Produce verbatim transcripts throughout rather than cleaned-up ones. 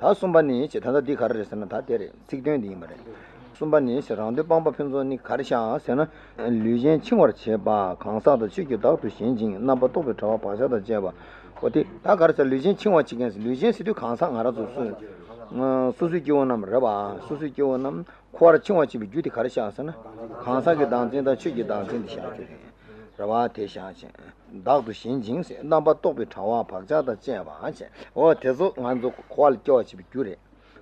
ད་གསུམ་པ་ནི་ཅེས། ད་ལྟ་འདི་ག་རེ་རེད་ཟེར་ན། ད་དེ་རེད། ཚིག་དོན་འདི་ཡིན་པ་རེད། གསུམ་པ་ནི་ཅེས། རང་དོན་སྤངས་པ་ཕུན་ཚོགས་ནི་ག་རེ་བཞག་ཟེར་ན། ལུས་གཞན་འཆིང་བར་བྱེད་པ་གང་ཟག་དང་ཆོས་ཀྱིས་བདག་ཏུ་ཞེན་ཅིང་རྣམ་པར་རྟོག་པའི་དྲ་བ་བག་ཆགས་དང་བཅས་པ། འོ་དེ་ད་ག་རེ་ཟེར། ལུས་གཞན་འཆིང་བར་བྱེད་མཁན་ཟེར། ལུས་གཞན་ཟེར་དུས་གང་ཟག་ང་རང་ཚོ་སུ་སོ་སོའི་སྐྱེ་བོ་རྣམས་རེད་པ། སོ་སོའི་སྐྱེ་བོ་རྣམས་འཁོར་བར་འཆིང་བར་བྱེད་པའི་རྒྱུ་དེ་ག་རེ་བཞག་ཟེར་ན། གང་ཟག་གི་བདག་འཛིན་དང་ཆོས་ཀྱི་བདག་འཛིན་དེ་བཞག་རྒྱུ་རེད། རེད་པ། དེ་བཞག་ཅིང་བདག་ཏུ་ཞེན་ཅིང་ཟེར། རྣམ་པར་རྟོག་པའི་དྲ་བ་བག་ཆགས་དང་བཅས་པ་ཅེས། འོ་དེ་ཚོ་ང་ཚོ་འཁོར་བ་ལ་སྐྱེ་བར་བྱེད་པའི་རྒྱུ་རེད།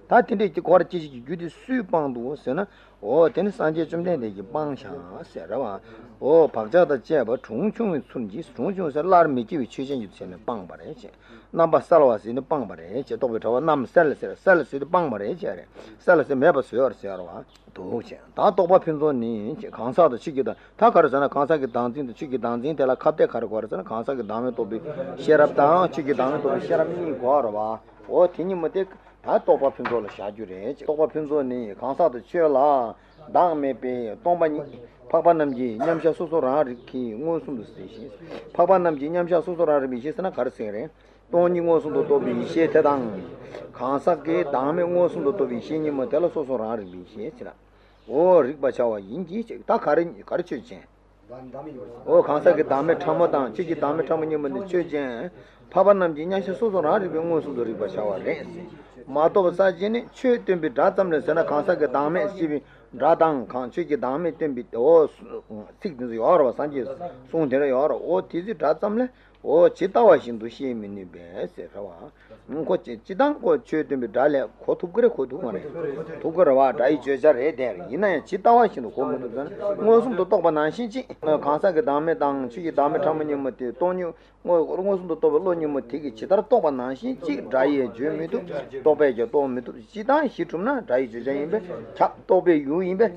ད་དེ་འདྲའི་འཁོར་བར་སྐྱེ་བྱེད་ཀྱི་རྒྱུ་དེ་སུས་སྤངས་འདུག་ཟེར་ན། འོ་དེ་ནི་སངས་རྒྱས་བཅོམ་ལྡན་འདས་ཀྱིས་སྤངས་བཞག་ཟེར་རེད་པ། འོ་བག་ཆགས་དང་བཅས་པ་གྲུང་ཆུང་བའི་ཚུལ་གྱིས། གྲུང་ཆུང་ཟེར་སླར་མི་སྐྱེ་བའི་ཆོས་ཅན་གྱི་ཚུལ་ནི་སྤངས་པ་རེད་ཅེས། རྣམ་པ་བསལ་བ་ཟེར་ནི་སྤངས་པ་རེད་ཅེས། རྟོག་པའི་དྲ་བ་རྣམ་བསལ་ཟེར། བསལ་ཟེར་དུས་སྤངས་པ་རེད་ཅེས་རེད། བསལ་ཟེར་མེད་པ་བཟོས་པར་ཟེར་བ་འདུག་ཅེས། ད་རྟོགས་པ་ཕུན་ཚོགས་ནི་ཅེས། གང་ཟག་དང་ཆོས་ཀྱི་བདག་ད་ག་རེ་ཟེར་ན། གང་ཟག་གི་བདག་འཛིན་དང་ཆོས་ཀྱི་བདག་འཛིན་དེ་ལ་ཁ་གཏད་ག་རེ་དགོས་རེད་ཟེར་ན། གང་ཟག་གི་བདག་མེད་རྟོགས་པའི་ཤེས་རབ་དང་ཆོས་ཀྱི་བདག་མེད་རྟོགས་པའི་ཤེས་རབ་གཉིས་དགོས་རེད་པ། འོ་དེ་གཉིས་མ་དེ་ད་རྟོགས་པ་ཕུན་ཚོགས་ལ་བཞག་རྒྱུ་རེད། རྟོགས་པ་ཕུན་ཚོགས་ནི་གང་ཟག་དང་ཆོས་ལ་བདག་མེད་པའི་སྟོང་པ་ཉིད། འཕགས་པ་རྣམས་ཀྱི་མཉམ་གཞག་སོ་སོ་རང་རིག་གིས་མངོན་སུམ་དུ་གཟིགས་ཤིང་། འཕགས་པ་རྣམས་ཀྱི་མཉམ་གཞག་སོ་སོ་རང་རིག་པའི་ཡེ་ཤེས་ཟེར་ན་ག་རེ་ཟེར་གྱི་རེད། སྟོང་ཉིད་མངོན་སུམ་དུ་རྟོགས་པའི་ཡེ་ཤེས་དེ་དང་། གང་ཟག་གི་བདག་མེད་མངོན་སུམ་དུ་རྟོགས་པའི་ཡེ་ཤེས་གཉིས་པོ་དེ་ལ་སོ་སོ་རང་རིག་པའི་ཡེ་ཤེས་ཟེར། འོ་རིག་པར་བྱ་བ་ཡིན་གྱི་ཅེས། ད་ག་རེ་ག་རེ་ཆོས་ཅན། འོ་གང་ཟག་གི་བདག་མེད་ཕྲ་མོ་དང་ཆོས་ཀྱི་བདག་མེད་ཕྲ་མོ་གཉིས་པོ་ནི་ཆོས་ཅན། འཕགས་པ་རྣམས་ཀྱི་མཉམ་གཞག་སོ་སོ་རང་རིག་པས་མངོན་སུམ་དུ་རིག་པར་བྱ་བ་རེད། མ་རྟོགས་པ་ས་བཅད་ནི་ཆོས་སྟོན་པའི་སྒྲ་ཙམ་ལས་ཟེར་ན། གང་ཟག་གི་བདག་མེད་ཞེས་པའི་སྒྲ་དང་། གང་ཆོས་ཀྱི་བདག་མེད་སྟོན་པའི་འོ་ཚིག་དེ་ཚོ་ཡོད་རེད་པ། སངས་རྒྱས་གསུང་དེ་འདྲ་ཡོད་རེད། འོ་དེ་ཚོའི་སྒྲ་ཙམ་ལས། འོ་ཇི་ལྟ་བ་བཞིན་དུ་ཤེས་མི་ནུས་པས་ཟེར་བ། ཁོ་ཅི་ཅི་ལྟར་ཁོ་ཆོས་སྟོན་པའི་སྒྲ་ལས་གོ་ཐུབ་ཀྱི་རེད། གོ་ཐུབ་མ་རེད། ཐུབ་ཀྱི་རེད་པ། སྒྲ་ཡི་བརྗོད་བྱ་རེད་དེ། ཡིན་ན་ཡང་ཇི་ལྟ་བ་བཞིན་དུ་གོ་མི་ཐུབ་ཟེར་ན། མངོན་སུམ་དུ་རྟོགས་པ་ནང་བཞིན་གཅིག་གང་ཟག་གི་བདག་མེད་དང་ཆོས་ཀྱི་བདག་མེད་ཕྲ་མོ་གཉིས་པོ་དེ་སྟོང་ཉིད་མངོན་མངོན་སུམ་དུ་རྟོགས་པའི་བློ་གཉིས་པོ་དེ་གིས་ཇི་ལྟར་རྟོགས་པ་ནང་བཞིན་གཅིག་སྒྲ་ཡིས་བརྗོད་མི་ཐུབ། རྟོག་པས་ཀྱང་རྟོགས་མི་ཐུབ། ཇི་ལྟར་གཞི་གྲུབ་ན། སྒྲ་ཡི་བརྗོད་བྱ་ཡིན་པས་ཁྱབ། རྟོག་པའི་ཡུལ་ཡིན་པས་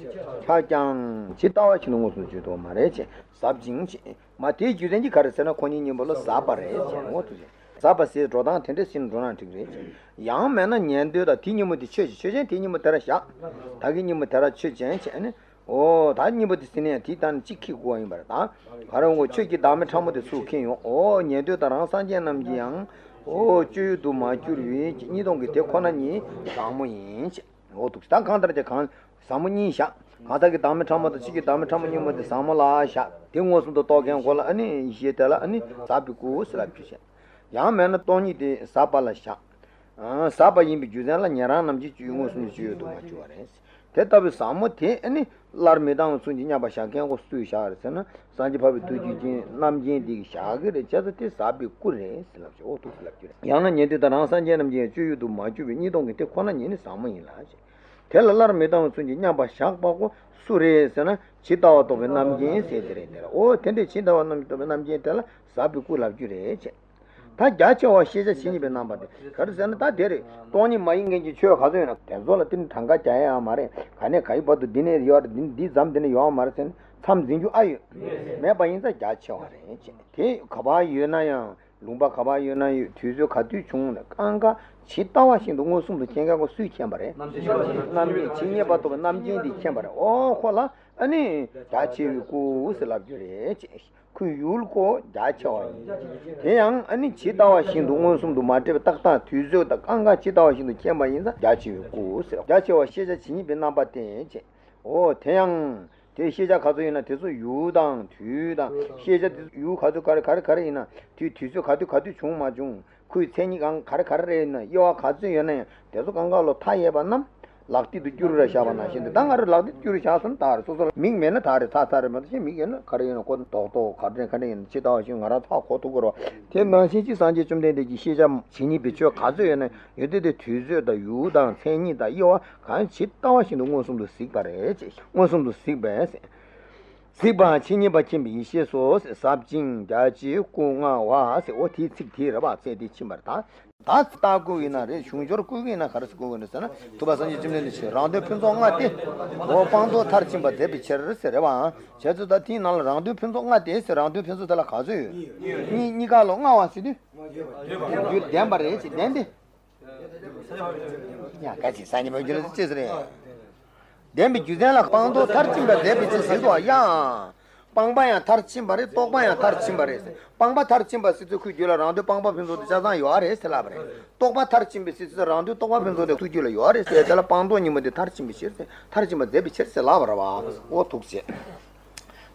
ཁྱབ་ཀྱང་ཇི་ལྟ་བ་བཞིན་དུ་མངོན་སུམ་དུ་བརྗོད་ཐུབ་པ་མ་རེད་ཅེས་ཟབ་ཅིང་ཅེས། མ་དེའི་རྒྱུ་མཚན་གྱིས་ག་རེ་ཟེར་ན། ཁོ་གཉིས་གཉིས་པོ་ལ་ཟབ་པ་རེད་ཅེས་ངོ་ཐུག་ཅེས། ཟབ་པ་ཟེར་འགྲོ་སྟངས་དེ་འདྲ་ཞིག་འགྲོ་ན་འགྲིག་རེད་ཅེས། ཡང་མེད་ན་ཉན་ཐོས་དང་། དེ་གཉིས་པོ་དེ་ཆོས་ཅན། ཆོས་ཅན་དེ་གཉིས་པོ་དེ་ར་བཞག་ད་གི་གཉིས་པོ་དེ་ར་ཆོས་ཅན་བྱས་ནས། འོ་ད་གཉིས་པོ་དེ་ཟེར་ན་ཡང་དེ་ལྟར་གཅིག་ཁེགས་དགོས་པ་ཡིན་པར། ད་ག་རེ་འོ་ཆོས་ཀྱི་བདག་མེད་ཕྲ་མོ་དེ་ཚུར་ཁེངས་ཡོང་། འོ་ཉན་ཐོས་དང་རང་སངས་རྒྱས་རྣམས་ཀྱིས་ཡང་། འོ་སྤྱོད་ཡུལ་དུ་མ་གྱུར་པའི་གཉིས་སྟོང་གི་དེ་ཁོ་ན་ཉིད་ཟབ་མོ་ཡིན་ཅེས། འོ་འདུག་ད་གང་ལྟར་ཀྱང་གང་ཟབ་མོ་གཉིས་བཞག་གང་ཟག་གི་བདག་མེད་ཕྲ་མོ་དང་ཆོས་ཀྱི་བདག་མེད་ཕྲ་མོ་གཉིས་པོ་དེ་ཟབ་མོ་ལ་བཞག་དེ་མངོན་སུམ་དུ་རྟོགས་མཁན་ཁོ་ལ་ཨ་ནི་ཡེ་ཤེས་དེ་ལ་ཨ་ནི་ཟབ་པའི་སྐུ་ཟེར་ལབ་རྒྱུ་བྱས། ཡང་མེད་ན་སྟོང་ཉིད་དེ་ཟབ་པ་ལ་བཞག་ཨ། ཟབ་པ་ཡིན་པའི་རྒྱུ་མཚན་ལ་ཉན་རང་རྣམས་ཀྱི་སྤྱོད་ཡུལ་མངོན་སུམ་དུ་སྤྱོད་ཡུལ་དུ་མ་གྱུར་པ་རེད། དེ་ལྟ་བུའི་ཟབ་མོ་དེ་ཨ་ནི་སླར་མི་ལྡང་བའི་ཚུལ་གྱིས་མཉམ་པར་བཞག་མཁན་ཁོ་སུས་བཞག་རེད་ཟེར་ན། སངས་རྒྱས་འཕགས་པའི་ཐུགས་རྒྱུད་ཀྱི་རྣམ་མཁྱེན་དེ་གིས་བཞག་གི་རེད། བྱས་ཙང་དེ་ཟབ་པའི་སྐུ་རེད་ཟེར་ལབ་ཀྱི། འོ་འདུག་ཟེར་ལབ་ཀྱི་རེད། ཡང་ན་ཉན་ཐོས་དང་རང་སངས་རྒྱས་རྣམས་ཀྱིས་སྤྱོད་ཡུལ་དུ་མ་གྱུར་པའི་གཉིས་སྟོང་གི་དེ་ཁོ་ན་ཉིད་ནི་ཟབ་མོ་ཡིན་ལ། དེ་ལ་སླར་མི་ལྡང་བའི་ཚུལ་གྱིས་མཉམ་པར་བཞག་པ་ཁོ་སུ་རེད་ཟེར་ན། ཇི་ལྟ་བ་རྟོགས་པའི་རྣམ་མཁྱེན་ཟེར་དེ་རེད། དེ་ལ་འོ་དེ་འདྲའི་ཇི་ལྟ་བ་རྣམ་རྟོགས་པའི་རྣམ་མཁྱེན་དེ་ལ་ཟབ་པའི་སྐུ་ལབ་རྒྱུ་རེད་ཅེས། ད་རྒྱ་ཆེ་བ་ཤེས་བྱ་ཇི་སྙེད་པའི་རྣམ་པ་དེ་ག་རེ་ཟེར་ན། ད་དེ་རེད། སྟོང་ཉིད་མ་ཡིན་མཁན་གྱི་ཆོས་ག་ཚོད་ཡོད་ན་དེ་ཚོ་ལ་དེ་ནི་གྲངས་ཀ་རྒྱག་ཡ་ཡང་མ་རེད། ག་ནས་ག་ཡི་བར་དུ་འདི་ནས་ཡོད་རེད། འདི་འདི་མཚམས་འདི་ནས་ཡོད་མ་རེད་ཟེར་ན་མཚམས་འཛིན་རྒྱུ་ཨ་ཡོད་མེད་པ་ཡིན་ཙང་རྒྱ་ཆེ་བ་རེད་ཅེས། དེ་ག་པར་ཡོད་ན་ཡང་། ལུང་པ་ག་པར་ཡོད་ན་ཡོད། དུས་ཚོད་ག་དུས་བྱུང་ན་གང་ག་ཇི་ལྟ་བ་བཞིན་དུ་མངོན་སུམ་དུ་མཁྱེན་མཁན་ཁོ་སུས་མཁྱེན་པ་རེད། རྣམ་མཁྱེན་ཇི་སྙེད་པ་རྟོགས་པའི་རྣམ་མཁྱེན་འདིས་མཁྱེན་པ་རེད། འོ་ཁོ་ལ་ཨ་ནི་རྒྱ་ཆེ་བའི་སྐུ་ཟེར་ལབ་རྒྱུ་རེད་ཅེས། ཁོའི་ཡུལ་ཁོ་རྒྱ་ཆེ་བ་ཡིན། དེ་ཡང་ཨ་ནི་ཇི་ལྟ་བ་བཞིན་དུ་མངོན་སུམ་དུ་མ་འདྲེས་པའི་རྟག་ལྟ་དུས་ཚོད་དང་གང་ག་ཇི་ལྟ་བ་བཞིན་དུ་མཁྱེན་པ་ཡིན་ཙང་རྒྱ་ཆེ་བའི་སྐུ་ཟེར། རྒྱ་ཆེ་བ་ཤེས་བྱ་ཇི་སྙེད་པའི་རྣམ་པ་སྟེ་ཅེས། འོ་དེ་ཡང་། དེ་ཤེས་བྱ་ག་ཚོད་ཡོད་ན་དེ་ཚོ་ཡུལ་དང་དུས་དང་། ཤེས་བྱ་དེ་ཡུལ་ག་ཚོད་ག་རེ་ག་རེ་ག་རེ་ཡིན་ན། དུས་དུས་ཚོད་ག་དུས་ག་དུས་བྱུང་མ་བྱུང་། ཁོའི་མཚན་ཉིད་གང་ག་རེ་ག་རེ་རེ་ཡིན་ན། དབྱེ་བ་ག་ཚོད་ཡོད་ན་ཡང་དེ་ཚོ་གང་ག་ལོ་མཐའ་ཡས་པ་རྣམས་ལག་མཐིལ་དུ་སྐྱུར་ར་བཞག་པ་ནང་བཞིན་དུ། ད་ང་རང་ལག་མཐིལ་དུ་སྐྱུར་བཞག་སོང་ད་རེད། སོ་སོ་ལ་མིག་མེད་ན་ད་རེད་ཚར་ཚར་རེད་མ་གཏོགས་གཞན། མིག་ཡོད་ན་ག་རེ་ཡིན་ན་ཁོ་རྡོག་རྡོག་ག་འདྲ་ག་འདྲ་ཡིན་ན་ཇི་ལྟ་བ་བཞིན་ང་རང་ཚོ་གོ་ཐུབ་ཀྱི་རེད། དེ་ནང་བཞིན་གྱི་སངས་རྒྱས་བཅོམ་ལྡན་འདས་ཀྱི་ཤེས་བྱ་ཇི་སྙེད་པའི་ཆོས་ག་ཚོད་ཡོད་ན་ཡོད་དེ་དེ་དུས་ཚོད་དང་ཡུལ་དང་མཚན་ཉིད་དང་དབྱེ་བ་གང་ཇི་ལྟ་བ་བཞིན་དུ་མངོན་སུམ་དུ་གཟིགས་པ་རེད་ཅེས། མངོན་སུམ་དུ་གཟིགས་པས་ཟེར། གཟིགས་པའང་ཇི་སྙེད་པ་མཁྱེན་པའི་ཡེ་ཤེས་སོ་ཟེར། ཟབ་ཅིང་རྒྱ་ཆེའི་སྐུ་མངའ་བ་ཟེར། འོ་དེའི་ཚིག་དེ་རེད་པ། ཚེ་འདི་ཕྱིན་པར་ད། ད་ལྟ་སྐུལ་ཡིན་ན་རེད། གཞུང་སྦྱོར་སྐུལ་གྱི་ཡིན་ན་ག་རེ་སྐུལ་དགོས་ནས་ཟེར་ན། ཐུབ་པ་སངས་རྒྱས་བཅོམ་ལྡན་འདས་ཀྱིས་རང་དོན་ཕུན་ཚོགས་ལྔ་སྟེ། འོ་སྤངས་རྟོགས་མཐར་ཕྱིན་པ་མཛད་པའི་ཕྱིར་ཟེར་རེད་པ། བྱས་ཙང་ད་དེའི་ནང་ལ་རང་དོན་ཕུན་ཚོགས་ལྔ་སྟེ་ཟེར། རང་དོན་ཕུན་ཚོགས་དེ་ལ་ག་ཚོད་ཡོད། གཉིས་གཉིས་ཀ་ལོ་ལྔ་བ་ཟེར་དུས། རྒྱུ་ལྡན་པ་རེད་ཅེས་ལྡན་ཏེ། ཡང་ག་ཅིག་སངས་རྒྱས་པའི་རྒྱུད་ལ་ཅི་ཟེར་རེད། ལྡན་པའི་རྒྱུ་མཚན་ལ་སྤངས་རྟོགས་མཐར་ཕྱིན་པ་མཛད་པའི་ཕྱིར་ཟེར་དུས་ཡང་། སྤངས་པ་ཡང་མཐར་ཕྱིན་པ་རེད། རྟོགས་པ་ཡང་མཐར་ཕྱིན་པ་རེད་ཟེར། སྤངས་པ་མཐར་ཕྱིན་པ་ཟེར་དུས་ཁོའི་རྒྱུད་ལ་རང་དོན་སྤངས་པ་ཕུན་ཚོགས་དེ་ཆ་ཚང་ཡོད་རེད་ཟེར་ལབ་པ་རེད། རྟོགས་པ་མཐར་ཕྱིན་པའི་ཟེར་དུས་རང་དོན་རྟོགས་པ་ཕུན་ཚོགས་དེ་ཁོའི་རྒྱུད་ལ་ཡོད་རེད་ཟེར། དེ་ལ་སྤངས་རྟོགས་གཉིས་པོ་དེ་མཐར་ཕྱིན་པའི་ཕྱིར་ཟེར། མཐར་ཕྱིན་པ་མཛད་པའི་ཕྱིར་ཟེར་ལབ་པ་རེད་བ། འོ་ཐུགས་རྗེ།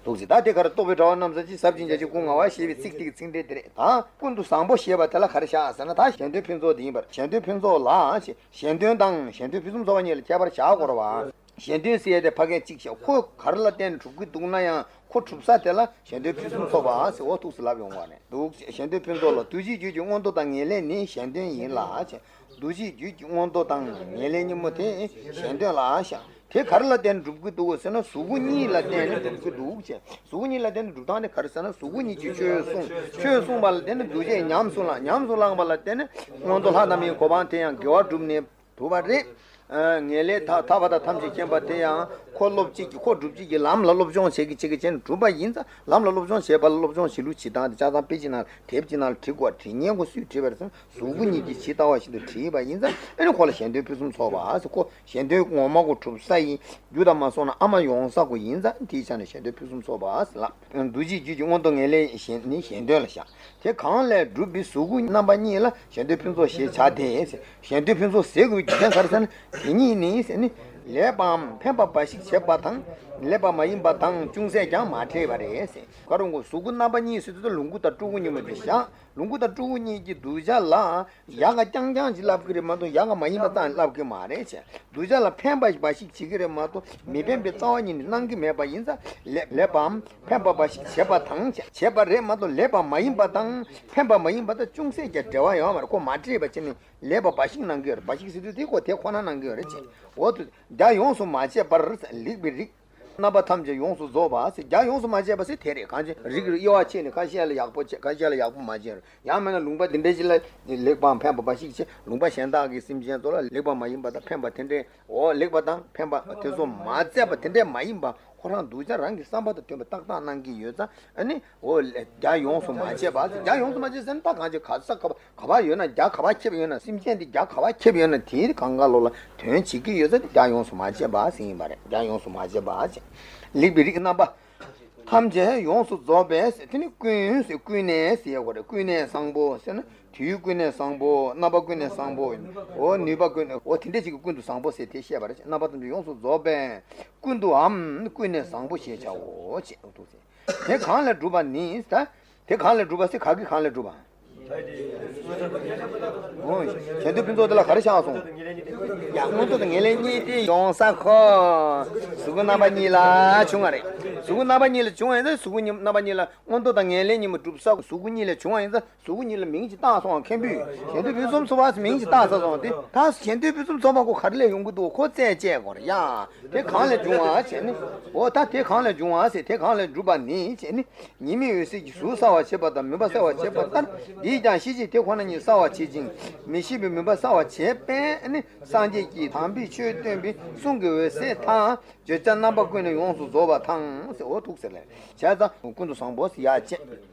ཐུགས་རྗེ། ད་དེ་གར་རྟོགས་པའི་དྲ་བ་རྣམ་གསལ་གྱི་ཟབ་ཅིང་རྒྱ་ཆེའི་སྐུ་མངའ་བ་ཞེས་པའི་ཚིག་དེ་གི་ཚིག་འགྲེལ་དེ་རེད། ད་ཀུན་ཏུ་བཟང་པོ་ཞེས་པ་དེ་ལ་ག་རེ་བཞག་ཟེར་ན། ད་གཞན་དོན་ཕུན་ཚོགས་དེ་ཡིན་པར། གཞན་དོན་ཕུན་ཚོགས་ལ་ཞེས། གཞན་དོན་དང་གཞན་དོན་ཕུན་སུམ་ཚོགས་པ་གཉིས་ལ་ཁྱད་པར་བཞག་དགོས་རེད་བ། གཞན་དོན་ཟེར་ཡ་དེ་ཕ་གིར་གཅིག་བཞག་ཁོ་ག་རེ་ལ་བརྟེན་ནས་གྲུབ་ཀྱི་འདུག་ན་ཡང་ཁོ་གྲུབ་ས་དེ་ལ་གཞན་དོན་ཕུན་སུམ་ཚོགས་པ་ཟེར། འོ་ཐུགས་སུ་ལབ་ཡོང་བ་རེད་འདུག་གཞན་དོན་ཕུན་ཚོགས་ལ། འདུ་བྱེད་རྒྱུད་ཀྱི་མངོན་མཐོ་དང་ངེས་ལེགས་ནི་གཞན་དོན་ཡིན་ལ་ཞེས། འདུ་བྱེད་རྒྱུད་ཀྱི་མངོན་མཐོ་དང་ངེས་ལེགས་གཉིས་པོ་དེ་གཞན་དོན་ལ་བཞག་དེ་ག་རེ་ལ་བརྟེན་ནས་གྲུབ་ཀྱི་འདུག་ཟེར་ན། གཟུགས་སྐུ་གཉིས་ལ་བརྟེན་ནས་གྲུབ་ཀྱི་འདུག་ཅེས། གཟུགས་སྐུ་གཉིས་ལ་བརྟེན་ནས་གྲུབ་སྟངས་དེ་ག་རེ་ཟེར་ན། གཟུགས་སྐུ་གཉིས་ཀྱི་ཆོས་གསུངས། ཆོས་གསུངས་པ་ལ་བརྟེན་ནས་འདུ་བྱེད་ཉམས་སུ་བླངས། ཉམས་སུ་བླངས་པ་ལ་བརྟེན་ནས་མངོན་མཐོ་ལྷ་དང་མིའི་གོ་འཕང་དེ་ཡང་དགེ་བ་བསྒྲུབས་ནས་གྲུབ་པ་རེད། ཨ། ངེས་ལེགས་ཐ་ཐར་པ་དང་ཐམས་ཅད་མཁྱེན་པ་དེ་ཡང་ཁོ་སློབ་བྱེད་ཀྱི། ཁོ་སྒྲུབ་བྱེད་ཀྱི་ལམ་ལ་སློབ་སྦྱོང་བྱེད་ཀྱི་བྱེད་ཀྱི་བྱས་ནས་གྲུབ་པ་ཡིན་ཙང་། ལམ་ལ་སློབ་སྦྱོང་བྱེད་པ་ལ་སློབ་སྦྱོང་བྱེད་ལུགས་བྱེད་སྟངས་དེ་ཆ་ཚང་དཔེ་ཆའི་ནང་ལ། དེབ་ཀྱི་ནང་ལ་བྲིས་དགོས། བྲིས་མཁན་ཁོ་སུས་བྲིས་པ་རེད་ཟེར་ན། གཟུགས་སྐུ་གཉིས་ཀྱི་ཇི་ལྟ་བ་བཞིན་དུ་བྲིས་པ་ཡིན་ཙང་། ཨ་ནི་ཁོ་ལ་གཞན་དོན་ཕུན་སུམ་ཚོགས་པ་ཟེར། ཁོ་གཞན་དོན་ངོ་མ་ཁོ་གྲུབ་ས་ཡི་རྒྱུ་དང་མ་སོང་ན་ཨ་མ་ཡོང་ས་ཁོ་ཡིན་ཙང་། དེའི་ཆ་ནས་གཞན་དོན་ཕུན་སུམ་ཚོགས་པ་ཟེར་ལབ། འདུ་བྱེད་རྒྱུད་ཀྱི་མངོན་མཐོ་ངེས་ལེགས་གཞན་ནི་གཞན་དོན་ལ་བཞག་དེ་གང་ལས་གྲུབ་པའི་གཟུགས་སྐུ་རྣམ་པ་གཉིས་ལ་གཞན་དོན་ཕུན་ཚོགས་ཞེས་བྱ་སྟེ། གཞན་དོན་ཕུན་ཚོགས་ཟེར་དགོས་རྒྱུ་མཚན་ག་རེ་ཟེར་ན། དེ་གཉིས་ནི་ཟེར་ནི། ལེགས་པའམ་ཕན་པ་འབའ་ཞིག་བྱེད་པ་དང་། ལེགས་པ་མ་ཡིན་པ་དང་ཅུང་ཟད་ཀྱང་མ་འཕྲད་པ་རེད་ཟེར། ག་རེ་གོ། གཟུགས་སྐུ་རྣམ་པ་གཉིས་ཟེར་དུས་ལོངས་སྐུ་དང་སྤྲུལ་སྐུ་གཉིས་པོ་དེ་བཞག་ལོངས་སྐུ་དང་སྤྲུལ་སྐུ་གཉིས་ཀྱིས་གདུལ་བྱ་ལ་ཡག་ག་རྐྱང་རྐྱང་ཅིག་ལབ་ཀྱི་རེད་མ་གཏོགས། ཡག་ག་མ་ཡིན་པ་རྐྱང་ལབ་ཀྱི་མ་རེད་ཅེས། གདུལ་བྱ་ལ་ཕན་པ་འབའ་ཞིག་བྱེད་ཀྱི་རེད་མ་གཏོགས། མི་ཕན་པའི་རྩ་བ་ཉིད་ནས་གནང་གི་མེད་པ་ཡིན་ཙང་། ལེགས་ལེགས་པའམ་ཕན་པ་འབའ་ཞིག་བྱེད་པ་དང་བྱེད་པ་རེད་མ་གཏོགས། ལེགས་པ་མ་ཡིན་པ་དང་ཕན་པ་མ་ཡིན་པ་དང་ཅུང་ཟད་ཀྱང་འབྲེལ་བ་ཡོད་མ་རེད། ཁོ་མ་འདྲེས་པ་བྱས་ནས་ལེགས་པ་འབའ་ཞིག་གནང་གི་ཡོད་རེད། འབའ་ཞིག་ཟེར་དུས་དེ་ཁོ་དེ་ཁོ་ན་གནང་གི་ཡོད་རེད་ཅེས། འོ་དུ་རྒྱ་ཡོངས་སུ་མ་བྱས་པར། ལེགས་པའི་རིགས། རྣམ་པ་ཐམས་ཅད་ཡོངས་སུ་རྫོགས་པ་ཟེར། རྒྱ་ཡོངས་སུ་མ་བྱས་པ་ཟེར་དེ་རེད། གང་ཅི་རིགས་རིགས་དབྱེ་བ་ཕྱེ་ནས་ཁ་ཤས་ལ་ཡག་པོ་བྱས། ཁ་ཤས་ལ་ཡག་པོ་མ་བྱས། ཡང་མིན་ན་ལུང་པ་འདི་འདྲའི་ཞིག་ལ་ལེགས་པའམ་ཕན་པ་འབའ་ཞིག་བྱས། ལུང་པ་གཞན་དག་གི་སེམས་ཅན་ཚོ་ལ་ལེགས་པ་མ་ཡིན་པ་དང་ཕན་པ་དེ་འདྲའི། འོ་ལེགས་པ་དང་ཕན་པ་དེ་ཚོ་མ་བྱས་པ་དེ་འདྲའི་མ་ཡིན་པ། ཁོ་རང་གདུལ་བྱ་རང་གི་བསམ་པ་དང་མཐུན་པའི་རྟགས་དག་གནང་གི་ཡོད་ཙང་། ཨ་ནི་འོ་ལེ་རྒྱ་ཡོངས་སུ་མ་བྱས་པ་ཟེར། རྒྱ་ཡོངས་སུ་མ་བྱས་ཟེར་ན། ད་གང་ཅི་ག་ས་ག་བ་ག་བ་ཡོད་ན། རྒྱ་ག་བ་ཁྱབ་ཡོད་ན། སེམས་ཅན་དེ་རྒྱ་ག་བ་ཁྱབ་ཡོད་ན། དེའི་གང་ག་ལོག་ལ་དོན་བྱེད་ཀྱི་ཡོད་ཙང་། རྒྱ་ཡོངས་སུ་མ་བྱས་པ་ཟེར་ཡིན་པ་རེད། རྒྱ་ཡོངས་སུ་མ་བྱས་པ་ཟེར། ལེགས་པའི་རིགས་རྣམ་པ་ཐམས་ཅད་ཡོངས་སུ་རྫོགས་པའི་ཟེར། དེ་ནི་ཀུན་ཟེར། ཀུན་ནས་ཟེར་ཡ་གོ་རེད། ཀུན་ནས་བཟང་པོ་ཟེར་ན། དུས་ཀུན་ནས་བཟང་པོ། རྣམ་པ་ཀུན་ནས་བཟང་པོ། འོ་ནུས་པ་ཀུན་ནས། འོ་དེ་འདྲ་ཅིག་གི་ཀུན་ཏུ་བཟང་པོ་ཟེར་དེ་བཤད་པ་རེད། རྣམ་པ་ཐམས་ཅད་ཡོངས་སུ་རྫོགས་པའི་ཀུན་ཏུའམ་ཀུན་ནས་བཟང་པོ་ཞེས་བྱའོ་ཞེས་འདུག་ཟེར། དེ་གང་ལས་གྲུབ་པ་ནི། ད་དེ་གང་ལས་གྲུབ་པ་ཟེར། ག་གི་གང་ལས་གྲུབ་པ། འོ་གཞན་དོན་ཕུན་ཚོགས་དེ་ལ་ག་རེ་བཞག་སོང་། ཡ་མངོན་མཐོ་དང་ངེས་ལེགས་གཉིས་དེ་ཡོང་ས་ཁོ་གཟུགས་སྐུ་རྣམ་པ་གཉིས་ལ་བྱུང་བ་རེད། གཟུགས་སྐུ་རྣམ་པ་གཉིས་ལ་བྱུང་བ་ཡིན་ཙང་། གཟུགས་སྐུ་རྣམ་པ་གཉིས་ལ་མངོན་མཐོ་དང་ངེས་ལེགས་གཉིས་པོ་གྲུབ་ས་གཟུགས་སྐུ་གཉིས་ལ་བྱུང་བ་ཡིན་ཙང་། གཟུགས་སྐུ་གཉིས་ལ་མིང་ཅིག་བཏགས་སོང་། མཁན་པོས་གཞན་དོན་ཕུན་སུམ་ཚོགས་པ་ཟེར་མིང་ཅིག་བཏགས་ཚར་སོང་སྟེ། ད་གཞན་དོན་ཕུན་སུམ་ཚོགས་པ་ཁོ་ག་རེ་ལས་ཡོང་གི་འདུག་ཁོ་རྩད་བཅད་དགོས་རེད་ཡ། དེ་གང་ལས་བྱུང་བ་བྱས་ནི། འོ་ད་དེ་གང་ལས་བྱུང་བ་ཟེར། དེ་གང་ལས་གྲུབ་པ་ནི་བྱས་ནི། ཉི་མའི་འོད་ཟེར་གྱིས་གཟུགས་གསལ་བར་བྱེད་པ་དང་མུན་པ་སེལ་བར་བྱེད་པ་ལྟར། འདིས་ཀྱང་ཤེས་བྱའི་དེ་ཁོ་ན་ཉིད་གསལ་བར་བྱེད་ཅིང་མི་ཤེས་པའི་མུན་པ་སེལ་བར་བྱེད་པས་ནི། སངས་རྒྱས་ཀྱིས་དམ་པའི་ཆོས་སྟོན་པའི་གསུང་གི་འོད་ཟེར་དང་། བརྗོད་བྱ་རྣམ་པ་ཀུན་ནས་ཡོངས་སུ་རྫོགས་པ་དང་ཟེར། འོ་ཐུགས་ཟེར་ལས་བྱས་ཙང་ཀུན་ཏུ་བཟང་པོ་ཟེར་ཡ་བྱས།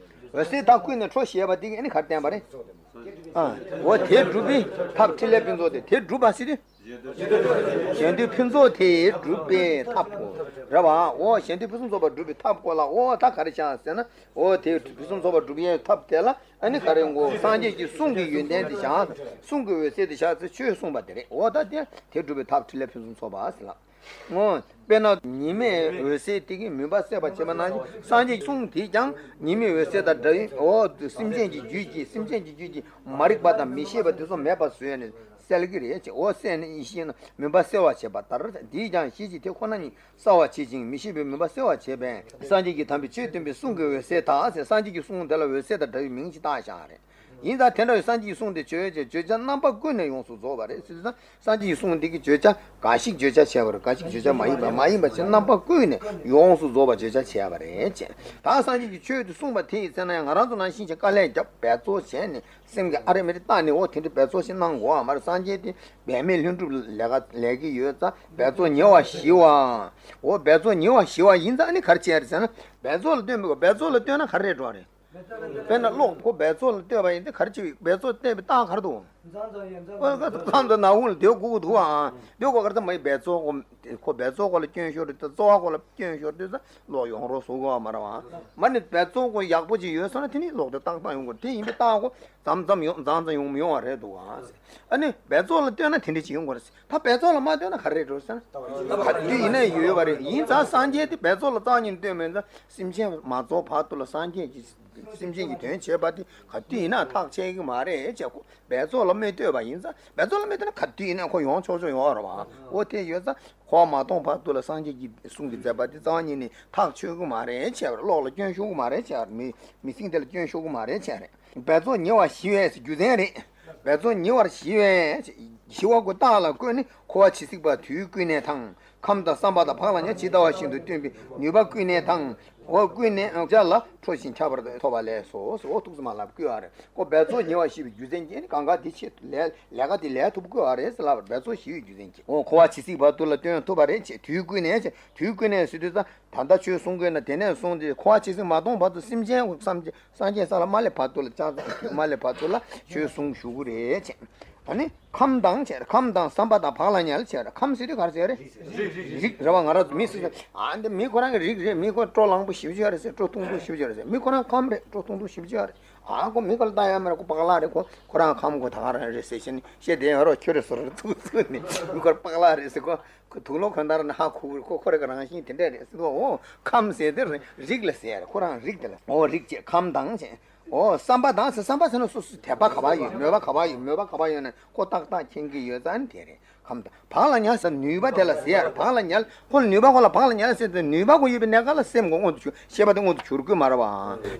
འོད་ཟེར་དང་ཀུན་ནས་འཕྲོ་ཞེས་པ་འདི་གིས་ནི་ག་རེ་བསྟན་པ་རེད། ཨ། འོ་དེ་སྒྲུབ་པའི་ཐབས་ཕྲིན་ལས་ཕུན་ཚོགས་དེ། དེ་སྒྲུབ་པ་ཟེར་དུས། གཞན་དོན་ཕུན་ཚོགས་དེ་སྒྲུབ་པའི་ཐབས་ཁོ་རེད་བ། འོ་གཞན་དོན་ཕུན་སུམ་ཚོགས་པ་སྒྲུབ་པའི་ཐབས་ཁོ་ལ། འོ་ད་ག་རེ་བྱ་ཟེར་ན། འོ་དེ་ཕུན་སུམ་ཚོགས་པ་སྒྲུབ་ཡའི་ཐབས་དེ་ལ་ཨ་ནི་ག་རེ་གོ། སངས་རྒྱས་ཀྱི་གསུང་གི་ཡོན་ཏན་དེ་བཞག་གསུང་གི་འོད་ཟེར་དེ་བཞག་ཚེ་ཆོས་གསུངས་པ་དེ་རེད། འོ་ད་དེ་དེ་སྒྲུབ་པའི་ཐབས་ཕྲིན་ལས་ཕུན་སུམ་ཚོགས་པ་ཟེར་ལ། འོ། དཔེར་ན་ཉི་མའི་འོད་ཟེར་དེ་གིས་མུན་པ་སེལ་བར་བྱེད་པ་ནང་བཞིན། སངས་རྒྱས་ཀྱི་གསུང་དེས་ཀྱང་ཉི་མའི་འོད་ཟེར་དང་འདྲ་བའི། འོ་སེམས་ཅན་གྱི་རྒྱུད་ཀྱི། སེམས་ཅན་གྱི་རྒྱུད་ཀྱི་མ་རིག་པ་དང་མི་ཤེས་པ་དེ་ཚོ་མེད་པ་བཟོས་ནས་སེལ་གྱི་རེད་ཅེས། འོ་སེལ་ནས་ཡིན་ཞེ་ན་མུན་པ་སེལ་བར་བྱེད་པ་ལྟར། འདིས་ཀྱང་ཤེས་བྱའི་དེ་ཁོ་ན་ཉིད་གསལ་བར་བྱེད་ཅིང་མི་ཤེས་པའི་མུན་པ་སེལ་བར་བྱེད་པས། སངས་རྒྱས་ཀྱིས་དམ་པའི་ཆོས་སྟོན་པའི་གསུང་གི་འོད་ཟེར་དག་ཟེར། སངས་རྒྱས་ཀྱི་གསུང་དེ་ལ་འོད་ཟེར་དང་འདྲ་བའི་མིང་ཅིག་བཏགས་བཞག་རེད། ཡིན་ཙང་དེ་འདྲ་བའི་སངས་རྒྱས་ཀྱི་གསུང་དེ་བརྗོད་བྱའི་བརྗོད་བྱ་རྣམ་པ་ཀུན་ནས་ཡོངས་སུ་རྫོགས་པ་རེད་ཟེར་ཙང་། སངས་རྒྱས་ཀྱི་གསུང་འདི་གིས་བརྗོད་བྱ་འགའ་ཞིག་བརྗོད་བྱ་བྱས་པ་རེད། འགའ་ཞིག་བརྗོད་བྱ་མ་ཡིན་པ། མ་ཡིན་པ་བྱས་རྣམ་པ་ཀུན་ནས་ཡོངས་སུ་རྫོགས་པ་བརྗོད་བྱ་བྱས་པ་རེད་ཅེས། ད་སངས་རྒྱས་ཀྱི་ཆོས་དེ་གསུངས་པ་དེ་ཡི་ཚེ་ན་ཡང་ང་རང་ཚོ་ནང་བཞིན་བྱས་དཀའ་ལས་བརྒྱབ་འབད་རྩོལ་བྱས་ནས་སེམས་ཀྱི་ཨ་རེ་མི་རེ་བཏང་ནས། འོ་དེ་འདྲ་འབད་རྩོལ་ཞིག་གནང་དགོས་པ་མ་རེད། སངས་རྒྱས་དེ་འབད་མེད་ལྷུན་གྲུབ་ལས་ཀ་ལས་ཀྱི་ཡོད་ཙང་། འབད་རྩོལ་ཉེ་བར་ཞི་བ། འོ་འབད་རྩོལ་ཉེ་བར་ཞི་བ་ཡིན་ཙང་ནི་ག་རེ་བྱས་རེད་ཟེར་ན། འབད་རྩོལ་ལ་བརྟེན་པའི། འབད་རྩོལ་ལ་ལྟོས་ན་ག་རེ་རེད་འགྲོ་རེད། དཔེར་ན་གློག་ཁོ་འབད་རྩོལ་ལ་ལྟོས་པ་ཡིན་ཏེ་ག་རེ་བྱེད་པའི་འབད་རྩོལ་བསྟན་པའི་རྟགས་ག་རེ་འདུག་ཨོ་ཁ་ཚང་དུ་ནག་ཁུང་ལ་སྡོད་དགོས་ཀྱི་འདུག་ཨ། སྡོད་དགོས་ག་རེ་ཚང་མ་ཡི་འབད་རྩོལ་ཁོ་ཁོ་འབད་རྩོལ་ཁོ་ལ་སྐྱོན་ཤོར་དུས་ད་རྩོལ་བ་ཁོ་ལ་སྐྱོན་ཤོར་དུས་ད་གློག་ཡོང་རོགས་བཟོ་དགོས་པ་མ་རེད་བ། མ་ནི་འབད་རྩོལ་ཁོ་ཡག་པོ་ཅིག་ཡོད་སོང་ན་དེ་ནི་གློག་དེ་ཏག་ཏག་ཡོང་དགོས་དེ་ཡིན་པའི་རྟགས་ཁོ་མཚམས་མཚམས་ཡོང་མཚམས་མཚམས་ཡོང་མི་ཡོང་བ་རེད་འདུག་ཨ། ཨ་ནི་འབད་རྩོལ་ལ་ལྟོས་ན་དེ་འདྲ་ཅིག་ཡོང་དགོས་རེད། ད་འབད་རྩོལ་ལ་མ་ལྟོས་ན་ག་རེ་འགྲོ་ཟེར་ན། ག་དུས་ཡིན་ན་ཡོད་པ་རེད། ཡིན་ཙང་སངས་རྒྱས་དེ་འབད་རྩོལ་ལ་རྩ་བ་ཉིད་ནས་ལྟོས་མེད་ཙང་སེམས་ཅན་མ་རྫོགས་བར་དུ་ལ་སངས་རྒྱས་ཀྱི་སེམས་ཅན་གྱི་དོན་བྱེད་པ་དེ་ག་དུས་ཡིན་ན་ཐག་ཆད་ཀྱི་མ་རེད་ཅེས་ཁོ་འབད་རྩོལ་ལ་མི་ལྟོས་པ་ཡིན་ཙང་འབད་རྩོལ་ལ་མི་ལྟོས་ན་ག་དུས་ཡིན་ན་ཁོ་ཡོང་ཆོག་ཆོག་ཡོང་བ་རེད་བ། འོ་དེ་ཡོད་ཙང་འཁོར་བ་མ་སྟོངས་བར་དུ་ལ་སངས་རྒྱས་ཀྱི་གསུང་གི་མཛད་པ་དེ་རྩ་བ་ཉིད་ནས་ཐག་ཆོད་ཀྱི་མ་རེད་ཅེས་པ་རེད། གློག་ལ་སྐྱོན་ཤོར་གྱི་མ་རེད་ཅེས་པ་རེད། མི་མི་ཚེ་འདི་ལ་སྐྱོན་ཤོར་གྱི་མ་རེད་ཅེས་པ་རེད། འབད་རྩོལ་ཉེ་བར་ཞི་བས་ཟེར་རྒྱུ་མཚན་རེད། འབད་རྩོལ་ཉེ་བར་ཞི་བས། ཞི་བ་ཀུན་བརྟགས་ལ་བཀོད་ནས་འཁོར་བ་ཇི་སྲིད་པ་དུས་ཀུན་ནས་དང་། ཁམས་དང་བསམ་པ་དང་བག་ལ་ཉལ་ཇི་ལྟ་བ་བཞིན་དུ་སྟོན་པའི་ནུས་པ་ཀུན་ནས་དང་། འོ་ཀུན་ནས་ཨང་ཅག་ལ་འཕྲོ་ཞིང་ཁྱབ་པར་ཐོབ་པ་ལས་སོ། འོ་ཐུགས་སུ་མ་ལབ་བཀོད་པ་རེད། ཁོ་འབད་རྩོལ་ཉེ་བར་ཞི་བའི་རྒྱུ་མཚན་གྱིས་ནི་གང་ག་དེ་ཆེད་དུ་ལས་ལས་ཀ་དེ་ལས་ཐུབ་བཀོད་པ་རེད་ཟེར་ལབ་པར་འབད་རྩོལ་ཞི་བའི་རྒྱུ་མཚན་གྱིས། འོ་འཁོར་བ་ཇི་སྲིད་བར་དུ་ལ་སྟོན་ཐུབ་པ་རེད་ཅེས་དུས་ཀུན་ནས་ཅེས་དུས་ཀུན་ནས་ཟེར་དུས་ཙང་། ད་ལྟ་ཆོས་གསུང་གི་ན་དེ་ནས་བཟུང་སྟེ་འཁོར་བ་ཇི་སྲིད་མ་སྟོངས་བར་དུ་སེམས་ཅན་བསམ་སངས་རྒྱས་ས་ལ་མ་སླེབས་བར་དུ་ལ་ལྕགས་མ་སླེབས་བར་དུ་ལ་ཆོས་གསུང་བཞུགས་ཀྱི་རེད་ཅེས། ད་ནི་ཁམས་དང་བྱས་རེད། ཁམས་དང་བསམ་པ་དང་བག་ལ་ཉལ་བྱས་རེད། ཁམས་ཟེར་དུས་ག་རེ་ཟེར་རེད། རིགས་རེད་བ། ང་རང་ཚོ་མི་སྲིད་ཟེར་ཨ་འདི་མི་ཁོ་རང་གི་རིགས་རེད། མི་ཁོ་སྤྲོ་ལངས་པོ་ཞེ་པོ་ཅིག་རེད་ཟེར། སྤྲོ་ཐུང་པོ་ཞེ་པོ་ཅིག་རེད་ཟེར། མི་ཁོ་རང་ཁམས་རེད། སྤྲོ་ཐུང་ཐུང་ཞེ་པོ་ཅིག་རེད། ཨ་ཁོ་མི་ཁོ་ལ་ལྟ་ཡ་མ་རེད། ཁོ་པག་ལག་རེད། ཁོ་ཁོ་རང་ཁམས་ཁོ་ད་ག་རང་རེད་ཟེར་བྱས་ནས་བཤད་བསྡད་ཡོད་རོགས། ཁྱོད་རེད་སོ་རེད་ཚུགས་ཚུགས་ནས་མི་ཁོ་པག་ལག་རེད་ཟེར། ཁོ། ཁོ་དུག་ལོག་གོན་ད་ར་ནི་ཧ་ཁུ་ཁོ་ཁོ་རེ་ག་རང་བཞིན་དེ་འདྲ་རེད་ཟེར་གོ། འོ་ཁམས་ཟེར་དེ་རེད། རིགས་ལ་ཟེར་ཡ་རེད། ཁོ་རང་རིགས་དེ་ལ། འོ་རིགས་ཅེས་ཁམས་དང་ཅེས། འོ་བསམ་པ་དང་ཟེར། བསམ་པ་ཟེར་ན་སོ་སོའི་དད་པ་ག་པར་ཡོད། མོས་པ་ག་པར་ཡོད། མོས་པ་ག་པར་ཡོད་ན་ཁོ་ཏག་ཏག་མཁྱེན་གྱི་ཡོད་ཙང་དེ་རེད། ཁམས་དང་བག་ལ་ཉལ་ཟེར་ནུས་པ་དེ་ལ་ཟེར་ཡ་རེད། བག་ལ་ཉལ་ཁོ་ལ་ནུས་པ་ཁོ་ལ་བག་ལ་ཉལ་ཟེར་དུས་ནུས་པ་ཁོ་ཡོད་པའི་གནས་སྐབས་ལ་སེམས་ཁོ་མངོན་དུ་གྱུར། ཤེས་པ་དེ་མངོན་དུ་གྱུར་དགོས་མ་རེད་བ།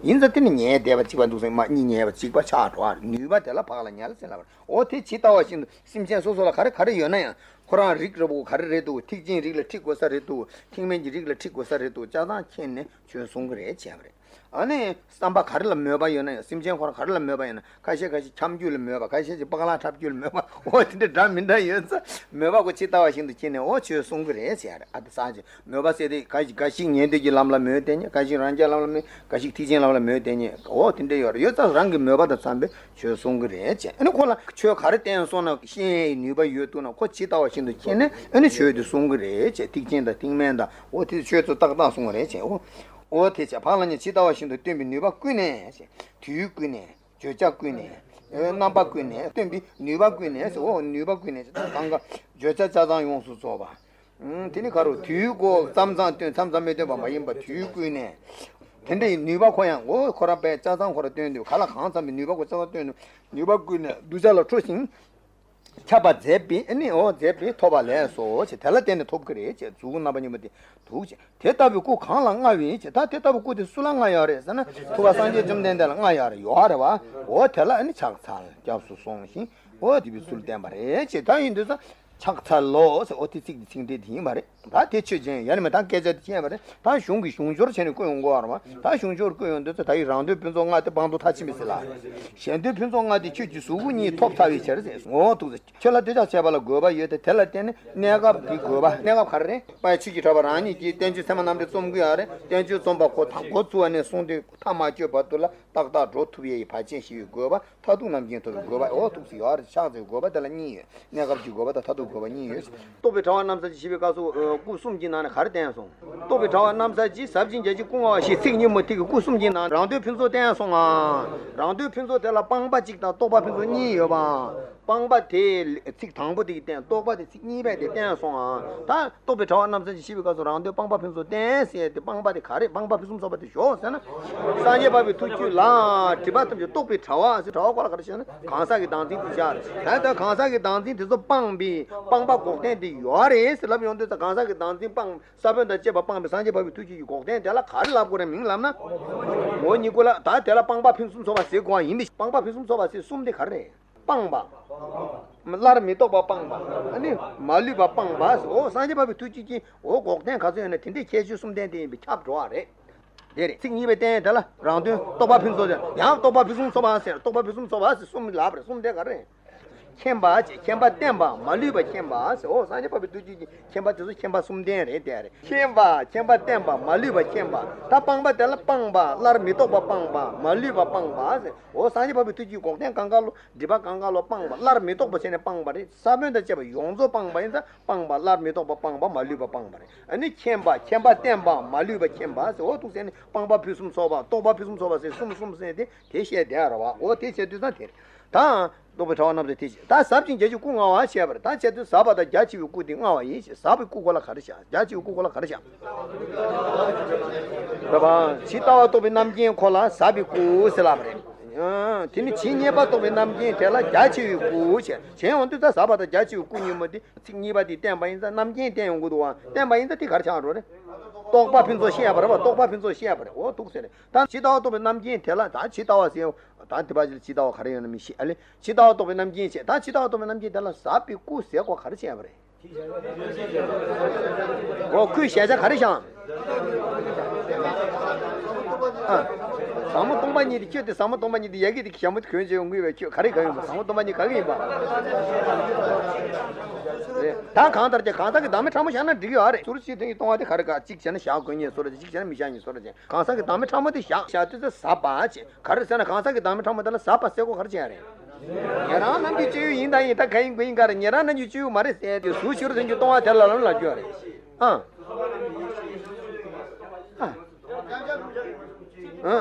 ཡིན་ཙང་དེ་ནི་ཉལ་བསྡད་པ་གཅིག་པ་འདུག་ཟེར་མ་གཉིད་ཉལ་བ་གཅིག་པ་ཆགས་འགྲོ་བ་རེད། ནུས་པ་དེ་ལ་བག་ལ་ཉལ་ཟེར་ལབ་པ་རེད། འོ་དེ་ཇི་ལྟ་བ་བཞིན་དུ་སེམས་ཅན་སོ་སོ་ལ་ག་རེ་ག་རེ་ཡོད་ན་ཡང་ཁོ་རང་རིགས་རེ་བོ་ག་རེ་རེད་འདུག་ཐེག་ཆེན་རིགས་ལ་ཁྲིད་དགོས་ས་རེད་འདུག་ཐེག་དམན་གྱི་རིགས་ལ་ཁྲིད་དགོས་ས་རེད་འདུག་ཆ་ཚང་མཁྱེན་ནས་ཆོས་གསུང་གི་རེད་བྱས་པ་རེད། ཨ་ནི་བསམ་པ་ག་རེ་ལ་མོས་པ་ཡོད་ན་ཡང་སེམས་ཅན་ཁོ་རང་ག་རེ་ལ་མོས་པ་ཡོད་ན། ཁ་ཤས་ཁ་ཤས་འཁྱམ་རྒྱུ་ལ་མོས་པ། ཁ་ཤས་ཤིག་སྤག་ལག་འཁྲབ་རྒྱུ་ལ་མོས་པ། འོ་དེ་འདྲ་འདྲ་མི་འདྲ་ཡོད་ཙང་མོས་པ་ཁོ་ཇི་ལྟ་བ་བཞིན་དུ་ཁྱེར་ནས་འོ་ཆོས་གསུང་གི་རེད་ཟེར་ཡ་རེད། ཨ་ད་ས་ཆེ་མོས་པ་ཟེར་དེ་འགའ་ཞིག་འགའ་ཞིག་ཉན་ཐོས་ཀྱི་ལམ་ལ་མོས་དེ་ཉན། འགའ་ཞིག་རང་རྒྱལ་ལམ་ལ་མོས། འགའ་ཞིག་ཐེག་ཆེན་ལམ་ལ་མོས་དེ་ཉན། འོ་དེ་འདྲ་ཡོད་རེད། ཡོད་ཙང་རང་གི་མོས་པ་དང་འཚམ་པའི་ཆོས་གསུང་གི་རེད་ཅེས། ཨ་ནི་ཁོ་ལ་ཆོས་ག་རེ་བསྟན་སོང་ན་ཤེས་ཡས་ནུས་པ་ཡོད་འདུག་ན་ཁོ་ཇི་ལྟ་བ་བཞིན་དུ་ཁྱེར་ནས་ཨ་ནི་ཆོས་དེ་གསུང་གི་རེད་ཅེས། ཐེག་ཆེན་དང་ཐེག་དམན་དང་འོ་དེ་ཆོས་ཚོ་ཏག་ཏག་གསུང་གི་རེད་ཅེས། འོ་འོ་དེ་ཅེས་བག་ལ་ཉལ་ཇི་ལྟ་བ་བཞིན་དུ་སྟོན་པའི་ནུས་པ་ཀུན་ནས་ཅེས། དུས་ཀུན་ནས། བརྗོད་བྱ་ཀུན་ནས། རྣམ་པ་ཀུན་ནས་སྟོན་པའི་ནུས་པ་ཀུན་ནས་ཟེར། འོ་ནུས་པ་ཀུན་ནས་ཟེར་ད་གང་ག་བརྗོད་བྱ་ཆ་ཚང་ཡོངས་སུ་རྫོགས་པ། ཨང་དེ་ནི་ག་རུ་དུས་གོ་མཚམས་མཚམས་སྟོན། མཚམས་མཚམས་མི་སྟོན་པ་མ་ཡིན་པ་དུས་ཀུན་ནས། དེ་འདྲའི་ནུས་པ་ཁོ་ཡང་འོ་ཁོ་རང་པས་ཆ་ཚང་ཁོ་རང་སྟོན་དུས་ག་ལ་གང་འཚམ་པའི་ནུས་པ་ཁོ་ཆ་ཚང་སྟོན་དུས་ནུས་པ་ཀུན་ནས་གདུལ་བྱ་ལ་འཕྲོ་ཞིང་ཁྱབ་པར་མཛད་པའི་ཨ་ནི་འོ་མཛད་པའི་ཐོབ་པ་ལས་སོ་ཞེས་དེ་ལ་བརྟེན་ནས་ཐོབ་ཀྱི་རེད་ཅེས་གཟུགས་སྐུ་རྣམ་པ་གཉིས་པོ་དེ་འདུག་ཅེས། དེ་ལྟ་བུའི་སྐུ་གང་ལ་མངའ་བའི་ཅེས། ད་དེ་ལྟ་བུའི་སྐུ་དེ་སུ་ལ་མངའ་ཡོད་རེད་ཟེར་ན་ཐུབ་པ་སངས་རྒྱས་བཅོམ་ལྡན་འདས་ལ་མངའ་ཡོད་རེད། ཡོད་རེད་བ། འོ་དེ་ལ་ཨ་ནི་ཕྱག་འཚལ་སྐྱབས་སུ་སོང་ཞིང་འོ་འདི་བའི་ཚུལ་བསྟན་པ་རེད་ཅེས། ད་ཡིན་དུས་ཙང་ཕྱག་འཚལ་ལོ་ཟེར། འོ་དེ་ཚིག་འདི་ཚིག་འགྲེལ་དེ་ཡིན་པ་རེད། ད་དེ་ཆོས་ཅན་ཡང་ནི་མེད་ད་སྐད་ཆ་དེ་ཤེས་པ་རེད། ད་གཞུང་གི་གཞུང་སྦྱོར་བྱས་ནས་བཀོད་ཡོང་དགོས་བ་རེད་བ། ད་གཞུང་སྦྱོར་བཀོད་ཡོང་དུས་ཙང་ད་ཡི་རང་དོན་ཕུན་ཚོགས་ལྔ་སྟེ་སྤངས་རྟོགས་མཐར་ཕྱིན་པའི་ཟེར་ལ། གཞན་དོན་ཕུན་ཚོགས་ལྔ་སྟེ་ཆོས་ཀྱི་གཟུགས་སྐུ་གཉིས་ཐོབ་ཚར་བའི་ཕྱིར་ཟེར། འོ་ཐུགས་ཆོས་ལ་འདོད་ཆགས་བྱས་པ་ལ་དགོས་པ་ཡོད་དེ། དེ་ལ་བརྟེན་ནས་གནས་སྐབས་ཀྱི་དགོས་པ། གནས་སྐབས་ག་རེ་རེད། དཔལ་ཆོས་ཀྱི་གྲགས་པ་རང་ཉིད་ཀྱིས་བསྟན་བཅོས་ཚད་མ་རྣམ་འགྲེལ་རྩོམ་གྱི་ཡོད་རེད། བསྟན་བཅོས་རྩོམ་པ་ཁོ་ཐག་འགོ་བཙུགས་པ་ནས་བཟུང་སྟེ་མཐའ་མ་གཅོད་བར་དུ་ལ་ཏག་ཏག་འགྲོ་ཐུབ་ཡས་ཀྱི་བར་ཆད་ཞི་བའི་དགོས་པ། མཐར་ཐུག་རྣམ་མཁྱེན་ཐོབ་པའི་དགོས་པ། འོ་ཐུགས་སུ་ཡོད་རེད། ཕྱག་འཚལ་དགོས་པ་དེ་ལ་གཉིས་ཡོད། གནས་སྐབས་ཀྱི་དགོས་པ་དང་མཐར་ཐུག་དགོས་པ་གཉིས་ཡོད། རྟོགས་པའི་གྲགས་པ་རྣམ་གསལ་གྱིས་ཞེས་པའི་སྐབས་སུ་སྐུ་གསུམ་གྱི་ནང་ནས་ག་རེ་བསྟན་སོང་། རྟོགས་པའི་གྲགས་པ་རྣམ་གསལ་གྱིས་ཟབ་ཅིང་རྒྱ་ཆེར་ཀུན་མངའ་བ་ཞེས་ཚིག་གཉིས་མོ་ཐིག་གི་སྐུ་གསུམ་གྱི་ནང་རང་དོན་ཕུན་ཚོགས་བསྟན་སོང་ང་། རང་དོན་ཕུན་ཚོགས་དེ་ལ་སྤངས་པ་གཅིག་དང་རྟོགས་པ་ཕུན་ཚོགས་གཉིས་ཡོད་པ། སྤངས་པ་དེ་ཚིག་དང་པོ་དེ་གིས་བསྟན། རྟོགས་པ་དེ་ཚིག་གཉིས་པས་དེ་བསྟན་སོང་ང་། ད་རྟོགས་པའི་གྲགས་པ་རྣམ་གསལ་གྱིས་ཞེས་པའི་སྐབས་སུ་རང་དོན་སྤངས་པ་ཕུན་ཚོགས་བསྟན་ཟེར་ཏེ་སྤངས་པ་དེ་ག་རེ། སྤངས་པ་ཕུན་སུམ་ཚོགས་པ་དེ་ཞོག་ཟེར་ན། སངས་རྒྱས་འཕགས་པའི་ཐུགས་རྒྱུད་ལ་སྒྲིབ་པ་ཐམས་ཅད་རྟོགས་པའི་གྲགས་པ་ཟེར། གྲགས་པ་ག་ལ་ག་རེ་ཟེར་ན་གང་ཟག་གི་བདག་འཛིན་དེ་ཤར། ད་ལྟ་གང་ཟག་གི་བདག་འཛིན་དེ་ཚོ་སྤངས་པའི་སྤངས་པ་འགོག་བདེན་དེ་ཡོད་རེད་ཟེར་ལབ་ཡོང་དུས་ད་གང་ཟག་གི་བདག་འཛིན་སྤངས། ས་བོན་དང་བཅས་པ་སྤངས་པའི་སངས་རྒྱས་འཕགས་པའི་ཐུགས་རྒྱུད་ཀྱི་འགོག་བདེན་དེ་ལ་ག་རེ་ལབ་དགོས་རེད་མིང་ལབ་ན། འོ་ཉིད་སྐུ་ལ། ད་དེ་ལ་སྤངས་པ་ཕུན་སུམ་ཚོགས་པ་ཟེར་དགོས་པ་ཡིན་པས། སྤངས་པ་ཕུན་སུམ་ཚོགས་པ་ཟེར་གསུམ་དེ་ག་རེ་རེད། སྤངས་པ། སླར་མི་ལྡོག་པ་སྤངས་པ། ཨ་ནི་མ་ལུས་པ་སྤངས་པ། འོ་སངས་རྒྱས་འཕགས་པའི་ཐུགས་རྒྱུད་ཀྱི་འོ་འགོག་བདེན་ག་ཚོད་ཡོད་ན་དེ་འདྲའི་ཁྱད་ཆོས་གསུམ་ལྡན་དེ་ཡིན་པས་ཁྱབ་འགྲོ་བ་རེད། དེ་རེད། ཚིག་གཉིས་པའི་བསྟན་དེ་ལ་རང་དོན་རྟོགས་པ་ཕུན་ཚོགས་ཟེར། ཡང་རྟོགས་པ་ཕུན་སུམ་ཚོགས་པ་ཟེར། རྟོགས་པ་ཕུན་སུམ་ཚོགས་པ་ཟེར་གསུམ་ལབ་རེད། གསུམ་དེ་ག་རེ་རེད། མཁྱེན་པ་ཅེས་མཁྱེན་པ་བསྟན་པ་མ་ལུས་པ་མཁྱེན་པ་ཟེར། འོ་སངས་རྒྱས་འཕགས་པའི་ཐུགས་རྒྱུད་ཀྱི་མཁྱེན་པ་དེ་ཚོ་མཁྱེན་པ་གསུམ་ལྡན་རེད་དེ་རེད། མཁྱེན་པ་མཁྱེན་པ་བསྟན་པ་མ་ལུས་པ་མཁྱེན་པ། ད་སྤངས་པ་དེ་ལ་སྤངས་པ་སླར་མི་ལྡོག་པ་སྤངས་པ་མ་ལུས་པ་སྤངས་པ་ཟེར། འོ་སངས་རྒྱས་འཕགས་པའི་ཐུགས་རྒྱུད་འགོག་བདེན་གང་ག་ལོ། སྒྲིབ་པ་གང་ག་ལོ་སྤངས་པ་སླར་མི་ལྡོག་པ་བྱས་ནས་སྤངས་པ་རེད། ས་བོན་དང་བཅས་པ་ཡོངས་རྫོགས་སྤངས་པ་ཡིན་ཙང་སྤངས་པ་སླར་མི་ལྡོག་པ་སྤངས་པ་མ་ལུས་པ་སྤངས་པ་རེད། ཨ་ནི་མཁྱེན་པ་མཁྱེན་པ་བསྟན་པ་མ་ལུས་པ་མཁྱེན་པ་ཟེར། འོ་ཐུགས་སེམས་ནི་སྤངས་པ་ཕུན་སུམ་ཚོགས་པ་རྟོགས་པ་ཕུན་སུམ་ཚོགས་པ་ཟེར་གསུམ་གསུམ་ཟེར་ཏེ་དེ་བཤད་བསྡད་ར་བ། འོ་དེ་བཤད་དུས་ཙང་དེ་རེད། ད་རྟོགས་པའི་ཕྲེང་བ་རྣམ་ཚོགས་དེ་བྱེད། ད་ཟབ་ཅིང་རྒྱ་ཆེ་བའི་སྐུ་མངའ་བ་བཤད་པ་རེད། ད་བྱས་དུས་ཟབ་པ་དང་རྒྱ་ཆེ་བའི་སྐུ་དེ་མངའ་བ་ཡིན་ཞེས། ཟབ་པའི་སྐུ་གོ་ལ་ག་རེ་བཞག་རྒྱ་ཆེ་བའི་སྐུ་གོ་ལ་ག་རེ་བཞག་རེད་པ། ཇི་ལྟ་བ་རྟོགས་པའི་རྣམ་མཁྱེན་ཁོ་ལ་ཟབ་པའི་སྐུ་ཟེར་ལབ་པ་རེད། ཨང་། དེ་ནི་ཇི་སྙེད་པ་རྟོགས་པའི་རྣམ་མཁྱེན་དེ་ལ་རྒྱ་ཆེ་བའི་སྐུ་ཞེས། བྱས་ཡོང་དུས་ད་ཟབ་པ་དང་རྒྱ་ཆེ་བའི་སྐུ་གཉིས་པོ་དེ་ཚིག་གཉིས་པ་དེ་བསྟན་པ་ཡིན་ཙང་རྣམ་མཁྱེན་བསྟན་ཡོང་གི་འདུག་བ། བསྟན་པ་ཡིན་ཙང་དེ་ག་རེ་ཆགས་འགྲོ་རེད། རྟོགས་པ་ཕུན་ཚོགས་བཤད་པ་རེད་བ། རྟོགས་པ་ཕུན་ཚོགས་བཤད་པ་རེད། འོ་ཐུགས་སེ་རེད། ད་ཇི་ལྟ་བ་རྟོགས་པའི་རྣམ་མཁྱེན་དེ་ལ། ད་ཇི་ལྟ་བ་ཟེར། ད་དེ་བ་ཇི་ལྟ་བ་ག་རེ་ཡོད་ན་མི་ཤེས་ཨ་ལེ། ཇི་ལྟ་བ་རྟོགས་པའི་རྣམ་མཁྱེན་བྱས། ད་ཇི་ལྟ་བ་རྟོགས་པའི་རྣམ་མཁྱེན་དེ་ལ་ཟབ་པའི་སྐུ་ཟེར་དགོས་ག་རེ་བྱས་པ་རེད། འོ་ཁོས་གཞལ་བྱ་ག་རེ་བཞག་ཨ། ཟབ་མོ་སྟོང་པ་ཉིད་དེ་ཁྱོད་དེ་ཟབ་མོ་སྟོང་པ་ཉིད་དེ་ཡ་གི་དེ་ཞྭ་མོ་དེ་གོན་བྱས་ཡོང་གི་ཡོད་པས། ཁྱོད་ག་རེ་ག་ཡོང་པ། ཟབ་མོ་སྟོང་པ་ཉིད་ག་གི་ཡིན་པ། རེད། ད་གང་ལྟར་ཀྱང་གང་ཟག་གི་བདག་མེད་ཕྲ་མོ་བཞག་ན་འགྲིག་གི་ཡོད་རེད། ཟུར་ཕྱི་དོན་གྱི་སྟོང་པ་དེ་ག་རེ་ག་གཅིག་བྱས་ན་བཞག་དགོས་ངེས་བཟོ་འདྲ་ཅིག་གཅིག་བྱས་ན་མི་བཞག་ངེས་བཟོ་འདྲ་ཅིག་གང་ཟག་གི་བདག་མེད་ཕྲ་མོ་དེ་བཞག་བཞག་དུས་ཚེ་ཟབ་པ་བྱེད། ག་རེ་ཟེར་ན་གང་ཟག་གི་བདག་མེད་ཕྲ་མོ་དེ་ལ་ཟབ་པ་ཟེར་དགོས་ག་རེ་བྱས་རེད། ཉན་རང་རྣམས་ཀྱི་སྤྱོད་ཡུལ་ཡིན་དང་ཡིན། ད་ག་ཡིན་དགུ་ཡིན་ག་རེ། ཉན་རང་རྣམས་ཀྱི་སྤྱོད་ཡུལ་མ་རེད་ཟེར་ཏེ་ཟུར་ཕྱི་རོལ་དོན་གྱི་སྟོང་པ་དེ་ལ་ལམ་ལ་སྐྱོད་རེད། ཨ། ཨ།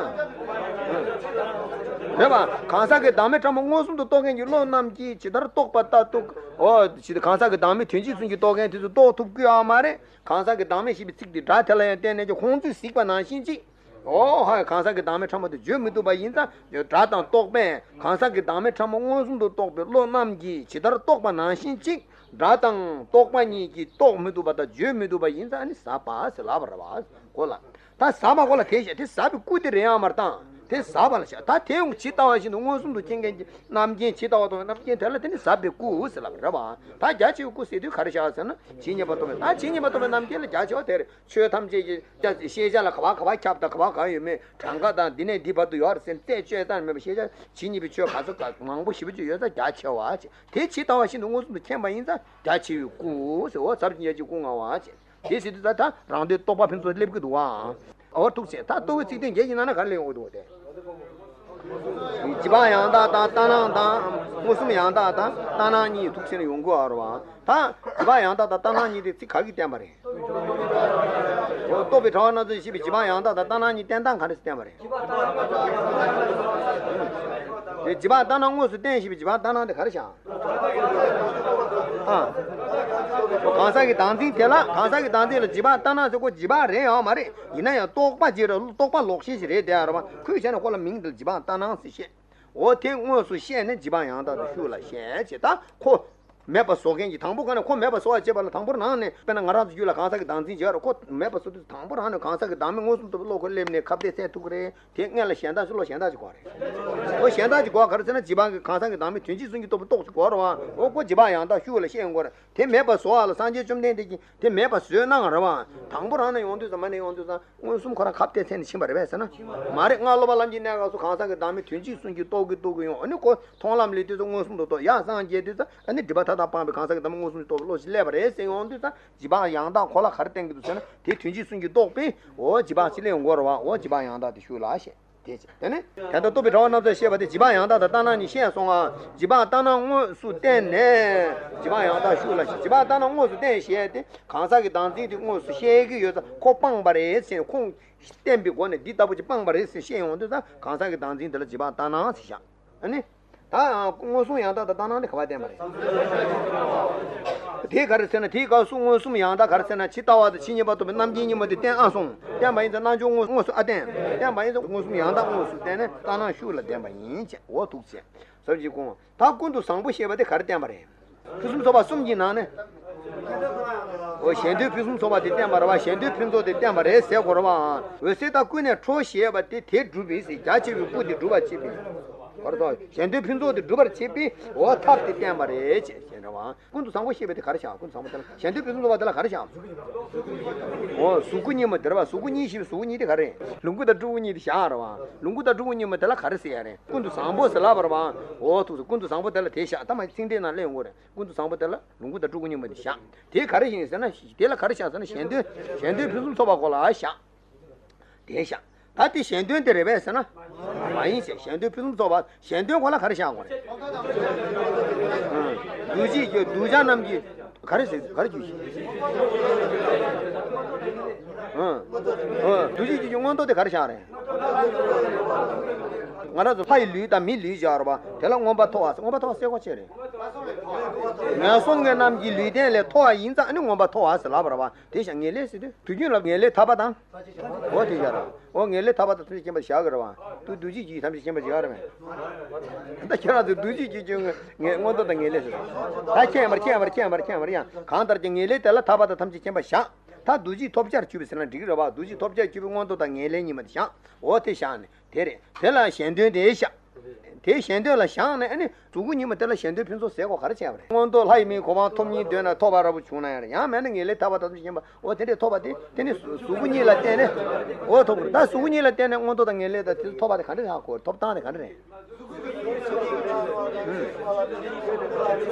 རེད་པ། གང་ཟག་གི་བདག་མེད་ཕྲ་མོ་མངོན་སུམ་དུ་རྟོགས་མཁན་གྱི་བློ་རྣམས་ཀྱིས་ཇི་ལྟར་རྟོགས་པ་ལྟ་ཐུབ། འོ། ཇི་ལྟར་གང་ཟག་གི་བདག་མེད་དོན་སྤྱི་གསུམ་གྱི་རྟོགས་མཁན་དེ་ཚོས་རྟོགས་ཐུབ་ཀྱི་ཡོད་མ་རེད། གང་ཟག་གི་བདག་མེད་ཞེས་པའི་ཚིག་དེ་སྒྲ་དེ་ལ་ཡང་བརྟེན་ནས་ཀྱང་ཁོང་ཚོས་གཟིགས་པ་ནང་བཞིན་ཅིག་འོ་ཧ། གང་ཟག་གི་བདག་མེད་ཕྲ་མོ་དེ་བརྗོད་མི་ཐུབ་པ་ཡིན་ཙང་། སྒྲ་དང་རྟོག་པས་གང་ཟག་གི་བདག་མེད་ཕྲ་མོ་མངོན་སུམ་དུ་རྟོགས་པའི་བློ་རྣམས་ཀྱིས་ཇི་ལྟར་རྟོགས་པ་ནང་བཞིན་ཅིག་སྒྲ་དང་རྟོག་པ་གཉིས་ཀྱིས་རྟོགས་མི་ཐུབ་པ་དང་བརྗོད་མི་ཐུབ་པ་ཡིན་ཙང་། ཨ་ནི་ཟབ་པ་ཟེར་ལབ་པ་རེད་པ། གོ་ལ། ད་ཟབ་པ་གོ་ལ་དེ་བཤད་དེ་ཟབ་པའི་སྐུ་དེ་རེད་ཡང་མར་བཏང་། དེ་ཟབ་པ་ལ་བཤད། ད་དེ་ཡང་ཇི་ལྟ་བ་བཞིན་དུ་མངོན་སུམ་དུ་མཁྱེན་མཁན་གྱི་རྣམ་མཁྱེན། ཇི་ལྟ་བ་རྟོགས་པའི་རྣམ་མཁྱེན་དེ་ལ་དེ་ནི་ཟབ་པའི་སྐུ་ཟེར་ལབ་པ་རེད་པ། ད་རྒྱ་ཆེ་བའི་སྐུ་ཟེར་དུས་ག་རེ་བཞག་ཟེར་ན་ཇི་སྙེད་པ་རྟོགས་པའི། ད་ཇི་སྙེད་པ་རྟོགས་པའི་རྣམ་མཁྱེན་ལ་རྒྱ་ཆེ་བ་དེ་རེད། ཆོས་ཐམས་ཅད་ཀྱི་ཤེས་བྱ་ལ་ག་བ་ག་བ་ཁྱབ་དང་ག་བ་ག་ཡོད་མེད། གྲངས་ཀ་དང་འདི་ནས་འདི་བར་དུ་ཡོད་རེད་ཟེར་རྩད་གཅོད་ཙམ་མེད་པ། ཤེས་བྱ་ཇི་སྙེད་པའི་ཆོས་ག་ཚོད་ག་མང་པོ་ཞེ་པོ་ཅིག་ཡོད་ཙང་རྒྱ་ཆེ་བ་བྱེད། དེ་ཇི་ལྟ་བ་བཞིན་དུ་མངོན་སུམ་དུ་མཁྱེན་པ་ཡིན་ཙང་རྒྱ་ཆེ་བའི་སྐུ་ཟེར། འོ་ཟབ་ཅིང་རྒྱ་ཆེའི་སྐུ་མངའ་བ་བྱེད། དེ་ཟེར་དུས་ད་ད་རང་དོན་རྟོགས་པ་ཕུན་ཚོགས་སླེབས་ཀྱི་འདུག་བ། འོ་ཐུགས་རྗེ་ཆེ། ད་རྟོགས་པའི་ཚིག་དོན་བརྒྱད་ཀྱི་ནང་ན་ག་རེ་སླེབས་ཡོང་གི་འདུག་སྟེ། བྱེད་པ་ཡང་དག་དང་ལྟར་སྣང་དང་། མངོན་སུམ་ཡང་དག་དང་ལྟར་སྣང་གཉིས་ཐུགས་ཆེན་ཡོང་གི་ཡོད་རེད་བ། ད་བྱེད་པ་ཡང་དག་དང་ལྟར་སྣང་གཉིས་དེ་ཚིག་ག་གིས་བསྟན་པ་རེད། འོ་རྟོགས་པའི་ཕྲེང་བ་རྣམ་ཚོགས་ཞེས་པའི་བྱེད་པ་ཡང་དག་དང་ལྟར་སྣང་གཉིས་བསྟན་སྟངས་ག་རེ་བསྟན་པ་རེད། བྱེད་པ་ལྟར་སྣང་དངོས་སུ་བསྟན་ཞེས་པའི་བྱེད་པ་ལྟར་སྣང་དེ་ག་རེ་བྱ། ཨ། གང་ཟག་གི་བདག་འཛིན་དེ་ལ། གང་ཟག་གི་བདག་འཛིན་ལ་བྱེད་པ་ལྟར་སྣང་ཟེར་གོ། བྱེད་པ་རེད་ཡང་མ་རེད། ཡིན་ན་ཡང་རྟོག་པ་ཅིག་རེད། རྟོག་པ་ལོག་ཤེས་ཤིག་རེད་དེ་ཡང་རེད་བ། ཁོས་བྱས་ན་ཁོ་ལ་མིང་འདི་ལ་བྱེད་པ་ལྟར་སྣང་ཟེར་བཤད། འོ་དེ་དངོས་སུ་བཤད་ནས་བྱེད་པ་ཡང་དག་ཏུ་ཤུགས་ལ་བཤད་ཅེས། ད་ཁོ་མེད་པ་བཟོ་མཁན་གྱི་དང་པོ་ག་ནས་ཁོ་མེད་པ་བཟོ་བ་བྱེད་པ་ལ། དང་པོ་རང་ནས་དཔེར་ན་ང་རང་ཚོ་རྒྱུད་ལ་གང་ཟག་གི་བདག་འཛིན་བྱེད་རེད། ཁོ་མེད་པ་བཟོ་དུས་དང་པོ་རང་ནས་གང་ཟག་གི་བདག་མེད་མངོན་སུམ་དུ་བློ་ཁོ་སླེབས་ནས་ཁ་གཏད་ཚད་ཐུབ་ཀྱི་རེད། དེ་སྔོན་ལ་གཞན་དག་ཅིག་བློ་གཞན་དག་ཅིག་དགོས་རེད། འོ་གཞན་དག་ཅིག་དགོས་ག་རེ་ཟེར་ན་བྱེད་པ་གི་གང་ཟག་གི་བདག་མེད་དོན་སྤྱི་གསུམ་གྱི་རྟོགས་པ་རྟོགས་ཅིག་དགོས་རེད་བ། འོ་ཁོ་བྱེད་པ་ཡང་དག་ཤུགས་ལ་བཤད་དགོས་རེད། དེ་མེད་པ་བཟོ་བ་ལ་སངས་རྒྱས་བཅོམ་ལྡན་འདས་ཀྱིས་དེ་མེད་པ་བཟོས་གནང་རེད་བ། དང་པོ་རང་ནས་ཡོང་དུས་ཙམ་མ་ནས་ཡོང་དུས་ཙམ་མངོན་སུམ་ཁོ་རང་ཁ་གཏད་ཚད་ནས་ཕྱིན་པ་རེད་པས་ཟེར་ན། མ་རེད། སྔ་སློབ་པ་ལམ་གྱི་གནས་སྐབས་སུ་གང་ཟག་གི་བདག་མེད་དོན་སྤྱི་གསུམ་གྱི་རྟོགས་ཀྱི་རྟོགས་ཀྱི་ཡོང་། ཨ་ནི་ཁོ་མཐོང་ལམ་སླེབས་དུས་ཙམ་མངོན་སུམ་དུ་རྟོགས། ཡར་སངས་རྒྱས་དུས་ཙམ་ཨ་ནི་སྒྲིབ་པ་མཐའ་དག་སྤངས་པའི་གང་ཟག་གི་བདག་མེད་མངོན་སུམ་གྱི་རྟོགས་པའི་བློ་ཞིག་སླེབས་པ་རེད་ཟེར་ཡོང་དུས་ཙམ། བྱེད་པ་ཡང་དག་ཁོ་ལ་ག་རེ་བསྟན་གྱི་འདུག་ཟེར་ན། དེ་དོན་སྤྱི་གསུམ་གྱི་རྟོགས་པས། འོ་བྱེད་པ་ཅིག་སླེབས་ཡོང་དགོས་རེད་བ། འོ་བྱེད་པ་ཡང་དག་དེ་ཤུགས་ལ་བཤད། དེ་བྱས། དེ་ནས་དེ་ལྟར་རྟོགས་པའི་ཕྲེང་བ་རྣམ་ཚོགས་བཤད་པ་སྟེ། བྱེད་པ་ཡང་དག་དང་ལྟར་སྣང་གཉིས་བཤད་སོང་ང་། བྱེད་པ་ལྟར་སྣང་དངོས་སུ་བསྟན་ནས། བྱེད་པ་ཡང་དག་ཤུགས་ལ་བཤད། བྱེད་པ་ལྟར་སྣང་དངོས་སུ་བསྟན་ཞེས་ཏེ། གང་ཟག་གི་བདག་འཛིན་དེ་དངོས་སུ་བཤད་ཀྱི་ཡོད་ཙང་། ཁོ་སྤངས་པ་རེད་ཟེར། ཁོང་བསྟན་པའི་སྒོ་ནས་འདི་ལྟ་བུ་ཅིག་སྤངས་པ་རེད་ཟེར་བཤད་ཡོང་དུས་ཙང་། གང་ཟག་གི་བདག་འཛིན་དེ་ལ་བྱེད་པ་ལྟར་སྣང་ཟེར་བཞག་ཨ་ནི། ད་མངོན་སུམ་ཡང་དག་དང་ལྟར་སྣང་དེ་ག་པར་བསྟན་པ་རེད། དེ་ག་རེ་ཟེར་ན། དེའི་སྐབས་སུ་མངོན་སུམ་ཡང་དག་ག་རེ་ཟེར་ན། ཇི་ལྟ་བ་དང་ཇི་སྙེད་པ་རྟོགས་པའི་རྣམ་མཁྱེན་གཉིས་པོ་དེ་བསྟན་ཨ་སོང་། བསྟན་པ་ཡིན་ཙང་རྣལ་འབྱོར་དངོས་དངོས་སུ་ཨ་བསྟན། བསྟན་པ་ཡིན་ཙང་མངོན་སུམ་ཡང་དག་དངོས་སུ་བསྟན་ནས་ལྟར་སྣང་ཤུགས་ལ་ལྡན་པ་ཡིན་ཅེས། འོ་ཐུགས་རྗེ་ཆེ། ཟབ་ཅིང་སྐུ་མངའ། ད་ཀུན་ཏུ་བཟང་པོ་ཞེས་པ་དེ་ག་རེ་བསྟན་པ་རེད། ཕུན་སུམ་ཚོགས་པ་གསུམ་གྱི་ནང་ནས། འོ་གཞན་དོན་ཕུན་སུམ་ཚོགས་པ་དེ་བསྟན་པ་རེད་བ། གཞན་དོན་ཕུན་ཚོགས་དེ་བསྟན་པ་རེད་ཟེར་དགོས་རེད་བ། འོད་གསལ་ལྟར་ཀུན་ནས་འཕྲོ་ཞེས་པ་དེ་དེ་སྒྲུབ་པའི་ཟེར། རྒྱ་ཆེ་བའི་སྐུ་དེ་སྒྲུབ་པར་བྱེད་པའི། བར་དུ་གཞན་དོན་ཕུན་ཚོགས་དེ་སྒྲུབ་པར་བྱེད་པའི་འོ་ཐབས་དེ་བསྟན་པ་རེད་ཅེས། རེད་བ། ཀུན་ཏུ་བཟང་པོ་ཞེས་པ་དེ་ག་རེ་བཞག་ཀུན་ཏུ་བཟང་པོ་དེ་ལ་གཞན་དོན་ཕུན་སུམ་ཚོགས་པ་དེ་ལ་ག་རེ་བཞག་འོ་གཟུགས་སྐུ་གཉིས་མ་དེ་རེད་བ། གཟུགས་སྐུ་གཉིས་ཞེས་པའི་གཟུགས་སྐུ་གཉིས་དེ་ག་རེ། ལོངས་སྐུ་དང་སྤྲུལ་སྐུ་གཉིས་དེ་བཞག་རེད་བ། ལོངས་སྐུ་དང་སྤྲུལ་སྐུ་གཉིས་མ་དེ་ལ་ག་རེ་ཟེར་ཡ་རེད། ཀུན་ཏུ་བཟང་པོ་ཟེར་ལབ་པ་རེད་བ། འོ་ཐུགས་སུ་ཀུན་ཏུ་བཟང་པོ་དེ་ལ་དེ་བཞག་ད་མ་ཚིག་འགྲེལ་ནང་སླེབས་ཡོང་གི་རེད། ཀུན་ཏུ་བཟང་པོ་དེ་ལ་ལོངས་སྐུ་དང་སྤྲུལ་སྐུ་གཉིས་མ་དེ་བཞག་དེ་ག་རེ་ཡིན་ཟེར་ན་དེ་ལ་ག་རེ་བཞག་ཟེར་ན་གཞན་དོན་གཞན་དོན་ཕུན་སུམ་ཚོགས་པ་སྐོར་ལ་བཞག་དེ་བཞག་ད་དེ་གཞན་དོན་དེ་རེད་པས་ཟེར་ན། མ་ཡིན་ཞེས་གཞན་དོན་ཕུན་སུམ་ཚོགས་པ་གཞན་དོན་སྐོར་ལ་ག་རེ་བཞག་དགོས་རེད། འདུ་བྱེད་ཀྱི་འདུ་བྱེད་རྣམས་ཀྱི་ག་རེ་ཟེར་ག་རེ་བརྗོད་ཤིག་འདུ་བྱེད་ཀྱི་མངོན་རྟོགས་དེ་ག་རེ་བཞག་རེད། ང་རང་ཚོ་ལྷ་ཡི་ལུས་དང་མིའི་ལུས་བཞག་རེད་པ། དེ་ལ་མངོན་པར་མཐོ་བ་ཟེར། མངོན་པར་མཐོ་བ་གསལ་པོ་ཆེ་རེད། ངན་སོང་གི་རྣམས་ཀྱི་ལུས་རྟེན་ལས་མཐོ་བ་ཡིན་ཙང་ཨ་ནི་མངོན་པར་མཐོ་བ་ཟེར་ལབ་པ་རེད་པ། དེ་བཞག་ངེས་ལེགས་ཟེར་དུས་དུས་རྒྱུན་ལ་ངེས་ལེགས་ཐར་པ་དང་། འོ་དེ་བཞག་ར། འོ་ངེས་ལེགས་ཐར་པ་དང་ཐམས་ཅད་མཁྱེན་པ་བཞག་གི་ར་བ། དུ་འདུ་བྱེད་ཀྱི་ཐམས་ཅད་མཁྱེན་པ་བཞག་ར་མེད། ད་ཁྱེད་རང་ཚོས་འདུ་བྱེད་ཀྱི་ཀྱང་ངས་མངོན་མཐོ་དང་ངེས་ལེགས་ཟེར། ད་མཁྱེན་པར་མཁྱེན་པར་མཁྱེན་པར་མཁྱེན་པར་ཡང་གང་ལྟར་ཀྱང་ངེས་ལེགས་དེ་ལ་ཐར་པ་དང་ཐམས་ཅད་མཁྱེན་པ་བཞག་ད་འདུ་བྱེད་ཐོབ་བྱར་གྱུར་པའི་ཟེར་ན་འགྲིག་གི་ར་བ། འདུ་བྱེད་ཐོབ་བྱར་གྱུར་པའི་མངོན་མཐོ་དང་ངེས་ལེགས་གཉིས་མ་དེ་བཞག་འོ་དེ་བཞག་ནས། དེ་རེད། དེ་ལ་གཞན་དོན་དེ་བཞག་དེ་གཞན་དོན་ལ་བཞག་ནས་ཨ་ནི་གཟུགས་སྐུ་གཉིས་མ་དེ་ལ་གཞན་དོན་ཕུན་སུམ་ཟད་དགོས་ག་རེ་བྱས་པ་རེད། མངོན་མཐོ་ལྷ་ཡི་མིའི་གོ་འཕང་ཐོབ་སྙིང་འདོད་ན་ཐོབ་པ་རབ་ཏུ་བྱུང་ན་ཡང་ཡང་མེད་ན་ངེས་ལེགས་ཐར་པ་དང་ཐམས་ཅད་མཁྱེན་པ་འོ་དེ་འདྲས་ཐོབ་པ་དེ་དེ་ནི་གཟུགས་སྐུ་གཉིས་ལ་བརྟེན་ནས་འོ་ཐོབ་དགོས་ད་གཟུགས་སྐུ་གཉིས་ལ་བརྟེན་ནས་མངོན་མཐོ་དང་ངེས་ལེགས་དང་དེ་ཚོ་ཐོབ་པ་དེ་ག་འདྲས་ཧ་གོ་ཐོབ་སྟངས་དེ་ག་འདྲས་རེད།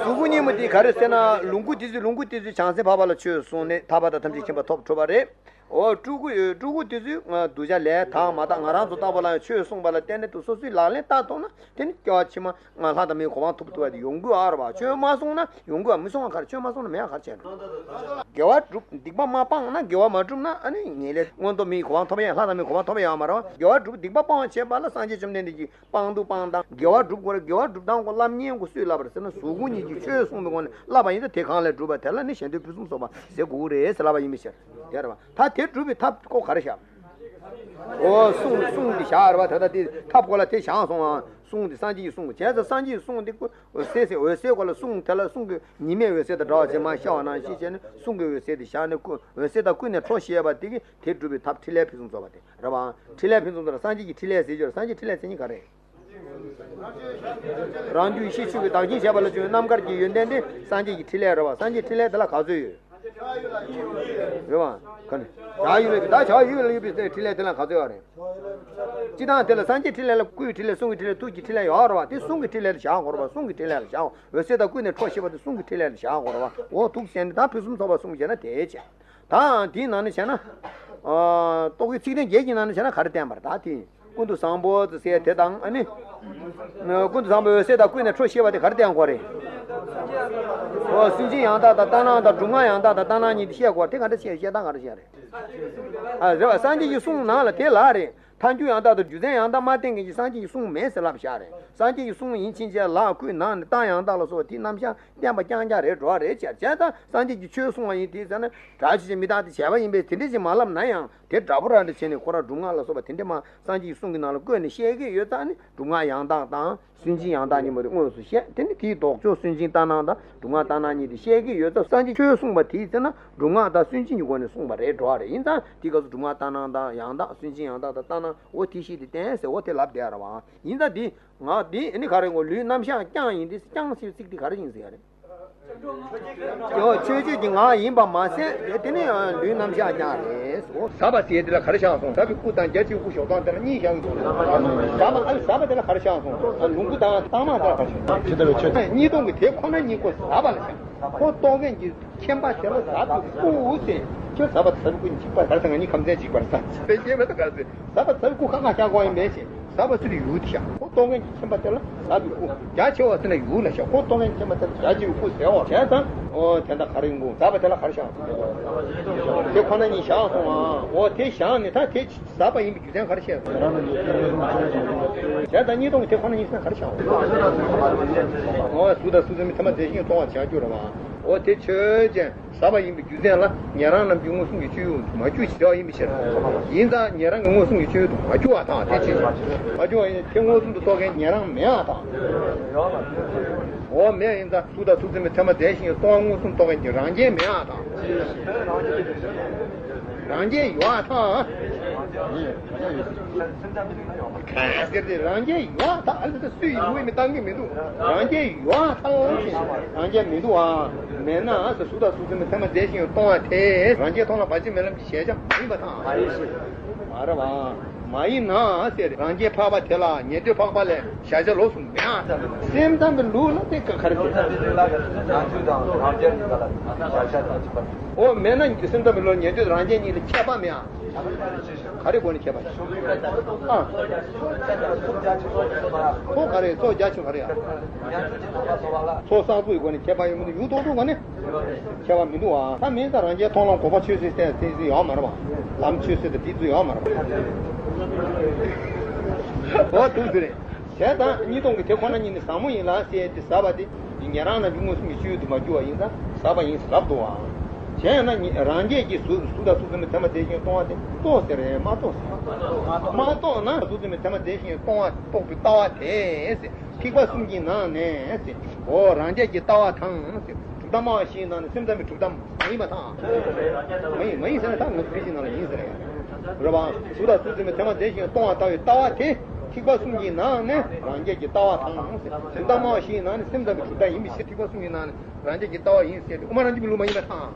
གཟུགས་སྐུ་གཉིས་མ་དེ་ག་རེ་ཟེར་ན་ལོངས་སྐུ་དེ་ཚོས་ལོངས་སྐུ་དེ་ཚོས་བྱང་སེམས་འཕགས་པ་ལ་ཆོས་གསུངས་ནས་ཐར་པ་དང་ཐམས་ཅད་མཁྱེན་པ་ཐོབ་གྲུབ་པ་རེད། འོ་སྤྲུལ་སྐུ་ཡོད། སྤྲུལ་སྐུ་དེ་ཚོས་ང་གདུལ་བྱ་ལས་དང་མ་དག་ང་རང་ཚོ་ལྟ་བུ་ལ་ཡང་ཆོས་གསུངས་པ་ལ་བརྟེན་ནས་དུ་སོ་སོའི་ལག་ལེན་བསྟར་ཐུབ་ན་དེ་ནི་སྐྱེ་བ་ཕྱི་མ་ང་ལྷ་དང་མིའི་གོ་འཕང་ཐོབ་ཐུབ་པ་དེ་ཡོང་གི་ཨ་ར་བ། ཆོས་མ་གསུངས་ན་ཡོང་གི་ཨ་མི་གསུང་བ་གར་ཆོས་མ་གསུངས་ན་མེད་ཨ་གར་བྱས་ན། དགེ་བ་སྒྲུབ་སྡིག་པ་མ་སྤངས་ན་དགེ་བ་མ་སྒྲུབ་ན་ཨ་ནི་ངེས་ལེགས་མངོན་མཐོ་མིའི་གོ་འཕང་ཐོབ་ཡ་ལྷ་དང་མིའི་གོ་འཕང་ཐོབ་ཡ་ཡོད་མ་རེད་བ། དགེ་བ་སྒྲུབ་སྡིག་པ་སྤང་བྱེད་པ་ལ་སངས་རྒྱས་བཅོམ་ལྡན་འདས་ཀྱིས། སྤང་དུ་སྤང་དང་དགེ་བ་སྒྲུབ་དགོས་རེད། དགེ་བ་སྒྲུབ་སྟངས་སྐོར་བསླབ་མཁན་གོ་སུས་བསླབ་པ་རེད་ཟེར་ན་གཟུགས་སྐུ་གཉིས་ཀྱིས་ཆོས་གསུངས་པའི་སྒོ་ནས་བསླབ་པ་ཡིན་ཙང་དེ་གང་ལས་གྲུབ་པ་དེ་ལ་ནི་གཞན་དོན་ཕུན་སུམ་ཚོགས་པ་ཟེར་དགོས་རེད་ཟེར་ལབ་པ་ཡིན་མི་ཤེས་དེ་རེད་བ། ད་དེ་སྒྲུབ་པའི་ཐབས་ཁོ་ག་རེ་བཞག་འོ་གསུང་གསུང་དེ་བཞག་རེད་བ། ད་ལྟ་དེ་ཐབས་ཁོ་ལ་དེ་བཞག་སོང་ང་། གསུང་དེ་སངས་རྒྱས་ཀྱི་གསུང་བྱས་ཙང་སངས་རྒྱས་ཀྱི་གསུང་དེ་ཀུན་འོད་གསལ་ཟེར་འོད་གསལ་ཁོ་ལ་གསུང་དེ་ལ་གསུང་གི་ཉི་མའི་འོད་ཟེར་དང་འདྲ་བ་ཅན་མ་ཤར་བ་ནང་བཞིན་བྱས་ནས་གསུང་གི་འོད་གསལ་དེ་བཞག་ནས་ཀུན་འོད་གསལ་དང་ཀུན་ནས་འཕྲོ་ཤེས་པ་དེ་གིས་དེ་སྒྲུབ་པའི་ཐབས་ཕྲིན་ལས་ཕུན་སུམ་ཚོགས་པ་དེ། རེད་བ། ཕྲིན་ལས་ཕུན་སུམ་ཚོགས་ལ་སངས་རྒྱས་ཀྱི་ཕྲིན་ལས་ཟེར་རྒྱུ་རེད། སངས་རྒྱས་ཕྲིན་ལས་ཟེར་མཁན་ག་རེ། རང་རྒྱུད་ཤེས་ཆོས་ཀྱི་བདག་རྐྱེན་བྱས་པ་ལ་བརྟེན་རྣམ་དཀར་གྱི་ཡོན་ཏན་དེ་སངས་རྒྱས་ཀྱི་ཕྲིན་ལས་རེད་བ། སངས་རྒྱས་ཕྲིན་ལས་དེ་ལ་ག་ཚོད་ཡོད། རེད་བ། ག་ནས། བྱ་ཡུལ་ལ་ཡོད་ད་བྱ་ཡུལ་ལ་ཡོད་པའི་ཕྲིན་ལས་དེ་ལ་ག་ཚོད་ཡོད་རེད། སྤྱི་བཏང་དེ་ལ་སངས་རྒྱས་ཕྲིན་ལས་ལ་སྐུའི་ཕྲིན་ལས་གསུང་གི་ཕྲིན་ལས་ཐུགས་ཀྱི་ཕྲིན་ལས་ཡོད་རེད་བ། དེ་གསུང་གི་ཕྲིན་ལས་ལ་བཞག་དགོས་རེད་བ། གསུང་གི་ཕྲིན་ལས་ལ་བཞག་འོད་གསལ་དང་ཀུན་ནས་འཕྲོ་ཤེས་པ་དེ་གསུང་གི་ཕྲིན་ལས་ལ་བཞག་དགོས་རེད་བ། འོ་ཐུགས་བསམ་ནི་ད་ཕུན་སུམ་ཚོགས་པ་གསུངས་བྱས་ན་དེའི་ཕྱིར། ད་དེའི་ནང་ནས་བྱས་ན། ཨ། རྟོག་གེའི་ཚིག་དོན་བརྒྱད་ཀྱི་ནང་ནས་བྱས་ན་ག་རེ་བསྟན་པ་རེད་ད་དེ། ཀུན་ཏུ་བཟང་པོ་ཟེར་དེ་དང་ཨ་ནི། ཀུན་ཏུ་བཟང་པོའི་འོད་གསལ་དང་ཀུན་ནས་འཕྲོ་ཤེས་པ་དེ་ག་རེ་བསྟན་དགོས་རེད། འོ་སུན་འབྱིན་ཡང་དག་དང་ལྟར་སྣང་དང་སྒྲུབ་ངག་ཡང་དག་དང་ལྟར་སྣང་གཉིས་དེ་བཤད་དགོས་རེད། དེ་ག་འདྲ་བཤད་བཤད་སྟངས་ག་འདྲ་བཤད་རེད། ཨ་རེད་བ། སངས་རྒྱས་ཀྱི་གསུང་ནང་ལ་དེ་ལ་རེད། མཐའ་འཁྱོངས་ཡང་དག་དང་རྒྱུ་མཚན་ཡང་དག་མ་བསྟན་མཁན་གྱི་སངས་རྒྱས་ཀྱི་གསུང་མེད་ཟེར་ལབ་བཞག་རེད། སངས་རྒྱས་ཀྱི་གསུང་ཡིན་ཕྱིན་ཆད་ལག་བཀུག་ནང་ནས་བཏང་ཡང་དག་ལ་སོགས་པ་དེའི་རྣམ་གཞག་བསྟན་པ་རྐྱང་རྐྱང་རེད་འགྲོ་བ་རེད་ཅེས། བྱས་ཙང་སངས་རྒྱས་ཀྱིས་ཆོས་གསུང་བ་ཡིན་དེ་ཟེར་ན་གྲྭ་ཆོས་ཅན་མི་རྟག་སྟེ་བྱས་པ་ཡིན་པས་དེ་འདྲ་ཞིག་མ་ལབ་ན་ཡང་དེ་འདྲ་པོ་ར་འདྲ་བྱས་ནས་ཁོ་རང་སྒྲུབ་ངག་ལ་སོགས་པ་དེ་འདྲ་མ་སངས་རྒྱས་ཀྱི་གསུང་གི་ནང་ལ་བཀོད་ནས་བཤད་ཀྱི་ཡོད་ཙང་ནི་སྒྲུབ་ངག་ཡང་དག་དང་སུན་འབྱིན་ཡང་དག་གཉིས་པོ་དེ་དངོས་སུ་བཤད། དེ་ནི་དེའི་ལྡོག་ཕྱོགས་སུན་འབྱིན་ལྟར་སྣང་དང་སྒྲུབ་ངག་ལྟར་སྣང་གཉིས་དེ་བཤད་ཀྱི་ཡོད་ཙང་སངས་རྒྱས་ཆོས་གསུངས་པ་དེའི་ཚེ་ན་སྒྲུབ་ངག་དང་སུན་འབྱིན་གྱི་སྒོ་ནས་གསུངས་པ་རེད་འགྲོ་བ་རེད། ཡིན་ཙང་དེའི་སྐབས་སུ་སྒྲུབ་ངག་ལྟར་སྣང་དང་ཡང་དག་སུན་འབྱིན་ཡང་དག་དང་ལྟར་སྣང་འོ་དེ་བཞི་དེ་བསྟན་ཟེར་འོ་དེ་ལབ་བསྡད་ར་བ། ཡིན་ཙང་འདི། ངག་འདི་ནི་ག་རེ་ངོ་ལུས་རྣམ་གཞག་རྐྱང་ཡིན་ཏེ་རྐྱང་ཞེས་ཚིག་འདི་ག་རེ་ཡིན་ཟེར་ཡ་རེད། ཡང་ཆོས་བརྗོད་ཀྱི་ངག་ཡིན་པ་མ་ཟད་དེ་ནི་ལུས་རྣམ་གཞག་རྐྱང་རེད། ཟབ་པ་ཟེར་དེ་ལ་ག་རེ་བཞག་སོང་། ཟབ་པའི་སྐུ་དང་རྒྱ་ཆེ་བའི་སྐུ་ཞོགས་ཙང་དེ་ལ་གཉིས་བཞག་ཡོད། ཟབ་པ་ཨ་ཟབ་པ་དེ་ལ་ག་རེ་བཞག་སོང་། ལོངས་སྐུ་དང་ལྟར་སྣང་དེ་ལ་ག་རེ་བཞག་སོང་། གཉིས་སྟོང་གི་དེ་ཁོ་ན་ཉིད་ཀོ་ཟབ་པ་ལ་བཞག་ཁོ་རྟོགས་མཁན་གྱི་མཁྱེན་པ་དེ་ལ་ཟབ་པའི་སྐུ་ཟེར། ཁྱོད་ཟབ་པ་ཟབ་པའི་སྐུ་གཅིག་པ་ག་རེ་ཟེར། ང་གཉིས་ཁམས་ཚན་གཅིག་པར་ཟ། དཔེ་རྒྱས་མེད་ད་ག་རེ་ཟེར། ཟབ་པ་ཟབ་པའི་སྐུ་ཁ་ཁ་བཞག་དགོས་ཡིན་མེད་ཅེས། ཟབ་པ་ཚུལ་དུ་ཡུལ་དུ་བཞག་ཁོ་རྟོགས་མཁན་གྱི་མཁྱེན་པ་དེ་ལ་ཟབ་པའི་སྐུ། རྒྱ་ཆེ་བ་ཟེར་ན་ཡུལ་ལ་བཞག་ཁོ་རྟོགས་མཁན་གྱི་མཁྱེན་པ་དེ་ལ་རྒྱ་ཆེ་བའི་སྐུ་ཟེར་བ། བྱས་ཙང་འོ་དེ་འདྲ་ག་རེ་ཡིན་དགོས། ཟབ་པ་དེ་ལ་ག་རེ་བཞག་དེ་ཁོ་ན་ཉིད་བཞག་སོང་ཨ། འོ་དེ་བཞག་ནས་ད་དེ་ཟབ་པ་ཡིན་པའི་རྒྱུ་མཚན་ག་རེ་བཤད་སོང་། བྱས་ཙང་གཉིས་སྟོང་གི་དེ་ཁོ་ན་ཉིད་ཟེར་ན་ག་རེ་བཞག་འོ་གཟུགས་དང་གཟུགས་ཅན་མིན་ཐ་མ་རྫས་གཞན་སྟོང་བར་བྱ་རྒྱུ་རེད་བ། འོ་དེ་ཆོས་ཅན། ཟབ་པ་ཡིན་པའི་རྒྱུ་མཚན་ལ་ཉན་རང་རྣམས་ཀྱིས་མངོན་སུམ་གྱི་སྤྱོད་ཡུལ་དུ་མ་གྱུར་ཞེས་བྱ་བ་ཡིན་པའི་ཕྱིར། ཡིན་ཙང་ཉན་རང་གིས་མངོན་སུམ་གྱི་སྤྱོད་ཡུལ་དུ་མ་གྱུར་བ་དང་དེ་ཕྱིར། མ་གྱུར་བ་ཡིན་དེ་མངོན་སུམ་དུ་རྟོགས་མཁན་ཉན་རང་མེད་པ་དང་། འོ་མེད་ཡིན་ཙང་གཟུགས་དང་གཟུགས་ཅན་མའི་མཚན་མ་འཛིན་ཞེན་ཡུལ་སྟོང་པ་མངོན་སུམ་རྟོགས་མཁན་གྱི་རང་རྒྱལ་མེད་ཨ་དང་། རང་རྒྱལ་ཡོད་ཨ་དང་། གང་ཟེར་ཏེ་རང་རྒྱལ་ཡོད་ཨ་དང་། ཨ་ལ་ད་སུས་ཡིན་དངོས་མི་བཏང་གི་མི་འདུག་རང་རྒྱལ་ཡོད་ཨ་དང་ཞེས། རང་རྒྱལ་མི་འདུག་ཨ། མེད་ན་ཨ་ཟེར། གཟུགས་དང་གཟུགས་ཅན་མའི་མཚན་མ་འཛིན་ཞེན་ཡུལ་སྟོང་པ་དེ་རང་རྒྱལ་མཐོང་ལམ་བར་ཆད་མེད་ལམ་གྱི་གཞལ་བྱ་མ་ཡིན་པ་དང་། མ་རེད་བ། མ་ཡིན་ན་ཟེར། རང་རྒྱལ་འཕགས་པ་དེ་ལ་ཉན་ཐོས་འཕགས་པ་ལས་གཞལ་བྱ་ལོགས་སུ་མེད་ཨ། སེམས་ཙམ་པའི་ལུགས་ལ་དེ་ག་ག་རེ་ཟེར། ཉན་ཐོས་དང་རང་རྒྱལ་གཉིས་ཀ་ལ་གཞལ་བྱ་དང་ཁྱད་པར། འོ་མེད་ན་སེམས་ཙམ་པའི་ལུགས་ཉན་ཐོས་རང་རྒྱལ་གཉིས་ལ་ཁྱད་པར་མེད་ཨ། ག་རེ་སྒོ་ནས་ཁྱད་པར་ཞིག་ཨ། ཚོགས་ག་རེ། ཚོགས་རྒྱ་ཆེ་ག་རེ་ཡ། ཚོགས་བསགས་ཚུལ་གྱི་སྒོ་ནས་ཁྱད་པར་ཡོད་མི་འདུག་ཡུལ་རྟོགས་ཚུལ་ག་ནས་ཁྱད་པར་མི་འདུག་ཨ། ད་མིན་ད་རང་རྒྱལ་མཐོང་ལམ་འགོག་པ་ཆོས་ཟེར་ཏེ་ཟེར་ཡོད་མ་རེད་བ། ལམ་ཆོས་ཟེར་ཏེ་དེ་ཚོ་ཡོད་མ་རེད་བ། འོ་འདུག་ཟེར་རེད། བྱས་ཙང་གཉིས་སྟོང་གི་དེ་ཁོ་ན་ཉིད་ནི་ཟབ་མོ་ཡིན་ལ་ཟེར་ཏེ་ཟབ་པ་དེ། ཉན་རང་རྣམས་ཀྱི་མངོན་སུམ་གྱི་སྤྱོད་ཡུལ་དུ་མ་གྱུར་པ་ཡིན་ཙང་ཟབ་པ་ཡིན་ཟེར་ལབ་འདུག་བ། གཞན་ཡང་ན་རང་རྒྱལ་གྱི་གཟུགས་གཟུགས་དང་གཟུགས་ཅན་མའི་མཚན་མ་འཛིན་ཞེན་སྟོང་པ་དེ་རྟོགས་ཟེར་རེད་མ་རྟོགས་ཟེར། མ་རྟོགས་ན་གཟུགས་ཅན་མའི་མཚན་མ་འཛིན་ཞེན་སྟོང་པ་རྟོགས་པའི་ལྟ་བ་དེ་ཟེར། ཐེག་པ་གསུམ་གྱི་ནང་ནས་ཟེར། འོ་རང་རྒྱལ་གྱི་ལྟ་བ་དང་ཟེར། གྲུབ་མཐའ་སྨྲ་བ་བཞིའི་ནང་ནས་སེམས་ཙམ་པའི་གྲུབ་མཐའ་མ་ཡིན་པ་དང་། མ་ཡིན་མ་ཡིན་ཟེར་ན་ད་ང་ཚོ་ཕལ་ཆེར་ནང་ལ་ཡིན་ཟེར་ཡ། རེད་བ། གཟུགས་དང་གཟུགས་ཅན་མའི་མཚན་མ་འཛིན་ཞེན་སྟོང་པར་ལྟ་བའི་ལྟ་བ་དེ། ཐེག་པ་གསུམ་གྱི་ནང་ནས་རང་རྒྱལ་གྱི་ལྟ་བ་དང་། གྲུབ་མཐའ་སྨྲ་བ་བཞིའི་ནང་ནས་སེམས་ཙམ་པའི་གྲུབ་མཐའ་ཡིན་པའི་ཕྱིར། ཐེག་པ་གསུམ་གྱི་ནང་ནས་རང་རྒྱལ་གྱི་ལྟ་བ་ཡིན་ཟེར་ཏེ་དབུ་མ་རང་རྒྱུད་པའི་ལུགས་མ་ཡིན་པ་དང་།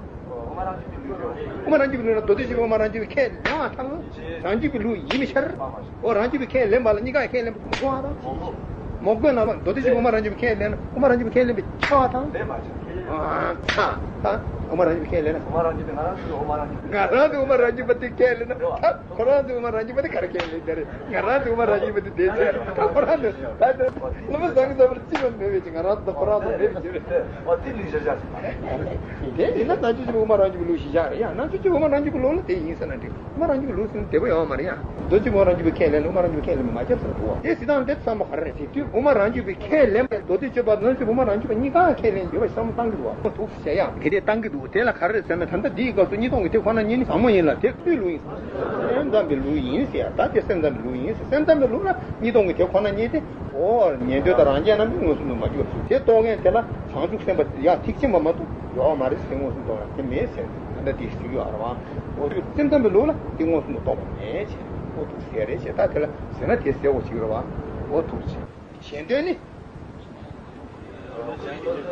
དབུ་མ་རང་རྒྱུད་པའི་ལུགས་ན་མདོ་སྡེ་བཞི་པའི་དབུ་མ་རང་རྒྱུད་པའི་ཁས་ལེན་པ་དང་། རང་རྒྱུད་པའི་ལུགས་ཡིན་པའི་ཕྱིར། འོ་རང་རྒྱུད་པའི་ཁས་ལེན་པ་ལ་གཉིས་ཀ་ཁས་ལེན་པ་མ་གོ་བ་དང་། མ་གོ་ན་མདོ་སྡེ་བཞི་པའི་དབུ་མ་རང་རྒྱུད་པའི་ཁས་ལེན་ན་དབུ་མ་རང་རྒྱུད་པའི་ཁས་ལེན་པའི་ཁྱབ་པ་དང་། ལེན་པ་ཆགས། ཨ་ད་དབུ་མ་རང་རྒྱུད་པའི་ཁས་ལེན་ན། དབུ་མ་རང་རྒྱུད་པའི་ང་རང་ཚོའི་དབུ་མ་རང་རྒྱུད་པ། ང་རང་ཚོའི་དབུ་མ་རང་རྒྱུད་པ་དེ་ཁས་ལེན་ན་ད་ཁོ་རང་ཚོའི་དབུ་མ་རང་རྒྱུད་པ་དེ་ག་རེ་ཁས་ལེན་ད་རེད། ང་རང་ཚོའི་དབུ་མ་རང་རྒྱུད་པ་དེ་དེ་ཚོ་ད་ཁོ་རང་ཚོ་ད་ལྟ་བླ་མ་བཟང་གི་རྩ་བར་ཅི་མ་མེད་པའི་ཅིག་ང་རང་ཚོ་ཁོ་རང་ཚོ་མེད་པའི་ཅིག་རེད། ཨོ་དེ་ལུགས་བཞག་བཞག་ཟིན་པ་རེད། དེ་ཡིན་ན་ནང་ཆོས་ཀྱི་དབུ་མ་རང་རྒྱུད་པའི་ལུགས་ཤིག་བཞག་རེད་ཡ། ནང་ཆོས་ཀྱི་དབུ་མ་རང་རྒྱུད་པའི་ལུགས་ལ་དེ་ཡིན་ཟེར་ན་འགྲིག་དབུ་མ་རང་རྒྱུད་པའི་ལུགས་ཟེར་ན་བདེ་པོ་ཡོང་བ་མ་རེད་ཡ། མདོ་སྡེ་དབུ་མ་རང་རྒྱུད་པའི་ཁས་ལེན་ལ་དབུ་མ་རང་རྒྱུད་པའི་ཁས་ལེན་མ་ཁྱབ་ཟེར་འདུག་བ། དེ་སྲིད་དང་དེ་བསམ་པ་ག་རེ་རེད། དེ་དུས་དབུ་མ་རང་རྒྱུད་པའི་ཁས་ལེན་པ་མདོ་སྡེ་སྤྱོད་པ་ནང་ཆོས་དབུ་མ་རང་རྒྱུད་པ་གཉིས་ཀ་ཁས་ལེན་ཡོད་པ་བསམ་བློ་བཏང་གི་འདུག་བ། ཁོ་ཐུག་བཤད་ཡ་གལ་ཏེ་བཏང་གི་འདུག་དེ་ལ་ག་རེ་རེད་ཟེར་ན་ད་ལྟ་འདིའི་སྐབས་སུ་གཉིས་སྟོང་གི་དེ་ཁོ་ན་ཉིད་ནི་ཟབ་མོ་ཡིན་ལ་དེ་སུའི་ལུགས་ཡིན། སེམས་ཙམ་པའི་ལུགས་ཡིན་ཟེར་ཡ། ད་དེ་སེམས་ཙམ་པའི་ལུགས་ཡིན་ཟེར། སེམས་ཙམ་པའི་ལུགས་ལ་གཉིས་སྟོང་གི་དེ་ཁོ་ན་ཉིད་དེ། འོ་ཉན་ཐོས་དང་རང་རྒྱལ་རྣམས་ཀྱི་མངོན་སུམ་དུ་མ་གྱུར་པ་ཞིག་དེ་རྟོགས་མཁན་དེ་ལ་བྱང་ཆུབ་སེམས་དཔའ་ཡར་ཐེག་ཆེན་པ་མ་གཏོགས་ཡོད་མ་རེད་ཟེར། མངོན་སུམ་རྟོགས་ཡ་དེ་མེད་ཟེར། ད་ལྟ་དེ་ཞུ་རྒྱུ་ཨ་ར་བ། འོ་དུས་སེམས་ཙམ་པའི་ལུགས་ལ་དེ་མངོན་སུམ་དུ་རྟོགས་པ་མེད་ཅེས་འོ་ཐུག་ཟེར་རེད་ཅེས། ད་དེ་ལ་ཟེར་ན་དེ་ཟེར་འོ་ཅིག་ར་བ། འོ་ཐུག་ཅེས། གཞན་དོན་ནི། གཞན་དོན་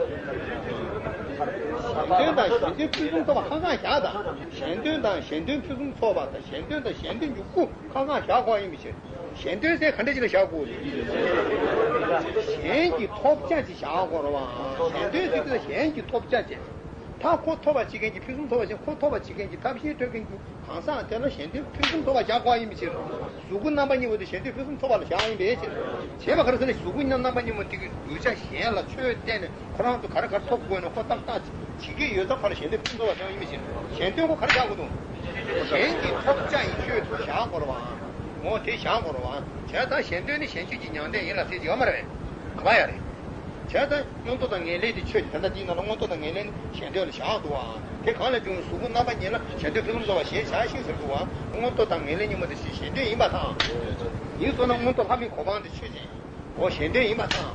དང་གཞན་དོན་ཕུན་སུམ་ཚོགས་པ་ཁ་ཁ་བཞག་དང་། གཞན་དོན་དང་གཞན་དོན་ཕུན་སུམ་ཚོགས་པ་དང་གཞན་དོན་དང་གཞན་དོན་གྱི་སྐུ་ཁ་ཁ་བཞག་དགོས་ཡིན་པའི་ཕྱིར། གཞན་དོན་ཟེར་ག་འདྲ་ཅིག་ལ་བཞག་དགོས་རེད། གཞན་གྱིས་ཐོབ་བྱ་ཅིག་བཞག་དགོས་རེད་བ། གཞན་དོན་ཟེར་དུས་ལ་གཞན་གྱིས་ཐོབ་བྱ་ཅིག་ད་ཁོ་ཐོབ་པར་བྱེད་མཁན་གྱི་ཕུན་སུམ་ཚོགས་པ་ཅན། ཁོ་ཐོབ་པར་བྱེད་མཁན་གྱི་ཐབས་ཤེས་སྤྲོད་མཁན་གྱི་གང་ཟག་དེ་ལ་གཞན་དོན་ཕུན་སུམ་ཚོགས་པ་བཞག་དགོས་ཡིན་པའི་ཕྱིར། གཟུགས་སྐུ་རྣམ་པ་གཉིས་པོ་དེ་གཞན་དོན་ཕུན་སུམ་ཚོགས་པ་ལ་བཞག་ཡིན་པའི་ཕྱིར། བྱས་པ་ག་རེ་ཟེར་ན་གཟུགས་སྐུ་རྣམ་པ་གཉིས་པོ་དེ་གི་གདུལ་བྱ་གཞན་ལ་ཆོས་བསྟན་ནས་ཁོ་རང་ཚོ་ག་རེ་ག་རེ་ཐོབ་དགོས་ན་ཁོ་ཏག་ཏག་བྱེད་ཀྱི་ཡོད་ཙང་ཁོ་ལ་གཞན་དོན་ཕུན་སུམ་ཚོགས་པ་བཞག་ཡིན་པའི་ཕྱིར། གཞན་དོན་ཁོ་ག་རེ་བཞག་དགོས་འདུག་གཞན་གྱིས་ཐོབ་བྱ་ཡི་ཆོས་སུ་བཞག་དགོས་རེད་བ། འོ་དེ་བཞག་དགོས་རེད་བ། བྱས་ཙང་གཞན་དོན་ནི་གཞན་སྤྱོད་ཀྱི་མྱང་འདས་ཡིན་ལ་ཟེར་གྱི་ཡོད་མ་རེད་པས། ག་པར་ཡང་རེད། བྱས་ཙང་མངོན་རྟོགས་དང་ངེས་ལེགས་དེ་ཆོས་ཀྱི་དོན་དག་དེའི་ནང་ལ་མངོན་རྟོགས་དང་ངེས་ལེགས་ནི་གཞན་དོན་ལ་བཞག་འདུག་བ། དེ་གང་ལ་བྱུང་གཟུགས་སྐུ་རྣམ་པ་གཉིས་ལ་གཞན་དོན་ཕུན་སུམ་ཚོགས་པ་ཞེས་བྱ་ཞིང་ཟེར་འདུག་བ། མངོན་རྟོགས་དང་ངེས་ལེགས་གཉིས་པོ་དེ་གཞན་དོན་ཡིན་པ་དང་། ཡིན་སོང་ན་མངོན་རྟོགས་ལྷ་མིའི་གོ་འཕང་དེ་ཆོས་ཅན། འོ་གཞན་དོན་ཡིན་པ་དང་།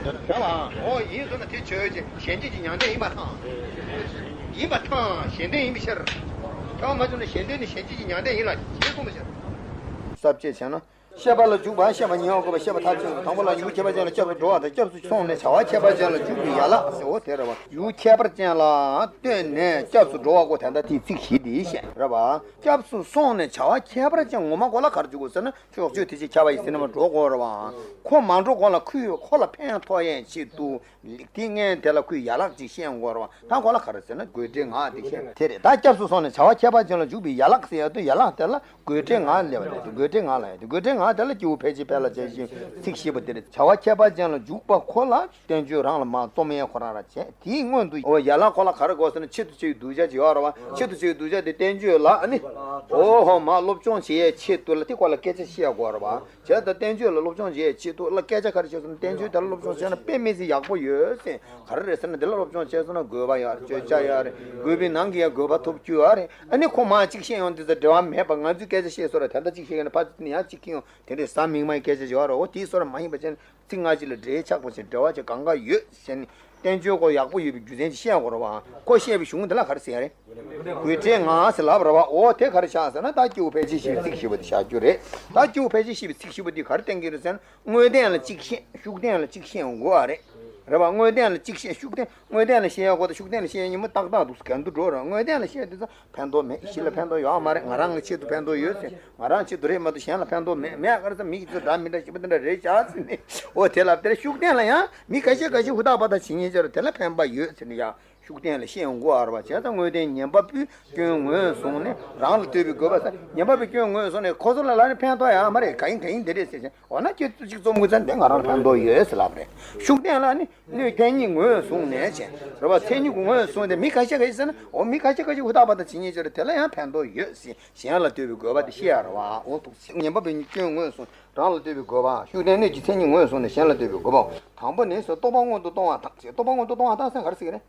རེད་བ། འོ་ཡིན་སོང་ན་དེ་ཆོས་ཅན་གཞན་སྤྱོད་ཀྱི་མྱང་འདས་ཡིན་པ་དང་། ཡིན་པ་དང་གཞན་དོན་ཡིན་པའི་ཕྱིར། ཁྱོད་མ་བྱུང་ན་གཞན་དོན་ནི་གཞན་སྤྱོད་ཀྱི་མྱང་འདས་ཡིན་ལ་ཞེས་གསུངས་པའི་ཕྱིར། ས་བཅད་བྱས་ན། ཤེས་པ་ལ་འཇུག་པ་ཤེས་པ་ཉེ་བར་འགོད་པ་ཤེས་པ་མཐར་ཕྱིན་དང་པོ་ལ་ཡུལ་ཁྱད་པར་ཅན་ལ་སྐྱབས་སུ་འགྲོ་བ་དང་སྐྱབས་སུ་སོང་ནས་བྱ་བ་ཁྱད་པར་ཅན་ལ་འཇུག་པའི་ཡན་ལག་ཟེར་བ་དེ་རེད་བ། ཡུལ་ཁྱད་པར་ཅན་ལ་ལྟོས་ནས་སྐྱབས་སུ་འགྲོ་བ་གོ་དེ་འདྲ་དེའི་ཚིག་བཞི་དེ་བཤད་རེད་བ། སྐྱབས་སུ་སོང་ནས་བྱ་བ་ཁྱད་པར་ཅན་ངོ་མ་གོ་ལ་ག་རེ་འཇུག་དགོས་ཟེར་ན་ཕྱོགས་ཆོས་དེ་བཞིན་ཁྱབ་པ་ཡི་ཟིན་མ་འགྲོ་དགོས་རེད་བ། ཁོ་མ་འགྲོ་གོང་ལ་ཁོས་ཁོ་ལ་ཕན་ཐོགས་ཡས་ཆེད་དུ། ལེགས་ཏིང་ངེ་དེ་ལ་ཁོས་ཡན་ལག་ཅིག་བཤད་དགོས་རེད་བ། ད་ཁོ་ལ་ག་རེ་ཟེར་ན་དགོད་བྲལ་ངག་དེ་བཤད་དེ་རེད། ད་སྐྱབས་སུ་སོང་ནས་བྱ་བ་ཁྱད་པར་ཅན་ལ་འཇུག་པའི་ཡན་ལག་ཟེར་ཡ་དུས་ཡན་ལག་དེ་ལ་དགོད་བྲལ་ངག་ལབ་པ་རེད། དགོད་བྲལ་ངག་ལབ་ཡ་དེ་དགོད་བྲལ་ངག་དེ་ལ་སྐྱེས་བུ་ཕལ་ཆེར་ཕལ་ལ་བྱ་ཞིང་ཚིག་བཞི་པོ་དེ་རེད། བྱ་བ་ཁྱད་པར་ཅན་ལ་འཇུག་པ་ཁོ་ལ་བསྟན་བཅོས་རང་ལ་མ་རྩོམ་ཡས་ཁོ་རང་ར་བྱས། དེའི་སྔོན་དུ་འོ་ཡན་ལག་ཁོ་ལ་ག་རེ་དགོས་ཟེར་ན་ཆེད་དུ་བྱ་བའི་གདུལ་བྱ་ཅིག་ཡོད་རེད་བ། ཆེད་དུ་བྱ་བའི་གདུལ་བྱ་དེ་བསྟན་བཅོས་ལ་ཨ་ནི། འོ་ཧོ་མ་སློབ་སྦྱོང་བྱེད་ཡས་ཆེད་དུ་ལ་དེ་ཁོ་ལ་སྐད་ཆ་བཤད་དགོས་རེད་བ། བྱས་ཙང་བསྟན་བཅོས་ལ་སློབ་སྦྱོང་བྱེད་ཆེད་དུ་ལ་སྐད་ཆ་ག་རེ་བཤད་སོང་ན། བསྟན་བཅོས་དེ་ལ་སློབ་སྦྱོང་བྱས་ན་དཔེ་མི་སྲིད་ཡག་པོ་ཡོད་ཟེར། ག་རེ་རེད་ཟེར་ན་དེ་ལ་སློབ་སྦྱོང་བྱས་སོང་ན་དགོས་པ་ཡོད་རེད། བརྗོད་བྱ་ཡོད་རེད། དགོས་པའི་ནང་གི་ཡང་དགོས་པ་ཐོབ་རྒྱུ་ཡོད་རེད། ཨ་ནི་ཁོ་མ་གཅིག་བཤད་ཡོང་དུས་ཙང་འབྲེལ་བ་མེད་པ་ང་ཚོས་སྐད་ཆ་བཤད་སོང་ར་དེ་འདྲ་གཅིག་བཤད་ཡོང་ན་ཕར་ཚུར་ནས་ཡང་གཅིག་ཁྱེར་ཡོང་ དེ་འདྲའི་གཟའ་མིག་དམར་གྱི་སྐད་ཆ་ཞིག་ཡོད་རེད། འོ་དེའི་བཟོ་འདྲ་མ་ཡིན་པ་བྱས་ན་ཚིག་སྔ་ཕྱི་ལ་འབྲེལ་ཆགས་པ་བྱས་འབྲེལ་བ་བྱས་གང་ག་ཡོད་ཟེར་ནས་བསྟན་བཅོས་ཁོ་ཡག་པོ་ཡོད་པའི་རྒྱུ་མཚན་ཅིག་བཤད་དགོས་རེད་བ། ཁོ་བཤད་པའི་གཞུང་དེ་ལ་ག་རེ་ཟེར་ཡ་རེད། དགོད་བྲལ་ངང་ཟེར་ལབ་རེད་བ། འོ་དེ་ག་རེ་ཆགས་ཟེར་ན། ད་སྐྱེས་བུ་ཕལ་ཆེར་བཞི་པའི་ཚིག་བཞི་པ་དེ་བཞག་རྒྱུ་རེད། ད་སྐྱེས་བུ་ཕལ་ཆེར་བཞི་པའི་ཚིག་བཞི་པ་དེ་ག་རེ་བསྟན་གྱི་རེད་ཟེར་ན། དངོས་བསྟན་ལ་གཅིག་ཤེས། ཤུགས་བསྟན་ལ་གཅིག་ཤེས་དགོས་པ་རེད། རེད་བ། དངོས་བསྟན་ལ་གཅིག་ཤེས། ཤུགས་བསྟན། དངོས་བསྟན་ལ་ཤེས་ཡག་གོ་དང་ཤུགས་བསྟན་ལ་ཤེས་ཡག་གཉིས་པོ་ཏག་ཏག་འདུག་ག་འདུག་འགྲོ་རེད། དངོས་བསྟན་ལ་ཤེས་དུས་ཙང་ཕན་ཐོགས་མེད། གཞི་ལ་ཕན་ཐོགས་ཡོད་མ་རེད། ང་རང་གི་ཆེད་དུ་ཕན་ཐོགས་ཡོད་ཟེར། ང་རང་ཆེད་དུ་རེད་མ་གཏོགས་གཞན་ལ་ཕན་ཐོགས་མེད། མེད་ག་རེ་ཟེར། མི་གི་ཚོ་འདྲ་མི་འདྲ་ཞིབ་པ་འདི་འདྲ་རེད་བཞག་ཟེར་ནས། འོ་དེ་ལབ་དེར་ཤུགས་བསྟན་ལ་ཡང་མི་ཁ་ཤས་ཁ་ཤས་ཧུར་ཐག་པ་ཐག་བྱེད་མཁན་ཅིག་རེད། དེ་ལ་ཕན་པ་ཡོད་ཟེར་ནས་ཡ། ཤུགས་བསྟན་ལ་ཤེས་ཡོང་དགོས་པ་རེད་བ། བྱས་ཙང་དངོས་བསྟན་ཉན་པ་པོའི་སྐྱོན་ངོས་བཟུང་ནས་རང་ལ་ལྟོས་པའི་དགོས་པ་ཟེར། ཉན་པ་པོའི་སྐྱོན་ངོས་བཟུང་ནས་ཁོ་ཚོ་ལ་ལ་ནི་ཕན་ཐོགས་ཡོད་མ་རེད། ག་ཡིན་ག་ཡིན་འདི་རེད་ཟེར་བྱས། འོ་ན་ཁྱེད་ཚོ་གཅིག་རྩོམ་དགོས་ཙང་དེ་ང་རང་ལ་ཕན་ཐོགས་ཡོད་ཟེར་ལབ་རེད། ཤུགས་བསྟན་ལ་ནི་གནོད་མཚན་ཉིད་ངོས་བཟུང་ནས་བྱས་རེད་བ། མཚན་ཉིད་ཀྱི་ངོས་བཟུང་སྟེ་མི་ཁ་ཤས་ཁ་ཤས་ཟེར་ན། འོ་མི་ཁ་ཤས་ཁ་ཤས་ཧུར་ཐག་པ་ཐག་བྱེད་མཁན་ཅིག་རེད། དེ་ལ་ཡང་ཕན་ཐོགས་ཡོད་ཟེར། གཞན་ལ་ལྟོས་པའི་དགོས་པ་དེ་ཤེས་ཡ་རེད་བ། འོ་འདུག་ཉན་པ་པོའི་སྐྱོན་ངོས་བཟུང་། རང་ལ་ལྟོས་པའི་དགོས་པ། ཤུགས་བསྟན་གནོད་ཀྱི་མཚན་ཉིད་ངོས་བཟུང་ནས་གཞན་ལ་ལྟོས་པའི་དགོས་པ། དང་པོ་ནི་ཟེར། རྟོག་པ་སྔོན་དུ་གཏོང་བ་དང་ཟེར། རྟོག་པ་སྔོན་དུ་གཏོང་བ་དང་ཟེར་ག་རེ་ཟེར་གི་རེད།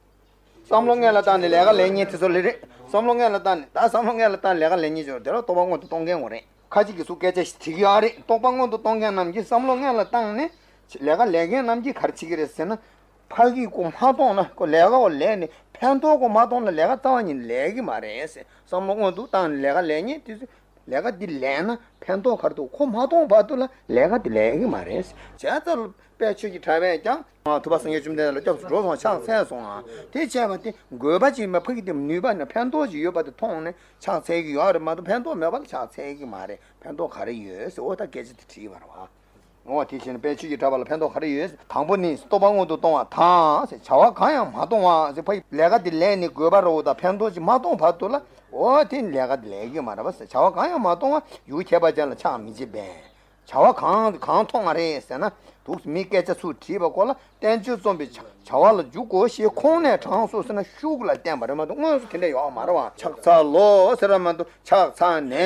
བསམ་བློ་སྔོན་ལ་བཏང་ནས་ལས་ཀ་ལས་མཁན་དེ་ཚོ་ལ་རེད། བསམ་བློ་སྔོན་ལ་བཏང་ནས། ད་བསམ་བློ་སྔོན་ལ་བཏང་ནས་ལས་ཀ་ལས་མཁན་ཅིག་ཡོད་རེད། དེ་ལ་རྟོག་པ་སྔོན་དུ་གཏོང་མཁན་ངོ་རེད། ཁ་ཅིག་གིས་སུ་སྐད་ཆ་ཞིག་དྲིས་ཀྱི་ཡོད་རེད། རྟོག་པ་སྔོན་དུ་གཏོང་མཁན་རྣམས་ཀྱིས་བསམ་བློ་སྔོན་ལ་བཏང་ནས་ལས་ཀ་ལས་མཁན་རྣམས་ཀྱིས་ག་རེ་བྱེད་ཀྱི་རེད་ཟེར་ན། ཕ་གིས་ཁོ་མ་མཐོང་ན། ཁོ་ལས་ཀ་འོ་ལས་ནས་ཕན་ཐོགས་ཁོ་མ་མཐོང་ན་ལས་ཀ་རྩ་བ་ཉིད་ལས་ཀྱི་མ་རེད་ཟེར། བསམ་བློ་སྔོན་དུ་བཏང་ནས་ལས་ཀ་ལས་མཁན་དེ་ཚོས་ལས་ཀ་འདི་ལས་ན་ཕན་ཐོགས་ག་རེ་འདུག་ཁོ་མ་མཐོང་བར་དུ་ལ་ལས་ཀ་འདི་ལས་ཀྱི་མ་རེད་ཟེར། བྱས་ཙང་དཔལ་ཆོས་ཀྱི་གྲགས་པས་ཀྱང་ཐུབ་པ་སངས་རྒྱས་བཅོམ་ལྡན་འདས་ལ་སྐྱབས་སུ་འགྲོ་སོང་། ཕྱག་འཚལ་སོང་ང་། དེ་བྱས་པ་དེ་དགོས་པ་ཅིག་ཡིན་པ། ཕ་གི་དེ་ནུས་པ་ནི་ཕན་ཐོགས་ཅིག་ཡོད་པ་དེ་མཐོང་ནས་ཕྱག་འཚལ་གྱི་ཡོད་རེད་མ་གཏོགས་ཕན་ཐོགས་མེད་པ་ལ་ཕྱག་འཚལ་གྱི་མ་རེད། ཕན་ཐོགས་ག་རེ་ཡོད་ཟེར། འོ་ད་སྐད་ཆ་དེ་དྲིས་པ་རེད་བ། འོ་དེ་བྱས་ན་དཔལ་ཆོས་ཀྱི་གྲགས་པ་ལ་ཕན་ཐོགས་ག་རེ་ཡོད། དང་པོ་ནི་རྟོག་པ་སྔོན་དུ་གཏོང་བ་དང་ཟེར། བྱ་བ་གང་ཡང་མ་གཏོང་བ་ཟེར། ཕ་ལས་ཀ་དེ་ལས་ནས་དགོས་པ་རེད་བ། ད་ཕན་ཐོགས་ཅིག་མ་གཏོང་བར་དུ་ལ། འོ་དེ་ལས་ཀ་དེ་ལས་ཀྱི་མ་རེད་པ་ཟེར། བྱ་བ་གང་ཡང་མ་གཏོང་བ་ཡུལ་ཁྱད་པར་ཅན་ལ་ཕྱག་མི་བྱེད་པས། བྱ་བ་གང་གང་མཐོང་བ་རེད་ཟེར་ན། འདུག་མི་སྐད་ཆ་ཚུར་དྲིས་པ་ཁོ་ལ། བསྟན་བཅོས་རྩོམ་པའི་བྱ་བྱ་བ་ལ་འཇུག་གོ་ཞེས་ཁོང་ནས་དྲངས་སོ་ཟེར་ན་ཤུགས་ལ་བསྟན་པ་རེད་མ་གཏོགས་དངོས་སུ་དེ་འདྲ་ཡོད་མ་རེད་བ། ཕྱག་འཚལ་ལོ་ཟེར་བ་མ་གཏོགས་ཕྱག་འཚལ་ནས་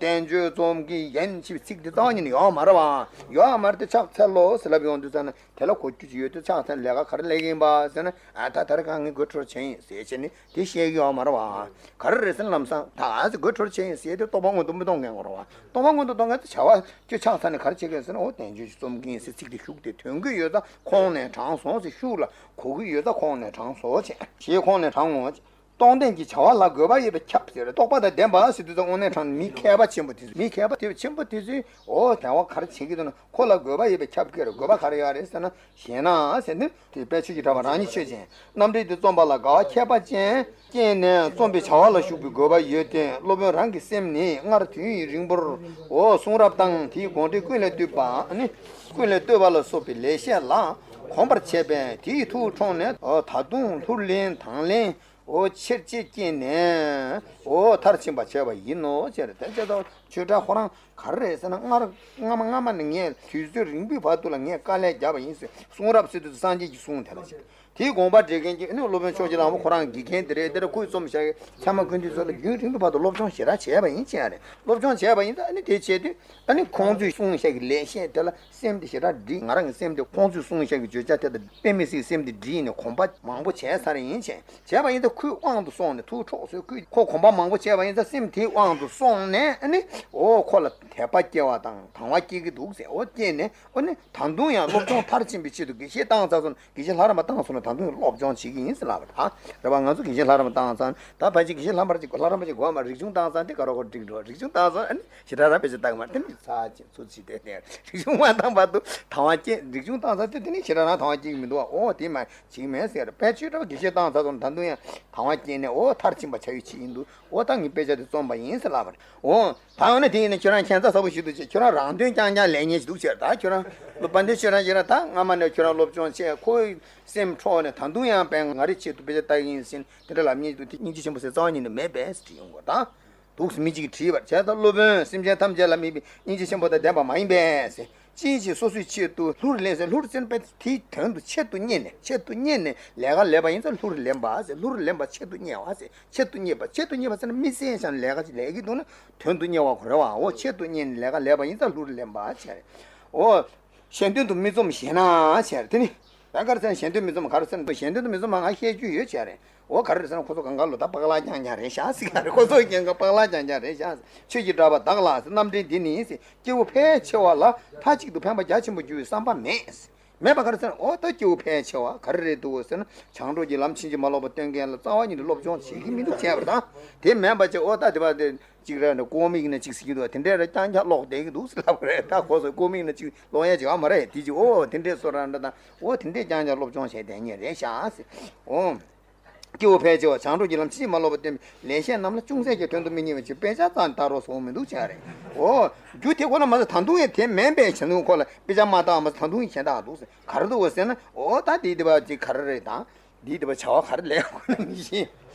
བསྟན་བཅོས་རྩོམ་གྱི་ཡན་ཞེས་པའི་ཚིག་འདི་རྩ་བ་ཉིད་ནས་ཡོད་མ་རེད་བ། ཡོད་མ་རེད་དེ། ཕྱག་འཚལ་ལོ་ཟེར་ལབ་ཡོང་དུས་ཙ་ན་དེ་ལ་གོ་རྒྱུ་ཅིག་ཡོད་དུས། ཕྱག་འཚལ་ལས་ཀ་ག་རེ་ལས་ཀྱི་ཡིན་པ་ཟེར་ན། ཨ་ད་ད་རེས་ཁ་ངས་དགོད་བྲོ་བྱས་ཡིན་ཟེར་བྱས་ནས་དེ་བཤད་ཀྱི་ཡོད་མ་རེད་བ། ག་རེ་རེད་ཟེར་ན་ལམ་སང་ད་ཨ་ཙི་དགོད་བྲོ་བྱས་ཡིན་ཟེར་དེ་རྟོག་པ་སྔོན་དུ་མི་གཏོང་མཁན་ཁོ་རེད་བ། རྟོག་པ་སྔོན་དུ་གཏོང་མཁན་དེ་བྱ་བ་ཁྱོད་ཕྱག་འཚལ་ནས་ག་རེ་བྱེད་ཀྱི་ཡོད་ཟེར་ན། འོ་བསྟན་བཅོས་ཤིག་རྩོམ་གྱི་ཡིན་ཟེར་ཚིག་དེ་ཞུགས་ཏེ་ཐོན་གྱི་ཡོད་ཙང་ཁོང་ནས་དྲངས་སོང་ཟེར། ཤུགས་ལ་གོ་གི་ཡོད་ཙང་ཁོང་ནས་དྲངས་སོང་ཟེར། ཞེས་ཁོང་ནས་དྲངས་འོང་། རྟོགས་ལྡན་གྱི་བྱ་བ་ལ་དགོས་པ་ཡོད་པས་ཁྱབ་ཟེར། རྟོགས་པ་དང་ལྡན་པ་ཟེར་དུས་ཙམ་དངོས་གནས་དྲང་མི་མཁས་པ་ཆེན་པོ་དེ་ཚོ། མི་མཁས་པ་དེ་ཆེན་པོ་དེ་ཚོས་འོ་དེ་བ་ག་རེ་བྱེད་ཀྱི་འདུག་ན། ཁོ་ལ་དགོས་པ་ཡོད་པས་ཁྱབ་ཀྱི་རེད། དགོས་པ་ག་རེ་ཡོད་རེད་ཟེར་ན། ཞེ་ན་ཟེར་ནི་དེ་དཔལ་ཆོས་ཀྱི་གྲགས་པ་རང་ཉིད་ཆོས་ཅན། རྣམ་འགྲེལ་དེ་རྩོམ་པ་ལ་དགའ་བ་ཁྱད་པར་ཅན་སྐྱེས་ནས་རྩོམ་པའི་བྱ་བ་ལ་ཞུགས་པའི་དགོས་པ་ཡོད་དེ། སློབ་དཔོན་རང་གི་སེམས་ནི་སྔར་དུས་ཡུན་རིང་པོར་འོ་གསུང་རབ་དང་དེའི་དགོངས་འགྲེལ་ཀུན་ལས་བཏུས་པ་ནི། ཀུན་ལས་བཏུས་པ་ལ་སོགས་པའི་ལེགས་བཤད་ལ་གོམས་པར་བྱས་པས་དེའི་ཐུགས་འཁྲུངས་ནས། འོ་ད་དུང་ལྷུར་ལེན་དང་ལེན་འོ་ཆེར་བསྐྱེད་ནས་འོ་མཐར་ཕྱིན་པར་བྱས་པ་ཡིན་ནོ་ཟེར། དེ་ལྟ་བུ་ཆོས་གྲགས་ཁོ་རང་ག་རེ་རེད་ཟེར་ན། སྔར་སྔ་མ་སྔ་མ་ནས་ངས་དུས་ཚོད་རིང་པོའི་བར་དུ་ལ་ངས་དཀའ་ལས་བརྒྱབ་པ་ཡིན་ཟེར། གསུང་རབ་ཟེར་དུས་སངས་རྒྱས་ཀྱི་གསུང་དེ་ལ་བྱས། དེའི་དགོངས་པ་འགྲེལ་མཁན་གྱི་ཨ་ནི་སློབ་དཔོན་ཆོས་རྗེ་ལྷ་མོ་ཁོ་རང་དགེ་རྒན་དེ་རེད། དེ་ལ་ཁོས་རྩོམ་བཞག་གི་ཚད་མ་ཀུན་བཏུས་སོགས་ལ་རྒྱུན་རིང་པོའི་བར་དུ་སློབ་སྦྱོང་ཞེ་དྲག་བྱས་པ་ཡིན་ཟེར་ཡ་རེད། སློབ་སྦྱོང་བྱས་པ་ཡིན་ཙང་ཨ་ནི་དེ་བྱས་དུས་ཨ་ནི་ཁོང་ཚོས་གསུངས་བཞག་གི་ལེགས་བཤད་དེ་ལ་སེམས་དེ་ཞེ་དྲག་འདྲིས། ང་རང་གི་སེམས་དེ་ཁོང་ཚོས་གསུངས་བཞག་གི་བརྗོད་བྱ་དེ་དང་དཔེ་མི་སྲིད་སེམས་དེ་འདྲིས་ནས་གོམས་པ་མང་པོ་བྱས་ཚར་ཡིན་ཟེར། བྱས་པ་ཡིན་ཙང་ཁོས་དབང་དུ་སོང་ནས་ཐུགས་འཕྲོག་སོང་། ཁོས་ཁོ་གོམས་པ་མང་པོ་བྱས་པ་ཡིན་ཙང་སེམས་དེའི་དབང་དུ་སོང་ནས་ཨ་ནི་འོ་ཁོ་ལ་དད་པ་སྐྱེ་བ་དང་དང་བ་སྐྱེ་གི་འདུག་ཟེར། འོ་སྐྱེས་ནས་འོ་ནི་ད་དུང་ཡང་སློབ་སྦྱོང་མཐར་ཕྱིན་པའི་ཆེད་དུ་དགེ་བཤེས་བཏང་ཚར་སོང་ན། དགེ་བཤེས་ལྷ་རམས་པ་བཏང་སོང་ན་ད་དུང་ཡང་སློབ་སྦྱོང་བྱེད་ཀྱི་ཡིན་ཟེར་ལབ་པ་རེད། རེད་པ། ང་ཚོ་དགེ་བཤེས་ལྷ་རམས་པ་བཏང་ཚར་ན་ད་ཕལ་ཆེར་དགེ་བཤེས་ལྷ་རམས་པ་ཅིག་ལྷ་རམས་པ་ཅིག་དགོས་མ་རེད། རིག་གཞུང་བཏང་ཚར་ན་དེ་ག་རོ་གོ་འགྲིག་འགྲོ། རིག་གཞུང་བཏང་ཚར་ན་ཨ་ནི་ཞེ་དྲག་རང་དཔེ་ཆ་ལྟ་གི་མ་རེད། དེ་ནི་ཚར་ཅིག་ཚུར་ཅིག་བལྟས་ནས་རིག་གཞུང་མ་བཏང་བར་དུ་དང་བ་སྐྱེ། རིག་གཞུང་བཏང་ཚར་དུས་དེ་ནི་ཞེ་དྲག་རང་དང་བ་སྐྱེ་གི་མི་འདུག་བ། འོ་དེ་མ་བྱེད་ཀྱི་མེད་ཟེར། དཔལ་ཆོས་གྲགས་པ་དགེ་བཤེས་བཏང་ཚར་སོང་ན་ད་དུང་ཡང་དང་བ་སྐྱེས་ནས་འོ་མཐར་ཕྱིན་པ་བྱ་ཡུལ་ཅི་ཡིན་འདུག་འོ་ད་ངས་དཔེ་ཆ་དེ་རྩོམ་པ་ཡིན་ཟེར་ལབ་པ་རེད། འོ་ད་འོ་ན་དེ་ཡིན་ན་ཁྱོད་རང་ཁྱད་མཚར་ཚ་པོ་ཞིག་འདུག་ཅེས། ཁྱོད་རང་རང་དོན་རྐྱང་རྐྱང་ལས་མཁན་ཞིག་འདུག་ཅེས། ད་ཁྱོད་རང་སློབ་དཔོན་འདི་ཁྱོད་རང་ཁྱེད་རང་ད་སྔ་མ་ནས་ཁྱོད་རང་སློབ་སྦྱོང་བྱས། ཁོའི་སེམས་འཕྲོག་ནས་ད་དུང་ཡང་དཔེ་ང་རའི་ཆེད་དུ་དཔེ་ཆ་ལྟ་གི་ཡིན་ཟེར་དེ་འདྲ་ལབ་མཁན་ཞིག་འདུག་དེ་སྙིང་རྗེ་ཆེན་པོ་ཟེར་རྩ་བ་ཉིད་ནས་མེད་པས་ཟེར་དྲིས་ཡོང་གི་རེད། ད་འདུག་སེ་མི་གཅིག་གིས་དྲིས་པར། བྱས་ཙང་སློབ་དཔོན་སེམས་ཅན་ཐམས་ཅད་ལ་དམིགས་པའི་སྙིང་རྗེ་ཆེན་པོ་དང་ལྡན་པ་མ་ཡིན་པས་ཟེར། ཅིའི་ཕྱིར་སོ་སོའི་ཆེད་དུ་ལྷུར་ལེན་ཟེར། ལྷུར་ཟེར་བས་དེའི་དོན་དུ་ཆེད་དུ་གཉེར་ནས། ཆེད་དུ་གཉེར་ནས་ལས་ཀ་ལས་པ་ཡིན་ཙང་ལྷུར་ལེན་པ་ཟེར། ལྷུར་ལེན་པ་ཆེད་དུ་གཉེར་བ་ཟེར། ཆེད་དུ་གཉེར་པ། ཆེད་དུ་གཉེར་པ་ཟེར་ན་མི་གསལ་ཞིང་ལས་ཀ་ཅིག་ལས་ཀྱི་འདུག་ན་དོན་དུ་གཉེར་བ་ཁོ་རེད་བ། འོ་ཆེད་དུ་གཉེར་ནས་ལས་ཀ་ལས་པ་ཡིན་ཙང་ལྷུར་ལེན་པ་བྱས། འོ་གཞན་དོན་དུ་མི་རྩོམ་ཞེ་ན་བྱས། དེ་ནི་ ད་ག་རེ་ཟེར་ན་གཞན་དོན་མི་འཛོམས། ག་རེ་ཟེར་ན་གཞན་དོན་དུ་མི་འཛོམས་མ་ང་བཤད་རྒྱུ་ཡོད་བྱས་རེད། འོ་ག་རེ་ཟེར་ན་ཁོ་ཚོ་གང་ག་ལོ་ད་པག་ལག་རྐྱང་རྐྱང་རེད་ཤག་ཟེར་ག་རེད། ཁོ་ཚོ་རྐྱང་ག་པག་ལག་རྐྱང་རྐྱང་རེད་ཤག་ཟེར། ཆོས་ཀྱི་གྲགས་པ་བདག་ལ་ཟེར། རྣམ་འདྲེན་འདི་ནི་ཟེར། སྐྱེ་བོ་ཕལ་ཆེ་བ་ལ་མཐའ་གཅིག་ཏུ་ཕན་པ་རྒྱ་ཆེན་པོ་འགྱུར་བའི་བསམ་པ་མེད་ཟེར། མེད་པ་ག་རེ་ཟེར་ན། འོ་ད་སྐྱེ་བོ་ཕལ་ཆེ་བ་ག་རེ་རེད་འདུག་ཟེར་ན། བྱང་གྲོལ་གྱི་ལམ་ཕྱིན་ཅི་མ་ལོག་པ་སྟོན་མཁན་ལ་རྩ་བ་ཉིད་ནས་སློབ་སྦྱོང་བྱེད་ཀྱི་མི་འདུག་བྱས་པ་དང་། དེ་མེད་པ་ཅིག་འོ་ད་དེ་བ་དེ་གཅིག་རེད་འདྲ། ཀོ་མིག་ནས་གཅིག་ཟེར་གྱི་འདུག་དེ་འདྲས་ར་རྐྱང་རྐྱང་ཀློག་བསྡད་ཀྱི་འདུག་ཟེར་ལབ་པ་རེད། ད་ཁོ་ཚོ་ཀོ་མིག་ནས་གཅིག་ཀློག་ཡ་ཅིག་ཨ་མ་རེད། དེ་ཅིག་འོ་དེ་འདྲས་བཟོ་ར་འདྲ་དང་། འོ་དེ་འདྲས་རྐྱང་རྐྱང་སློབ་སྦྱོང་བྱས་བསྡད་མཁན་རེད་ཤག་ཟེར། འོ། སྐྱེ་བོ་ཕལ་ཆེ་བ་བྱང་གྲོལ་གྱི་ལམ་ཕྱིན་ཅི་མ་ལོག་པ་སྟོན་པའི་ལེགས་བཤད་རྣམས་ལ་ཅུང་ཟད་ཀྱང་དོན་དུ་མི་གཉེར་བའི་ཕྱིར་དཔེ་ཆ་ཙམ་ལྟ་རོགས་ཟེར་མི་འདུག་བྱས་རེད། འོ། རྒྱུ་དེ་ཁོ་ན་མ་ཟད་ད་དུང་ཡང་དེ་མིན་པའི་བྱས་ན་ཁོ་ལ་དཔེ་ཆ་མ་ལྟ་བ་མ་ཟད་ད་དུང་ཡང་གཞན་དག་འདུག་ཟེར། ག་རེ་འདུག་ཟེར་ན། འོ་ད་འདི་འདི་བ་ཅིག་ག་རེ་རེད་དང་། འདི་འདི་བ་བྱ་བ་ག་རེ་ལས་ཁོ་ན་མི་ཤེས།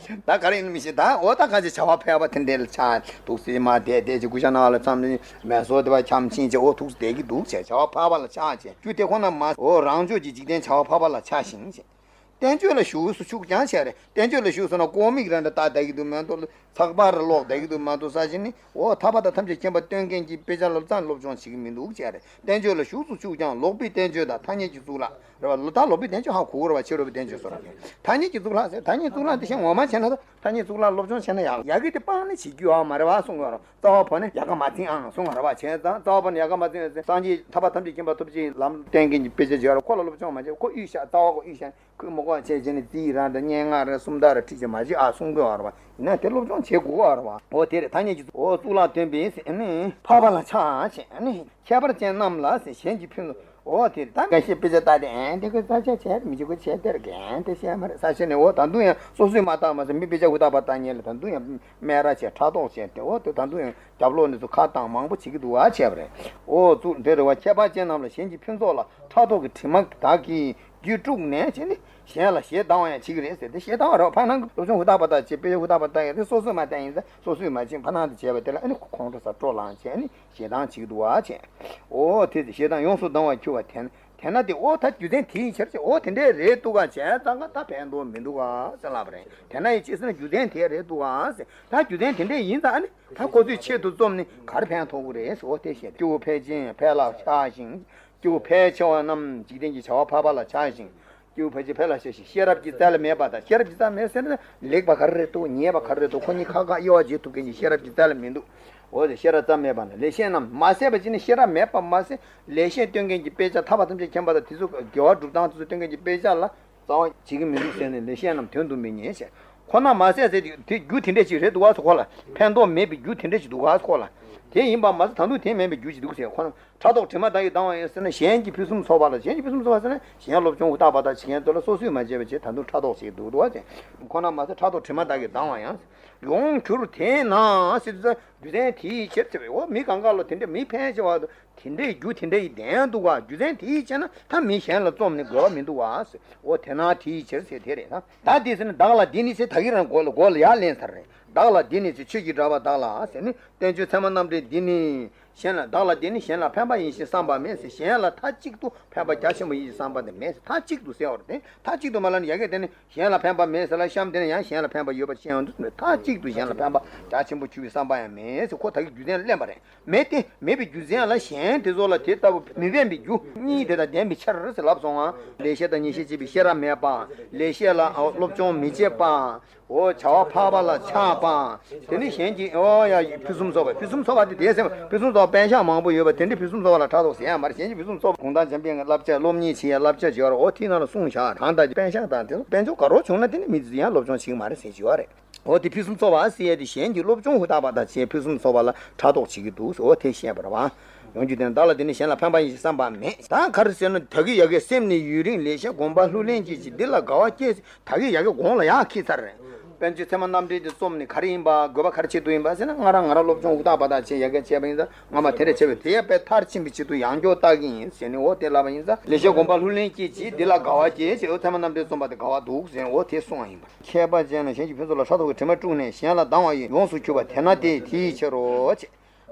ད་ག་རེ་ཡིན་མི་ཤེས། ད་འོ་ད་གང་ཅི་བྱ་བ་ཕལ་པ་དེ་འདྲས་ལ་ཆགས་འདུག་ཟེར། མ་བསྡད་བསྡད་ཅིག་གུ་ཤ་ནང་ལ་མཚམས་ནི་མེ་སོ་དེ་བ་འཁྱམ་ཕྱིན་ཅིག་འོ་ཐུག་བསྡད་ཀྱི་འདུག་བྱས། བྱ་བ་ཕལ་པ་ལ་ཆགས་བྱས། རྒྱུ་དེ་ཁོ་ན་མ་འོ་རང་ཕྱོགས་ཀྱི་འཇིག་རྟེན་བྱ་བ་ཕལ་པ་ལ་ཆགས་ཤིང་བྱས། བསྟན་བཅོས་ལ་ཞུགས་སུ་ཆུག་ཀྱང་བྱས་རེད། བསྟན་བཅོས་ལ་ཞུགས་སོང་ན་ཀོ་མིག་རང་འདྲ་ལྟ་བསྡད་ཀྱི་འདུག་མ་གཏོགས། ཚགས་པར་ཀློག་བསྡད་ཀྱི་འདུག་མ་གཏོགས། ས་ཞིག་ནི་འོ་ཐར་པ་དང་ཐམས་ཅད་མཁྱེན་པ་སྟོན་མཁན་གྱི་དཔེ་ཆ་ལ་ཙམ་སློབ་སྦྱོང་བྱེད་ཀྱི་མི་འདུག་བྱས་རེད། བསྟན་བཅོས་ལ་ཞུགས་སུ་ཆུག་ཀྱང་ལོག་པའི་བསྟན་བཅོས་དང་ཐ་སྙད་ཀྱི་གཙུག་ལག་རེད་བ། ད་ལོག་པའི་བསྟན་བཅོས་ཧ་གོ་གི་རེད་བ། ཕྱི་རོལ་པའི་བསྟན་བཅོས་སོགས་རེད། ཐ་སྙད་ཀྱི་གཙུག་ལག་ཟེར། ཐ་སྙད་གཙུག་ལག་དེ་བཞིན་ངོ་མ་བྱས་ན་ད་ཐ་སྙད་གཙུག་ལག་སློབ་སྦྱོང་བྱས་ན་ཡག་ཡག་གི་དེ་སྤང་ནི་བྱེད་རྒྱུ་ཡོད་མ་རེད་བ་གསུང་གི་ཡོད་རེད། རྩ་བ་བོ་ནི་ཡག་ག་མ་ཚིམ་ཨང་གསུང་བ་རེད་བ། བྱས་ཙང་རྩ་བ་བོ་ནི་ཡག་ག་མ་ཚིམ་ཟེར། སངས་རྒྱས་ཐར་པ་ཐམས་ཅད་མཁྱེན་པ་ཐུབ་རྗེའི་ལམ་སྟོན་མཁན་གྱི་དཔེ་ཆ་ཅིག་ཡོད་རེད། ཁོ་ལ་སློབ་སྦྱོང་མ་བྱེད། ཁོ་གཡུས་ཤག་རྩ་བ་ཁོ་གཡུས་ཤག་ཁོས་མི་གོ་བ་བྱས་བྱས་ནས་རྩིས་རང་དང་སྙན་ངག་རེད་སུམ་རྟགས་རེད་ཁྲིད་བྱས་མ་བྱེད་ཨ་གསུང་དགོས་བ་རེད་བ། ཡིན་ན་དེ་སློབ་སྦྱོང་བྱེད་དགོས་བ་རེད་བ། འོ་དེ་རེད། ཐ་སྙད་ཀྱི་འོ་གཙུག་ལག་སྟོན་པའི་ཟེར་ནི་འཕགས་པ་ལ་ཕྱག་བྱས་ནི་ཁྱད་པར་ཅན་རྣམས་ལ་ཟེར། གཞན་གྱི་ཕུན་ཚོགས། འོ་དེ་ད་འགའ་ཤས་དཔེ་ཆ་ལྟ་སྟེ་ཨེ་འདི་ཁོས་ས་ཆ་བྱས་མི་བྱེད་ཁོ་བྱས་དེར་གན་དེ་བཤད་མ་རེད་ས་ཆ་ནས། འོ་ད་དུང་ཡང་སོ་སོས་མ་བལྟ་མ་ཟད་མི་དཔེ་ཆ་ཧུར་ཐག་པ་ལྟ་མཁན་ལ་ད་དུང་ཡང་སྨད་ར་བྱས་ཕྲག་དོག་བྱས་ཏེ། འོ་དེ་ད་དུང་ཡང་རྒྱབ་ལོགས་ནས་ཚུར་ཁ་བཏང་མང་པོ་བྱེད་ཀྱི་འདུག་བ་བྱས་པ་རེད། འོ་གཙུག་འདི་རེད་བ། ཁྱད་པར་ཅན་རྣམས་ལ་གཞན་གྱི་ཕུན་ཚོགས་ལ་ཕྲག་དོག་གི་དྲི་མ་དག་གིས་རྒྱུད་དཀྲུགས་ནས་བྱས་ནས་གཞན་ལ་ཞེ་སྡང་བ་ཡང་བྱེད་ཀྱི་རེད་ཟེར་ཏེ། ཞེ་སྡང་བ་རེད་བ། ཕར་ནང་གི་སློབ་སྦྱོང་ཧུར་ཐག་པ་ལྟ་བྱས་དཔེ་ཆ་ཧུར་ཐག་པ་ལྟ་ཡག་དེ་སོ་སོས་མ་བལྟས་ཡིན་ཙང་སོ་སོས་མ་བྱས་ཕར་ནང་དུ་བྱས་པ་དེ་ལ་ཨ་ནི་ཁོང་ཁྲོ་ཟ་སྤྲོ་ལངས་བྱས་ཨ་ནི་ཞེ་སྡང་བྱེད་ཀྱི་འདུག་བ་བྱས། འོ་དེ་ཞེ་སྡང་ཡོངས་སུ་ལྡང་བར་གྱུར་པ་དེ་ན། དེ་ན་དེ་འོ་ད་རྒྱུ་མཚན་དེའི་ཕྱིར་ཅེས། འོ་དེ་འདྲས་རེད་འདུག་ག་བྱས་ཙང་ག་ད་ཕན་ཐོགས་མི་འདུག་ག་ཟེར་ལབ་པ་རེད། དེ་ན་ཡི་ཅི་ཟེར་ན་རྒྱུ་མཚན་དེ་རེད་འདུག་ག་ཟེར། ད་རྒྱུ་མཚན་དེ་འདྲས་ཡིན་ཙང་ཨ་ནི་ད་ཁོ་ཚོས་ཆེད་དུ་རྩོམ་ནི་ག་རེ་ཕན་ཐོགས་ཀྱི་རེད་ཟེར། འོ་དེ་བཤད། སྐྱེ་བོ་ཕལ་ཆེན་ཕལ་ལ་ཆགས་ཤིང་། སྐྱེ་བོ་ཕལ་ཆེ་བ་རྣམས་འཇིག་རྟེན་གྱི་བྱ་བ་ཕལ་པ་ལ་ཆགས་ཤིང་། སྐྱེ་བོ་ཕལ་ཆེར་ཕལ་ལ་ཆགས་ཤིང་ཤེས་རབ་ཀྱི་རྩལ་མེད་པ་དང་། ཤེས་རབ་ཀྱི་རྩལ་མེད་ཟེར་ན་ལེགས་པ་ག་རེ་རེད་འདུག་ཉེས་པ་ག་རེ་རེད་འདུག་ཁོ་གཉིས་ཁ་ཁ་དབྱེ་བ་འབྱེད་ཐུབ་མཁན་གྱི་ཤེས་རབ་ཀྱི་རྩལ་མི་འདུག་འོ་དེ་ཤེས་རབ་རྩལ་མེད་པ་ན་ལེགས་བཤད་རྣམས་མ་ཟད་པ་ཅི་ནས་ཤེས་རབ་མེད་པ་མ་ཟད་ལེགས་བཤད་སྟོན་མཁན་གྱི་དཔེ་ཆ་ཐར་པ་ཐམས་ཅད་མཁྱེན་པ་དང་དེ་ཚོ་དགེ་བ་སྒྲུབ་སྟངས་དེ་ཚོ་སྟོན་མཁན་གྱི་དཔེ་ཆ་ལ་རྩ་བ་བྱེད་ཀྱི་མི་འདུག་ཟེར་ནས་ལེགས་བཤད་རྣམས་དོན་དུ་མི་གཉེར་ཞེས། ཁོ་ན་མ་ཟད་ཟེར་དེ་རྒྱུ་དེ་འདྲས་ཅིག་རེད་འདུག་ག་ཟེར། ཁོ་ལ་ཕན་ཐོགས་མེད་པའི་རྒྱུ་དེ་འདྲས་ཅིག་འདུག་ག་ཟེར། ཁོ་ལ་དེ་ཡིན་པ་མ་ཟད་ད་དུང་དེ་མིན་པའི་རྒྱུ་ཅིག་འདུག་ཟེར། ཁོ་ན་ཕྲག་དོག་དྲི་མ་དག་གིས་ལྡང་བ་ཡིན་ཟེར་ན་གཞན་གྱི་ཕུན་སུམ་ཚོགས་པ་ལ། གཞན་གྱི་ཕུན་སུམ་ཚོགས་པ་ཟེར་ན་གཞན་སློབ་སྦྱོང་ཧུར་ཐག་པ་དག་བྱེད་མཁན་ཚོ་ལ་སོ་སོས་མ་བྱས་པ་བྱས་ད་དུང་ཕྲག་དོག་བྱེད་འདུག་འདུག་བ་ཟེར། ཁོ་ན་མ་ཟད་ཕྲག་དོག་དྲི་མ་དག་གིས་ལྡང་བ་ཡང་ཡོང་གྱུར་དེས་ན་ཟེར་དུས་རྒྱུ་མཚན་དེའི་ཕྱིར་ཟེར་བས། འོ་མི་གང་ག་ལ་དེ་འདྲ་མི་ཕལ་ཆེ་བ་དེ་འདྲའི་རྒྱུ་དེ་འདྲ་ཡི་ལྡན་འདུག་ག་རྒྱུ་མཚན་དེའི་ཕྱིར་ན་ད་མི་གཞན་ལ་རྩོམ་ནས་དགོས་པ་མི་འདུག་ག་ཟེར། འོ་དེས་ན་དེའི་ཕྱིར་ཟེར་དེ་རེད། ད་ད་དེ་ཟེར་ན་བདག་ལ་འདི་ནི་ཟེར་ད་གིན་རང་མགོ་ལ་མགོ་ལ་ཡར་ལེན་ས་རེད། བདག་ལ་འདི་ནི་ཟེར་ཆོས་ཀྱི་གྲགས་པ་བདག་ལ་ཟེར་ནི་བསྟན་བཅོས་ཚད་མ་རྣམ་འགྲེལ་འདི་ནི། གཞན་ལ་བདག་ལ་འདི་ནི་གཞན་ལ་ཕན་པ་ཡིན་ཞེས་བསམ་པ་མེད་ཟེར། གཞན་ལ་མཐའ་གཅིག་ཏུ་ཕན་པ་རྒྱ་ཆེན་པོ་ཡིན་ཞེས་བསམ་པ་དེ་མེད་ཟེར། མཐའ་གཅིག་ཏུ་ཟེར་བ་རེད། དེ་མཐའ་གཅིག་ཏུ་མ་ལབ་ན་ཡ་གི་དེ་ནི་གཞན་ལ་ཕན་པ་མེད་ཟེར་ལ་གཤམ་དེ་ནི་ཡང་གཞན་ལ་ཕན་པ་ཡོད་པ་བཤད་ཡོང་དུས་མཐའ་གཅིག་ཏུ་གཞན་ལ་ཕན་པ་རྒྱ་ཆེན་པོ་གྱུར་པའི་བསམ་པ་ཡང་མེད་ཟེར། ཁོ་ད་གི་རྒྱུ་མཚན་གླེན་པ་རེད། མེད་དེ་མེད་པའི་རྒྱུ་མཚན་ལ་གཞན་དེ་ཚོ་ལ་དེ་ལྟ་བུ་མི་ཕན་པའི་རྒྱུ་གཉིས་དེ་དང་ལྡན་པའི་ཕྱིར་ཟེར་ལབ་སོང་ང་། ལེགས་བཤད་དང་ཉེས་བཤད་བྱེད་པའི་ཤེས་རབ་མེད་པ། ལེགས་བཤད་ལ་སློབ་སྦྱོང་མི་བྱེད་པ། འོ་བྱ་བ་ཕལ་པ་ལ་ཆགས་པ། དེ་ནི་གཞན་གྱི་འོ་ཡ་ཕུན་སུམ་ཚོགས་པ། ཕུན་སུམ་ཚོགས་པ་དེ་དེ་ཟེར་བ་ཕུན་སུམ་ཚོགས་པ་པན་ཤག་མང་པོ་ཡོད་པ་དེ་འདྲའི་ཕུན་སུམ་ཚོགས་པ་ལ་ཕྲག་དོག་ཟེར་ཡ་མ་རེད། གཞན་གྱི་ཕུན་སུམ་ཚོགས་པ་གུང་ཐང་འཇམ་དཔལ་གྱི་བསླབ་བྱ་སློབ་གཉེར་བྱེད་ཡ་བསླབ་བྱ་བྱེད་ཡ་ར་འོ་དེ་ནང་ལ་གསུངས་བཞག་གང་ལྟར་པན་ཤག་དང་དེ་ཚོ་དཔལ་འབྱོར་དགའ་རོགས་བྱུང་ན་དེ་ནི་མི་ཚོས་ཡང་སློབ་སྦྱོང་བྱེད་ཀྱི་མ་རེད་ཟེར་གྱི་ཡོད་རེད། འོ་དེ་ཕུན་སུམ་ཚོགས་པ་ཟེར་ཡ་དེ་གཞན་གྱི་སློབ་སྦྱོང་ཧུར་ཐག་པ་དང་བྱས་ཕུན་སུམ་ཚོགས་པ་ལ་ཕྲག་དོག་བྱེད་ཀྱི་འདུག་འོ་དེ་བཤད་པ་རེད་བ། ཡོང་རྒྱུ་དེ་ནི་བདག་ལ་དེ་ནི་གཞན་ལ་ཕན་པ་ཡིན་ཞེས་བསམ་པ་མེད། ད་ག་རེ་ཟེར་ན་ད་གི་ཡ་གི་སེམས་ནི་ཡུན་རིང་ལེགས་བཤད་སྒོམ་པ་ལྷུར་ལེན་གྱིས་ཀྱིས་འདི་ལ་དགའ་བ་སྐྱེས། ད་གི་ཡ་གི་གོང་ལ་ཡག་ཁྱི་ཚར་རེད། དཔལ་འབྱོར་ཚད་མ་རྣམ་འགྲེལ་དེ་རྩོམ་ནི་ག་རེ་ཡིན་པ་དགོས་པ་ག་རེ་ཆེད་དུ་ཡིན་པ་ཟེར་ན་ང་རང་ང་རང་སློབ་སྦྱོང་ཧུར་ཐག་པ་དང་བྱས་ཡ་གི་བྱས་པ་ཡིན་ཙང་ང་མ་དེ་འདྲ་བྱས་པས་དེ་ཡ་དཔེ་མཐར་ཕྱིན་པའི་ཆེད་དུ་ཡང་སྐྱོར་བཏགས་ཀྱི་ཡིན་ཟེར་ནས་འོ་དེ་ལབ་པ་ཡིན་ཙང་ལེགས་བཤད་སྒོམ་པ་ལྷུར་ལེན་གྱིས་ཀྱིས་འདི་ལ་དགའ་བ་སྐྱེས་ཞེས་འོ་ཚད་མ་རྣམ་འགྲེལ་རྩོམ་པ་དེ་དགའ་བ་འདུག་ཟེར་འོ་དེ་གསུངས་པ་ཡིན་པ། ཁྱད་པར་ཅན་ལ་གཞན་གྱི་ཕུན་ཚོགས་ལ་ཕྲག་དོག་གི་དྲི་མ་དཀྲུགས་ནས་གཞན་ལ་སྡང་བ་ཡི་ཡོངས་སུ་གྱུར་པ་དེ་ན་དེ་དེའི་ཕྱིར་རོ།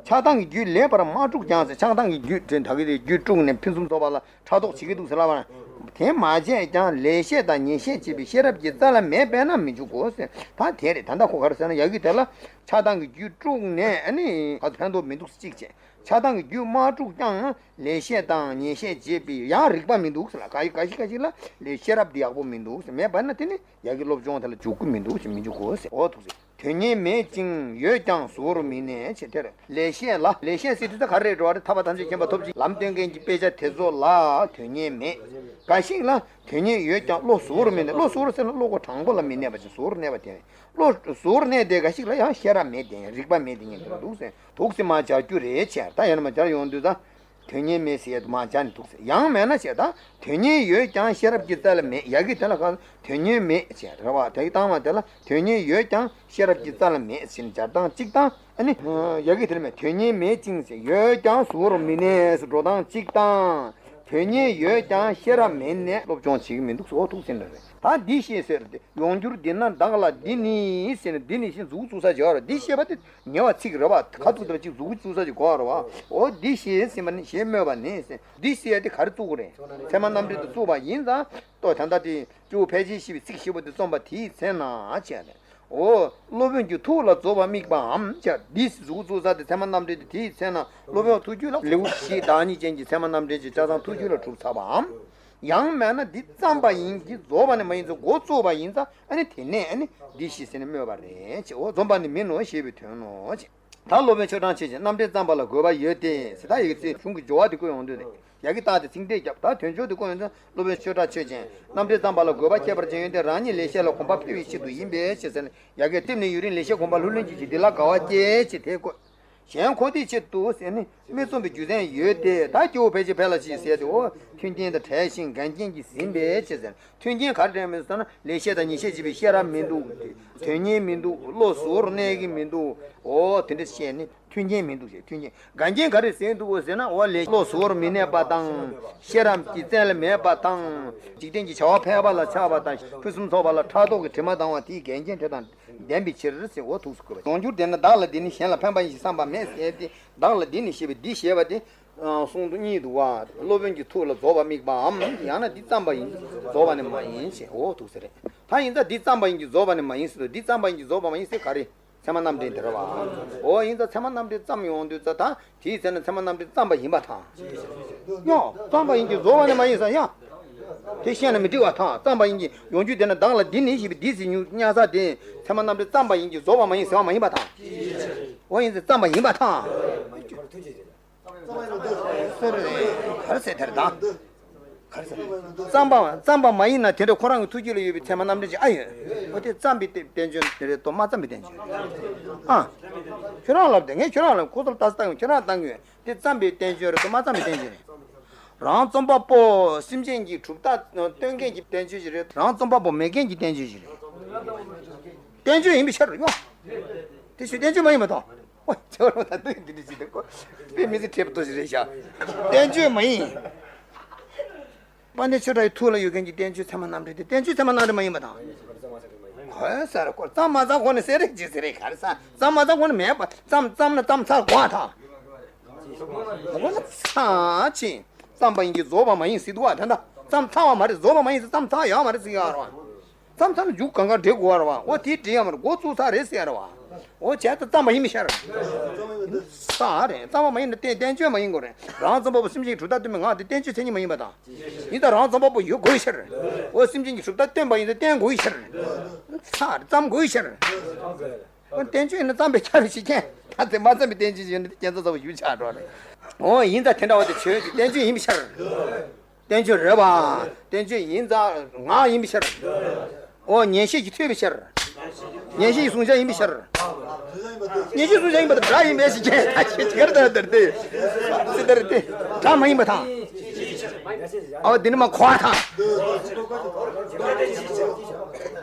ཆགས་སྡང་གི་རྒྱུད་ལེགས་པར་མ་དཀྲུགས་ཀྱང་ཟེར། ཆགས་སྡང་གི་རྒྱུད་དེ་ད་གི་དེ་རྒྱུད་དཀྲུགས་ནས་ཕུན་སུམ་ཚོགས་པ་ལ་ཕྲག་དོག་བྱེད་ཀྱི་འདུག་ཟེར་ལབ་པ་ན། དེ་མ་བྱས་ཀྱང་ལེགས་བཤད་དང་ཉེས་བཤད་བྱེད་པའི་ཤེས་རབ་ཀྱི་རྩལ་མེད་པས་ན་མི་འཇུག་གོ་ཟེར། ད་དེ་རེད། ད་ལྟ་ཁོ་ག་རེ་ཟེར་ན་ཡ་གི་དེ་ལ་ཆགས་སྡང་གི་རྒྱུད་དཀྲུགས་ནས་ཨ་ནི་ག་ཚོད་ཕན་ཐོགས་མི་འདུག་གཅིག་བྱས། ཆགས་སྡང་གི་རྒྱུ་མ་དཀྲུགས་ཀྱང་། ལེགས་བཤད་དང་ཉེས་བཤད་བྱེད་པའི་ཡང་རིག་པ་མི་འདུག་ཟེར་ལ། ག་ཡི་ག་ཞིག་ག་ཞིག་ལ་ལས་ཤེས་རབ་དེ་ཡག་པོ་མི་འདུག་ཟེར་མེད་པ་ན། དེ་ནི་ཡ་གི་སློབ་སྦྱོང་དེ་ལ་འཇུག་གི་མི་འདུག་ཟེར། མི་འཇུག་གོ་ཟེར། འོ་ཐུགས་ཟེར། དོན་གཉེར་མེད་ཅིང་ཡོད་ཀྱང་གཟུ་བོར་མི་གནས་ཅེས། དེར་ལེགས་བཤད་ལ། ལེགས་བཤད་ཟེར་དུས་ད་ག་རེ་འགྲོ་བ་རེད། ཐར་པ་ཐམས་ཅད་མཁྱེན་པ་ཐོབ་ཅིང་ལམ་སྟོན་མཁན་གྱི་དཔེ་ཆ་དེ་ཚོ་ལ་དོན་གཉེར་མེད། འགའ་ཞིག་ལ་དོན་གཉེར་ཡོད་ཀྱང་བློ་གཟུ་བོར་མི་གནས། བློ་གཟུ་བོར་ཟེར་ན་བློ་ཁོག་དྲང་པོ་ལ་མི་གནས་པ་ཅིག་གཟུ་བོར་གནས་པ་དེ། བློ་གཟུ་བོར་གནས་དེ་འགའ་ཞིག་ལ་ཡང་ཤེས་རབ་མེད་དེ་རིག་པ་མེད་དེ་ཉན་དུ་འདུག་ཟེར། དུག་སེ་མ་བྱ་རྒྱུ་རེད་ཅེས། ད་ཡང་ན་མ་བྱར་ཡོང་དུས་ད། དོན་གཉེར་མེད་ཟེར་ཡ་དུ་མ་བྱ་ནི་འདུག་ཟེར། ཡང་མེད་ན་ཞེས་ད། དོན་གཉེར་ཡོད་ཀྱང་ཤེས་རབ་ཀྱི་རྩལ་མེད། ཡ་གི་དེ་ལ་ག་དོན་གཉེར་མེད་ཅེས་རེད་བ། དེ་གི་བཏང་བ་དེ་ལ་དོན་གཉེར་ཡོད་ཀྱང་ཤེས་རབ་ཀྱི་རྩལ་མེད་ཟེར་ནས་སྦྱར་སྟངས་གཅིག་དང་། ཨ་ནི། ཡ་གི་དེ་ལ་མེད། དོན་གཉེར་མེད་ཅིང་ཟེར་ཡོད་ཀྱང་གཟུ་བོར་མི་གནས་སུ་འགྲོ་སྟངས་གཅིག་དང་། དོན་གཉེར་ཡོད་ཀྱང་ཤེས་རབ་མེད་ནས་སློབ་སྦྱོང་བྱེད་ཀྱི་མི་འདུག་ཟེར། འོ་ཐུག་ཟེར་འདྲ་རེད། ད་འདི་ཤེས་ཟེར་ཏེ་ཡོང་འགྱུར་འདི་ན་བདག་ལ་འདི་ནི་ཟེར་ནས། འདི་ནི་ཞེས་མཛུབ་བཙུགས་ས་བྱེད་པ་རེད། འདི་ཤེས་པ་དེ། ཉེ་བ་ཚིག་རེད་བ། ཁ་ཐུག་དེ་ལ་གཅིག་མཛུབ་གུ་བཙུགས་ས་ཅིག་དགོས་རེད་བ། འོ་འདི་ཞེས་ཟེར་བ་ནི། ཞེས་སྨོས་པ་ནི་ཟེར། འདི་ཞེས་དེ་ག་རེ་བཙུགས་དགོས་རེད། ཚད་མ་རྣམ་འགྲེལ་དུ་བཙུགས་པ་ཡིན་ཙང་། ལྟོས། ད་ལྟ་དེ་སྐྱེས་བུ་ཕལ་ཆེར་ཤེས་པའི་ཚིག་ཞེ་པོ་དེ་རྩོམ་པ་དེའི་ཚེ་ན་བྱས་ནས། འོ་སློབ་དཔོན་གྱི་ཐུགས་ལ་རྫོགས་པ་དམིགས་པའམ་བྱས། འདི་མཛུབ་གུ་བཙུགས་ས་དེ་ཚད་མ་རྣམ་འགྲེལ་དེ་དེའི་ཚེ་ན་སློབ་དཔོན་ཐུགས་རྒྱུད་ལ་ལེའུ་བཞི་བདག་ཉིད་ཅན་གྱི་ཚད་མ་རྣམ་འགྲེལ་གྱི་ཆ་ཚང་ཐུགས་རྒྱུད་ལ་གྲུབ་ཚར་བའམ། ཡང་མིན་ན་འདི་བརྩམས་པ་ཡིན་གྱི་རྫོགས་པ་ནི་མ་ཡིན་ཚུལ་འགོ་བཙུགས་པ་ཡིན་ཙང་། ཨ་ནི་དེ་ནས་ཨ་ནི་འདི་ཞེས་ཟེར་ནས་སྨོས་པ་རེད་ཅེས། འོ་རྩོམ་པ་ནི་མིན་ནོ་ཞེས་པའི་དོན་ནོ་ཅེས། ད་སློབ་དཔོན་ཆོས་གྲགས་ཆོས་ཅན། རྣམ་འགྲེལ་བརྩམས་པ་ལ་དགོས་པ་ཡོད་དེ་ཟེར། ད་ཡི་གེ་ཚིག་གཞུང་གི་སྦྱོར་བ་དེ་བཀོད་ཡོང་དུས་ནས། ཡ་གི་རྟགས་དེ་ཚིག་འགྲེལ་བརྒྱབ། ད་དོན་སྦྱོར་དེ་བཀོད་ཡོང་དུས། སློབ་དཔོན་ཆོས་གྲགས་ཆོས་ཅན། རྣམ་འགྲེལ་བརྩམས་པ་ལ་དགོས་པ་ཁྱད་པར་ཅན་ཡོད་དེ། རང་ཉིད་ལེགས་བཤད་ལ་གོམས་པ་འཕེལ་བའི་ཆེད་དུ་ཡིན་པའི་ཕྱིར་ཟེར་ནས། ཡ་གི་རྟིང་ནས་ཡུན་རིང་ལེགས་བཤད་གོམས་པ་ལྷུར་ལེན་གྱི་ཕྱིར་འདི་ལ་དགའ་བ་སྐྱེད་ཅེས་དེ་བཀོད། གཞན་ཁོ་ཐག་ཆོད་དུ་ཟེར་ནས་མི་རྩོམ་པའི་རྒྱུ་མཚན་ཡོད་དེ། ད་སྐྱེ་བོ་ཕལ་ཆེར་ཕལ་ལ་ཕྱིན་ཟེར་ཏེ། འོ་མཐུན་རྐྱེན་དང་བྲལ་ཞིང་འགལ་རྐྱེན་གྱིས་ཟིན་པའི་ཕྱིར་ཟེར། མཐུན་རྐྱེན་ག་རེ་འཕྲད་མེད་ཟེར་ན། ལེགས་བཤད་དང་ཉེས་བཤད་བྱེད་པའི་ཤེས་རབ་མི་འདུག། དོན་གཉེར་མི་འདུག། བློ་གཟུ་བོར་གནས་ཀྱི་མི་འདུག། འོ་དེ་འདྲ་བཤད་ནས་མཐུན་རྐྱེན་མི་འདུག་ཞེས། མཐུན་རྐྱེན། འགལ་རྐྱེན་ག་རེ་ཟིན་འདུག་ཟེར་ན། འོ་ལེགས། བློ་གཟུ་བོར་མི་གནས་པ་དང་། ཤེས་རབ་ཀྱི་རྩལ་མེད་པ་དང་། འཇིག་རྟེན་གྱི་བྱ་བ་ཕལ་པ་ལ་ཆགས་པ་དང་། ཕུན་སུམ་ཚོགས་པ་ལ་ཕྲག་དོག་གི་དྲི་མ་ལྡང་བ་དེའི་འགལ་རྐྱེན་དེ་དང་ལྡན་པའི་ཕྱིར་ཟེར། འོ་ཐུགས་སུ་བཀོད་པ། ཡོང་འགྱུར་དེ་ན་བདག་ལ་འདི་ནི་གཞན་ལ་ཕན་པ་ཡིན་ཞེས་བསམ་པ་མེད་ཟེར་ཏེ། བདག་ལ་འདི་ནི་ཞེས་པའི་འདི་ཞེས་པ་དེ། ཨ། གསུང་དུ་གཉིས་འདུག་བ། སློབ་དཔོན་གྱི་ཐུགས་ལ་རྫོགས་པ་དམིགས་པའམ། ཡང་ན་འདི་བརྩམས་པ་ཡིན་གྱི་རྫོགས་པ་ནི་མ་ཡིན་ཞེས། འོ་ཐུགས་ཟེར་རེད། ད་ཡིན་ཙང་འདི་བརྩམས་པ་ཡིན་གྱི་རྫོགས་པ་ནི་མ་ཡིན་ཟེར་དུས། འདི་བརྩམས་པ་ཡིན་གྱི་རྫོགས་པ་མ་ཡིན་ཟེར་ག་རེ། ཚད་མ་རྣམ་འགྲེལ་དེ་རེད་བ། འོ་ཡིན་ཙང་ཚད་མ་རྣམ་འགྲེལ་བརྩམས་ཡོང་དུས་ཙ། ད་དེའི་ཚེ་ན་ཚད་མ་རྣམ་འགྲེལ་བརྩམས་པ་ཡིན་པར་ཐལ། ཡང་བརྩམས་པ་ཡིན་གྱི་རྫོགས་པ་ནི་མ་ཡིན་ཟེར་ཡང་། དེ་བཤད་ན་མི་འགྲིག་པར་ཐལ། བརྩམས་པ་ཡིན་གྱི། ཡོང་འགྱུར་དེ་ན་བདག་ལ་འདི་ནི་ཞེས་པའི་འདི་ཟེར་ཉུང་ཉག་ས་དེ་ཚད་མ་རྣམ་འགྲེལ་བརྩམས་པ་ཡིན་གྱི་རྫོགས་པ་མ་ཡིན་ཟེར་བ་མ་ཡིན་པར་ཐལ། འོ་ཡིན་ཙང་བརྩམས་པ་ཡིན་པར་ཐལ། ག་རེ་ཟེར་དེར་དང་། ག་རེ་ཟེར། བརྩམས་པ་བརྩམས་པ་མ་ཡིན་ན། དེ་འདྲ་ཁོ་རང་གི་ཐུགས་རྒྱུད་ལ་ཡོད་པའི་ཚད་མ་རྣམ་འགྲེལ་ཅིག་ཨ་ཡོད། འོ་དེ་བརྩམས་པའི་བསྟན་བསྟན་བཅོས་དེ་རེད་དོ། མ་བརྩམས་པའི་བསྟན་བཅོས་རེད། ཨ། ཁྱོད་རང་ལབ་དེ། ངས་ཁྱོད་རང་ལ་ཁོ་ཚོར་ལྟ་ས་བཏང་ཡོད། ཁྱོད་རང་བཏང་ཡོད། དེ་བརྩམས་པའི་བསྟན་བཅོས་རེད་དོ། མ་བརྩམས་པའི་བསྟན་བཅོས་རེད། རང་རྩོམ་པ་པོ་སེམས་ཅན་གྱི་གྲུབ་རྟགས་སྟོན་མཁན་གྱི་བསྟན་བཅོས་ཤིག་རེད། རང་རྩོམ་པ་པོ་མེད་མཁན་གྱི་བསྟན་བཅོས་ཤིག་རེད། བསྟན་བཅོས་ཡིན་པའི་ཕྱིར་ཡོང་། དེ་ཞུ་བསྟན་བཅོས་མ་ཡིན་པ་དང་། ཨོ་ཁྱོད་རང་ད་ལྟ་འདི་འདྲ་ཞིག་འདུག་གོ། དཔེ་མི་སྲིད་འཁྲེལ་པོ་ཞིག་རེད་ཤག། བསྟན་བཅོས་མ་ཡིན། དཔལ་ལྡན་ཆོས་གྲགས་ཀྱི་ཐུགས་ལ་ཡོད་མཁན་གྱི་བསྟན་བཅོས་ཚད་མ་རྣམ་འགྲེལ་དེ་བསྟན་བཅོས་ཚད་མ་རྣམ་འགྲེལ་མ་ཡིན་པ་དང་། གོ་ས་རེད་གོ། བརྩམས་མ་བརྩམས་གོང་ནས་ཟེར་རེད་ཅེས་ཟེར་རེད། ག་རེ་ཟེར། བརྩམས་མ་བརྩམས་གོང་ནས་མེད་པ། བརྩམས་བརྩམས་ན་བརྩམས་ཚར་དགོས་པ་དང་། མ་གོ་ན་ཚར་ཕྱིན། བརྩམས་པ་ཡིན་གྱི་རྫོགས་པ་མ་ཡིན་ཟེར་འདུག་བ། ད་ལྟ་བརྩམས་ཚར་བ་མ་རེད། རྫོགས་པ་མ་ཡིན་ཟེར། བརྩམས་ཚར་ཡོད་མ་རེད་ཟེར་གྱི་ཡོད་རེད་བ། བརྩམས་ཚར་ན་མཇུག་གང་ག་འབྲི་དགོས་པ་རེད་བ། འོ་དེ་འབྲི་ཡ་མ་རེད། འགོ་བཙུགས་ཚར་རེད་ཟེར་ཡ་རེད་བ། འོ་བྱས་ཙང་བརྩམས་པ་ཡིན་མི་ཤར། ས་རེད། བརྩམས་པ་མ་ཡིན་ན་བསྟན་བསྟན་བཅོས་མ་ཡིན་དགོས་རེད། རང་རྩོམ་པ་པོ་སེམས་ཅན་གྱི་གྲུབ་རྟགས་སྟོན་པའི་ངག་དེ་བསྟན་བཅོས་མཚན་ཉིད་མ་ཡིན་པ་དང་། ཡིན་ཙང་རང་རྩོམ་པ་པོ་ཡོད་དགོས་ཤར། འོ་སེམས་ཅན་གྱི་གྲུབ་རྟགས་སྟོན་པ་ཡིན་ཙང་བསྟན་དགོས་ཤར། ས་རེད། བརྩམས་དགོས་ཤར། འོ་བསྟན་བཅོས་ཡིན་ན་བརྩམས་པའི་ཆ་རེ་ཞིག་མཁྱེན། ད་དེ་མ་བརྩམས་པའི་བསྟན་བཅོས་ཡིན་ན་དེ་རྒྱལ་ཚ་ཚ་པོ་ཞུ་ཆགས་འགྲོ་རེད། འོ་ཡིན་ཙང་དེ་འདྲ་བ་དེ་བྱོས་ཀྱི་བསྟན་བཅོས་ཡིན་པའི་ཕྱིར། བསྟན་བཅོས་རེད་བ། བསྟན་བཅོས་ཡིན་ཙང་ངག་ཡིན་པའི་ཕྱིར། འོ་ཉན་བཤད་ཀྱིས་ཐོས་པའི་ཕྱིར། ཉན་བཤད་ཀྱི་གཟུང་བྱ་ཡིན་པའི་ཕྱིར། ཉན་བཤད་གཟུང་བྱ་ཡིན་པ་དང་སྒྲ་ཡིན་པའི་ཕྱིར་མཁྱེན། ད་ཅི་ཅི་གར་ད་དར་ཏེ། ཅི་དར་ཏེ། སྒྲ་མ་ཡིན་པ་དང་། འོ་འདི་ནི་མ་གོ་བ་དང་།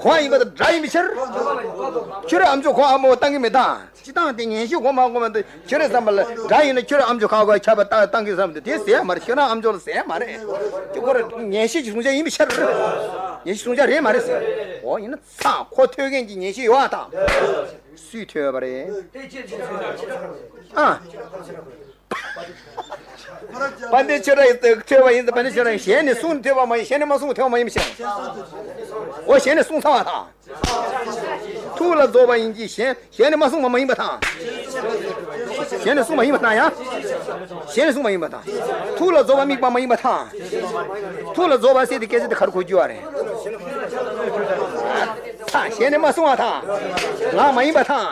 གོ་བ་ཡིན་པ་དང་སྒྲ་ཡིན་པའི་ཕྱིར། ཁྱོད་རང་ཨ་མཆོག་གོ་ཨ་མོ་བཏང་གི་མེད་དང་། སྤྱི་བཏང་དེ་ཉན་བཤད་གོ་མ་གོ་མ་འདི་ཁྱོད་རེ་བསམ་པ་ལ་སྒྲ་ཡིན་ན། ཁྱོད་རང་ཨ་མཆོག་ཁ་ཁ་ཁྱབ་པ་བཏང་བཏང་གི་བསམ་འདུག། དེ་ཟེར་མ་རེད། ཁྱོད་རང་ཨ་མཆོག་ལ་ཟེར་མ་རེད། ཁྱོད་ཁོ་ར་ཉན་བཤད་ཀྱི་གཟུང་བྱ་ཡིན་པའི་ཕྱིར། ཉན་བཤད་གཟུང་བྱ་རེད་མ་རེད་ཟེར། འོ་ཡིན་ན་ཚ་ཁོ་ཐོས་མཁན་གྱི་ཉན་བཤད་ཡོད་ཨ་དང་། སུས་ཐོས་པ་རེད། ཨ། དཔལ་ལྡན་ཆོས་གྲགས་ཡིས་ཐོས་པ་ཡིན་ཙང་། དཔལ་ལྡན་ཆོས་གྲགས་ཡིས། གཞན་ནས་གསུངས་ཐོས་པ་མ་ཡིན། གཞན་ནས་མ་གསུངས་ཐོས་པ་མ་ཡིན་པའི་ཕྱིར། འོ་གཞན་ནས་གསུངས་ཚར་བ་དང་། ཐུགས་ལ་རྫོགས་པ་ཡིན་གྱི། གཞན་གཞན་ནས་མ་གསུངས་པ་མ་ཡིན་པ་དང་། ཞལ་ནས་གསུངས་པ་ཡིན་པར་ཐལ་ཡ། ཞལ་ནས་གསུངས་པ་ཡིན་པར་ཐལ། ཐུགས་ལ་རྫོགས་པ་དམིགས་པ་མ་ཡིན་པར་ཐལ། ཐུགས་ལ་རྫོགས་པ་ཟེར་དེ་སྐད་ཆ་དེ་ག་རེ་གོ་རྒྱུ་བ་རེད། ཐལ། ཞལ་ནས་མ་གསུངས་པར་ཐལ། ང་མ་ཡིན་པར་ཐལ།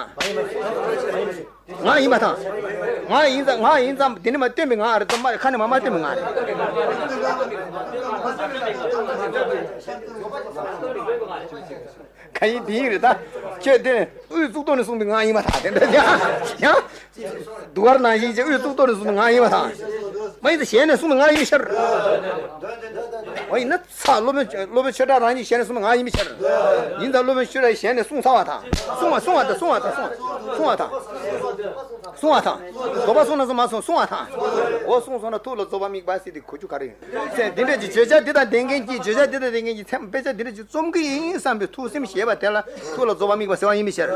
ང་ཡིན་པར་ཐལ། ང་ཡིན་ཙང་ང་ཡིན་ཙང་འདི་ནས་མར་སྟོན་པའི་ངག་རེད་དམ། ཁ་ནས་མར་མ་སྟོན་པའི་ངག་རེད། གང་ཡིན་དེ་ཡིན་རེད་ད། ཁྱོད་དེ་དབུའི་གཙུག་ཏོར་ནས་གསུངས་པའི་ངག་ཡིན་པར་ཐལ། དེ་འདྲ་ཡང་ཡང་དུ་བར་ནང་བཞིན་གྱི་དབུའི་གཙུག་ཏོར་ནས་གསུངས་པའི་ངག་ཡིན་པར་ཐལ། མ་ཡིན་ཙང་ཞལ་ནས་གསུངས་པའི་ངག་ཡིན་ཕྱིར། འོ་ཡིན་ན་ཚ། སློབ་དཔོན་སློབ་དཔོན་ཆོས་གྲགས་རང་ཉིད་ཞལ་ནས་གསུངས་པའི་ངག་ཡིན་པའི་ཕྱིར། ཡིན་ཙང་སློབ་དཔོན་ཆོས་གྲགས་ཞལ་ནས་གསུངས་ཚར་བ་དང་། གསུངས་པ་གསུངས་པ་དང་། གསུངས་པ་གསུངས་པ་དང་། གསུངས་པ་དང་། རྫོགས་པ་གསུངས་ན་གསུངས་མ་གསུངས། གསུངས་པ་དང་། འོ་གསུངས་སོང་ན་ཐུགས་ལ་རྫོགས་པ་དམིགས་པ་ཟེར་དེ་གོ་རྒྱུ་ག་རེ་ཡིན། ཚེ་འདི་འདྲ་གྱི་བརྗོད་བྱ་འདི་དང་ལྡན་མཁན་གྱི་བརྗོད་བྱ་འདི་དང་ལྡན་མཁན་གྱི་ཚད་མ་དཔེ་ཆ་འདི་འདྲ་གྱི་རྩོམ་གྱི་ཡིན་བསམ་པའི་ཐུགས་སེམས་བཞེས་པ་དེ་ལ་ཐུགས་ལ་རྫོགས་པ་དམིགས་པ་ཟེར་བ་ཡིན་པའི་ཕྱིར།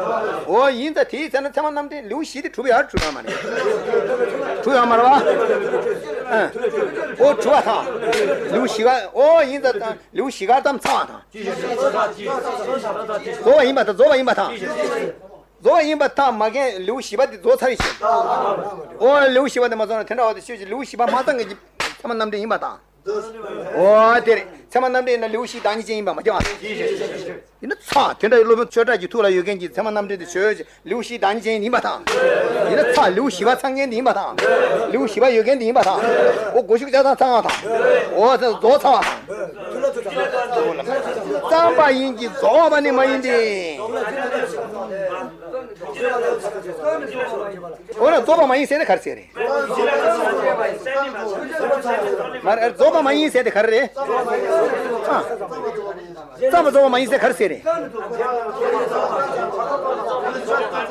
འོ་ཡིན་ཙང་དེའི་ཚེ་ན་ཚད་མ་རྣམ་འགྲེལ་ལེའུ་བཞི་དེ་གྲུབ་ཡ་གྲུབ་ཡ་མ་རེད། གྲུབ་ཡ་མ་རེད་བ། ཨ། འོ་གྲུབ་པ་དང་། ལེའུ་བཞི་པ། འོ་ཡིན་ཙང་ལེའུ་བཞི་པ་ཙམ་ཚར་བ་དང་། རྫོགས་པ་ཡིན་པ་དང་། རྫོགས་པ་ཡིན་པ་དང་། རྫོགས་པ་ཡིན་པ་དང་མ་རྒན་ལེའུ་བཞི་པ་དེ་རྫོགས་ཚར་བའི་ཕྱིར། འོ་ལེའུ་བཞི་པ་དེ་མ་རྫོགས་ན་དེ་འདྲ་བ་དེ་ཤོད་ཅིག་ལེའུ་བཞི་པ་མ་ཚང་མཁན་གྱི་ཚད་མ་རྣམ་འགྲེལ་ཡིན་པ་དང་། འོ་དེ་རེད། ཚད་མ་རྣམ་འགྲེལ་ཡིན་ན་ལེའུ་བཞི་བདག་ཉིད་ཅན་ཡིན་པ་མ་རྒྱག་པ། ཡིན་ན་ཚ། དེ་འདྲ་ཡི་སློབ་དཔོན་ཆོས་གྲགས་ཀྱི་ཐུགས་ལ་ཡོད་མཁན་གྱི་ཚད་མ་རྣམ་འགྲེལ་དེ་ཤོད་ཅིག་ལེའུ་བཞི་བདག་ཉིད་ཅན་ཡིན་པ་དང་། ཡིན་ན་ཚ། ལེའུ་བཞི་པ་ཚང་མཁན་དེ་ཡིན་པ་དང་། ལེའུ་བཞི་པ་ཡོད་མཁན་དེ་ཡིན་པ་དང་། འོ་གོ་ཤུགས་ཆ་ཚང་ཚང་བ་དང་། འོ་ཚ་རྫོགས་ཚར་བ་དང་། བརྩམས་པ་ཡིན་གྱི་རྫོགས་པ་ནི་མ་ཡིན་ཏེ། འོ་ན་རྫོགས་པ་མ་ཡིན་ཟེར་ན་ག་རེ་ཟེར་རེད། མ་རེད། རྫོགས་པ་མ་ཡིན་ཟེར་དེ་ག་རེ་རེད། ཨ། བརྩམས་པ་རྫོགས་པ་མ་ཡིན་ཟེར་ག་རེ་ཟེར་རེད།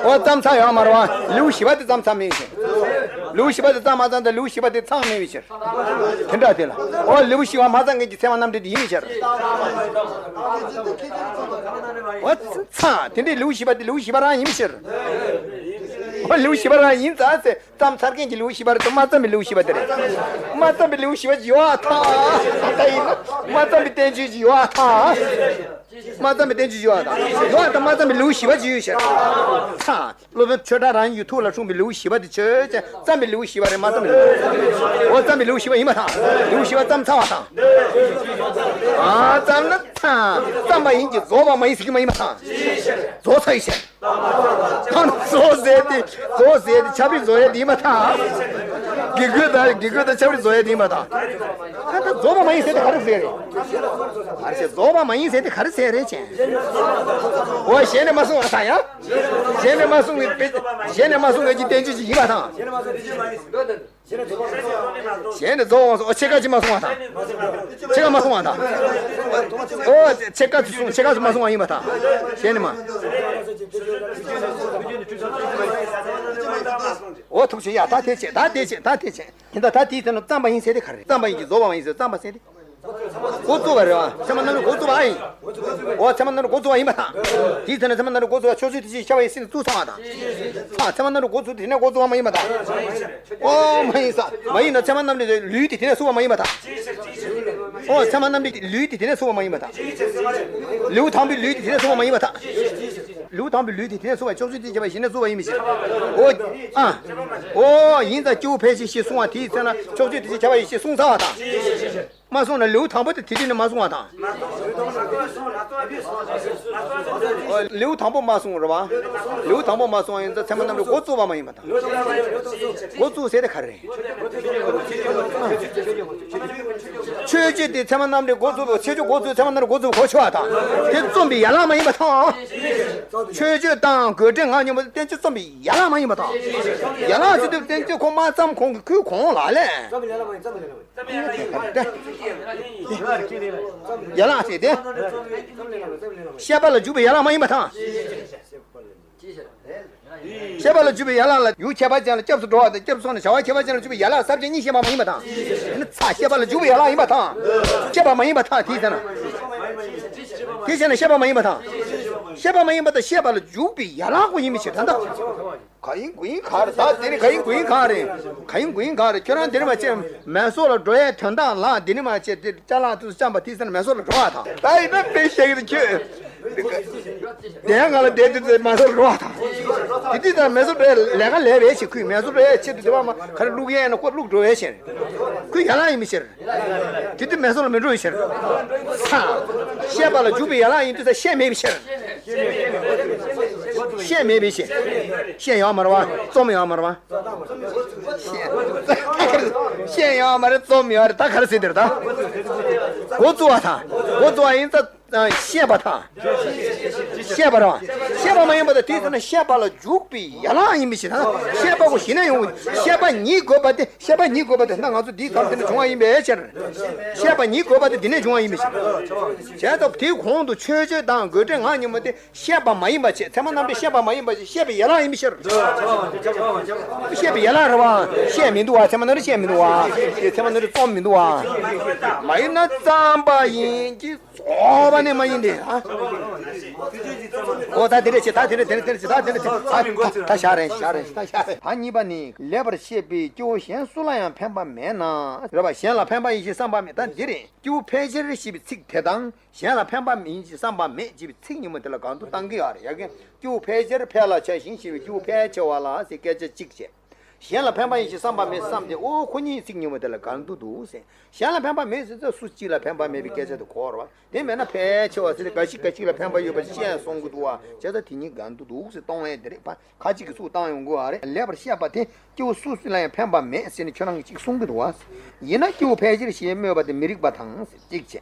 འོ་བརྩམས་ཚར་ཡོད་མ་རེད་བ། ལེའུ་བཞི་པ་དེ་བརྩམས་ཚར་མེད་ཟེར། ལེའུ་བཞི་པ་དེ་བརྩམས་མ་ཚར་ད་ལེའུ་བཞི་པ་དེ་ཚང་མེད་པའི་ཕྱིར། དེ་འདྲ་དེ་ལ། འོ་ལེའུ་བཞི་པ་མ་ཚང་མཁན་གྱི་ཚད་མ་རྣམ་འགྲེལ་དེ་ཡིན་པའི་ཕྱིར། འོ་ཚ། དེ་འདྲའི་ལེའུ་བཞི་པ་དེ་ལེའུ་བཞི་པ་རང་ཡིན་པའི་ཕྱིར། འོ་ལེའུ་བཞི་པ་རང་ཡིན་ཙང་ཟེར། བརྩམས་ཚར་མཁན་གྱི་ལེའུ་བཞི་པ་རེད་དོ། མ་བརྩམས་པའི་ལེའུ་བཞི་པ་དེ་རེད། མ་བརྩམས་པའི་ལེའུ་བཞི་པ་ཡོད་ཨ་ཐག་ད་ཡིན་ན་མ་བརྩམས་པའི་བསྟན་བཅོས་ཀྱི་ཡོད་ཨ་ཐག་མ་བརྩམས་པའི་བསྟན་བཅོས་ཀྱི་ཡོད་ཨ་ཐག་ཡོད་ཨ་ཐག་མ་བརྩམས་པའི་ལེའུ་བཞི་པ་ཅིག་ཡོད་ཤག་ཐག་སློབ་དཔོན་ཆོས་གྲགས་རང་ཉིད་ཀྱི་ཐུགས་ལ་འཁྲུངས་པའི་ལེའུ་བཞི་པ་དེ་ཆོས་ཅན། བརྩམས་པའི་ལེའུ་བཞི་པ་རེད། མ་བརྩམས་པའི་ལེའུ། འོ་བརྩམས་པའི་ལེའུ་བཞི་པ་ཡིན་པ་ཐག་ལེའུ་བཞི་པ་བརྩམས་ཚར་བ་ཐག་ཨ་བརྩམས་ན་ཐག་བརྩམས་པ་ཡིན་གྱི་རྫོགས་པ་མ་ཡིན་ཟེར་གྱི་མ་ཡིན་པ་ཐག་རྫོགས་ཚར་ཡི་ཤག་ཁམས་རྫོགས་ཟེར་ཏེ། རྫོགས་ཟེར་ཏེ་ཆབ་རིག་རྫོགས་ཡས་དེ་མ་ཐག་དགེ་སྐོས་དང་དགེ་སྐོས་དང་ཆབ་རིག་རྫོགས་ཡས་དེ་མ་ཐག་ད་ལྟ་རྫོགས་པ་མ་ཡིན་ཟེར་ཏེ་ག་རེ་ཟེར་རེད། ག་རེ་ཟེར། རྫོགས་པ་མ་ཡིན་ཟེར་ཏེ་ག་རེ་ཟེར་རེད་ཅེ། འོ་ཞལ་ནས་མ་གསུངས་པ་ཐག་ཡ། ཞལ་ནས་མ་གསུངས་པའི་དཔེ། ཞལ་ནས་མ་གསུངས་པའི་གི་བསྟན་བཅོས་ཅིག་ཡིན་པ་ཐག་ཞལ་ནས་རྫོགས་འོང་སོང་། ཨོ་ཕྱེད་ཀ་ཅིག་མ་གསུངས་པ་དང་། ཕྱེད་ཀ་མ་གསུངས་པ་དང་། ཨོ་ཕྱེད་ཀ་ཅིག་གསུངས། ཕྱེད་ཀ་ཅིག་མ་གསུངས་པ་ཡིན་པ་དང་། ཞལ་ནས་མ། ཨོ་ཐུགས་ཆེ་ཡ། ད་དེ་བྱས། ད་དེ་བྱས། ད་དེ་བྱས། ཡིན་ད། ད་དེའི་ཚེ་ན་བརྩམས་པ་ཡིན་ཟེར་དེ་ག་རེ། བརྩམས་པ་ཡིན་གྱི་རྫོགས་པ་མ་ཡིན་ཟེར། བརྩམས་པ་ཟེར་དེ། འགོ་བཙུགས་པ་རེད་བ། ཚད་མ་རྣམ་འགྲེལ་འགོ་བཙུགས་པ་ཨ་ཡིན། འོ་ཚད་མ་རྣམ་འགྲེལ་འགོ་བཙུགས་པ་ཡིན་པ་དང་། དེའི་ཚེ་ན་ཚད་མ་རྣམ་འགྲེལ་འགོ་བཙུགས་པ་ཕྱོགས་ཆོས་དེ་ཅིག་ཁྱབ་པ་ཡི་སྲིད་ནས་བཙུགས་ཚར་བ་དང་། ཨ་ཚད་མ་རྣམ་འགྲེལ་འགོ་བཙུགས་དེ་ནས་འགོ་བཙུགས་པ་མ་ཡིན་པ་དང་། ཨོ་མ་ཡིན་ས། མ་ཡིན་ན་ཚད་མ་རྣམ་འགྲེལ་ལུས་དེ་དེ་ནས་བཙུགས་པ་མ་ཡིན་པ་དང་། ཨོ་ཚད་མ་རྣམ་འགྲེལ་ལུས་དེ་དེ་ནས་བཙུགས་པ་མ་ཡིན་པ་དང་། ལེའུ་དང་པོའི་ལུས་དེ་དེ་ནས་བཙུགས་པ་མ་ཡིན་པ་དང་། ལེའུ་དང་པོའི་ལུས་དེ་དེ་ནས་བཙུགས་པ་ཕྱོགས་ཆོས་དེ་ཅིག་ཁྱབ་པ་ཡི་སྲིད་ནས་བཙུགས་པ་ཡིན་པའི་ཕྱིར། ཨོ། ཨ། ཨོ་ཡིན་ཙང་སྐྱེ་བོ་ཕལ་ཆེར་ཞེས་གསུངས་པ་དེའི་ཚེ་ན་ཕྱོགས་ཆོས་དེ་ཅིག་ཁྱབ་པ་ཡི་སྲིད་གསུངས་ཚར་བ་དང་། མ་གསུངས་ན་ལེའུ་དང་པོ་དེ་དེ་དུས་ནས་མ་གསུངས་པ་དང་། ལེའུ་དང་པོ་མ་གསུངས་རེད་བ། ལེའུ་དང་པོ་མ་གསུངས་པ་ཡིན་ཙང་ཚད་མ་རྣམ་འགྲེལ་འགོ་བཙུགས་པ་མ་ཡིན་པ་དང་། འགོ་བཙུགས་ཟེར་དེ་ག་རེ་རེད། ཕྱོགས་ཆོས་དེ་ཚད་མ་རྣམ་འགྲེལ་འགོ་བཙུགས་པའི་ཕྱོགས་ཆོས་འགོ་བཙུགས། ཚད་མ་རྣམ་འགྲེལ་འགོ་བཙུགས་གོ་ཆོག་པ་དང་། དེ་རྩོམ་པའི་ཡན་ལག་མ་ཡིན་པ་དང་། ཕྱོགས་ཆོས་དང་དགོས་འབྲེལ་ངག་སྙོམས་པོ་དེ་བསྟན་བཅོས་རྩོམ་པའི་ཡན་ལག་མ་ཡིན་པ་དང་། ཡན་ལག་ཟེར་དུས་བསྟན་བཅོས་ཁོ་མ་བརྩམས་གོང་གི་ཁུལ་གོང་ལ་ལས། ཡན་ལག་ཟེར་ཏེ། བཤད་པ་ལ་འཇུག་པའི་ཡན་ལག་མ་ཡིན་པ་དང་། བཤད་པ་ལ་འཇུག་པའི་ཡན་ལག་ལ་ཡུལ་ཁྱད་པར་ཅན་ལ་སྐྱབས་སུ་འགྲོ་བ་དང་སྐྱབས་སུ་སོང་ནས་བྱ་བ་ཁྱད་པར་ཅན་ལ་འཇུག་པའི་ཡན་ལག་ས་བཅད་གཉིས་བཤད་པ་མ་ཡིན་པ་དང་། ཡིན་ན་ཚ། བཤད་པ་ལ་འཇུག་པའི་ཡན་ལག་ཡིན་པ་དང་། བཤད་པ་མ་ཡིན་པར་ཐལ། དེའི་ཚེ་ན། དེའི་ཚེ་ན་བཤད་པ་མ་ཡིན་པར་ཐལ། བཤད་པ་མ་ཡིན་པར་ཐལ། བཤད་པ་ལ་འཇུག་པའི་ཡན་ལག་པོ་ཡིན་པའི་ཕྱིར་ད་ལྟ། ག་ཡིན་གུ་ཡིན་ག་རེད། ད་དེ་ནི་ག་ཡིན་གུ་ཡིན་ག་རེད། ག་ཡིན་གུ་ཡིན་ག་རེད། ཁྱོད་རང་དེ་ནི་མ་བྱས་མལ་སོགས་ལ་འགྲོ་ཡའི་དོན་དག་ལ་དེ་ནི་མ་བྱས་དེ་ཅ་ལག་དུ་བཅམས་པ་དེའི་ཚེ་ན་མལ་སོགས་ལ་འགྲོ་བ་དང་། ད་ཡིན་ན་དཔེ་བཤད་ཀྱི་འདུག་ཁྱོད། དེ་ཡང་ག་ལ་བསྡད་དུས་ཚེ་མལ་སོགས་ལ་འགྲོ་བ་དང་། དེ་དུས་ད་མེ་བཟོ་འགྲོ་ཡ་ལས་ཀ་ལས་པའི་ཕྱིར། ཁོས་མེ་བཟོ་འགྲོ་ཡ་ཆེད་དུ་དེ་བ་མ་ག་རེ་བླུག་ཡ་ཡིན་ན་ཁོ་བླུག་འགྲོ་ཡ་ཕྱིར། ཁོས་ཡ་ལང་ཡིན་པའི་ཕྱིར། དེ་དུས་མེ་བཟོ་ལ་མི་འགྲོ་བའི་ཕྱིར། ཚ། བཤད་པ་ལ་འཇུག་པའི་ཡ་ལང་ཡིན་དུས་ད་བཤད་མེད་པའི་ཕྱིར། བཤད་མེད་པའི་ཕྱིར། བཤད་ཡོད་མ་རེད་བ། རྩོམ་ཡོད་མ་རེད་བ། བཤད་ཡོད་མ་རེད། རྩོམ་ཡོད་རེད། ད་ག་རེ་ཟེར་དེ་རེད་ད། འགོ་བཙུགས་པ་དང་། འགོ་བཙུགས་པ་ཡིན་ཙང་བཤད་པ་དང་། བཤད་པ་རེད་བ། བཤད་པ་མ་ཡིན་པ་དང་དེའི་ཚེ་ན་བཤད་པ་ལ་འཇུག་པའི་ཡ་ལང་ཡིན་པའི་ཕྱིར། ད་བཤད་པ་གོ་གཞི་ནས་ཡོང་། བཤད་པ་ཉིད་དགོས་པ་དེ། བཤད་པ་ཉིད་དགོས་པ་དེ་ད་ང་ཚོ་འདིའི་ཚང་དེ་ནས་བྱུང་བ་ཡིན་པའི་ཕྱིར། བཤད་པ་ཉིད་དགོས་པ་དེ་འདི་ནས་བྱུང་བ་ཡིན་པའི་ཕྱིར། བྱས་ཙང་དེའི་གོང་དུ་མཆོད་བརྗོད་དང་དགོད་བྲལ་ངག་གཉིས་པོ་དེ། བཤད་པ་མ་ཡིན་པ་བྱས། ཚད་མ་རྣམ་འགྲེལ་བཤད་པ་མ་ཡིན་པ་བྱས། བཤད་པའི་ཡན་ལག་ཡིན་པའི་ཕྱིར། བཤད་པའི་ཡན་ལག་རེད་བ། བཤད་མི་འདུག་བ། ཚད་མ་རྣམ་འགྲེལ་བཤད་མི་འདུག་བ། ཚད་མ་རྣམ་འགྲེལ་རྩོམ་མི་འདུག་བ། མ་ཡིན་ན་བརྩམས་པ་ཡིན་གྱི་རྫོགས་པ་ནས་མ་ཡིན་ཏེ། ཨོ་ད་དེ་འདྲ་བྱེད། ད་དེ་འདྲ་དེ་འདྲ་དེ་འདྲ་བྱེད། ད་དེ་འདྲ་བྱེད། ད་ད་བཞག་རན་བཞག་རན་ད་བཞག་རན། ད་གཉིས་པ་ནི། ལེགས་པར་བཤད་པའི་སྐྱེ་བོ་གཞན་སུ་ལ་ཡང་ཕན་པ་མེད་ན། རེད་བ། གཞན་ལ་ཕན་པ་ཡིན་ཞེས་བསམ་པ་མེད། ད་འདི་རེད། སྐྱེ་བོ་ཕལ་ཆེར་ཞེས་པའི་ཚིག་དེ་དང་། གཞན་ལ་ཕན་པ་ཡིན་ཞེས་བསམ་པ་མེད་ཅེས་པའི་ཚིག་གཉིས་པོ་དེ་ལ་གང་དུ་བཏང་གི་ཡོད་རེད། ཡ་གི་སྐྱེ་བོ་ཕལ་ཆེར་ཕལ་ལ་ཆགས་ཤིང་ཞེས་པའི་སྐྱེ་བོ་ཕལ་ཆེ་བ་ལ་ཟེར་སྐད་ཆ་གཅིག་བྱས། གཞན་ལ་ཕན་པ་ཡིན་ཞེས་བསམ་པ་མེད་བསམ་སྟེ། ཨོ་ཁོ་གཉིས་ཚིག་གཉིས་པོ་དེ་ལ་གང་དུ་འདུག་ཟེར། གཞན་ལ་ཕན་པ་མེད་ཟེར་ཙང་སུ་གཅིག་ལ་ཕན་པ་མེད་པའི་སྐད་ཆ་དེ་གོ་རེད་བ། དེ་མེད་ན་ཕལ་ཆེ་བ་ཟེར་ཏེ་འགའ་ཞིག་འགའ་ཞིག་ལ་ཕན་པ་ཡོད་པ་ཅིག་བཤད་གསུང་གི་འདུག་བ། བྱས་ཙང་དེ་གཉིས་གང་དུ་འདུག་ཟེར་གཏོང་བས་དེ་རེད་པ། ཁ་ཅིག་གིས་ཚུར་བཏང་ཡོང་གི་ཡོད་རེད། ལེགས་པར་བཤད་པ་དེ་སྐྱེ་བོ་སུ་སུ་ལ་ཡང་ཕན་པ་མེད་ཟེར་ནས་ཁྱོད་རང་གིས་ཅིག་གསུང་གི་འདུག་བ། ཡིན་ན་སྐྱེ་བོ་ཕལ་ཆེར་ཞེས་སྨོས་པ་དེ་མི་རིགས་པ་དང་ཟེར་གཅིག་བྱས།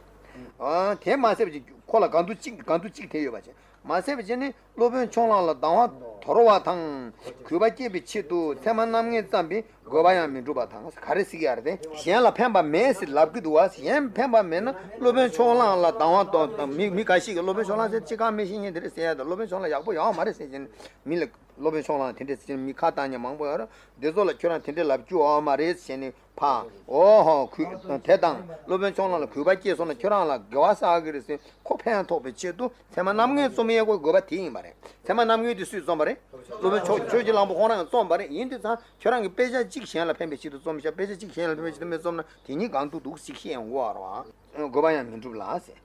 ཨ་དེ་མ་ཟད་པ་ཅིག་ཁོ་ལ་གང་དུ་གཅིག་གང་དུ་གཅིག་དེ་ཡོད་པ་བྱས། མ་ཟད་པ་ཅིག་ནི་སློབ་དཔོན་ཕྱོགས་གླང་ལ་སྡང་བ་དོར་བ་དང་། གུས་པ་སྐྱེད་པའི་ཆེད་དུ་ཚད་མ་རྣམ་ངེས་བརྩམས་པའི་དགོས་པ་ཡང་མི་འགྲུབ་པ་དང་། ག་རེ་ཟེར་གྱི་ཡོད་རེད་དེ། གཞན་ལ་ཕན་པ་མེད་ཟེར་ལབ་ཀྱི་འདུག་བ། གཞན་ཕན་པ་མེད་ན་སློབ་དཔོན་ཕྱོགས་གླང་ལ་སྡང་བ་དང་། མི་མི་འགའ་ཞིག་གིས་སློབ་དཔོན་ཕྱོགས་གླང་ཟེར་ཅི་གང་མི་ཤེས་མཁན་དེ་རེད་ཟེར་ཡ་དང་། སློབ་དཔོན་ཕྱོགས་གླང་ཡག་པོ་ཡོད་མ་རེད་ཟེར་བཞིན་མི་ལ། སློབ་དཔོན་ཕྱོགས་གླང་དེ་འདྲ་ཟེར་མི་ཁ་བཏང་མཁན་མང་པོ་ཡོད་རེད། འདི་ཚོ་ལ་ཁྱོད་རང་དེ་འདྲ་ལབ་རྒྱུ་ཡོད་མ་རེད་ཟེར་ནས་ཕ། ཨོ་ཧོ། གུས་དེ་དང་སློབ་དཔོན་ཕྱོགས་གླང་ལ་གུས་པ་སྐྱེས་སོང་ན་ཁྱོད་རང་ལ་དགེ་བ་བསགས་ཀྱི་རེད་ཟེར། ཁོ་ཕན་ཐོགས་པའི་ཆེད་དུ་ཚད་མ་རྣམ་ངེས་རྩོམ་ཡས་ཀྱི་དགོས་པ་དེ་ཡིན་པ་རེད། ཚད་མ་རྣམ་ངེས་དེ་སུས་རྩོམ་པ་རེད། སློབ་དཔོན་ཆོས་ཆོས་ཀྱི་གླང་པོ་ཁོང་རང་གིས་རྩོམ་པ་རེད། ཡིན་དུས་ཙང་ཁྱོད་རང་གིས་དཔེ་ཆ་གཅིག་གཞན་ལ་ཕན་པའི་ཆེད་དུ་རྩོམ་ཤག་དཔེ་ཆ་གཅིག་གཞན་ལ་ཕན་པའི་ཆེད་དུ་མི་རྩོམ་ན་དེ་གཉིས་གང་དུ་འདུག་ཅིག་བཤད་ཡོང་གི་ཡོད་རེད་བ། དགོས་པ་ཡང་མི་འགྲུབ་ལ་ཟེར།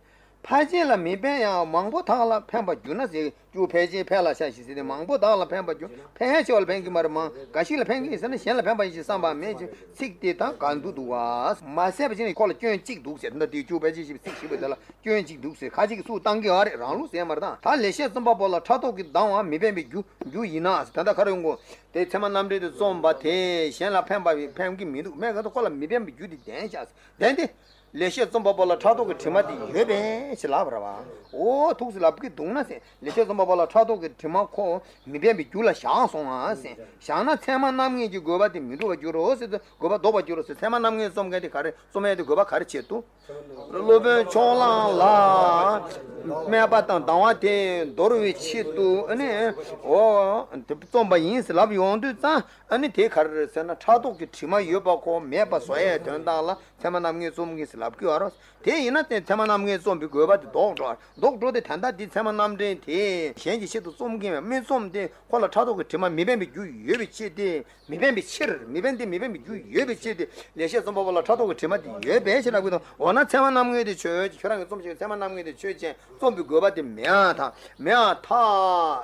ཕལ་ཆེར་ལ་མི་ཕན་ཡང་མང་པོ་དག་ལ་ཕན་པར་འགྱུར་ན་ཟེར། སྐྱེ་བོ་ཕལ་ཆེར་ཕལ་ལ་ཆགས་ཤིང་ཟེར་ཏེ་མང་པོ་དག་ལ་ཕན་པར་འགྱུར། ཕལ་ཆེ་བ་ལ་ཕན་གྱི་མ་རེད། མང་འགའ་ཞིག་ལ་ཕན་གྱི་ཟེར་ན་གཞན་ལ་ཕན་པ་ཡིན་ཞེས་བསམ་པ་མེད་ཅེས་ཚིག་དེ་དང་གང་དུ་འདུག་བ། མ་ཟད་པ་ཅིག་ནི་ཁོ་ལ་སྐྱོན་གཅིག་འདུག་ཟེར། ད་ལྟ་དེའི་སྐྱེ་བོ་ཕལ་ཆེར་ཞེས་པའི་ཚིག་ཞིག་པ་དེ་ལ་སྐྱོན་གཅིག་འདུག་ཟེར་ཁ་ཅིག་གིས་ཚུར་བཏང་གི་ཡོད་རེད། རང་ལུགས་ཟེར་མ་རེད། ད་ལེགས་བཤད་རྩོམ་པ་པོ་ལ་ཕྲག་དོག་གིས་སྡང་བ་མི་ཕན་པའི་རྒྱུ་རྒྱུ་ཡིན་ན་ཟེར། ད་ལྟ་ག་རེ་ཡོང་གོ། དེ་ཚད་མ་རྣམ་འགྲེལ་དེ་རྩོམ་པ་དེ་གཞན་ལ་ཕན་པ་ཕན་གྱི་མི་འདུག་མེད་ག་ད་ཁོ་ལ་མི་ཕན་པའི་རྒྱུ་དེ་ལྡན་ཤག་ཟེར། ལྡན་ཏེ། ལེགས་བཤད་རྩོམ་པ་པོ་ལ་ཕྲག་དོག་གི་དྲི་མ་དེ་ཡོད་པས་ཞེས་ལབ་པ་རེད་བ། འོ་ཐུགས་སུ་ལབ་ཀྱི་འདུག་ན་ཟེར། ལེགས་བཤད་རྩོམ་པ་པོ་ལ་ཕྲག་དོག་གི་དྲི་མ་ཁོ་མི་ཕན་པའི་རྒྱུ་ལ་བཞག་སོང་ང་ཟེར། བཞག་ན་ཚད་མ་རྣམ་ངེས་ཀྱི་དགོས་པ་དེ་མི་འགྲུབ་པར་འགྱུར་རོ་ཟེར་དུས་དགོས་པ་ལྡོག་པར་འགྱུར་རོ་ཟེར། ཚད་མ་རྣམ་ངེས་རྩོམ་མཁན་དེ་ག་རེ་རྩོམ་ཡས་དེ་དགོས་པ་ག་རེ་བྱེད་དུ། སློབ་དཔོན་ཕྱོགས་གླང་ལ་སྨད་པ་དང་སྡང་བ་དེ་འདོར་བའི་ཆེད་དུ་ཨ་ནི་འོ་དེ་རྩོམ་པ་ཡིན་ཟེར་ལབ་ཡོང་དུས་ཙང་། ཨ་ནི་དེ་ག་རེ་རེད་ཟེར་ན་ཕྲག་དོག་གི་དྲི་མ་ཡོད་པ་ཁོ་མེད་པ་བཟོ་ཡས་དོན་དག་ལ་ཚད་མ་རྣམ་ངེས་རྩོམ་མཁན་ཟེར་ལབ་ཀྱི་ཡོད་རེད། དེ་ཡིན་ན་དེ་ཚད་མ་རྣམ་ངེས་རྩོམ་པའི་དགོས་པ་དེ་ལྡོག་འགྲོ། ལྡོག་འགྲོ་དེ་ད་ལྟ་འདི་ཚད་མ་རྣམ་འགྲེལ་དེ་གཞན་གྱི་ཆེད་དུ་རྩོམ་མཁན་མི་རྩོམ་དེ་ཁོ་ལ་ཕྲག་དོག་གི་དྲི་མ་མི་ཕན་པའི་རྒྱུ་ཡོད་པའི་ཕྱིར་ཏེ། མི་ཕན་པའི་ཕྱིར། མི་ཕན་དེ་མི་ཕན་པའི་རྒྱུ་ཡོད་པའི་ཕྱིར་ཏེ། ལེགས་བཤད་རྩོམ་པ་པོ་ལ་ཕྲག་དོག་གི་དྲི་མ་དེ་ཡོད་པས་ཞེས་ལབ་ཀྱི་འདུག་འོ་ན་ཚད་མ་རྣམ་ངེས་དེ་ཆོས་ཅན། ཁྱོད་རང་གིས་རྩོམ་བྱེད་ཚད་མ་རྣམ་ངེས་དེ་ཆོས་ཅན། རྩོམ་པའི་དགོས་པ་དེ་མེད་ཨ་ཐག་མེད་ཨ་ཐག་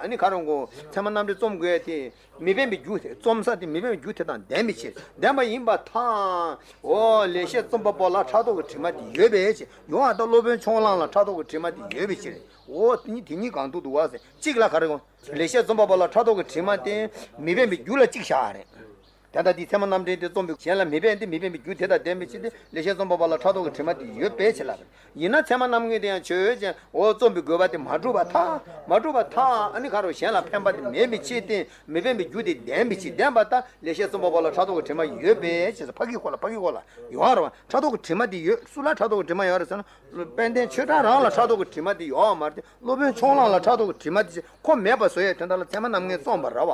ཨ་ནི་ག་རེ་གོ། ཚད་མ་རྣམ་འགྲེལ་རྩོམ་དགོས་དེ། མི་ཕན་པའི་རྒྱུ་དེ་རྩོམ་ས་དེ་མི་ཕན་པའི་རྒྱུ་དེ་དང་ལྡན་པའི་ཕྱིར། ལྡན་པ་ཡིན་པར་ཐལ། འོ་ལེགས་བཤད་རྩོམ་པ་པོ་ལ་ཕྲག་དོག་གི་དྲི་མ་དེ་ཡོད་པའི་ཕྱིར། ཡོང་བ་ལྟར་སློབ་དཔོན་ཕྱོགས་གླང་ལ་ཕྲག་དོག་གི་དྲི་མ་དེ་ཡོད་པའི་ཕྱིར། འོ་དེ་ཉིད་དེ་ཉིད་གང་དུ་འདུག་བ་ཟེར། གཅིག་ལ་ག་རེ་གོ། ལེགས་བཤད་རྩོམ་པ་པོ་ལ་ཕྲག་དོག་གི་དྲི་མ་དེ་མི་ཕན་པའི་རྒྱུ་ལ་གཅིག་བཞག་རེད། ད་ལྟ་འདི་ཚད་མ་རྣམ་འགྲེལ་དེ་རྩོམ་པའི་གཞན་ལ་མི་ཕན་ཏེ་མི་ཕན་པའི་རྒྱུ་དེ་དང་ལྡན་པའི་ཕྱིར་ཏེ། ལེགས་བཤད་རྩོམ་པ་པོ་ལ་ཕྲག་དོག་གི་དྲི་མ་དེ་ཡོད་པའི་ཕྱིར་ལབ་པ་ཡིན་ན་ཚད་མ་རྣམ་ངེས་དེ་ཡང་ཆོས་ཅན། འོ་རྩོམ་པའི་དགོས་པ་དེ་མ་གྲུབ་པར་ཐལ། མ་གྲུབ་པར་ཐལ། ཨ་ནི་ག་རེ་གཞན་ལ་ཕན་པ་དེ་མེད་པའི་ཕྱིར་ཏེ། མི་ཕན་པའི་རྒྱུ་དེ་ལྡན་པའི་ཕྱིར། ལྡན་པ་ལྟར་ལེགས་བཤད་རྩོམ་པ་པོ་ལ་ཕྲག་དོག་གི་དྲི་མ་ཡོད་པའི་ཕྱིར། ཕ་གི་གོ་ལ་ཕ་གི་གོ་ལ་ཡོད་རེད་བ། ཕྲག་དོག་གི་དྲི་མ་དེ་ཡོད། སུ་ལ་ཕྲག་དོག་གི་དྲི་མ་ཡོད་རེད་ཟེར་ན། དཔལ་ལྡན་ཆོས་གྲགས་རང་ལ་ཕྲག་དོག་གི་དྲི་མ་དེ་ཡོད་མ་རེད་དེ། སློབ་དཔོན་ཕྱོགས་གླང་ལ་ཕྲག་དོག་གི་དྲི་མ་དེ་ཁོ་མེད་པ་བཟོ་ཡས་དོན་དག་ལ་ཚད་མ་རྣམ་ངེས་རྩོམ་པ་རེད་བ།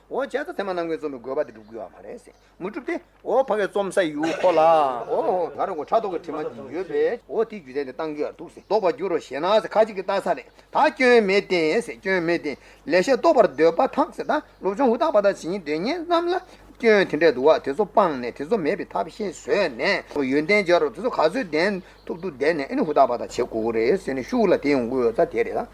འོ་བྱས་ཙང་ཚད་མ་རྣམ་ངེས་རྩོམ་པའི་དགོས་པ་དེ་འགྲུབ་ཀྱི་ཡོད་མ་རེད་ཟེར། མི་འགྲུབ་སྟེ། འོ་ཕ་གིའི་རྩོམ་ས་ཡུལ་ཁོ་ལ། འོ་ང་རང་གོ་ཕྲག་དོག་གི་དྲི་མ་དེ་ཡོད་པས། འོ་དེའི་རྒྱུ་མཚན་དེ་བཏང་གི་ཡོད་འདུག་ཟེར། ལྡོག་པར་འགྱུར་རོ་ཞེ་ན་ཟེར་ཁ་ཅིག་གིས་བཏང་ས་རེད། ད་སྐྱོན་མེད་དེ་ཟེར། སྐྱོན་མེད་དེ། ལེགས་བཤད་རྟོགས་པར་འདོད་པ་དང་ཟེར། ད་སློབ་སྦྱོང་ཧུར་ཐག་པ་དང་བྱེད་སྙིང་འདོད་མཁན་རྣམས་ལ་སྐྱོན་དེ་འདྲས་འདུག་བ། དེ་ཚོ་སྤངས་ནས་དེ་ཚོ་མེད་པའི་ཐབས་ཤེས་བཟོས་ནས་ཡོན་ཏན་སྦྱར་རོ། དེ་ཚོ་ག་ཚོད་ལྡན་ ཐུབ་ཐུབ་བསྡད་ནས་ཨ་ནི་ཧུར་ཐག་པ་དག་བྱེད་དགོས་ཀྱི་རེད་ཟེར་ནས་ཤུགས་ལ་དེ་ཡོང་གི་ཡོད་ཙང་དེ་རེད་ད།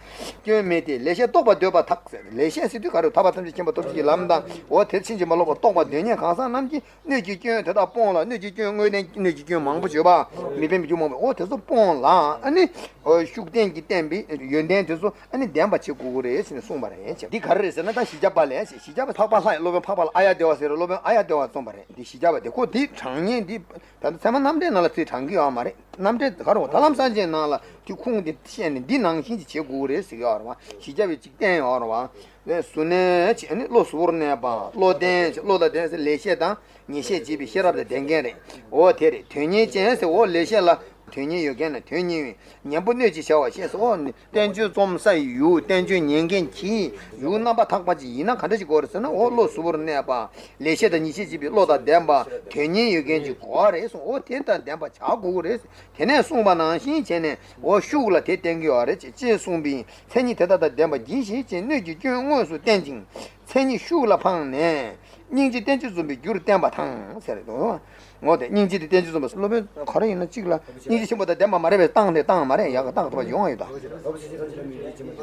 སྐྱོན་མེད་དེ་ལེགས་བཤད་རྟོགས་པར་འདོད་པ་དག་ཟེར། ལེགས་བཤད་ཟེར་དུས་ག་རེ། ཐར་པ་ཐམས་ཅད་མཁྱེན་པ་སྟོབས་བཅུ་གི་ལམ་དང་འོ་དེ་ཕྱིན་ཅི་མ་ལོག་པར་རྟོགས་པར་འདོད་མཁན་གང་ཟག་རྣམས་ཀྱིས་སྣོད་ཀྱི་སྐྱོན་དེ་དག་སྤོང་ལ། སྣོད་ཀྱི་སྐྱོན་དངོས་བསྟན་སྣོད་ཀྱི་སྐྱོན་མང་པོ་བརྗོད་པ་མི་ཕན་པའི་རྒྱུ་མང་པོ་འོ་དེ་ཚོ་སྤོང་ལ་ཨ་ནི་འོ་ཤུགས་བསྟན་གྱིས་བསྟན་པའི་ཡོན་ཏན་དེ་ཚོ་ཨ་ནི་ལྡན་པ་བྱེད་དགོས་ཀྱི་རེད་ཟེར་ནས་གསུངས་པ་རེད། འདི་ག་རེ་རེད་ཟེར་ན་ད་བཞི་བརྒྱ་པ་ལས་བཞི་བརྒྱ་པ་འཕགས་པ་ལྷ་ཡི་སློབ་དཔོན་འཕགས་པ་ལྷ་ཨཱརྱ་དེ་ཝ་ཟེར་བའི་སློབ་དཔོན་ཨཱརྱ་དེ་ཝ་རྩོམ་པ་རེད། འདི་བཞི་བརྒྱ་པ་དེ་ཁོ་འདི་དྲང་ངེས་འདི། ད་ལྟ་ཚད་མ་རྣམ་འགྲེལ་ནང་ལ་ཚིག་དྲངས་ཀྱི་ཡོད་མ་རེད། རྣམ་འགྲེལ་ག་རེ་ད་ལམ་སངས་རྒྱས་ནང་ལ་དེ་ཁུངས་དེ་བཤད་ནས་འདི་ནང་བཞིན་གྱི་བྱེད་དགོས་རེད་ཟེར་ཡོད་རེད་བ། བཞི་བརྒྱ་པའི་གཅིག་བསྟན་ཡོད་རེད་བ། ལས་གཟུར་གནས་བྱས་ནས་བློ་གཟུ་བོར་གནས་པ་བློ་ལྡན་བྱས་བློ་དང་ལྡན་ཟེར་ལེགས་བཤད་དང་ཉེས་བཤད་བྱེད་པའི་ཤེས་རབ་དང་ལྡན་མཁན་རེད། འོ་དེ་རེད། དོན་གཉེར་ཅན་ཟེར་འོ་ལེགས་བཤད་ལ་དོན་གཉེར་ཡོད་མཁན་ནི་དོན་གཉེར་བའི་ཉན་པོ་སྣོད་ཀྱི་བྱ་བ་ཤེས་སོ། བསྟན་བཅོས་རྩོམ་ས་ཡི་ཡུལ་བསྟན་བཅོས་ཉན་མཁན་གྱི་ཡུལ་རྣམ་པར་ཐག་པ་ཅིག་ཡིན་ན་ག་འདྲ་ཞིག་དགོས་རེད་ཟེར་ན། འོ་བློ་གཟུ་བོར་གནས་པ་ལེགས་བཤད་དང་ཉེས་བཤད་བྱེད་པའི་བློ་དང་ལྡན་པ་དོན་གཉེར་ཡོད་མཁན་གྱི་དགོས་རེད་གསུངས། འོ་དེ་དང་ལྡན་པ་བྱ་དགོས་རེད། དེ་ནས་གསུངས་པ་ནང་བཞིན་བྱས་ནས་འོ་ཤུགས་ལ་དེ་བསྟན་གྱི་ཡོད་རེད་ཅེས་ཅེས་གསུངས་པའི་མཚན་ཉིད་དེ་དག་དང་ལྡན་པ་གྱིས་ཤིག་ཅེས་སྣོད་ཀྱི་སྐྱོན་དངོས་སུ་བསྟན་ཅིང་མཚན་ཉིད་ཤུགས་ལ་འཕངས་ནས་སྙིང་རྗེ་བསྟན་བཅོས་རྩོམ་པའི་རྒྱུར་བསྟན་པ་དང་ཟེར་དོ། འོ་དེ་སྙིང་རྗེ་དེ་བསྟན་བཅོས་རྩོམ་པ་སློབ་དཔོན་ག་རེ་ཡིན་ན་གཅིག་ལ་སྙིང་རྗེ་ཆེན་པོ་དང་ལྡན་པ་མ་རེད་པས་བཏང་དེ་བཏང་མ་རེད་ཡག་ག་བཏང་ཐུབ་པ་ཡོང་བ་ཡོད་ད།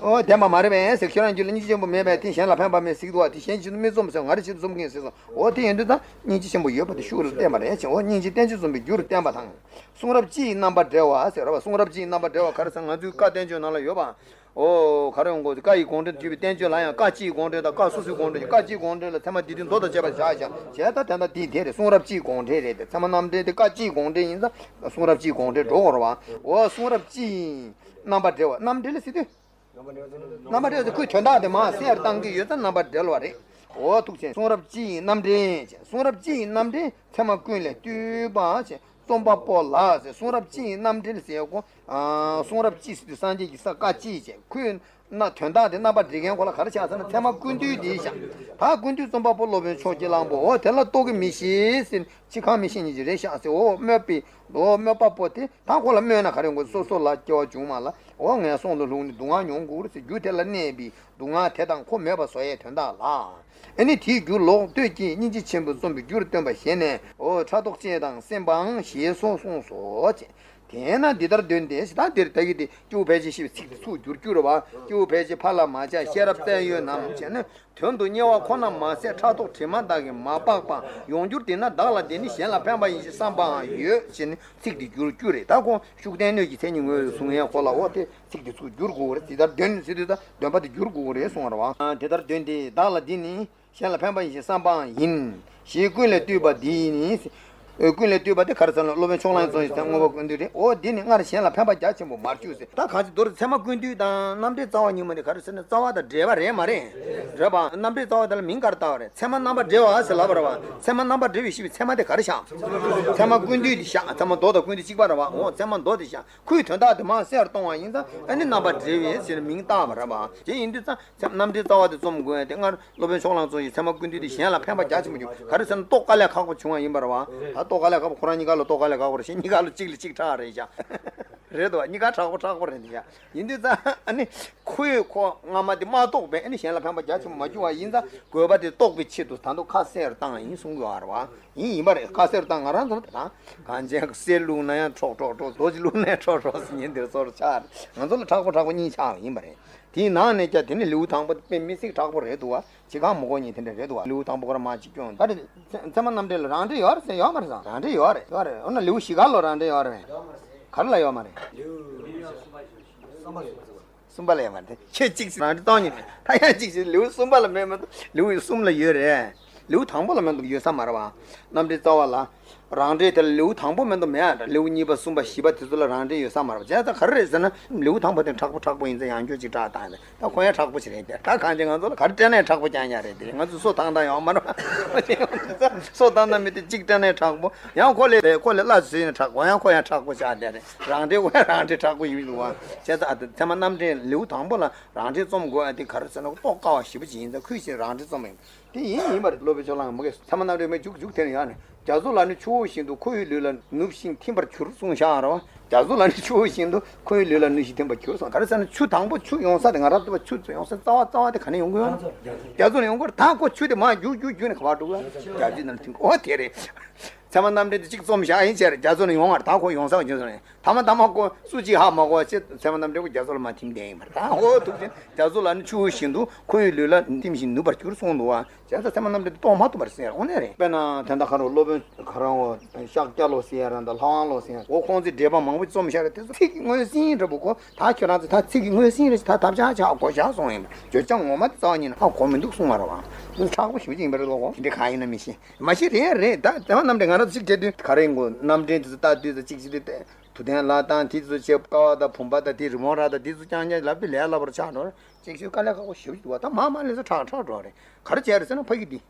འོ་ལྡན་པ་མ་རེད་པས་ཟེར། ཁྱོད་རང་རྒྱུད་ལ་སྙིང་རྗེ་ཆེན་པོ་མེད་པས་དེ་གཞན་ལ་ཕན་པ་མེད་ཟེར་གྱི་འདུག་བ། དེ་གཞན་གྱི་ཆེད་དུ་མི་རྩོམ་ཟེར་ང་རེ་ཆེད་དུ་རྩོམ་མཁན་ཟེར་སོང་། འོ་དེ་ཡིན་དུས་ད་སྙིང་རྗེ་ཆེན་པོ་ཡོད་པ་དེ་ཤུགས་ལ་བསྟན་པ་རེད་ཅེས། འོ་སྙིང་རྗེ་བསྟན་བཅོས་རྩོམ་པའི་རྒྱུར་བསྟན་པ་དང་། གསུང་རབ་སྤྱི་ཡི་རྣམ་པར་འགྲེལ་བ་ཟེར་བ། གསུང་རབ་སྤྱི་ཡི་རྣམ་པར་འགྲེལ་བ་ག་རེ་ཟེར་ན་ང་ཚོའི་བཀའ་བསྟན་བཅོས་ནང་ལ་ཡོད་པ། འོ་ག་རེ་ཡོང་དགོས་ཀྱི། བཀའ་ཡི་དགོངས་འགྲེལ་བརྒྱུད་པའི་བསྟན་བཅོས་ལ་ཡང་བཀའ་སྤྱི་ཡི་དགོངས་འགྲེལ་དང་བཀའ་སོ་སོའི་དགོངས་འགྲེལ་གྱི་བཀའ་སྤྱི་ཡི་དགོངས་འགྲེལ་ལ་ཚད་མ་སྡེ་བདུན་མདོ་དང་བཅས་པ་བཞག་བཞག་བྱས་ད་དེ་ལྟ་དེ་དེ་རེད། གསུང་རབ་སྤྱི་ཡི་དགོངས་འགྲེལ་རེད་དེ། ཚད་མ་རྣམ་འགྲེལ་དེ་བཀའ་སྤྱི་ཡི་དགོངས་འགྲེལ་ཡིན་ཙང་གསུང་རབ་སྤྱི་ཡི་དགོངས་འགྲེལ་འགྲོ་དགོས་རེད་བ། འོ་གསུང་རབ་སྤྱི་ཡི་རྣམ་པར་འགྲེལ་བ། རྣམ་འགྲེལ་ཟེར་དུས། རྣམ་པར་འགྲེལ་ཟེར་ཁོས་དོན་དག་དེ་མར་གསལ་བཏང་གི་ཡོད་ཙང་རྣམ་པར་འགྲེལ་བ་རེད། འོ་ཐུགས་ཆེ། གསུང་རབ་སྤྱི་ཡི་རྣམ་འགྲེལ་ཅེས། གསུང་རབ་སྤྱི་ཡི་རྣམ་འགྲེལ་ཚད་མ་ཀུན་ལས་བཏུས་པ་ཅེས་རྩོམ་པ་པོ་ལ་ཟེར། གསུང་རབ་སྤྱི་ཡི་རྣམ་འགྲེལ་ཟེར་གོ། ཨ་གསུང་རབ་སྤྱི་ཟེར་དུས་སངས་རྒྱས་ཀྱི་ས་བཀའ་སྤྱི་བྱས་ཁོས་ན་དོན་དག་དེ་རྣམ་པར་འགྲེལ་མཁན་ཁོ་ལ་ག་རེ་བྱ་ཟེར་ན་ཚད་མ་ཀུན་བཏུས་དེ་བཞག་ད་ཀུན་བཏུས་རྩོམ་པ་པོ་སློབ་དཔོན་ཕྱོགས་ཀྱི་གླང་པོ། འོ་དེ་ལ་རྟོག་གེ་མི་ཤེས་ཟེར། འཆི་ཁང་མི་ཤེས་ཉིད་ཀྱི་རེད་ཤག་ཟེར། འོ་སྨོད་པའི་འོ་སྨོད་པ་པོ་དེ་ད་ཁོ་ལ་སྨོད་ན་ག་རེ་དགོས། སོ་སོ་ལ་སྐྱེ་བ་བྱུང་མ་ལ་འོ་ངན་སོང་དུ་ལྷུང་ནས་སྡུག་བསྔལ་མྱོང་དགོས་རེད་ཟེར། རྒྱུ་དེ་ལ་གནས་པའི་སྡུག་བསྔལ་དེ་དང་ཁོ་མོས་པ་བཟོ་ཡའི་དོན་དག་ལ། ཨ་ནི་དེའི་རྒྱུ་ལོག་ལྟོས་ཀྱིས་སྙིང་རྗེ་ཆེན་པོས་རྩོམ་པའི་རྒྱུར་སྟོན་པ་ཞེས་ནས། འོ་ཕྲག་དོག་ཅན་དང་སེམས་པའང་ཞེས་སོགས་གསུངས་སོ་ཅེས། དེས་ན་འདི་ལྟར་འདོན་ཏེ། ད་འདིར་ད་གི་དེ་སྐྱེ་བོ་ཕལ་ཆེར་ཞེས་པའི་ཚིག་དེ་ཚུར་བསྒྱུར་རྒྱུ་རེད་བ། སྐྱེ་བོ་ཕལ་ཆེར་ཕར་ལ་མ་བྱ་ཤེས་རབ་བཙལ་ཡོད་ནམ་ཅེ་ན། དོན་དུ་དམྱལ་བ་ཁོ་ན་མ་ཟད་ཕྲག་དོག་དྲི་མ་དག་གིས་མ་སྦགས་པ་ཡོང་འགྱུར་དེས་ན། བདག་ལ་དེ་ནི་གཞན་ལ་ཕན་པ་ཡིན་ཞེས་བསམ་པའང་ཡོད་ཅེས་ནི་ཚིག་དེ་བསྒྱུར་རྒྱུ་རེད། ད་ཁོ་ཤུགས་བསྟན་སྣོད་ཀྱི་མཚན་ཉིད་ངོས་སུ་བཟུང་ཡས་ཁོ་ལ་འོ་དེ་ཚིག་དེ་ཚུར་བསྒྱུར་དགོས་རེད། འདི་ལྟར་འདོན་ཟེར་དུས་ད་འདོན་པ་དེ་བསྒྱུར་དགོས་རེད་གསུངས་པ་རེད་བ། དེ་ལྟར་འདོན་ཏེ་བདག་ལ་འདི་ནི་གཞན་ལ་ཕན་པ་ཡིན་ཞེས་བསམ་པའང་ཡིན། ཞེས་ཀུན་ལས་བཏུས་པ་འདི་ནི། ཀུན་ལས་བཏུས་པ་དེ་ག་རེ་ཟེར་ན་སློབ་དཔོན་ཕྱོགས་གླང་རྩོམ་ཡིག་ཚད་མ་དངོས་པོ་ཀུན་བཏུས་རེད། འོ་འདི་ནི་སྔར་གཞན་ལ་ཕན་པ་རྒྱ་ཆེན་པོ་མར་བསྐྱུར་ཟེར། ད་གང་ཅི་མདོར་ཚད་མ་ཀུན་བཏུས་དང་རྣམ་འགྲེལ་རྩ་བ་ཉིད་མ་ནི་ག་རེ་ཟེར་ན་རྩ་བ་དང་འབྲེལ་བ་རེད་མ་རེད། རེད་པ། རྣམ་འགྲེལ་རྩ་བ་དེ་ལ་མིང་ག་རེ་བཏགས་པ་རེད། ཚད་མ་རྣམ་པར་འགྲེལ་བ་ཟེར་ལབ་པ་རེད་པ། ཚད་མ་རྣམ་པར་འགྲེལ་བའི་ཞེས་པའི་ཚད་མ་དེ་ག་རེ་བཞག་ཚད་མ་ཀུན་བཏུས་དེ་བཞག་ཚད་མ་མདོ་དང་ཀུན་བཏུས་གཅིག་པ་རེད་པ། འོ་ཚད་མ་མདོ་དེ་བཞག་ཁོའི་དོན་དག་དེ་མར་གསལ་བར་གཏོང་བ་ཡིན་ཙང་ཨ་ནི་རྣམ་པར་འགྲེལ་བའི་ཟེར་མིང་བཏགས་པ་རེད་པ། དེ་ཡིན་དུས་ཙང་ཚད་རྣམ་འགྲེལ་རྩ་བ་དེ་རྩོམ་དགོས་ཡ་དེ་སྔར་སློབ་དཔོན་ཕྱོགས་གླང་རྩོམ་ཡིག་ཚད་མ་ཀུན་བཏུས་དེ་གཞན་ལ་ཕན་པ་རྒྱ་ཆེན་པོ་བྱུང་། ག་རེ་ཟེར་ན་རྟོགས་དཀའ་ལས་ཁག་པོ་བྱུང་བ་ཡིན་པ་རེད་པ། ད་རྟོགས་དཀའ་ལས་ཁག་པོ་ཁོ་རང་གཉིས་ཀ་ལ་རྟོགས་དཀའ་ལས་ཁག་པོ་རེད་ཤག་གཉིས་ཀ་ལ་གཅིག་ལ་གཅིག་ཁྲག་རེད་ཤག་རེད་དོ། གཉིས་ཀ་ཁྲག་པོ་ཁྲག་པོ་རེད་འདི་ཤག་ཡིན་དུས་ཙང་ཨ་ནི་ཁོས་ཁོ་སྔ་མ་དེ་མ་རྟོགས་པས་ཨ་ནི་གཞན་ལ་ཕན་པ་རྒྱ་ཆེན་པོ་མ་བྱུང་བ་ཡིན་ཙང་དགོས་པ་དེ་རྟོགས་པའི་ཆེད་དུ་ད་དུང་ཁ་གསལ་བཏང་ཡིན་གསུང་གི་ཡོད་རེད་པ། ཡིན་ཡིན་པ་རེད། ཁ་གསལ་བཏང་ང་རང་ཚོ་ལ་དང་གངས་ཅན་གསེར་བླུགས་ན་ཡང་ཁྲོག་ཁྲོག་ཁྲོག་རྡོ་རྗེ་བླུགས་ན་ཡང་ཁྲོག་ཁྲོག་ཟེར་ཉིན་དེར་ཚོར་ཆགས་རེད། ང་ཚོ་ལ་ཁྲག་པོ་ཁྲག་པོ་གཉིས་ཆགས་པ་ཡིན་པ་རེད། དེའི་ནང་ནས་ཀྱང་དེ་ནི་ལེའུ་དང་པོ་དེ་དཔེ་མི་སྲིད་དྲག་པོ་རེད་འདུག་བ། ཅི་གང་མི་གོ་ཉིན་དེ་འདྲ་རེད་འདུག་བ། ལེའུ་དང་པོ་ཁོ་རང་མ་ཅིག་སྐྱོན་ད་རེད། ཚད་མ་རྣམ་འགྲེལ་ལ་རང་འགྲེལ་ཡོད་རེད་ཟེར་ཡོད་མ་རེད་ཟེར། རང་འགྲེལ་ཡོད་རེད་ཡོད་རེད། འོ་ན་ལེའུ་བཞི་ག་ལོ་རང་འགྲེལ་ཡོད་རེད། ག་རེ་ལ་ཡོད་མ་རེད། གསུམ་པ་ལ་ཡོད་མ་རེད། ཁྱོད་གཅིག་རང་འགྲེལ་གཏོང་ཉིན་ད་ཡང་གཅིག་ལེའུ་གསུམ་པ་ལ་མེད་མ་གཏོགས་ལེའུ་གསུམ་ལ་ཡོད་རེད། ལེའུ་དང་པོ་ལ་མེད་འདུག་ཡོད་ས་མ་རེད་བ། རྣམ་འགྲེལ་རྩ་བ་ལ། རང་འགྲེལ་དེ་ལ་ལེའུ་དང་པོ་མེད་དུ་མེད་ཨ། ལེའུ་གཉིས་པ་གསུམ་པ་བཞི་པ་དེ་ཚོ་ལ་རང་འགྲེལ་ཡོད་ས་མ་རེད། བྱས་ཙང་ག་རེ་རེད་ཟེར་ན་ལེའུ་དང་པོ་དེ་དྲག་པོ་དྲག་པོ་ཡིན་ཙང་ཡང་བསྐྱར་ཅིག་བཀྲག་བཏང་ཡོད། ད་ཁོ་ཡང་དྲག་པོ་ཞིག་རེད་དེ། ད་གང་ཅི་ང་ཚོ་ལ་ག་རེ་སྤྲད་ནའི་དྲག་པོ་རྐྱང་རྐྱང་རེད་དེ། ང་ཚོ་སོ་ཐང་ཐང་ཡོད་མ་རེད། སོ་ཐང་ཐང་མི་དེ་གཅིག་སྤྲད་ནའི་དྲག་པོ། ཡང་ཁོ་ལས་ཁོ་ལས་སླ་བཟོས་ནས་དྲག་པོ། ཡང་ཁོ་ཡང་དྲག་པོ་ཆགས་བསྡད་རེད། རང་འགྲེལ་ཁོ་ཡང་རང་འགྲེལ་དྲག་པོ་ཡིན་འདུག་བ། བྱས་ཙང་ཨ་ད་ཚད་མ་རྣམ་འགྲེལ་ལེའུ་དང་པོ་ལ་རང་འགྲེལ་རྩོམ་དགོས་ཨ། དེ་ག་རེ་ཟེར་ན་རྟོགས་དཀའ་བ་ཞེ་པོ་ཅིག་ཡིན་ཙང་ཁོས་ཞེས་རང་འགྲེལ་རྩོམ་ཡིན། དེ་ཡིན་ཡིན་པ་རེད། སློབ་དཔོན་ཕྱོགས་གླང་མ་གིས་ཚད་མ་རྣམ་འགྲེལ་མའི་མཇུག་མཇུག་དེ་ནས་ཡང་ནས་རྒྱ་མཚོ་ལ་ནི་ཆུ་བོ་བཞིན་དུ་ཁོ་བོའི་ལུས་ལ་ནུབ་ཞིང་ཐིམ་པར་གྱུར་གསུངས་བཞག་རེད་བ། རྒྱ་མཚོ་ལ་ནི་ཆུ་བོ་བཞིན་དུ་ཁོ་བོའི་ལུས་ལ་ནུབ་ཞིང་ཐིམ་པར་གྱུར་གསུངས། ག་རེ་ཟེར་ན་ཆུ་དང་པོ་ཆུ་ཡོང་ས་དེ་ང་རང་ཚོ་ཆུ་ཡོང་ས་རྩ་བ་རྩ་བ་དེ་ག་ནས་ཡོང་གི་ཡོད་ན་རྒྱ་མཚོ་ནས་ཡོང་གི་རེད། ད་ཁོ་ཆུ་དེ་མར་རྒྱུག་རྒྱུག་རྒྱུག་ནས་ག་པར་འགྲོ་གི་ཡོད་ན་རྒྱ་མཚོའི་ནང་ཐིམ་གི། འོ་དེ་རེད། ཚད་མ་རྣམ་འགྲེལ་དེ་གཅིག་རྩོམ་བཞག་ཡིན་ཟེར། རྒྱ་མཚོ་ནས་ཡོང་བར་ད་ཁོ་ཡོང་ས་བ་ཅུང་ཟད་རེད། ཐ་མ་ཐ་མ་ཁོ་སུ་གཅིག་ཧ་མ་གོ་བ་ཚད་མ་རྣམ་འགྲེལ་ཁོ་རྒྱ་མཚོ་ལ་མ་ཐིམ་བསྡད་ཡིན་པ་རེད། ད་ཁོ་ཐུག་ཆེན་རྒྱ་མཚོ་ལ་ནི་ཆུ་བོ་བཞིན་དུ་ཁོ་ཡི་ལུས་ལ་ཐིམ་ཞིང་ནུབ་པར་གྱུར་གསུངས་འདུག་བ། བྱས་ཙང་ཚད་མ་རྣམ་འགྲེལ་དེ་རྟོགས་མ་ཐུབ་པ་རེད་ཟེར། དངོས་གནས་རེད། དཔེར་ན་དེ་འདྲ་ཁ་རོག་སློབ་དཔོན་ཁ་རོག་ཤཱཀྱ་ལོ་ཟེར་ཡ་རང་དང་ལྷ་དབང་ལོ་ཟེར་ཡ། འོ་ཁོང་ཚོས་འགྲེལ་པ་མང་པོ་རྩོམ་བཞག་རེད། དེ་ཚོ་ཚིག་གི་ངོས་ཟིན་འདྲ་པོ་གོ། ད་ཁྱོད་རང་ཚོས་ད་ཚིག་གི་ངོས་ཟིན་རེད། ད་ཐབས་ཆག་ཆག་གོ་བཞག་སོང་ཡིན་པ། བརྗོད་བྱ་ངོ་མ་དེ་རྩ་བ་ཉིད་ནས་ཧ་གོ་མི་འདུག་གསུང་བ་རེད་བ། དེ་ཚོ་མཁྲེགས་པོ་ཞེ་པོ་ཅིག་ཡིན་པ་རེད་ལོ་གོ། དེ་འདྲ་གང་ཡིན་ན་མི་ཤེས། མ་གཞི་རེད་རེད། ད་ཚད་མ་རྣམ་འགྲེལ་ང་རང་ཚོ་གཅིག་བྲིས་དུས་ག་རེ་ཡིན་གོ། རྣམ་འགྲེལ་དེ་ཚོ་ལྟ་དུས་ཚོ་གཅིག་བྱས་དུས་དུ་ལྡན་ལ་དང་དེ་ཚོ་བྱས་ཀ་བ་དང་བུམ་པ་དང་དེ་རི་མོ་ར་དང་དེ་ཚོ་རྐྱང་རྐྱང་ལབ་དུས་ལས་སླ་པོར་ཆགས་འགྲོ། གཅིག་ཤོས་དཀའ་ལས་ཁག་པོ་ཞེ་པོ་ཅིག་འདུག་བ། ད་མ་མ་ལས་ས་ཁྲག་ཁྲག་འགྲོ་རེད། ག་རེ་བྱས་རེད་ཟེར་ན་ཕ་གི་འདི།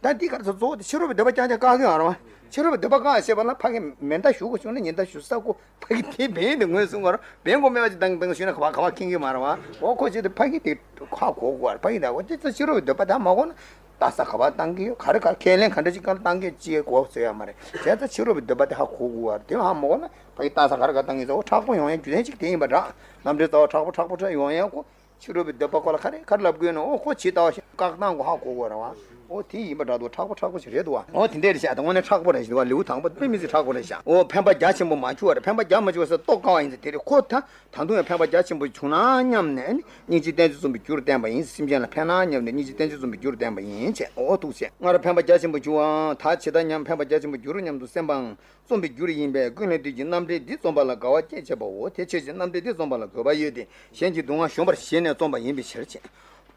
ད་འདི་ག་རེ་ཟེར། གཙོ་བོ་དེ་ཕྱི་རོལ་པའི་འདོད་པ་རྐྱང་རྐྱང་བཀག་གི་ཡོད་རེད་བ། ཕྱི་རོལ་པའི་འདོད་པ་བཀག་ཤེས་པ་ལ་ཕ་གི་མེ་མདའ་གཞུ་དགོས་བྱུང་ན་ཉི་ཟླ་གཞུ་ས་ཁོ་ཕ་གི་དེ་བན་དེ་ངོས་བཟུང་བ་རེད། བན་གོ་མེད་པ་ཅིག་བཏང་བཏང་ཞུས་ན་ག་བ་ག་བ་ཁེངས་གི་མ་རེད་བ། འོ་ཁོ་ཅིག་དེ་ཕ་གི་དེ་ཁ་གོ་དགོས་རེད། ཕ་གི་ད་འོ་དེ་ཚོ་ཕྱི་རོལ་པའི་འདོད་པ་ད་མ་གོ་ན། ལྟ་ས་ག་བ་བཏང་གི་ཡོད། ག་རེ་ག་ཁས་ལེན་ག་འདྲ་ཅིག་ག་ལ་བཏང་གི་ཅི་གོ་ཟེར་ཡ་མ་རེད། བྱས་ཙང་ཕྱི་རོལ་པའི་འདོད་པ་དེ་ཧ་གོ་དགོས་བ་རེད། དེ་ཧ་མ་གོ་ན་ཕ་གི་ལྟ་ས་ག་རེ་ག་བཏང་གི་ཚོ་མཁྲེགས་པོ་ཡོང་ཡ་རྒྱུ་མཚན་གཅིག་དེ་ཡིན་པ་འདྲ། རྣམ་འགྲེལ་རྩ་བ་མཁྲེགས་པོ་མཁྲེགས་པོ་ཡོང་ཡ་ཁོ་ཕྱི་རོལ་པའི་འདོད་པ་ཁོ་ལ་ག་རེ་ག་རེ་ལབ་དགོས་ན། འོ་ཁོ་ཇི་ལྟ་བ་ཞིག་བཀག་སྟངས་གོ་ཧ་གོ་དགོས་རེད་བ། འོ་དེ་ཡིན་པ་འདྲ་འདུག་མཁྲེགས་པོ་མཁྲེགས་པོ་ཞིག་རེད་འདུག་བ། འོ་དེ་འདྲས་རེད་ཤག་ད་དངོས་གནས་མཁྲེགས་པོ་རེད་ཤག་འདུག་བ། ལེའུ་དང་པོ་དཔེ་མི་སྲིད་མཁྲེགས་པོ་རེད་ཤག་འོ་འཕེན་པ་བརྒྱ་ཆེན་པོ་མ་གྱུར་བ་རེད། འཕེན་པ་བརྒྱ་མ་གྱུར་བ་ཟེར་རྟོགས་དཀའ་བ་ཡིན་ཟེར། དེ་རེད། ཁོ་ད་ད་དུང་ཡང་འཕེན་པ་རྒྱ་ཆེན་པོ་བྱུང་ན་སྙམ་ནས་ནི། སྙིང་རྗེའི་བསྟན་བཅོས་རྩོམ་པའི་རྒྱུར་བསྟན་པ་ཡིན། སེམས་ཅན་ལ་ཕན་ན་སྙམ་ནས་སྙིང་རྗེའི་བསྟན་བཅོས་རྩོམ་པའི་རྒྱུར་བསྟན་པ་ཡིན་ཅེས། འོ་འདུག་ཅེས། སྔར་འཕེན་པ་རྒྱ་ཆེན་པོ་གྱུར་པའང་ད་ཇི་ལྟར་སྙམ། འཕེན་པ་རྒྱ་ཆེན་པོ་གྱུར་སྙམ་དུ་སེམས་པའང་རྩོམ་པའི་རྒྱུར་ཡིན་པས། ཀུན་ལས་བཏུས་ཀྱི་རྣམ་འགྲེལ་འདི་རྩོམ་པ་ལ་དགའ་བ་སྐྱེད་བྱེད་པའོ། དེ་ཕྱིར་གྱི་རྣམ་འགྲེལ་འདི་རྩོམ་པ་ལ་དགོས་པ་ཡོད་དེ། གཞན་གྱི་སྡུག་བསྔལ་གཞོམ་པར་བྱས་ནས་རྩོམ་པ་ཡིན་པའི་ཕྱིར་ཅེས།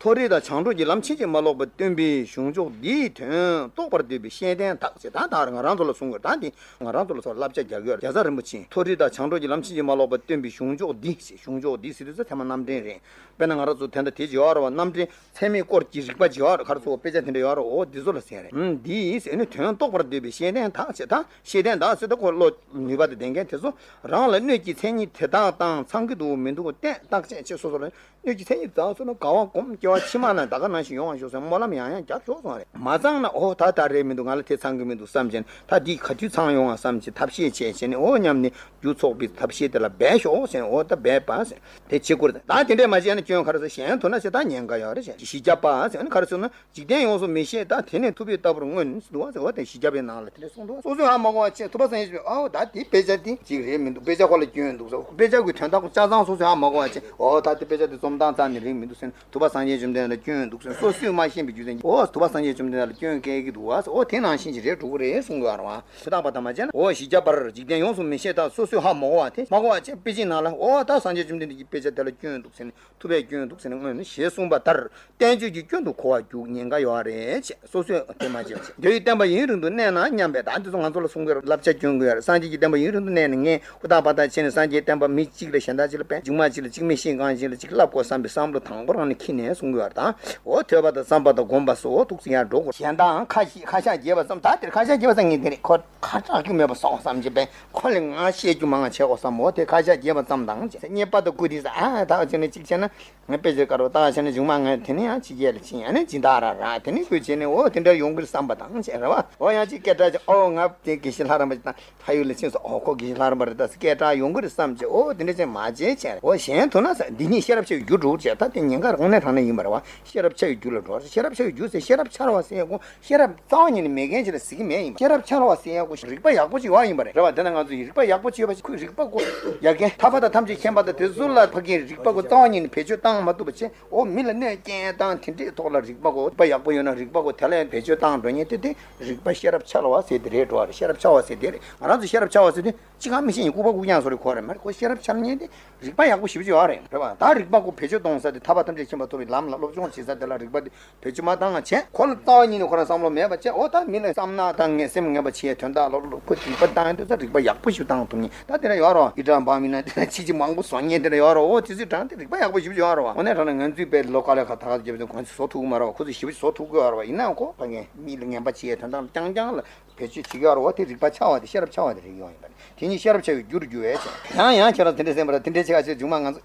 མཐོ་རིས་དང་བྱང་གྲོལ་གྱི་ལམ་ཕྱིན་ཅི་མ་ལོག་པ་སྟོན་པའི་གཞུང་མཆོག་འདིའི་དོན་རྟོགས་པར་འདོད་པའི་ཤེས་ལྡན་དག་ཅེས། ད་ད་ང་རང་ཚོ་ལ་གསུང་དགོས། ད་འདི་ང་རང་ཚོ་ལ་སོགས་བསླབ་བྱ་རྒྱག་གི་ཡོད། རྒྱལ་ཚབ་རིན་པོ་ཆེས་མཐོ་རིས་དང་བྱང་གྲོལ་གྱི་ལམ་ཕྱིན་ཅི་མ་ལོག་པ་སྟོན་པའི་གཞུང་མཆོག་འདི་ཞེས། གཞུང་མཆོག་འདི་ཟེར་དུས་ཚོ་ཚད་མ་རྣམ་འགྲེལ་རེད། དཔེར་ན་ང་རང་ཚོ་དེ་འདྲ་དེ་བྱེད་ཡོད་རེད་བ། རྣམ་འགྲེལ་ཚད་མའི་སྐོར་གྱི་རིགས་པ་བྱེད་ཡོད་རེད། ག་རེ་ཚོ་དཔེ་ཆ་དེ་འདྲ་ཡོད་རེད། འོ་འདི་ཚོ་ལ་ཟེར་རེད། ཨུམ་འདི་ཟེར་ནི་དོན་རྟོགས་པར་འདོད་པའི་ཤེས་ལྡན་དག་ཅེས། ད་ཤེས་ལྡན་དག་ཟེར་ད་ཁོ་བློ་ནུས་པ་དང་ལྡན་མཁན་དེ་ཚོ་རང་ལ་སྣོད་ཀྱི་མཚན་ཉིད་དེ་དག་དང་ཚང་གི་འདུག་མི་འདུག་བསྟེན་བརྟག་དཔྱད་བྱེད། སོ་སོ་ལ་སྣོད་ཀྱི་མཚན་ཉིད་དེ་དག་ཟེར་ན་དགའ་བ་སྒོམ། སྐྱེ་བ་ཕྱི་མ་ན་ད་ག་ནང་བཞིན་ཡོང་བ་ཤོག་ཟེར་སྨོན་ལམ་ཡང་ཡང་རྒྱབ་ཤོག་གསུངས་རེད། མ་ཚང་ན་འོ་ད་ད་རེད་མི་འདུག་ང་ལ་དེ་ཚང་གི་མི་འདུག་བསམ་བྱས་ནས། ད་འདི་ག་དུས་ཚང་ཡོང་བ་བསམ་བྱས་ཐབས་ཤེས་བྱས་བྱས་ནས། འོ་སྙམ་ནས་རྒྱུ་ཚོགས་པའི་ཐབས་ཤེས་དེ་ལ་འབད་ཤོག་ཟེར་ནས། འོ་ད་འབད་པ་ཟེར་དེ་བྱེད་དགོས་རེད། ད་དེ་འདྲས་མ་བྱས་ན་སྐྱོན་ག་རེ་ཟེར། གཞན་དུ་ན་ཟེར་ད་ཉེན་ཁ་ཡོད་རེད་ཟེར། བཞི་བརྒྱ་པ་ཟེར་ན་ག་རེ་ཟེར་ན། འཇིག་རྟེན་ཡོངས་སུ་མི་ཤེས་དང་། དེ་ནི་ཐུབ་པས་བལྟ་བར་མངོན། འདུག་བ་ཟེར་བ་དེ་བཞི་བརྒྱ་པའི་ནང་ལ་དེ་འདྲ་གསུངས་འདུག་བ། སོ་སོས་ཧ་མ་གོ་བ་བྱས། ཐུབ་པ་སངས་རྒྱས་བཅོམ་ལྡན་འདས་ཨའོ་ད་དེ་དཔེ་ཆ་དེ་ཅིག་རེད་མི་འདུག་དཔེ་ཆ་ཁོ་ལ་སྐྱོན་འདུག་ཟེར། དཔེ་ཆ་གི་དོན་དག་ཆ་ཚང་སོ་སོས་ཧ་མ་གོ་བ་བྱས། ཨོ་ད་དེ་དཔེ་ཆ་དེ་རྩོམ་སྟངས་རྩ་ནས་རིག་མི་འདུག་ཟེར་ནས། ཐུབ་པ་སངས་རྒྱས་བཅོམ་ལྡན་འདས་ལ་སྐྱོན་འདུག་ཟེར། སོ་སོས་མ་ཤེས་པའི་རྒྱུ་མཚན་གྱིས་ཨོ་ཐུབ་པ་སངས་རྒྱས་བཅོམ་ལྡན་འདས་ལ་སྐྱོན་བཀལ་གྱི་འདུག་བ་ཟེར། ཨོ་དེ་ནང་བཞིན་ཅིག་རེད་འགྲོ་གི་རེད་གསུང་གི་ཡོད་རེད་བ། དེ་དག་པ་དང་མ་བྱས་ན། འོ་བཞི་བརྒྱ་པར་འཇིག་རྟེན་ཡོངས་སུ་མི་ཤེས་དང་། སོ་སོས་ཧ་མ་གོ་བ་དེ་མ་གོ་བ་བྱས། དཔེ་ཆའི་ནང་ལ་ཨོ་ད་སངས་རྒྱས་བཅོམ་ལྡན་འདས་ཀྱིས་དཔེ་ཆ་དེ་ལ་སྐྱོན་འདུག་ཟེར་ནས། ཐུབ་པས་སྐྱོན་འདུག་ཟེར་ནས་མངོན་ནས་ཞེས་གསུངས་པ་ལྟར། བསྟན་བཅོས་ཀྱི་སྐྱོན་དུ་གོ་བར་འགྱུར། ཉེན་ཁ་ཡོད་རེད་ཅེས། སོ་སོས་དེ་མ་བྱས་པ་བྱས། འདོད་ཡུལ་བསྟན་པ་ཡུན་རིང་དུ་གནས་ན་སྙམ་པའི། ད་འདི་ཚོ་ང་ཚོ་ལ་གསུང་གི་ཡོད་རེད། བསླབ་བྱ་སྐྱོན་གྱི་ཡོད་རེད། སངས་རྒྱས་ཀྱི་བསྟན་པ་ཡུན་རིང་དུ་གནས་ན་ངས་ཧུར་ཐག་པ་ཐག་བྱས་ནས་སངས་རྒྱས་བསྟན་པ་མི་གཅིག་ལས་གཞན་དག་ཅིག་ལ་དཔེ་མཇུག་མ་གཅིག་ལ་གཅིག་མི་ཤེས་གང་ཅིག་ལ་གཅིག་བསླབ་དགོས་བསམ་པའི་བསམ་བློ་དང་པོ་རང་ནས་འཁྱེར་ནས་གསུང་གི་ཡོད་རེད། ད་འོ་ཐོས་པ་དང་བསམ་པ་དང་སྒོམ་པ་སོགས་ཐུགས་སུ་ཡར་འགྲོ་དགོས། གཞན་དག་ཁ་ཤས་ཁ་ཤགས་རྒྱས་པ་ཙམ། ད་དེར་ཁ་ཤགས་རྒྱས་པ་ཙམ་ངས་དེ་རེད་ཁོ། ཁ་གྲག་རྒྱུ་མེད་པ་སོང་བསམ་གྱི་པས། ཁོ་ལས་ང་བཤད་རྒྱུ་མང་བ་བྱས་དགོས་བསམ། འོ་དེ་ཁ་ཤགས་རྒྱས་པ་ཙམ་དང་བྱས། རྙེད་པ་དང་བཀུར་སྟི་ཟེར། ཨ་ད་བྱས་ནས་གཅིག་བྱས་ན་ང་དཔེ་ཆ་དཀར་པོ་ལྟ་བྱས་ནས་མཇུག་མ་ང་དེ་ནས་ཡང་ཕྱི་རྒྱལ་ལ་ཕྱིན། ཡང་ནས་སྦྱིན་བདག་རག་རག་དེ་ནས་བཀུར་བྱས་ནས་འོ་དེ་འདྲ་ཡོང་གི་རེད་བསམ་པ་དང་བྱས་རེད་བ། འོ་ཡང་ཅིག་སྐད་གྲགས་ཅིག་ཨོ་ང་དེ་དགེ་བཤེས་ལྷ་རམས་པ་ཅིག་དང་ཕ་ཡུལ་ལ་ཕྱིན་སོང་། ཨོ་ཁོ་དགེ་བཤེས་ལྷ་རམས་པ་རེད། ད་སྐད་གྲགས་ཡོང་གི་རེད་བསམ་བྱས། འོ་དེ་འདྲ་ཅིག་མ་བྱས་བྱས། འོ་གཞན་དུ་ན་ཟེར། འདི་ཉིད་ཤེས་རབ་ཆ་ཡི་རྒྱུར་འགྲོ་བྱས། ད་དེ་ཉེན་ཁ་དངོས་གནས་དྲང་གནས་ཡིན་པ་རེད་བ། ཤེས་རབ་ཆ་ཡི་རྒྱུ་ལ་འགྲོ། ཤེས་རབ་ཆ་ཡི་རྒྱུ་ཟེར། ཤེས་རབ་འཆལ་བ་ཟེར་ཡ་ཁོ། ཤེས་རབ་རྩ་བ་ཉིད་ནས་མེད་མཁན་ཅིག་ལ་ཟེར་གྱི་མེད་ཡིན་པ། ཤེས་རབ་འཆལ་བ་ཟེར་ཡ་ཁོ་རིག་པ་ཡག་པོ་ཅིག་ཡོད་ཡིན་པ་རེད། རེད་བ། དེ་ན་ང་ཚོ་ཡི་རིག་པ་ཡག་པོ་ཅིག་ཡོད་པ་ཅིག་ཁོས་རིག་པ་ཁོ་ཡ་གན་ཐར་པ་དང་ཐམས་ཅད་མཁྱེན་པ་དང་དེ་ཚོ་ལ་ཕ་གིའི་རིག་པ་ཁོ་རྩ་བ་ཉིད་ནས་བེད་སྤྱོད་བཏང་མ་ཐུབ་པ་བྱས། འོ་མི་ལ་གནོད་སྐྱེལ་སྟངས་དེ་འདྲའི་ཐོག་ལ་རིག་པ་ཁོ་རིག་པ་ཡག་པོ་ཡོད་ན་རིག་པ་ཁོ་དེ་ལ་ཡང་བེད་སྤྱོད་བཏང་འགྲོ་མཁན་དེ་དེ་རིག་པ་ཤེས་རབ་འཆལ་བ་ཟེར་དེ་རེད་འགྲོ་བ་རེད། ཤེས་རབ་འཆལ་བ་ཟེར་དེ་རེད། ང་རང་ཚོ་ཤེས་རབ་འཆལ་བ་ཟེར་དེ་ཅི་གང་མི་ཤེས་ཡིན། ལྐུགས་པ་ལྐུགས་རྐྱང་བཟོ་རེད་ཁོ་རེད། མ་རེད། ཁོ་ཤེས་རབ་འཆལ་མཁན་དེ་རིག་པ་ཡག་པོ་ཞེ་པོ་ཅིག་ཡོད་རེད། རེད་བ། ད་རིག་པ་ཁོ་བེད་སྤྱོད་གཏོང་ས་དེ་ཐར་པ་ཐམས་ཅད་མཁྱེན་པ་ཐོབ་པའི་ལམ་ལ་སློབ་སྦྱོང་བྱེད་ས་དེ་ལ་རིག་པ་དེ་བེད་སྤྱོད་མ་བཏང་བ་བྱས། ཁོ་ལ་རྩ་བ་ཉིད་ནས་ཁོ་རང་བསམ་བློ་མེད་པ་བྱས། འོ་ད་མི་ལ་བསམ་ན་ད་ངས་སེམས་ངན་པ་བྱས་དོན་དག་ལ་ཁོ་རིག་པ་བཏང་ཡོང་དུས་ཙང་རིག་པ་ཡག་པོ་ཞིག་བཏང་ཐུབ་མཁན་ད་དེ་འདྲ་ཡོད་རེད་བ། ཨི་ཏྲ་བ་མི་ན་དེ་འདྲ་ཆི་ཆི་མང་པོ་བཟོ་མཁན་དེ་འདྲ་ཡོད་རེད། འོ་དེ་ཚོའི་གྲས་དེ་རིག་པ་ཡག་པོ་ཞེ་པོ་ཅིག་ཡོད་རེད་བ། འོ་ན་དྲང་གནས་ང་ཚོའི་དཔེ་ལོ་དཀའ་ལས་ཁག་ད་ག་ཚོད་བརྒྱབ་ཙང་ཁོང་ཚོས་བཟོ་ཐུབ་ཀྱི་མ་རེད་བ། ཁོ་ཚོས་ཞེ་པོ་ཅིག་བཟོ་ཐུབ་ཀྱི་ཡོད་རེད་བ། ཡིན་ནའང་ཁོ་ཕ་གིའི་མི་ལ་ངན་པ་བྱས་དོན་དག་ལ་རྐྱང་རྐྱང་ལ་བེད་སྤྱོད་བྱེད་ཀྱི་ཡོད་རེད་བ། དེ་རིག་པ་འཆལ་བ་དེ་ཤེས་རབ་འཆལ་བ་དེ་རེད་ཡོང་ཡིན་པ་རེད། དེ་ཉིད་ཤེས་རབ་འཆལ་བའི་རྒྱུར་འགྱུར་བས་ཟེར། ཡང་ཡང་ཁྱེད་རང་དེ་འདྲས་ཟེར་མ་རེད། དེ་འདྲས་བྱེད་ཁ་ཤས་མཇུག་མ་ང་ཚོ་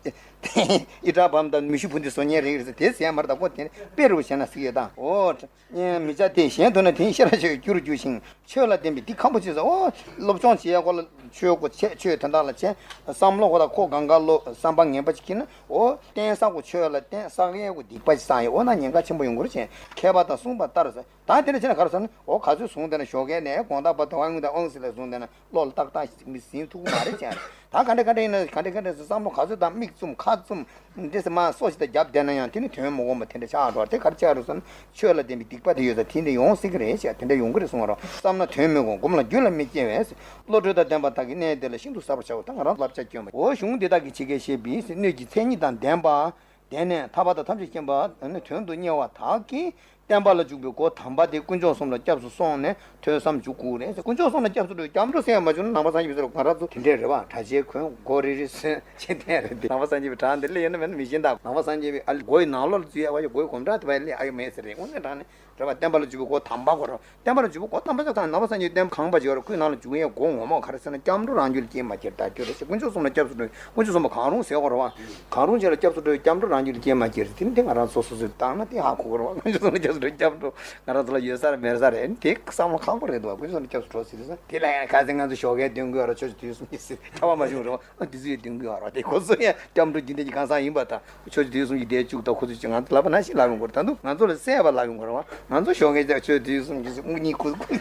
ཨི་ཏྲ་བམ་དང་མི་ཤུ་བུ་འདི་བཟོ་མཁན་རེད་ཟེར། དེ་ཟེར་མ་རེད། ད་ཁོ་དེ་ནས་དཔེ་རུ་བྱས་ན་ཟེར་ཡོད་དང་། འོ། མི་བྱ་སྟེ། གཞན་དུ་ན་དེ་ཉིད་ཤེས་རབ་འཆལ་བའི་རྒྱུར་འགྱུར་ཞིང་ཆོས་ལ་བརྟེན་པའི་འདི་ཁམ་བུ་ཆེ་ཟེར། འོ། སློབ་སྦྱོང་བྱེད་ཡ་ཁོ་ལ་ཆོས་སྒོ་ཆེ་ཆོས་དོན་དག་ལ་བྱས། བསམ་བློ་ཁོ་དང་ཁོ་གང་ག་བློ་བསམ་པ་ངན་པ་ཅིག་ཁྱེར་ན། འོ། བརྟེན་ས་ཁོ་ཆོས་ལ་བརྟེན། བསགས་ཡས་ཁོ་སྡིག་པ་ཅིག་བསགས་ཡ། འོ་ན་ཉེན་ཁ་ཆེན་པོ་ཡོང་གི་རེད་ཟེར། མཁས་པ་དང་གསུངས་པ་ལྟར་ཟེར། ད་དེ་འདྲ་བྱས་ན་ག་རེ་ཟེར་ན། འོ་ག་ཚོད་བཟུང་བསྡད་ན་ཞོགས་ཀས། ནས་དགོང་དག་བར་དུ་ཨང་དང་ཨང་ཟེར་ལ་བཟུང་བསྡད་ན་བློ་ལ་ཏག་ཏག་ཞིག་མི་ཟིན་ཐུབ་ཀྱི་མ་རེད་ཅེས། ད་ག་འདྲ་ག་འདྲ་ཡིན་ན་ག་འདྲ་ག་འདྲ་ཟེར་བསམ་བློ་ག་ཚོད་དང་མིག་བཙུམ་ཁ་བཙུམ་འདྲེ་ཟེར་མ་སོགས་ཞིག་དང་རྒྱབ་བསྡད་ན་ཡང་དེ་ནི་དོན་མི་དགོངས་པ་དེ་འདྲ་ཆགས་འགྲོ་བ་དེ་ག་རེ་ཆགས་རེད་ཟེར་ན། ཆོས་ལ་བརྟེན་པའི་སྡིག་པ་དེ་ཡོད་ཙང་དེ་འདྲ་ཡོང་སྲིད་ཀྱི་རེད་ཅེས་དེ་འདྲ་ཡོང་གི་རེད་གསུངས་པ་རེད། བསམ་ན་དོན་མི་དགོངས། སྒོམ་ལ་རྒྱུད་ལ་མི་སྐྱེ་བས། བློ་གྲོས་དང་ལྡན་པ་དག་གིས་གནས་དེ་ལ་ཤིན་ཏུ་གསལ་བར་བྱའོ། ད་ང་རང་བསླབ་བྱ་སྐྱོན་པ། འོ་གཞུང་འདི་དག་གིས་ཇི་སྐད་བཤད་པའི་སྣོད་ཀྱི་མཚན་ཉིད་དང་ལྡན་པ། དེ་ནས་ཐར་པ་དང་ཐམས་ཅད་མཁྱེན་པ་ནི་དོན་དུ་གཉེར་བ་དག་གིས་བསྟན་པ་ལ་འཇུག་པའི་སྒོ་དམ་པ་དེ་དཀོན་མཆོག་གསུམ་ལ་སྐྱབས་སུ་སོང་ནས་ཐོས་བསམ་འཇུག་དགོས་རེད། དཀོན་མཆོག་གསུམ་ལ་སྐྱབས་སུ་འགྲོ་བའི་སྐྱབས་འགྲོ་ཟེར་ཡང་མ་བྱུང་ན་ནང་པ་སངས་རྒྱས་པའི་ཚུལ་ལ་ང་རང་ཚོ་དེ་འདྲས་རེད་བ། གྲྭ་ཆས་གོན་སྒོ་རེ་རེ་སོན་ཅེས་བསྟན་རེད་དེ། ནང་པ་སངས་རྒྱས་པའི་གྲྭ་འདི་སླེབས་ཡོད་ན་མེད་ན་མི་ཤེས་ད། ནང་པ་སངས་རྒྱས་པའི་ཨ་ལི་སྒོ་ཡི་ནང་ལོགས་ལ་འཛུལ་ཡ་བ་ཡ་སྒོ་ཡི་སྒོམ་གྲྭ་དེ་བ་ཡ་སླེབས་ཨ་ཡོད་མེད་ཟེར་རེད། དངོས་གནས་དྲང་གནས་རེད་བ། བསྟན་པ་ལ་འཇུག་པའི་སྒོ་དམ་པ་དགོས་རེད། བསྟན་པ་ལ་འཇུག་པའི་སྒོ་དམ་པ་ཟེར་ཙང་ནང་པ་སངས་རྒྱས་བསྟན་པ་གང་པ་ཅིག་ཡོད་རེད། ཁོའི་ནང་ལ་འཇུག་ཡས་སྒོ་ངོ་མ་ག་རེ་ཟེར་ན་སྐྱབས་འགྲོ་རང་རྒྱུད་ལ་སྐྱེས་མ་སྐྱེས་ལྟ་རྒྱུ་རེད་ཟེར། དཀོན་མཆོག་གསུམ་ལ་སྐྱབས་སུ་འགྲོ། དཀོན་མཆོག་གསུམ་པོ་གང་རུང་ཟེར་དགོས་རེད་བ། གང་རུང་ཅིག་ལ་སྐྱབས་སུ་འགྲོ་བའི་སྐྱབས་འགྲོ་རང་རྒྱུད་ལ་སྐྱེས་མ་སྐྱེས་རེད། དེ་ནི་དེ་ང་རང་ཚོ་སོ་སོས་བཏང་ན་དེ་ཧ་གོ་གི་རེད་བ། དཀོན་མཆོག་གསུམ་ལ་སྐྱབས་སུ་འགྲོ་བའི་སྐྱབས་འགྲོ་ང་རང་ཚོ་ལ་ཡོད་ས་རེད་མེད་ས་རེད། དེ་བསམ་བློ་ཁག་པོ་རེད་འདུག་བ། དཀོན་མཆོག་གསུམ་ལ་སྐྱབས་སུ་འགྲོ་ཟེར་དུས་ཙང་དེ་ལ་ཡང་ཁ་སང་ང་ཚོ་ཞོགས་ཀས་འདོན་དགོས་རེད། ཆོས་ཀྱི་དུས་གསུམ་གྱི་ཟེར་ཐལ་བ་མ་བྱུང་རོགས། ཨ་དེ་ཚོ་ཡང་འདོན་དགོས་རེད། དེ་ཁོ་ཚོ་ཡང་སྐྱབས་འགྲོ་རྒྱུན་ལྡན་གྱི་གང་ཟག་ཡིན་པ་དང་། ཆོས་ཀྱི་དུས་གསུམ་གྱི་བསྡད་བཅུག་དང་ཁོ་ཚོས་ཀྱི་ང་ཚོ་ལབ་པ་ནང་བཞིན་ལབ་ཡོང་གི་རེད། ད་དུང་ང་ཚོ་ལ་གསལ་བ་ལབ་ཡོང་གི་རེད་བ། ང་ཚོ་ཞོགས་ཀས་ཀྱང་ཆོས་དུས་གསུམ་གྱི་དངུལ་གཉིས་ཁུ་ཁུ་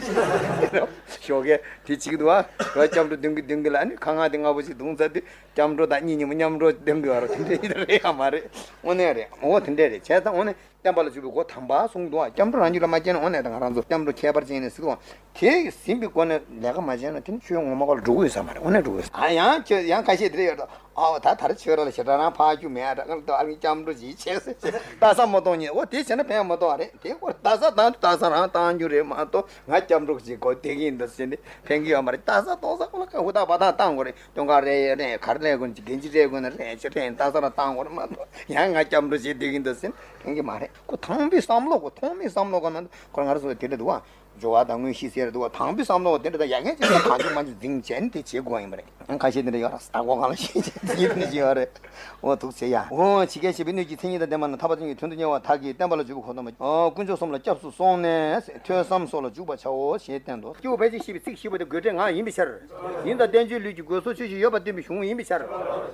ཞོགས་ཀས་དེ་བྱེད་ཀྱི་འདུག་བ། ར་སྐྱབས་འགྲོ་འདོན་གྱི་འདོན་གྱི་ལ་ཨ་ནི་ཁ་ངག་དེ་སྔ་པོ་ཞིག་བརྡུངས་ཚར་དུས་སྐྱབས་འགྲོ་དང་གཉིས་གཉིས་པོ་མཉམ་འགྲོ་འདོན་གྱི་བ་ར་དེ་འདྲ་ཡིན་རེད་ཡ་མ་རེད། དངོས་གནས་རེད། འོ་དེ་འདྲ་རེད། བྱས་ཙང་དངོས་གནས་བསྟན་པ་ལ་འཇུག་པའི་སྒོ་དམ་པ་གསུངས་འདུག་བ། སྐྱབས་འགྲོ་རང་རྒྱུད་ལ་མ་སྐྱེས་ན་དངོས་གནས་ད་ང་རང་ཚོ་སྐྱབས་འགྲོ་ཁྱད་པར་ཅན་ནས་ཟེར་གི་བ། དེ་ཟིན་པའི་སྒོ་ནས་ལས་ཀ་མ་བྱས་ན་དེ་ནི་ཆོས་ངོ་མ་ཁོ་ལ་འགྲོ་གི་ཡོད་ས་མ་རེད། དངོས་གནས་འགྲོ་གི་ཡོད་ས། ཨ་ཡང་ཁྱོད་ཡང་ཁ་ཤས་དེ་འདྲ་ཡོད་དོ། ཨའོ་ད་ད་རེས་ཆོས་ར་ལ་ཞེ་དྲག་རང་ཕར་རྒྱུ་མེད་ད། ང་ལ་ཏོ་ཨ་ལི་སྐྱབས་འགྲོ་ཞིག་བྱས་ཟེར་ཞེས་ལྟ་ས་མ་གཏོང་ཉེ། འོ་དེ་བྱས་ན་ཕན་མ་གཏོང་བ་རེད། དེ་སྐོར་ལྟ་ས་དང་ལྟ་ས་རང་བཏང་རྒྱུ་རེད་མ་གཏོགས་ང་སྐྱབས་འགྲོ་ཞིག་གོ་དེ་གིན་འདུག་ཟེར་ནས་ཕན་གི་ཡོད་མ་རེད། ལྟ་ས་གཏོང་ས་ཁོ་ལ་ཧུར་ཐག་བ་ཐག་བཏང་དགོས་རེད། སྟོན་ཁ་རེ་ཡོད་རེད། ག་རེ་རེད་དགོས་ན་ཅིག་འགན་ཅིག་རེད་དགོས་ན་རེད་ཅིག་རེད། ལྟ་ས་རང་བཏང་དགོས་རེད་མ་གཏོགས་ཡང་ང་སྐྱབས་འགྲོ་ཞིག་དེ་གིན་འདུག་ཟེར་ནས་ཕན་གི་མ་རེད། ཁོ་ཐང་པའི་བསམ་བློ་ཁོ་ཐོག་མའི་བསམ་བློ་ཁོ་ན་ཁོ་ང་རང་ཚོ་དེ་འདྲ་འདུག་བ། སྦྱོར་བ་དང་མངོན་ཤེས་ཟེར་འདུག་བ། དང་པོའི་བསམ་བློ་དེ་འདྲ་དང་ཡ་གན་ཅིག་དང་གང་བྱུང་མང་བྱུང་འཛིང་བྱས་ནས་དེ་བྱེད་དགོས་ཡིན་པ་རེད། ཁ་ཤས་དེ་འདྲ་ཡོད་ར། ས་གོ་གང་ལ་ཤེས་བྱས་འཛིང་དེ་འདྲ་ཡོད་རེད། འོ་ཐུགས་ཆེ་ཡ། འོ་ཇི་སྐད་བཤད་པའི་སྣོད་ཀྱི་མཚན་ཉིད་དང་ལྡན་པ་རྣམས་ཐར་པ་ཅན་གྱི་དོན་དུ་གཉེར་བ་དག་གིས་བསྟན་པ་ལ་འཇུག་པའི་སྒོ་དམ་པ། དཀོན་མཆོག་གསུམ་ལ་སྐྱབས་སུ་སོང་ནས་ཐོས་བསམ་སོགས་ལ་འཇུག་པར་བྱའོ་ཞེས་བསྟན་ཏོ། སྐྱེ་བོ་ཕལ་ཆེར་ཤེས་པའི་ཚིག་བཞི་པོ་དེ་དགོས་འབྲེལ་ངག་ཡིན་པའི་ཕྱིར། ཡིན་ཙང་བསྟན་བཅོས་ལུས་ཀྱི་དགོས་སོགས་ཆོས་བཞི་ཡོད་པར་སྟོན་པའི་གཞུང་ཡིན་པའི་ཕྱིར།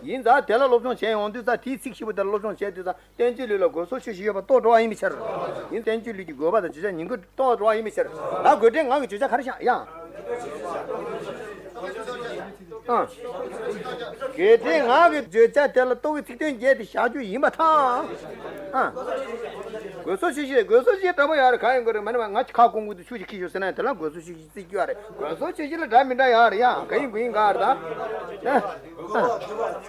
ཡིན་ཙང་དེ་ལ་སློབ་སྦྱོང་བྱས་ཡོང་དུས་ཙང་དེའི་ཚིག་བཞི་པོ་དེ་ལ་སློབ་སྦྱོང་བྱས་དུས་ཙང་། བསྟན་བཅོས་ལུས་ལ་དགོས་སོགས་ཆོས་བཞི་ཡོད་པ་རྟོགས་འགྲོ་བ་ཡིན་པའི་ཕྱིར། ཡིན་བསྟན་བཅོས་ལུས་ཀྱི་དགོས་པ་དང་བརྗོད་བྱ་ཉིང་དགོས་རྟོགས་འགྲོ་བ་ཡིན་པའི་ཕྱིར། ད་དགོས་འབྲེལ་ངག་གི་བརྗོད་བྱ་ག་རེ་བཞག་ཡ། ཨ། དགོས་འབྲེལ་ངག་གི་བརྗོད་བྱ་དེ་ལ་རྟོགས་པའི་ཚིག་དོན་བརྒྱད་དེ་བཞག་རྒྱུ་ཡིན་པར་ཐལ། ཨ། དགོས་སོགས་ཆོས་བཞི་དགོས་སོགས་ཆོས་བཞི་འདྲ་པོ་ཡོད་རེད། གང་ཡིན་དགོས་རེད་མ་ནི་མ་ང་ཁ་སྐོང་གི་འདུག་ཆུ་ཞིག་ཁྱི་ཞོག་ཟེར་ན་དེ་ལ་དགོས་སོགས་ཆོས་བཞི་བརྩི་རྒྱུ་ཡོད་རེད། དགོས་སོགས་ཆོས་བཞི་ལ་འདྲ་མི་འདྲ་ཡོད་རེད་ཡ། ག་ཡིན་དགོས་ཡིན་ག་རེད་ད།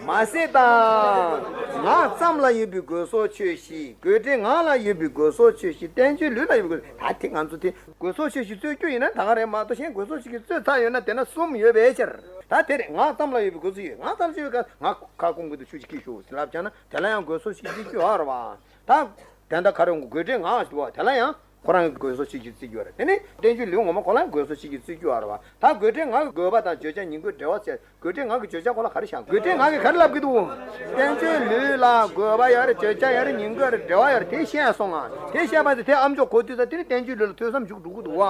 མ་ཟད་དང་། ངག་ཙམ་ལ་ཡོད་པའི་དགོས་སོགས་ཆོས་བཞི། དགོས་འབྲེལ་ངག་ལ་ཡོད་པའི་དགོས་སོགས་ཆོས་བཞི། བསྟན་བཅོས་ལུས་ལ་ཡོད་པའི་དགོས། ད་དེ་ང་ཚོ་དེ་དགོས་སོགས་ཆོས་བཞི་རྩོད་རྒྱུ་ཡིན་ན་ད་ག་རེད་མ་གཏོགས་གཞན་དགོས་སོགས་ཆོས་བཞི་རྩོད་ཚར་ཡོད་ན་དེ་ན་གསུམ་ཡོད་པའི་ཕྱིར། ད་དེ་རེད། ངག་ཙམ་ལ་ཡོད་པའི་དགོས་སོགས་ཡོད། ངག་ཙམ་ཞིག་ཡོད་ག་ང་ཁ་སྐོང་གི་འདུག་ཆུ་ཞིག་ཁྱི་ཞོག་ཟེར་ལབ་བྱས་ན་དེ་ལ་ཡང་དགོས་སོགས་ཆོས་བཞི་རྩི་རྒྱུ་ཡོད་རེད་བ། ད་དོན་དག་ག་རེ་ཡོང་གི་དགོས་འབྲེལ་ངག་ཞུ་བ་དེ་ལ་ཡང་། ཁོ་རང་གི་དགོས་སོགས་ཆོས་བཞི་རྩི་རྒྱུ་རེད། དེ་ནི་བསྟན་བཅོས་ལུས་ངོ་མ་ཁོ་ལ་དགོས་སོགས་ཆོས་བཞི་རྩི་རྒྱུ་ཡོད་རེད་བ། ད་དགོས་འབྲེལ་ངག་གི་དགོས་པ་དང་བརྗོད་བྱ་ཉིང་དགོས་འབྲེལ་བ་ཟེར། དགོས་འབྲེལ་ངག་གི་བརྗོད་བྱ་ཁོ་ལ་ག་རེ་བཞག་དགོས་འབྲེལ་ངག་གིས་ག་རེ་ལབ་ཀྱི་འདུག་བསྟན་བཅོས་ལུས་ལ་དགོས་པ་ཡོད་རེད། བརྗོད་བྱ་ཡོད་རེད། ཉིང་དགོས་རེད། འབྲེལ་བ་ཡོད་རེད། དེ་བཤད་སོང་ང་། དེ་བཤད་པ་དེ་དེ་ཨ་མཆོག་གོ་དུས་ཙང་དེ་ནི་བསྟན་བཅོས་ལུས་ལ་ཐོས་བསམ་འཇུག་འགྲོ་གི་འདུག་བ།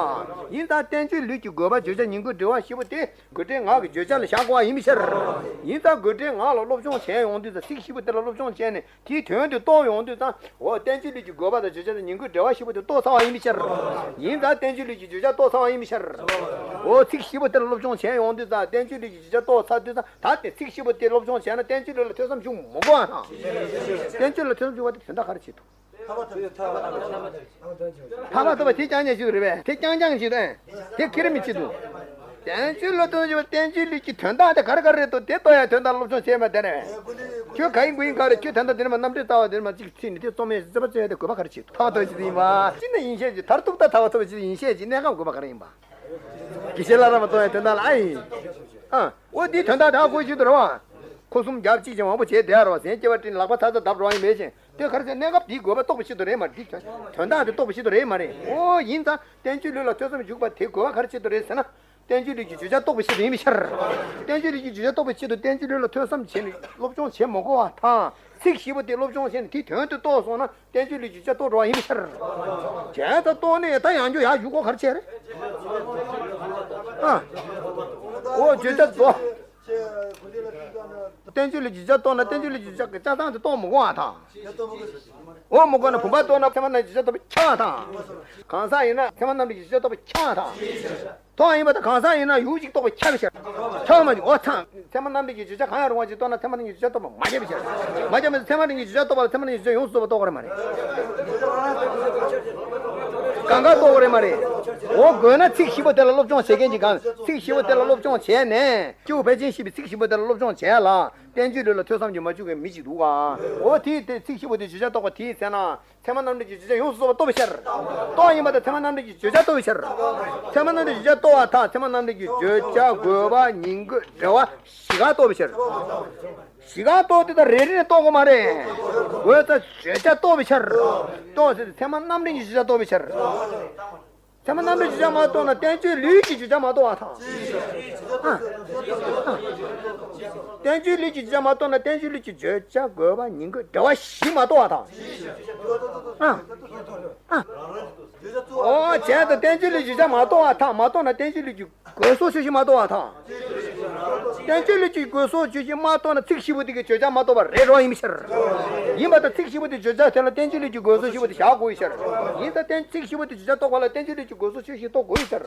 ཡིན་ཙང་བསྟན་བཅོས་ལུས་ཀྱི་དགོས་པ་བརྗོད་བྱ་ཉིང་དགོས་འབྲེལ་བ་བཞི་པོ་དེ་དགོས་འབྲེལ་ངག་གི་བརྗོད་བྱ་ལ་བཞག་དགོས་པ་ཡིན་པའི་ཕྱིར། ཡིན་ཙང་དགོས་འབྲེལ་ངག་ལ་སློབ་སྦྱོང་བྱས་ཡོང་དུས་ཙང་ཚིག་བཞི་པོ་དེ་ལ་སློབ་སྦྱོང་བྱས་ནས། དེའི་དོན་དེ་རྟོགས་ཡོང་དུས་ཙང་། འོ་བསྟན་བཅོས་ལུས་ཀྱི་དགོས་པ་དང་བརྗོད་བྱ་དང་ཉིང་དགོས་འབྲེལ་བ་བཞི་པོ་དེ་རྟོགས་ཚར་བ་ཡིན་པའི་ཕྱིར། ཡིན་ཙང་བསྟན་བཅོས་ལུས་ཀྱི་བརྗོད་བྱ་རྟོགས་ཚར་བ་ཡིན་པའི་ཕྱིར། འོ་ཚིག་བཞི་པོ་དེ་ལ་སློབ་སྦྱོང་བྱས་ཡོང་དུས་ཙང་བསྟན་བཅོས་ལུས་ཀྱི་བརྗོད་བྱ་རྟོགས་ཚར་དུས་ཙང་ད་དེ་ཚིག་བཞི་པོ་དེ་སློབ་སྦྱོང་བྱས་ན་བསྟན་བཅོས་ལུས་ལ་ཐོས་བསམ་བྱུང་མི་དགོས་ཨ་ཐང་། བསྟན་བཅོས་ལ་ཐོས་བསམ་བྱུང་བ་དེ་དོན་དག་ག་རེ་བྱེད་ཐུབ། ཐར་པ་ཐོབ་པ་དེ་རྐྱང་རྐྱང་ཞིག་རེད་པས། དེ་རྐྱང་རྐྱང་ཞིག་རེད། དེ་ཁྱེད་རང་མི་བྱེད་དུ། བསྟན་བཅོས་ལ་ཐོས་བསམ་བསྟན་བཅོས་ལུས་ཀྱི་དོན་དག་དེ་ག་རེ་ག་རེ་རེད་དོ། དེ་ལྟོས་ཡ་དོན་དག་སློབ་སྦྱོང་བྱས་མ་དེ་ནས། ཁྱོད་ག་ཡིན་དགུ་ཡིན་ག་རེད། ཁྱོད་དོན་དག་དེ་ནས་མ་རྣམ་འགྲེལ་རྩ་བ་དེ་ནས་མ་གཅིག་ཚིག་ནི་དེ་རྩོམ་ཡས་རྩོད་པ་རྩོད་ཡས་དེ་དགོས་པ་ག་རེ་བྱེད་དུ། ཐར་པ་ཐོབ་ཅི་ཡིན་པ། ཅི་ནས་ཡིན་ཤེས་ཀྱི་མཐར་ཐུག་ད་ཐར་པ་ཐོབ་ཅི་ཡིན་ཤེས་ཀྱི་གནས་སྐབས་དགོས་པ་ག་རེ་ཡིན་པ། དགེ་བཤེས་བླ་རབས་མ་གཏོང་ཡ་དོན་དག་ལ་ཨ་ཡིན། ཨ། འོ་འདིའི་དོན་དག་དེ་ཧ་གོ་ཤེས་དུ་རེད་བ། ཁུ་སུམ་རྒྱབ་གཅིག་ཅིང་མང་པོ་བྱས་བསྡད་ར་བ་ཟན་སྐྱེ་བ་སྤྲིན་ལག་པ་ཚ་ཚ་བརྡབ་རོགས་ཡིན་མེད་ཅིང་དེ་ག་རེ་ཟེར་གནས་སྐབས་འདིའི་དགོས་པ་རྟོགས་པའི་ཆེད་དུ་རེད་མ་རེད། འདི་དོན་དག་དེ་རྟོགས་པའི་ཆེད་དུ་རེད་མ་རེད། འོ་ཡིན་ཙང་བསྟན་བཅོས་ལུས་ལ་ཐོས་བསམ་འཇུག་པ་དེ་དགོས་པ་ག་རེ་ཆེད་དུ་རེད་ཟེར་ན། བསྟན་བཅོས་ལུས་ཀྱི་བརྗོད་བྱ་རྟོགས་པའི་ཆེད་དུ་ཡིན་པའི་ཕྱིར། བསྟན་བཅོས་ལུས་ཀྱི་བརྗོད་བྱ་རྟོགས་པའི་ཆེད་དུ་བསྟན་བཅོས་ལུས་ལ་ཐོས་བསམ་བྱས་ནས་སློབ་སྦྱོང་བྱེད་མ་དགོས་པ་དང་ཚིག་བཞི་པོ་དེ་སློབ་སྦྱོང་བྱས་ནས་དེའི་དོན་དེ་རྟོགས་སོང་ན། བསྟན་བཅོས་ལུས་ཀྱི་བརྗོད་བྱ་རྟོགས་འགྲོ་བ་ཡིན་པའི་ཕྱིར། བྱས་ཙང་རྟོགས་ནས་ད་ཡང་བསྐྱར་ཡར་བཞུགས་དགོས་ག་རེ་བྱས་རེད། ཨ། འོ་བརྗོད་བྱ་རྫོགས། བསྟན་བཅོས་ལུས་ཀྱི་བརྗོད་བྱ་རྟོགས་ན་བསྟན་བཅོས་ལུས་ཀྱི་བརྗོད་བྱ་གི་ཆ་ཚང་དེ་རྟོགས་མི་དགོས་པ་དང་། འོ་མི་དགོས་ན་བུམ་པ་རྟོགས་ན་ཚད་མ་རྣམ་འགྲེལ་གྱི་བརྗོད་བྱ་རྟོགས་པ་ཁྱབ་པ་དང་། གང་ཟག་ཡིན་ན་ཚད་མ་རྣམ་འགྲེལ་གྱི་བརྗོད་བྱ་རྟོགས་པ་ཁྱབ་པ་དང་། རྟོགས་ཡིན་པ་དང་གང་ཟག་ཡིན་ན་ཡུལ་གཅིག་རྟོགས་པ་ཁྱབ་པའི་ཕྱིར། ཁྱབ་མ་འཇུག་འོ་ཚང་ཚད་མ་རྣམ་འགྲེལ་གྱི་བརྗོད་བྱ་གང་ཡང་རུང་བ་ཅིག་རྟོགས་ན་ཚད་མ་རྣམ་འགྲེལ་གྱི་བརྗོད་བྱ་རྟོགས་པ་མ་ཁྱབ་པའི་ཕྱིར། མ་ཁྱབ་པ་ཚད་མ་རྣམ་འགྲེལ་གྱི་བརྗོད་བྱ་རྟོགས་པ་ལ་ཚད་མ་རྣམ་འགྲེལ་གྱི་བརྗོད་བྱ་ཡོངས་སུ་རྫོགས་པ་རྟོགས་དགོས་རེད་མ་རེད། གང་ག་རྟོགས་དགོས་རེད་མ་རེད། འོ་དགོས་ན་ཚིག་བཞི་པོ་དེ་ལ་སློབ་སྦྱོང་བྱེད་མཁན་གྱི་གང་ཚིག་བཞི་པོ་དེ་ལ་སློབ་སྦྱོང་བྱས་ནས་སྐྱེས་བུ་ཕལ་ཆེན་བཞི་པའི་ཚིག་བཞི་པོ་དེ་ལ་སློབ་སྦྱོང་བྱས་ལ། བསྟན་བཅོས་ལུགས་ལ་ཐོས་བསམ་གྱིས་མ་བཅུག་མཁན་མི་ཞིག་འདུག་ག་འོ་དེས་དེ་ཚིག་བཞི་པོ་དེ་བརྗོད་བྱ་རྟོགས་པ་དེས་ཟེར་ན། ཚད་མ་རྣམ་འགྲེལ་གྱི་བརྗོད་བྱ་ཡོངས་སུ་རྫོགས་པ་རྟོགས་པའི་ཕྱིར། རྟོགས་ཡིན་པ་དང་ཚད་མ་རྣམ་འགྲེལ་གྱི་བརྗོད་བྱ་རྟོགས་པའི་ཕྱིར། ཚད་མ་རྣམ་འགྲེལ་གྱི་བརྗོད་བྱ་རྟོགས་པ་དང་ཚད་མ་རྣམ་འགྲེལ་གྱི་བརྗོད་བྱ་དགོས་པ་ཉིང་དགོས་འབྲེལ་བ་བཞི་ག་རྟོགས་པའི་ཕྱིར། བཞི་ག་རྟོགས་དེ་དང་རེ་རེ་ནས་རྟོགས་དགོས་མ་རེད། དགོས་ས་བརྗོད་བྱ་རྟོགས་པའི་ཕྱིར། རྟོགས་ཟེར་ཚད་མ་རྣམ་འགྲེལ་གྱི་བརྗོད་བྱ་རྟོགས་པའི་ཕྱིར། ཚད་མ་རྣམ་འགྲེལ་གྱི་བརྗོད་བྱ་མ་རྟོགས་ན་བསྟན་བཅོས་ལུགས་ཀྱི་བརྗོད་བྱ་མ་རྟོགས་པ་དང་། ཨ། ཨ། བསྟན་བཅོས་ལུགས་ཀྱི་བརྗོད་བྱ་མ་རྟོགས་ན་བསྟན་བཅོས་ལུགས་ཀྱི་བརྗོད་བྱ་དགོས་པ་ཉིང་དགོས་འབྲེལ་བ་བཞི་མ་རྟོགས་པ་དང་། ཨ། ཨ། ཨོ་བྱས་ཙང་བསྟན་བཅོས་ལུགས་ཀྱི་བརྗོད་བྱ་མ་རྟོགས་པ་དང་མ་རྟོགས་ན་བསྟན་བཅོས་ལུགས་ཀྱི་དགོས་སོགས་ཆོས་བཞི་མ་རྟོགས་པ་དང་། བསྟན་བཅོས་ལུགས་ཀྱི་དགོས་སོགས་ཆོས་བཞི་མ་རྟོགས་ན་ཚིག་བཞི་པོ་དེ་གི་བརྗོད་བྱ་མ་རྟོགས་པ་རེད་རོ་ཡིན་པའི་ཕྱིར། ཡིན་པ་དང་ཚིག་བཞི་པོ་དེ་བརྗོད་བྱ་དེ་ལ་བསྟན་བཅོས་ལུགས་ཀྱི་དགོས་སོགས་བཞི་པོ་དེ་བཞག་དགོས་པའི་ཕྱིར། ཡིན་ཙང་བསྟན་ཚིག་བཞི་པོ་དེ་བརྗོད་བྱ་རྟོགས་པ་ལ་བསྟན་བཅོས་ལུགས་ཀྱི་དགོས་སོགས་ཆོས་བཞི་རྟོགས་དགོས་པའི་ཕྱིར།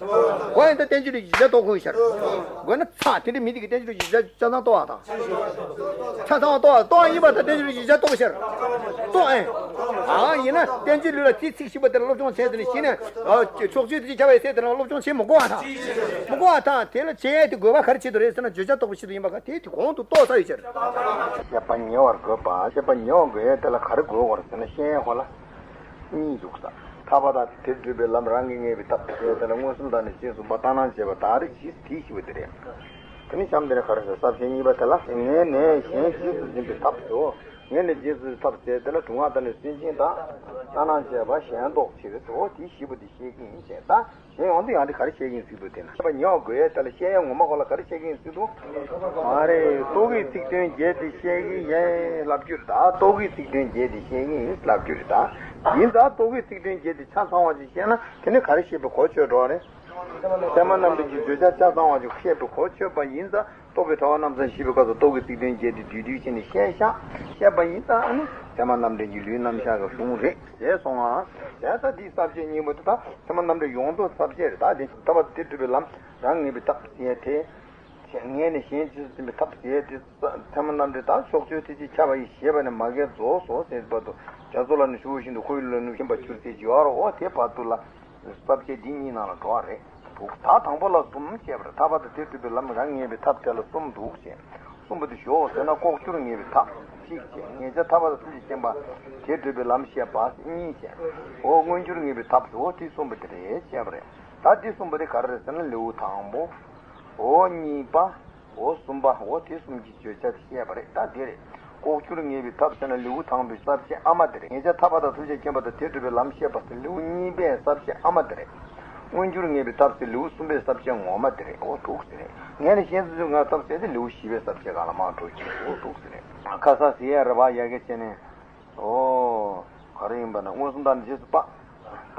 གོ་ཡིན་ཙང་བསྟན་བཅོས་ལུགས་ཀྱི་བརྗོད་བྱ་རྟོགས་དགོས་པའི་ཕྱིར། དགོས་ན་ཚ་དེ་འདྲའི་མི་དེ་གི་བསྟན་བཅོས་ལུགས་ཀྱི་བརྗོད་བྱ་ཆ་ཚང་རྟོགས་པ་དང་། ཆ་ཚང་བ་རྟོགས་པ་རྟོགས་ཡིན་པ་དང་བསྟན་བཅོས་ལུགས་ཀྱི་བརྗོད་བྱ་རྟོགས་པའི་ཕྱིར། རྟོགས་ཨེ། ཨ་ཡིན་ན་བསྟན་བཅོས་ལུགས་ལ་དེའི་ཚིག་བཞི་པོ་དེ་ལ་སློབ་སྦྱོང་བྱས་ཏེ་ནི་གཞི་ནས་ཕྱོགས་ཆོས་དེ་ཅི་ཁྱབ་པའི་ཚེ་དེ་ལ་སློབ་སྦྱོང་བྱེད་མི་དགོས་པ་དང་། མི་དགོས་པ་དང་དེ་ལ་བྱེད་ཡས་དེ་དགོས་པ་ག་རེ་བྱེད་དུ་རེད་ཟེར་ན་བརྗོད་བྱ་རྟོགས་པའི་ཕྱིར་དུ་ཡིན་པ་ག་དེ་དེ་གོང་དུ་རྟོགས་ཚར་ཡོད་ཕྱིར། ཤེས་པ་ཉེ་བར་དགོས་པ། ཤེས་པ་ཉེ་བར་དགོས་ཡས་དེ་ལ་ག་རེ་དགོས་དགོས་རེད་ཟེར་ན་ཤེས་ཡས་ཁོ་ལ་གཉིས་འདུག་ས། ཐར་པ་དང་དེ་སྒྲུབ་པའི་ལམ་རང་གིས་ངེས་པའི་ཐབས་ཞེས་དེ་ལ་མངོན་སུམ་དང་ནི་རྗེས་སུ་འབད་བརྟག་སྣང་བྱེད་པ་དག་རིགས་བཞི་དེའི་བཞི་པོ་དེ་རེད། དེ་ནི་གཤམ་དེ་ནས་ག་རེ་ཟེར་ས་བཅད་གཉིས་པ་དེ་ལ་ངས་ནས་གཞན་རྗེས་སུ་འཛིན་པའི་ཐབས་སོ། ངས་ནས་རྗེས་སུ་ཐབས་ཟེར་དེ་ལ་སྒྲུབ་ངག་དང་ནི་སེམས་ཅན་དག་བརྟག་སྣང་བྱེད་པ་གཞན་ལྡོག་ཕྱིར་དོ་དེའི་བཞི་པོ་དེ་བཤད་ཀྱི་ཡིན་ཞེས་ད། གཞན་ཡོང་དུ་ཡང་དེ་ག་རེ་བཤད་ཀྱི་ཡིན་ཟེར་དུས་དེ་ན། ཤེས་པ་ཉེ་བར་དགོས་ཡས་དེ་ལ་བཤད་ཡས་ངོ་མ་ཁོ་ལ་ག་རེ་བཤད་ཀྱི་ཡིན་ཟེར་དུས། མ་རེད། རྟོག་གེའི་ཚིག་དོན་བརྒྱད་དེ་བཤད་ཀྱི་ཡིན་ལབ་རྒྱུ་རེད་ད། རྟོག་གེའི་ཚིག་དོན་བརྒྱད་དེ་བཤད་ཀྱི་ཡིན་ལབ་རྒྱུ་རེད་ད། ཡིན་ད་རྟོག་གེའི་ཚིག་དོན་བརྒྱད་དེ་ཆ་ཚང་བ་ཅིག་བཤད་ན་དེ་ནི་ག་རེ་བཤད་པའི་གོ་ཆོད་འགྲོ་རེད། ཚད་མ་རྣམ་འགྲེལ་གྱི་བརྗོད་བྱ་ཆ་ཚང་བ་ཅིག་བཤད་པའི་གོ་ཆོད་པ་ཡིན་ཙང་། རྟོག་པའི་ཕྲེང་བ་རྣམ་གསུམ་བཤད་པའི་སྐབས་སུ་རྟོག་གེའི་ཚིག་དོན་བརྒྱད་དེ་བསྡུས་བསྡུས་བྱས་ནས་བཤད་བཞག་བཤད་པ་ཡིན་ཙང་ཨ་ནི་ཚད་མ་རྣམ་འགྲེལ་གྱི་ལུས་རྣམ་གཞག་གི་གཞུང་རེད་ཟེར་སོང་ང་། བྱས་ཙང་འདིའི་ས་བཅད་གཉིས་པོ་དེ་དག་ཚད་མ་རྣམ་འགྲེལ་ཡོངས་རྫོགས་ས་བཅད་རེད་ད། དེ་ཐར་པ་དེ་སྒྲུབ་པའི་ལམ་རང་ངེས་པའི་ཐབས་ཟེར་དེ། ངས་ནི་གཞན་རྗེས་སུ་འཛིན་པའི་ཐབས་ཟེར་དེ་ཚད་མ་རྣམ་འགྲེལ་དང་ཕྱོགས་ཆོས་དེ་ཅིག་ཁྱབ་པ་ཡི་ཞེས་པ་ནས་མ་རྒན་རྫོགས་སོ་ཟེར་བར་དུ་རྒྱ་མཚོ་ལ་ནི་ཆུ་བོ་བཞིན་དུ་ཁོར་ཡུག་ལ་ནི་ཞེན་པར་གྱུར་ཟེར་གྱི་ཡོད་རེད། འོ་དེ་བར་དུ་ལ། ས་བཅད་འདི་གཉིས་ནང་ལ་འགྲོ་བ་རེད་འདུག་ད་དང་པོ་ལ་གསུམ་བཤད་པ་རེད། ཐར་པ་དང་དེ་སྒྲུབ་པའི་ལམ་རང་ངེས་པའི་ཐབས་དེ་ལ་གསུམ་འདུག་ཅེས། གསུམ་པོ་དེ་ཞོག་ཟེར་ན་ལྐོག་གྱུར་ངེས་པའི་ཐབས་གཅིག་བྱས། ངེས་བྱ་ཐར་པ་དང་ཐམས་ཅད་མཁྱེན་པ་དེ་སྒྲུབ་པའི་ལམ་བཤད་པ་གཉིས་བྱས། འོ་མངོན་གྱུར་ངེས་པའི་ཐབས་འོ་དེ་གསུམ་པོ་དེ་རེད་བཤད་པ་རེད། ད་དེ་གསུམ་པོ་དེ་ག་རེ་རེད་ཟེར་ན་ལེའུ་དང་པོ། འོ་གཉིས་པ། འོ་གསུམ་པ། འོ་དེ་གསུམ་གྱི་བརྗོད་བྱ་དེ་བཤད་པ་རེད་ད་དེ་རེད། ལྐོག་གྱུར་ངེས་པའི་ཐབས་ཟེར་ན་ལེའུ་དང་པོའི་ས་བཅད་ཨ་མ་དེ་རེད། ངེས་བྱ་ཐར་པ་དང་ཐམས་ཅད་མཁྱེན་པ་དང་དེ་སྒྲུབ་པའི་ལམ་བཤད་པ་ཟེར་ལེའུ་གཉིས་པའི་ས་བཅད་ཨ་མ་དེ་རེད། མངོན་གྱུར་ངེས་པའི་ཐབས་ཟེར་ལེའུ་གསུམ་པའི་ས་བཅད་ངོ་མ་དེ་རེད། འོ་འདུག་ཟེར་རེད། ངས་ནི་གཞན་རྗེས་སུ་འཛིན་པའི་ཐབས་ཟེར་དེ་ལེའུ་བཞི་པའི་ས་བཅད་སྒང་ལ་མར་འགྲོ་གི་འོ་འདུག་ཟེར་རེད། ཁ་ས་ཟེར་ཡ་རེད་པ་ཡ་གི་བྱས་ནས། ཨོ། ག་རེ་ཡིན་པ་ན་མངོན་སུམ་དང་རྗེས་སུ་དཔག་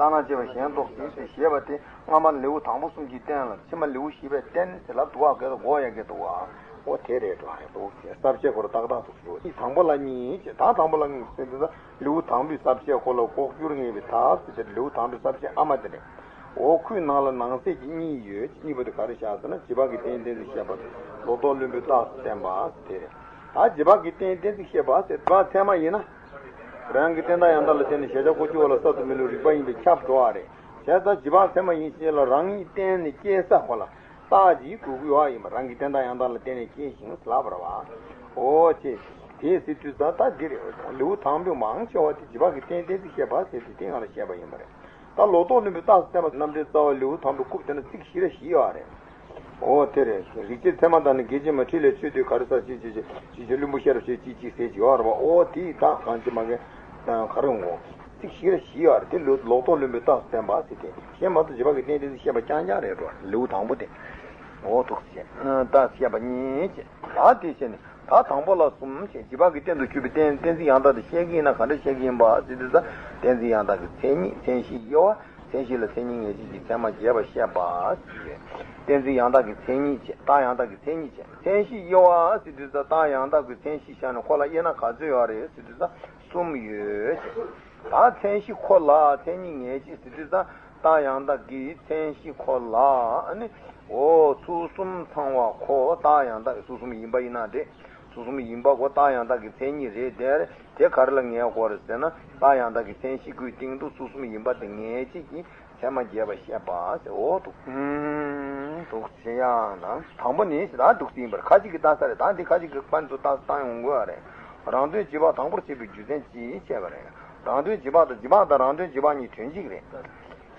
བརྟག་སྣང་བྱེད་པ་གཞན་ལྡོག་ཟིན་ཏེ་ཞེས་པ་དེ་སྔ་མ་ལེའུ་དང་པོ་གསུམ་གྱིས་བསྟན་ལ་ཕྱི་མ་ལེའུ་བཞི་པས་བསྟན་ཟེར་ལབ་འདུག་བ་ག་ལ་གོ་ཡ་གི་འདུག་བ། ཨོ་དེ་རེད་འགྲོ་ཧེ་འདུག་ཟེར་ས་བཅད་ཁོ་ར་ཏག་ཏག་ཏུ་ཞུ་ཡིག་དང་པོ་ལ་གཉིས་ཅེས་ད་དང་པོ་ལ་གཉིས་ཟེར་དུས་ད་ལེའུ་དང་པོའི་ས་བཅད་ཁོ་ལ་ལྐོག་གྱུར་ངེས་པའི་ཐབས་ཟེར་དེ་ལེའུ་དང་པོའི་ས་བཅད་ཨ་མ་དེ་རེད། ཨོ་ཁོའི་ནང་ལ་ནང་གསེས་ཀྱི་གཉིས་ཡོད་ཅེས་གཉིས་པོ་དེ་ག་རེ་བཞག་ཟེར་ན་རྗེས་དཔག་གི་རྟེན་གཏན་ཚིགས་བཤད་པ་ལོག་རྟོག་བླུན་པོའི་རྟགས་སུ་བསྟན་པ་ཟེར་དེ་རེད། ད་རྗེས་དཔག་གི་རྟེན་གཏན་ཚིགས་བཤད་པ་ཟེར་བ་ཚད་མ་ཡིན་ན། རང་གི་བརྟེན་བདག་ཡང་དག་ལ་བརྟེན་ནས་གཞལ་བྱ་ཀོ་ཅི་བ་ལ་གསར་དུ་མི་བསླུ་རིགས་པ་ཡིན་པས་ཁྱབ་འགྲོ་བ་རེད། བྱས་ཙང་རྗེས་དཔག་ཚད་མ་ཡིན་ཞེས་ལ་རང་ཉིད་བརྟེན་ནས་སྐྱེས་ས་ཁོ་ལ་རྟགས་ཀྱིས་གོ་དགོས་པ་ཡིན་པ་རང་གི་བརྟེན་བདག་ཡང་དག་ལ་བརྟེན་ནས་སྐྱེས་ཤིང་ལབ་པ་རེད་བ། འོ་ཅེ། དེ་ཟེར་དུས་ཙང་ད་འདི་རེད། ལེའུ་དང་པོའི་མང་ཆེ་བ་དེ་རྗེས་དཔག་གི་རྟེན་གཏན་ཚིགས་བཤད་པ་ཟེར་དུས་དེ་ཡང་ལ་བཤད་པ་ཡིན་པ་རེད། ད་ལོག་རྟོག་བླུན་པོའི་རྟགས་སུ་བསྟན་པ་རྣམ་འགྲེལ་རྩ་བ་ལེའུ་དང་པོའི་རྐུབ་དེ་ན་ཚིག་བཞི་ར་བཞི་ཡོད་རེད། ཨོ་དེ་རེད། རིགས་ཆད་ཚད་མ་དང་ནི་དགེ་ཆེ་མ་ཁྲིད་ལས་ཆོས་འདོད་ག་རེ་ཟ་ཞེས་བྱས་ཞེས་བྱས་བླུན་པོ་ཤེས་རབ་ཞེས་ཅིག་ཅིག་ཟེར་གྱི་ཡོད་རེད་བ། ཨོ་དེ་ཡི་དག་གང་ཅི་མ་གན་ག་རེ་ངོ་། ཚིག་བཞི་ར་བཞི་ཡོད་རེད། དེ་ལོ་ལོག་རྟོག་བླུན་པོའི་རྟགས་སུ་བསྟན་པ་ཟེར་ཏེ་གཞན་མ་གཏོགས་རྗེས་དཔག་གི་རྟེན་གཏན་ཚིགས་བཤད་པ་རྐྱང་རྐྱང་རེད་འགྲོ། ལེའུ་དང་པོ་དེ། ཨོ་ཐུགས་རྗེ་ཆེ། རྟགས་བཤད་པ་གཉིས་བྱས། ད་དེ་བྱས་ནས་ད་དང་པོ་ལ་གསུམ་བྱས་རྗེས་དཔག་གི་རྟེན་དུ་གྱུར་པའི་རྟེན་གཏན་ཚིགས་ཡང་དག་དེ་བཤད་ཀྱི་ཡིན་ན་ག་འདྲ་བཤད་ཀྱི་ཡིན་པ་ཟེར་དུས་ད་གཏན་ཚིགས་ཡང་དག་གི་མཚན་ཉིད་མཚན་གཞི་དབྱེ་བ། མཚན་གཞི་ལ་མཚན་ཉིད་ངེས་བྱེད་ཀྱི་ཚད་མ་རྒྱས་པ་བཤད་པ་ཟེར། གཏན་ཚིགས་ཡང་དག་གི་མཚན་ཉིད་བྱས། རྟགས་ཡང་དག་གི་མཚན་ཉིད་བྱས། མཚན་གཞི་དབྱེ་བ་ཟེར་དུས་ད་རྟགས་ཡང་དག་གི་མཚན་གཞི་བཞག་ནས་ཁོ་ལ་དབྱེ་ན་ག་ཚོད་ཡོད་རེད་ཟེར་དུས་ད་གསུམ་ཡོད་ཅེས། ད་མཚན་གཞི་ཁོ་ལ་མཚན་ཉིད་ངེས་བྱེད་ཟེར་དུས་ཙང་། རྟགས་ཡང་དག་གི་མཚན་གཞི་ཁོ་ལ་ནི། འོ་ཚུལ་གསུམ་ཚང་བ་ཁོ་རྟགས་ཡང་དག་གི་ཚུལ་གསུམ་ཡིན་པ་ཡིན་ན་འགྲིག། ཚུལ་གསུམ་ཡིན་པ་ཁོ་རྟགས་ཡང་དག་གི་མཚན་ཉིད་རེད་དེ། དེ་ག་རེ་ལ་ངེས་དགོས་རེད་ཟེར་ན། རྟགས་ཡང་དག་གི་མཚན་གཞི་ཁོའི་སྟེང་དུ་ཚུལ་གསུམ་ཡིན་པ་དེ་ངེས་བྱེད་ཀྱི་ཚད་མ་རྒྱས་པ་བཤད་པ་ཟེར། འོ་འདུག་འདུག་ཅེས་ཡང་ན། དང་པོ་ནི་ཞེས་ད་འདུག་སེ་ཡིན་པར་ཁ་ཅིག་གིས་བལྟ་ས་རེད། ད་འདི་ཁ་ཅིག་གིས་ཕན་ཚུན་བལྟ་བཏང་ཡོང་དགོས་རེད། རང་དོན་བྱེད་པ་དང་པོར་བཤད་པའི་རྒྱུ་མཚན་ཅིའི་ཕྱེ་བ་རེད། རང་དོན་བྱེད་པ་དང་། བྱེད་པ་དང་རང་དོན་བྱེད་པ་གཉིས་དོན་གཅིག་རེད།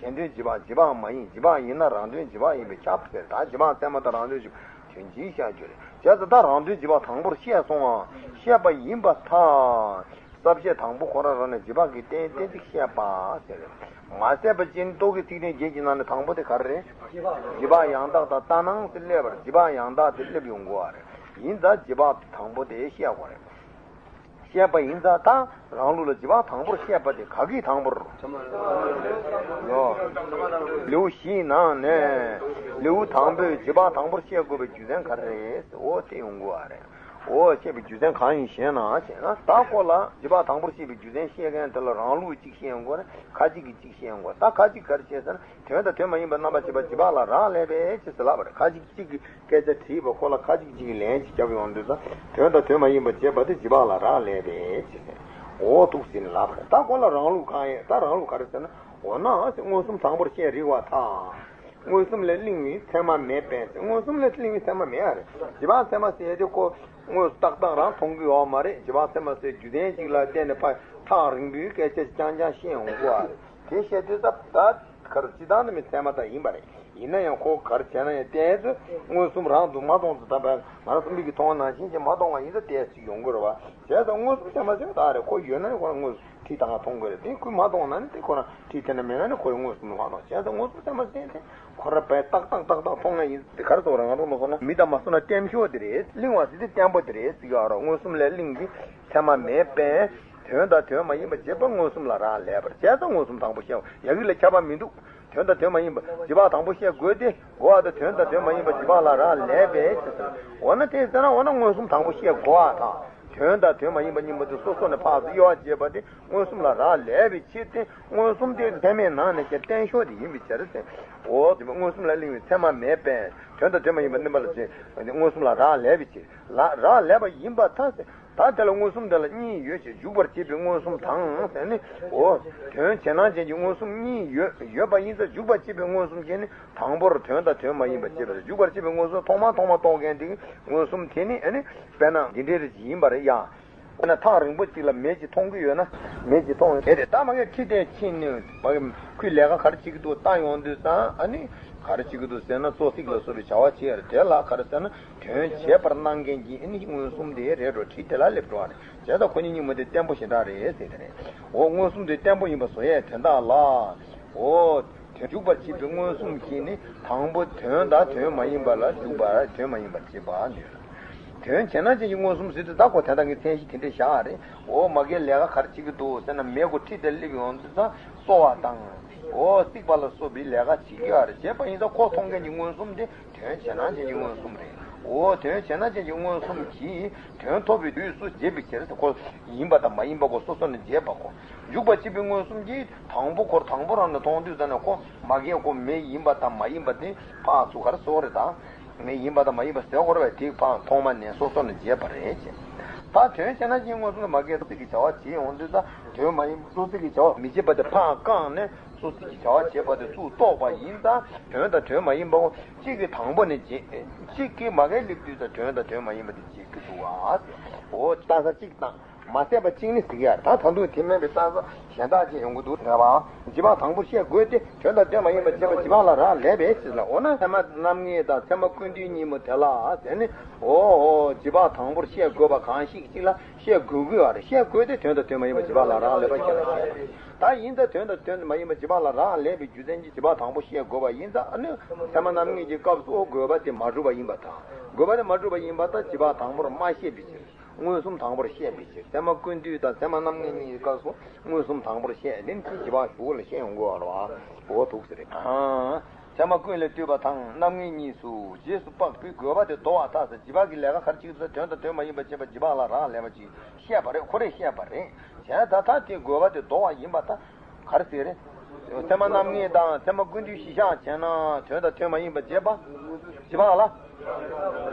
གཞན་དོན་བྱེད་པ་བྱེད་པའང་མ་ཡིན། བྱེད་པ་ཡིན་ན་རང་དོན་བྱེད་པ་ཡིན་པས་ཁྱབ་ཟེར། ད་བྱེད་པ་ཚད་མ་དང་རང་དོན་བྱེད་པ་དོན་གཅིག་བཤད་རྒྱུ་རེད། བྱས་ཙང་ད་རང་དོན་བྱེད་པ་དང་པོར་བཤད་སོང་བ། བཤད་པ་ཡིན་པར་ཐལ། ས་བཅད་དང་པོ་ཁོ་རང་རང་ནས་བྱེད་པ་གི་རྟེན་གཏན་ཚིགས་བཤད་པ་ཟེར། མ་ཟད་པ་ཅན་རྟོག་གེའི་ཚིག་དོན་བརྒྱད་ཀྱི་ནང་ནས་དང་པོ་དེ་ག་རེ་རེད། བྱེད་པ་ཡང་དག་དང་ལྟར་སྣང་ཟེར་སླེབས་པར། བྱེད་པ་ཡང་དག་དེ་སླེབས་ཡོང་དགོས་པ་རེད། ཡིན་ཙང་བྱེད་པ་དང་པོ་དེ་བཤད་དགོས་རེད། བཤད་པ་ཡིན་ཙང་ད་རང་ལུགས་ལ་བྱེད་པ་དང་པོར་བཤད་པ་དེ་ག་གི་དང་པོར། ལེའུ་བཞིའི་ནང་ནས་ལེའུ་དང་པོས་བྱེད་པ་དང་པོར་བཤད་དགོས་པའི་རྒྱུ་མཚན་ག་རེ་རེད། འོ་དེ་ཡོང་དགོས་པ་རེད། འོ་བཤད་པའི་རྒྱུ་མཚན་གང་ཡིན་ཞེ་ན་ཞེ་ན། ད་ཁོ་ལ་བྱེད་པ་དང་པོར་བཤད་པའི་རྒྱུ་མཚན་བཤད་མཁན་དེ་ལ་རང་ལུགས་གཅིག་བཤད་ཡོང་དགོས་རེད། ཁ་ཅིག་གིས་གཅིག་བཤད་ཡོང་དགོས། ད་ཁ་ཅིག་ག་རེ་བཤད་ཟེར་ན། དོན་དང་དོན་མ་ཡིན་པ་རྣམ་པར་བྱེད་པ་བྱེད་པ་ལ་རག་ལས་པས་ཅེས་ལབ་པ་རེད། ཁ་ཅིག་གཅིག་གིས་སྐད་ཆ་དྲིས་པ་ཁོ་ལ་ཁ་ཅིག་གཅིག་གིས་ལན་ཅིག་བརྒྱབ་ཡོང་དུས་ཙང་། དོན་དང་དོན་མ་ཡིན་པ་བྱེད་པ་དེ་བྱེད་པ་ལ་རག་ལས་པས་ཅེས་ཟེར། འོ་འདུག་ཟེར་ནས་ལབ་པ་རེད། ད་ཁོ་ལ་རང་ལུགས་གང་ཡིན། ད་རང་ལུགས་ག་རེ་ཟེར་ན། འོ་ན་མངོན་སུམ་དང་པོར་བཤད་རིགས་པར་ཐལ། མངོན་སུམ་ལས་བརླིང་བའི་ཚད་མ་མེད་པས། མངོན་སུམ་ལས་བརླིང་བའི་ཚད་མ་མེད་པ་རེད། བྱེད་པ་ཚད་མ་ཟེར་ཡས་དེ་ཁོ་དངོས་སུ་ཏག་ཏག་རང་མཐོང་གི་ཡོད་མ་རེད། བྱེད་པ་ཚད་མ་ཟེར་རྒྱུ་མཚན་གཅིག་ལ་བརྟེན་ནས་ཕར་ཐག་རིང་པོའི་སྐད་ཆ་ཞིག་རྐྱང་རྐྱང་བཤད་ཡོང་གི་ཡོད་རེད། དེ་བཤད་དུས་ད་ད་ག་རེ། སྤྱིར་བཏང་ནི་མི་ཚད་མ་དག་ཡིན་པ་རེད། ཡིན་ན་ཡང་ཁོ་ག་རེ་བྱས་ན་ཡང་ཏོག་ཙམ་མངོན་སུམ་རང་དུ་མ་མཐོང་ཚུལ། ད་བར་ང་རང་ཚོ་མིག་གིས་མཐོང་བ་ནང་བཞིན་ཅིག་མ་མཐོང་བ་ཡིན་ཙང་ཏོག་ཙམ་ཡོང་གི་རེད་བ། བྱས་ཙང་མངོན་སུམ་ཚད་མ་ཟེར་བ་དག་རེད། ཁོ་ཡོད་ན་ཡང་ཁོ་རང་དངོས་སུ་ཁྲིད་དང་མཐོང་དགོས་རེད། དེ་ཁོས་མ་མཐོང་ན་ནི་དེ་ཁོ་རང་ཁྲིད་དེ་ན་མེད་ན་ནི་ཁོ་རང་མངོན་སུམ་དུ་མ་མཐོང་། བྱས་ཙང་མངོན་སུམ་ཚད་མ་ཟེར་དེ་ཁོ་རང་བས་ཏག་ཏག་ཏག་ཏག་མཐོང་ཡ་ཡིན། དེ་ག་རེ་ཟེར་བ་རེད། ང་རང་ཚོ་ལ་སོང་ན་མི་དང་མ་སོང་ན་བརྟན་ཤོས་དེ་རེད། བརླིང་བ་ཟེར་དེ་བརྟན་པོ་དེ་རེད་ཟེར་གྱི་ཡོད་རེད། མངོན་སུམ་ལས་བརླིང་གི་ཚད་མ་མེད་པས། དོན་དང་དོན་མ་ཡིན་པ་བྱེད་པ་མངོན་སུམ་ལ་རག་ལས་པར། བྱས་ཙང་མངོན་སུམ་དང་པོ་བཤད་ཡག་གི་ལ་ཁྱབ་པ་མི་འདུག་དོན་དང་དོན་མ་ཡིན་པ་བྱེད་པ་དང་པོ་བཤད་དགོས་ཏེ། གོ་བ་དང་དོན་དང་དོན་མ་ཡིན་པ་བྱེད་པ་ལ་རག་ལས་པས་ཅེས་ཟེར། འོ་ན་དེ་ཟེར་ན་འོ་ན་མངོན་སུམ་དང་པོ་བཤད་དགོས་པ་དང་། དོན་དང་དོན་མ་ཡིན་པ་གཉིས་པོ་དེ་སོ་སོ་ནས་ཕར་ཚུར་དབྱེ་བ་འབྱེད་པ་དེ་མངོན་སུམ་ལ་རག་ལས་པའི་ཕྱིར་ཏེ། མངོན་སུམ་དེ་ཚད་མའི་ནང་ནས་ཀྱང་བརྟན་ཤོས་དེ་ཡིན་པའི་ཕྱིར་ཏེ། འོ་དེ་མངོན་སུམ་ལ་བརླིང་བའི་ཚད་མ་མེད་པས། དོན་དང་དོན་མ་ཡིན་པ་བསྣན་པ་ལ་བྱེད་མངོན་སུམ་ལ་རག་ལས་པའི་ཕྱིར། ལ་རག་ལས་པ་ཡིན་པར་ཐལ་ཟེར། ད་དེ་ལ་མངོན་སུམ་དེ་ལ་གཉིས་ཡོད་ཅེས། འཇུག་པར་བྱེད་པའི་མངོན་སུམ་དང་ཟེར་ནས། འོ། དོན་བྱེད་སྣང་ཅན་གྱི་མངོན་སུམ་གཉིས་ཡོད་ཡོད་པ་ཡིན་ཙང་། འཇུག་པར་བྱེད་པའི་མངོན་སུམ་གྱིས་ནི་དང་པོར་དོན་དང་དོན་མ་ཡིན་པ་བྱེད་པ་རེད། འཇུག་པར་བྱེད་པའི་མངོན་སུམ་ཐོག་མ་ཐོག་མ་རྟོགས་མཁན་དེ་གི་མངོན་སུམ་དེ་ནི་ཨ་ནི་དཔེར་ན་འདི་འདྲའི་རིགས་ཡིན་པ་རེད་ཡ། དཔེར་ན་ཐག་རིང་པོ་གཅིག་ལ་མེ་གཅིག་མཐོང་གི་ཡོད་ན། མེ་གཅིག་མཐོང་ཡོད་དེ་རེད། ད་མ་གིར་ཁྲིད་དེ་ཕྱིན་ནས་མ་གིར་ཁོས་ལས་ཀ་ག་རེ་བྱེད་ཀྱི་འདུག་བལྟ་ཡོང་དུས་ཙང་། ཨ་ནི་ག་རེ་བྱེད་ཀྱི་འདུག་ཟེར་ན། བཙོ་བསྲེག་ལ་སོགས་པའི་བྱ་བ་བྱེད་ཡ་རེད། དེ་ལ་ག་རེ་ཟེར་ན། དོན་བྱེད་པར་སྣང་མཁན་གྱི་ཨ་ནི་མངོན་སུམ་དེ་རེད་འགྲོ། ཁྲིད་དེ་ལ་སླེབས་འགྲོ་བ་རེད། བྱས་ཙང་ཁོ་གཉིས་གཉིས་པོ་དེ་བརྟན་པོ་ཞེ་དྲག་རེད་ཟེར་དེ་རེད། འོ་མངོན་སུམ་དེ་བརྟན་པོ་ཡིན་པ་བཟོ་ཡས་དོན་དག་ལ། འོ། དོན་འཇུག་པར་བྱེད་པའི་མངོན་སུམ་གྱིས་ནི་དང་པོ་དོན་དང་དོན་མ་ཡིན་པ་ལ་འཇུག་པར་དོན་མ་ཡིན་པར་བྱེད་པ་ནོད། དོན་བྱེད་སྣང་ཅན་གྱི་མངོན་སུམ་ཟེར་དུས། ད་ཁོ་དེ་དག་གི་མཚན་གཞི་དེ་འདྲ་བཞག་རེད། འོ་མ་གིར་ལས་ཀ་ག་རེ་བྱེད་ཀྱི་འདུག་ཟེར་ན། མེ་ཁོ་ཁྲིད་དེ་སླེབས་ཡོང་དུས་ཙང་བཙོ་བ་དང་། འོ་བསྲེག་པ་ལ་སོགས་པའི་ལས་ཀ་བྱེད་ཀྱི་ཡོད་རེད། བྱས་པ་ཡིན་ཙང་ཁོ་མཐོང་མཁན་གྱི་མངོན་སུམ་དེ་དོན་བྱེད་སྣང་ཅན་གྱི་མངོན་སུམ་རེད། འོ་དོན་བྱེད་སྣང་ཅན་གྱི་མངོན་སུམ་གྱིས་དོན་ཐོབ་པའི་དུས་སུ་བྱེད་པའི་ཕྱིར་ཏེ། ཁོ་ཡིན་པ་དང་མ་ཡིན་པ་ཁོ་སོ་སོ་ནས་བྱེད་པ་ཁོ། འཇུག་པར་བྱེད་པའི་མངོན་སུམ་གྱིས་དང་པོ་ཁོར་དང་པོ་རང་ནས་མཐོང་དུས་ཙ་ན། ཁོ་མ་གིར་ཁོ་མེ་ཡིན་པ་དང་མ་ཡིན་པ་དེ་ཕར་ཚུར་ག་རེ་ཟེར་དགོས་རེད་ད། མེ་ཡིན་པ་དང་མ་ཡིན་པ་ཟེར་དགོས་རེད་པས། དེ་ཕར་ཐོག་མ་ནས་སོ་སོ་ནས་བྱེད་པ་རེད་ཅེས། ད་དོན་བྱེད་སྣང་ཅན་མངོན་སུམ་ལ་མ་གིར་བཙོ་བསྲེག་གི་བྱ་བ་བྱེད་ཡོང་དུས་ཙ། དོན་མ་ཡིན་བཙོ་བསྲེག་གི་བྱ་བ་མི་བྱེད་པ་དེ་ཕར་བཀག་ནས། བཙོ་བསྲེག་གི་བྱ་བ་བྱེད་པ་དེ་ཚུར་གཏོགས་པ་ཡིན་ཙང་། དོན་དང་དོན་མ་ཡིན་པ་ཁོ་གཅིག་གིས་དང་པོ་ནས་བྱེད། གཅིག་གིས་མ་གིར་སླེབས་དུས་ཙ་དོན་དང་དོན་མ་ཡིན་པ་དེ་བྱེད་ཀྱི་འདུག་བ། འོ་ལྟ་ས་གཅིག་དང་མ་ཟད་པ་གཅིག་ནི་ཟེར་གྱི་ཡ་རེད། ད་ད་དུང་དེ་མིན་པའི་ལྟ་ས་གཞན་དག་ཅིག་ཡོང་གི་འདུག་ཟེར་བ། བྱེད་པ་དང་པོ་བཤད་དགོས་ཏེ། དོན་དང་དོན་མ་ཡིན་པ་བྱེད་པ་བྱེད་པ་ལ་རག་ལས་པས་ཅེས་ལ། འོ་ན་ཚད་མ་རྣམ་ངེས་དང་ཚད་མ་ཀུན་བཏུས་གཉིས་པོ་དེ་ལ་ཟེར་ནས། འོ་འོ་བྱེད་པ་དང་པོར་བཤད་དགོས་པ་གང་ཞིག་ཅིག་ལ་བཤད་དགོས་ཀྱི་ཡོད་རེད། བཤད་དགོས་ཏེ་དོན་དང་དོན་མ་ཡིན་པ་བྱེད་པ་ལ་རག་ལས་པ་ཁྱེད་ལ་བཤད་པ་རེད། ད་ཡིན་ད་དོན་དང་དོན་མ་ཡིན་པ་བྱེད་པ་ལ་རག་ལས་པའི་རྒྱུ་མཚན་གྱིས་བྱེད་པ་དང་པོ་བཤད་དགོས་པ་ཡིན་ཙང་། ཨ་ནི་ཚད་མ་རྣམ་ངེས་ཀྱི་སྐབས་སུ་འོ་དགོས་པ་དེ་མ་གྲུབ་པ་ཡིན་པ་དང་། དགོས་པ་དེ་མ་གྲུབ་པ་ཡིན་པ་དང་བྱེད་པ་དང་པོར་མ་བཤད་པའི་ཕྱིར། མངོན་སུམ་དང་པོར་བཤད་པའི་ཕྱིར། ཚད་མ་ཀུན་བཏུས་དང་ཚད་མ་རྣམ་ངེས་གཉིས་ཀྱི་སྐབས་སུ་མངོན་སུམ་དང་པོར་བཤད་དེ་ནི་བྱེད་པ་གཞུག་ལ་བཤད་ཡོང་དགོས་པ་རེད་བ། འོ་འདུག་ཟེར་རེད། ཚད་མ་ཀུན་ལས་བཏུས་པ་དང་རྣམ་ངེས་གཉིས་སུ་རྗེས་སུ་དཔག་པའི་དགོས་པ་དེ་དོར་བར་ཐལ་ཟེར། བྱེད་པ་གི་ལས་ཀ་ག་རེ་བྱེད་ཀྱི་འདུག་ཟེར། དོན་དང་དོན་མ་ཡིན་པ་བྱེད་པ་བྱེད་པ་ལ་རག་ལས་པ་ཅིག་བཤད་པ་རེད། ཁོ་རེ་བཤད་པ་རེད། གཞན་ད་ལྟ་དེ་དགོས་པ་དེ་ལྡོག་པ་ཡིན་པ་ད་ག་རེ་ཟེར་རེད། ཚད་མ་རྣམ་ངེས་དང་ཚད་མ་ཀུན་བཏུས་གཞི་བཞག་བྱས་ན་དོན་དང་དོན་མ་ཡིན་པ་བྱེད་པ། བྱེད་པ་ལ་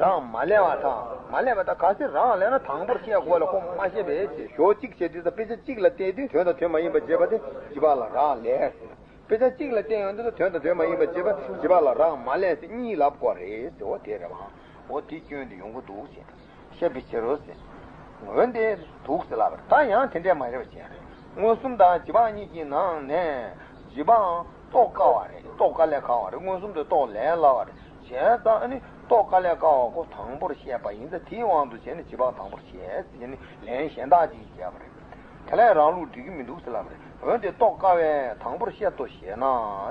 རག་མ་ལས་པ་དང་། མ་ལས་པ་ད་ག་ཚོད་རག་ལས་ན་དང་པོར་བཤད་དགོས་ལ་ཁོ་མ་བཤད་པའི་ཕྱིར། ཞོག་གཅིག་བྱས་དུས་ཙམ་དཔེ་ཆ་གཅིག་ལ་བལྟས་དུས་དོན་དང་དོན་མ་ཡིན་པ་བྱེད་པ་དེ་བྱེད་པ་ལ་རག་ལས། དཔེ་ཆ་གཅིག་ལ་བལྟས་ཡོང་དུས་དོན་དང་དོན་མ་ཡིན་པ་བྱེད་པ་བྱེད་པ་ལ་རག་མ་ལས་ཟེར་གཉིས་ལབ་དགོས་རེད་ཟེར། འོ་དེ་རེད་བ། འོ་དེ་སྐྱོན་དེ་ཡོང་གི་འདུག་ཟེར། བཤད་པའི་ཕྱིར་རོ་ཟེར། འོན་ཏེ་འདུག་ཟེར་ལབ་པ་རེད། ད་ཡང་དེ་འདྲས་མ་རེད་པ་བྱས་རེད། མངོན་སུམ་དང་བྱེད་པ་གཉིས་ཀྱི་ནང་ནས་བྱེད་པའང་རྟོགས་དཀའ་བ་རེད། རྟོགས་དཀའ་ལས་ཁག་པ་རེད། མངོན་སུམ་དེ་རྟོགས་ལས་སླ་བ་རེད། བྱས་ཙང་ཨ་ནི་རྟོགས་དཀའ་ལས་ཁག་པ་ཁོ་དང་པོར་བཤད་པ་ཡིན་ཙང་དེའི་དབང་དུ་བྱས་ནས་བྱེད་པ་དང་པོར་བཤད་ཟེར་ནས་ལན་གཞན་དག་ཅིག་བརྒྱབ་པ་རེད། དེ་ལས་རང་ལུགས་འགྲིག་གི་མི་འདུག་ཟེར་ལབ་པ་རེད། འོན་ཏེ་རྟོགས་དཀའ་བས་དང་པོར་བཤད་དོ་ཞེ་ན།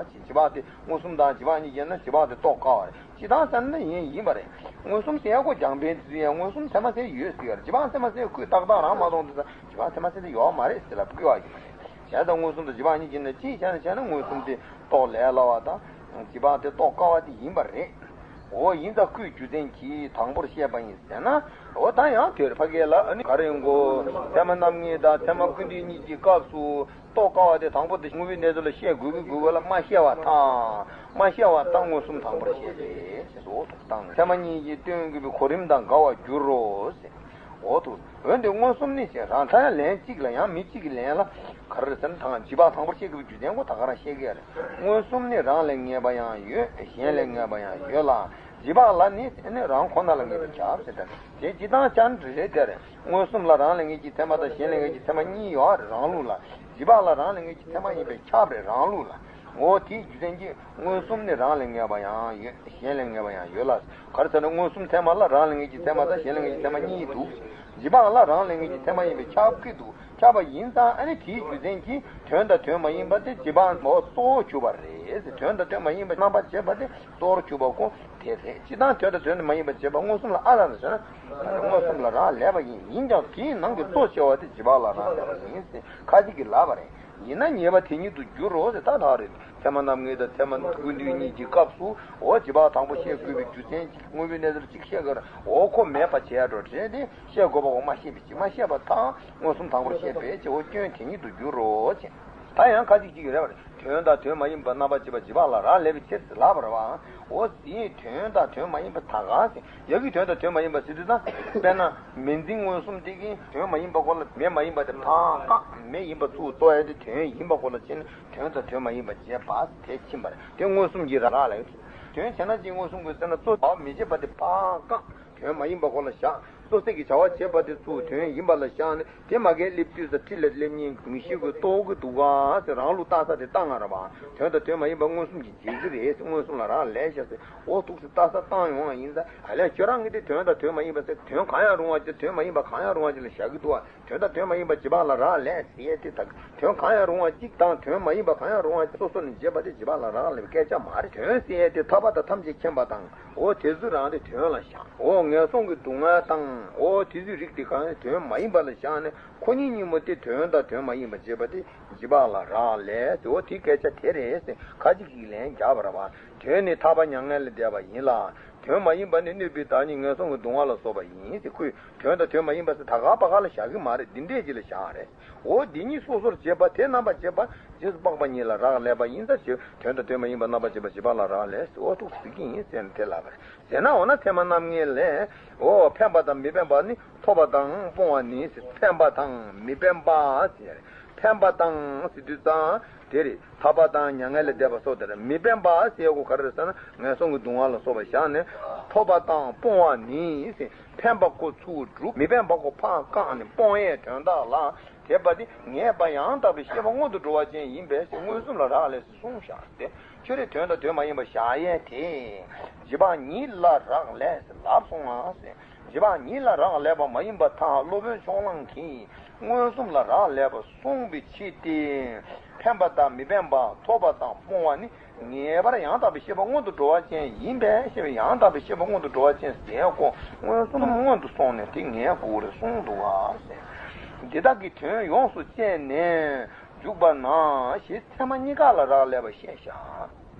ཅེས་བྱེད་པ་དེ་མངོན་སུམ་དང་བྱེད་པ་གཉིས་ཀྱི་ནང་ན་བྱེད་པ་དེ་རྟོགས་དཀའ་བ་རེད། སྤྱིར་བཏང་ཟེར་ན་ཡིན་ཡིན་པ་རེད། མངོན་སུམ་ཟེར་ཡ་ཁོ་རྒྱང་འཕེན་དུ་ཡ་མངོན་སུམ་ཚད་མ་ཟེར་ཡོད་ཟེར་ཡ་རེད། བྱེད་པ་ཚད་མ་ཟེར་ཁོས་ཏག་ཏག་རང་མ་མཐོང་དུས་ཙམ་བྱེད་པ་ཚད་མ་ཟེར་དེ་ཡོད་མ་རེད་ཟེར་ལབ་དགོས་པ་ཡིན་པ་རེད། བྱས་ཙང་མངོན་སུམ་དང་བྱེད་པ་གཉིས་ཀྱི་ནང་ན་ཅིའི་ཕྱིར་ན་བྱས་ན་མངོན་སུམ་དེ་རྟོགས་ལས་སླ་བ་དང་། བྱེད་པ་དེ་རྟོགས་དཀའ་བ་དེ་ཡིན་པ་རེད། འོ་ཡིན་ཙང་ཁོས་རྒྱུ་མཚན་གྱིས་དང་པོར་བཤད་པ་ཡིན་ཟེར་ན། འོ་ད་ཡང་དེར་ཕ་གི་ལ་ཨ་ནི་ག་རེ་ཡིན་གོ། ཚད་མ་རྣམ་ངེས་དང་ཚད་མ་ཀུན་བཏུས་གཉིས་ཀྱི་སྐབས་སུ་རྟོགས་དཀའ་བ་དེ་དང་པོ་དེ་དངོས་པོའི་གནས་ཚུལ་ལ་བཤད་དགོས་ཀྱི་དགོས་པ་ལ་མ་བཤད་པ་དང་། མ་བཤད་པ་དང་མངོན་སུམ་དང་པོར་བཤད་པས་ཞེས་སོགས་དང་། ཚད་མ་གཉིས་ཀྱིས་སྟོན་དགོས་པའི་གོ་རིམ་དང་འགལ་བར་འགྱུར་རོ་ཟེར། འོ་དུ། འོན་ཏེ་མངོན་སུམ་ནི་ཞེས་རང་ལྟ་ཡང་ལན་གཅིག་ལ་ཡང་མི་གཅིག་གི་ལན་ལ་ག་རེ་ཟེར་ན་དང་བྱེད་པ་དང་པོར་བཤད་དགོས་པའི་རྒྱུ་མཚན་ཁོ་ད་ག་རང་བཤད་ཀྱི་ཡོད་རེད། མངོན་སུམ་ནི་རང་ལས་ངེས་པ་ཡང་ཡོད། གཞན་ལས་ངེས་པ་ཡང་ཡོད་ལ། བྱེད་པ་ལ་ནི་ནི་རང་ཁོ་ན་ལ་ངེས་པས་ཁྱབ་ཟེར་ད། དེ་སྤྱིར་བཏང་ཅན་རེད་དེ་རེད། མངོན་སུམ་ལ་རང་ལས་ངེས་ཀྱི་ཚད་མ་དང་གཞན་ལས་ངེས་ཀྱི་ཚད་མ་གཉིས་ཡོད་རེད་རང་ལུགས་ལ། བྱེད་པ་ལ་རང་ལས་ངེས་ཀྱི་ཚད་མ་ཡིན་པས་ཁྱབ་རེད་རང་ལུགས་ལ། འོ་དེའི་རྒྱུ་མཚན་གྱིས་མངོན་སུམ་ནི་རང་ལས་ངེས་པ་ཡང་ཡོད། གཞན་ལས་ངེས་པ་ཡང་ཡོད་ལ། ག་རེ་ཟེར་ན་མངོན་སུམ་ཚད་མ་ལ་རང་ལས་ངེས་ཀྱི་ཚད་མ་དང་གཞན་ལས་ངེས་ཀྱི་ཚད་མ་གཉིས་འདུག། བྱེད་པའང་ལ་རང་ལས་ངེས་ཀྱི་ཚད་མ་ཡིན་པས་ཁྱབ་ཀྱི་འདུག། ཁྱབ་པ་ཡིན་ཙང་ཨ་ནི་དེའི་རྒྱུ་མཚན་གྱིས་དོན་དང་དོན་མ་ཡིན་པ་དེ་བྱེད་པའང་འོ་གཙོ་བོར་གྱུར་པ་རེད། དོན་དང་དོན་མ་ཡིན་པ་རྣམ་པར་འབྱེད་པ་དེ་གཙོ་བོར་གྱུར་པ་ཁོ་དེ་རེད། སྤྱིར་བཏང་དོན་དང་དོན་མ་ཡིན་པ་བྱེད་པ་མངོན་སུམ་ལ་ཨ་རག་ལས་ཟེར་ན། མངོན་སུམ་ལ་རག་ལས་པ་ཡིན། ཡིན་ཀྱང་དེའི་ནང་གི་གཙོ་ཆེ་བ་དེ་བྱེད་པ་ལ་རག་ལས་པ་ཡིན་ཟེར་ཁ་ཅིག་གིས་ལབ་པ་རེད། ཡིན་ན་ཉེས་པ་དེ་ཉིད་དུ་འགྱུར་རོ་ཟེར་ད་ད་རེད། ཚད་མ་རྣམ་ངེས་དང་ཚད་མ་ཀུན་བཏུས་གཉིས་ཀྱི་སྐབས་སུ་འོ་བྱེད་པ་དང་པོ་བཤད་དགོས་པའི་རྒྱུ་མཚན་གྱིས་དངོས་པོའི་གནས་ཚུལ་གཅིག་བཤད་དགོས་རེད། འོ་ཁོ་མེད་པ་བྱས་འགྲོ་དྲན་ཏེ་བཤད་དགོས་པ་འོ་མ་བཤད་པའི་ཕྱིར། མ་བཤད་པ་དང་མངོན་སུམ་དང་པོར་བཤད་པའི་ཕྱིར། འོ་སྐྱོན་དེ་ཉིད་དུ་འགྱུར་རོ་ཅེས། ད་ཡང་ཁ་ཅིག་ཅིག་རེད་པ་རེད། དོན་དང་དོན་མ་ཡིན་པ་རྣམ་པར་འབྱེད་པ་བྱེད་པ་ལ་རག་ལས་པའི་ཕྱིར་ཟེར་ལབ་པ་རེད་པ། འོ་དེའི་དོན་དང་དོན་མ་ཡིན་པ་ད་ག་ཟེར། ཡ་གི་དོན་དང་དོན་མ་ཡིན་པ་ཟེར་དུས་ད། དཔེར་ན་མེ་འཛིན་མངོན་སུམ་དེ་གི་དོན་མ་ཡིན་པ་ཁོ་ལ་མེ་མ་ཡིན་པ་དེ་ཕར་བཀག་མེ་ཡིན་པ་ཚུར་རྟོགས་ཡ་དེ་དོན་ཡིན་པ་ཁོ་ལ་བྱས་ནས་དོན་དང་དོན་མ་ཡིན་པ་བྱེད་པ་དེ་ཕྱིན་པ་རེད། དེ་མངོན་སུམ་གྱི་རག་ལས་ཡོད། དོན་བྱས་ན་ཅིག་མངོན་སུམ་གྱི་ཟེར་ན་གཙོ་བོ་མི་བྱེད་པ་དེ་ཕར་བཀག་དོན་མ་ཡིན་པ་ཁོ་ལ་བཞག་སོ་སོ་གི་བྱ་བ་བྱེད་པ་དེ་ཚུར་དོན་ཡིན་པ་ལ་བཞག་ནས་དེ་མ་གིར་སླེབས་དུས་ས་འཁྲིས་ལ་སླེབས་ཉིན་མི་ཤེས་ཁོས་རྟོགས་ཀྱི་འདུག་ག་ཟེར་རང་ལུགས་ལྟ་ས་དེ་བཏང་ང་རེད་པ། དོན་དང་དོན་མ་ཡིན་པ་མངོན་སུམ་གྱིས་འབྱེད་ཀྱི་རེད་ཟེར། མངོན་སུམ་ལ་རག་ལས་ཤག་ཟེར། འོ་ཐུགས་སུ་ལྟ་ས་བཏང་ཡོང་བ་ཡིན་ཙང་ཨ་ལས་ཁྱོད་རང་གིས་དེ་དོན་དང་དོན་མ་ཡིན་པ་ཟེར་དོན་གང་ཡང་རུང་བ་ཅིག་དོན་མ་ཡིན་པ་གང་ཡང་རུང་བ་ཅིག་ལ་བཞག་གི་འདུག་བ། དོན་དང་དོན་མ་ཡིན་པ་བྱེད་པ་ལ་རག་ལས་ཟེར་ཡས་དེ་དག་དོན་གང་ཡང་རུང་བ་གཅིག་དང་དོན་མ་ཡིན་པ་གང་ཡང་རུང་བ་གཅིག་སོ་སོ་ནས་བྱེད་པ་དེ་བྱེད་པ་ལ་རག་ལས་པའི་སྐད་ཆ་མ་རེད། དོན་ཟེར་ཡས་དེ་ཐར་པ་དང་ཐམས་ཅད་མཁྱེན་པ་དང་འོ་དེ་ཚོ་རང་དེ་དོན་ལ་བཞག་འོ་ངན་སོང་གི་སྡུག་བསྔལ་དང་འོ་དེ་ཚོའི་རིགས་དེ་གང་ཡང་དོན་མ་ཡིན་པ་ལ་བཞག་ནས་ཁོ་གཉིས་གཉིས་པོ་དེ་དོན་དང་དོན་མ་ཡིན་པ་བྱེད་པ་དེ་བྱེད་པ་ལ་རག་ལས་ཟེར། འོ་དེའི་སྐད་ཆ་དེ་རེད་ཟེར་ཁ་ཅིག་གིས་ལན་རྒྱག་པ་རེད་པ། དོན་ནི་ཐར་པ་མྱ་ངན་ལས་འདས་པ་ཡིན་ལ། དོན་མ་ཡིན་པ་ནི་གནོད་པའི་བདག་ཉིད་ངན་སོང་གི་སྡུག་བསྔལ་ལ་སོགས་པ་ཡིན་ཟེར། ཁོས་དོན་དང་དོན་མ་ཡིན་པ་ཟེར་ད་ག་པ་ག་ལ་བཞག་གི་མ་རེད། འདི་འདྲས་ཅིག་ལ་བཞག་རེད། འོ་འདི་གཉིས་སོ་སོར་བྱེད་པ་དེ་རྣམ་པར་བྱེད་པ་རྗེས་སུ་དཔག་པ་ཉིད་ལ་རག་ལས་པ་ཡིན་ཙང་དོན་དང་དོན་མ་ཡིན་པ་རྣམ་པར་བྱེད་པ་བྱེད་པ་ལ་རག་ལས་ཟེར། འོ་ཐུགས་སུ་ཟིན་གྱི་ཡིན་ཟེར་ནས་དེ་ལབ་པ་རེད། ཟེར་ན་འོ་ན་ཚད་མ་རྣམ་ངེས་ལས་འོ་འཕེན་པ་དང་མི་འཕེན་པ་ནི་ཐོབ་པ་དང་སྤོང་བ་ནི་ཟེར། འཕེན་པ་དང་མི་འཕེན་པ་ཟེར། འཕེན་པ་དང་ཟེར་དུས་ཙང་དེ་རེད། ཐར་པ་དང་མྱ་ངན་ལས་འདས་པ་སོགས་དེ་རེད། མི་འཕེན་པ་ཟེར་དགོས་ག་རེ་རེད་ཟེར་ན་ངན་སོང་གི་སྡུག་བསྔལ་ལ་སོགས་པ་བཞག་ནས་ཐོབ་པ་དང་སྤོང་བ་ནི་ཟེར། འཕེན་པ་ཁོ་ཚུར་སྒྲུབ། མི་འཕེན་པ་ཁོ་ཕར་བཀག་ནས་སྤོང་ཡས་དོན་དག་ལ་དེ་པ་དེ་ངེས་པ་ཡང་དག་པའི་ཤེས་པ་སྔོན་དུ་འགྲོ་བ་ཅན་ཡིན་པས་ཟེར་མངོན་སུམ་ལ་རག་ལས་སུ་གསུངས་བཞག་སྟེ། ཁྱོད་རེ་དོན་དང་དོན་མ་ཡིན་པ་བཞག་ཡས་དེ་བྱེད་པ་ཉིད་ལ་རག་ལས་ཟེར་ལབ་སོང་ང་ཟེར། བྱེད་པ་ཉིད་ལ་རག་ལས་པ་མ་ཡིན་པར་ཐལ། སློབ་དཔོན་ཕྱོགས་གླང་གིས་མངོན་སུམ་ལ་རག་ལས་པ་གསུངས་པའི་ཕྱིར་ཏེ། འཕེན་པ་དང་མི་འཕེན་པ་ཐོབ་པ་དང་སྤོང་བ་ནི་ངེས་པར་ཡང་དག་པའི་ཤེས་པ་སྔོན་དུ་འགྲོ་བ་ཅན་ཡིན་པས། ཤེས་པ་ཡང་དག་པའི་ཤེས་པ་སྔོན་དུ་འགྲོ་བ་ཅན་ཟེར་ཁོ་མངོན་སུམ་སྔོན་དུ་སོང་ནས་དེ་ངེས་དགོས་རེད་གསུངས་འདུག་བ་ཟེར། འདི་དག་གི་དོན་ཡོངས་སུ་བཅད་ནས་འཇུག་པ་ན་ཞེས་ཚད་མ་གཉིས་ཀ་ལ་རག་ལས་པ་ཤེས་བྱ།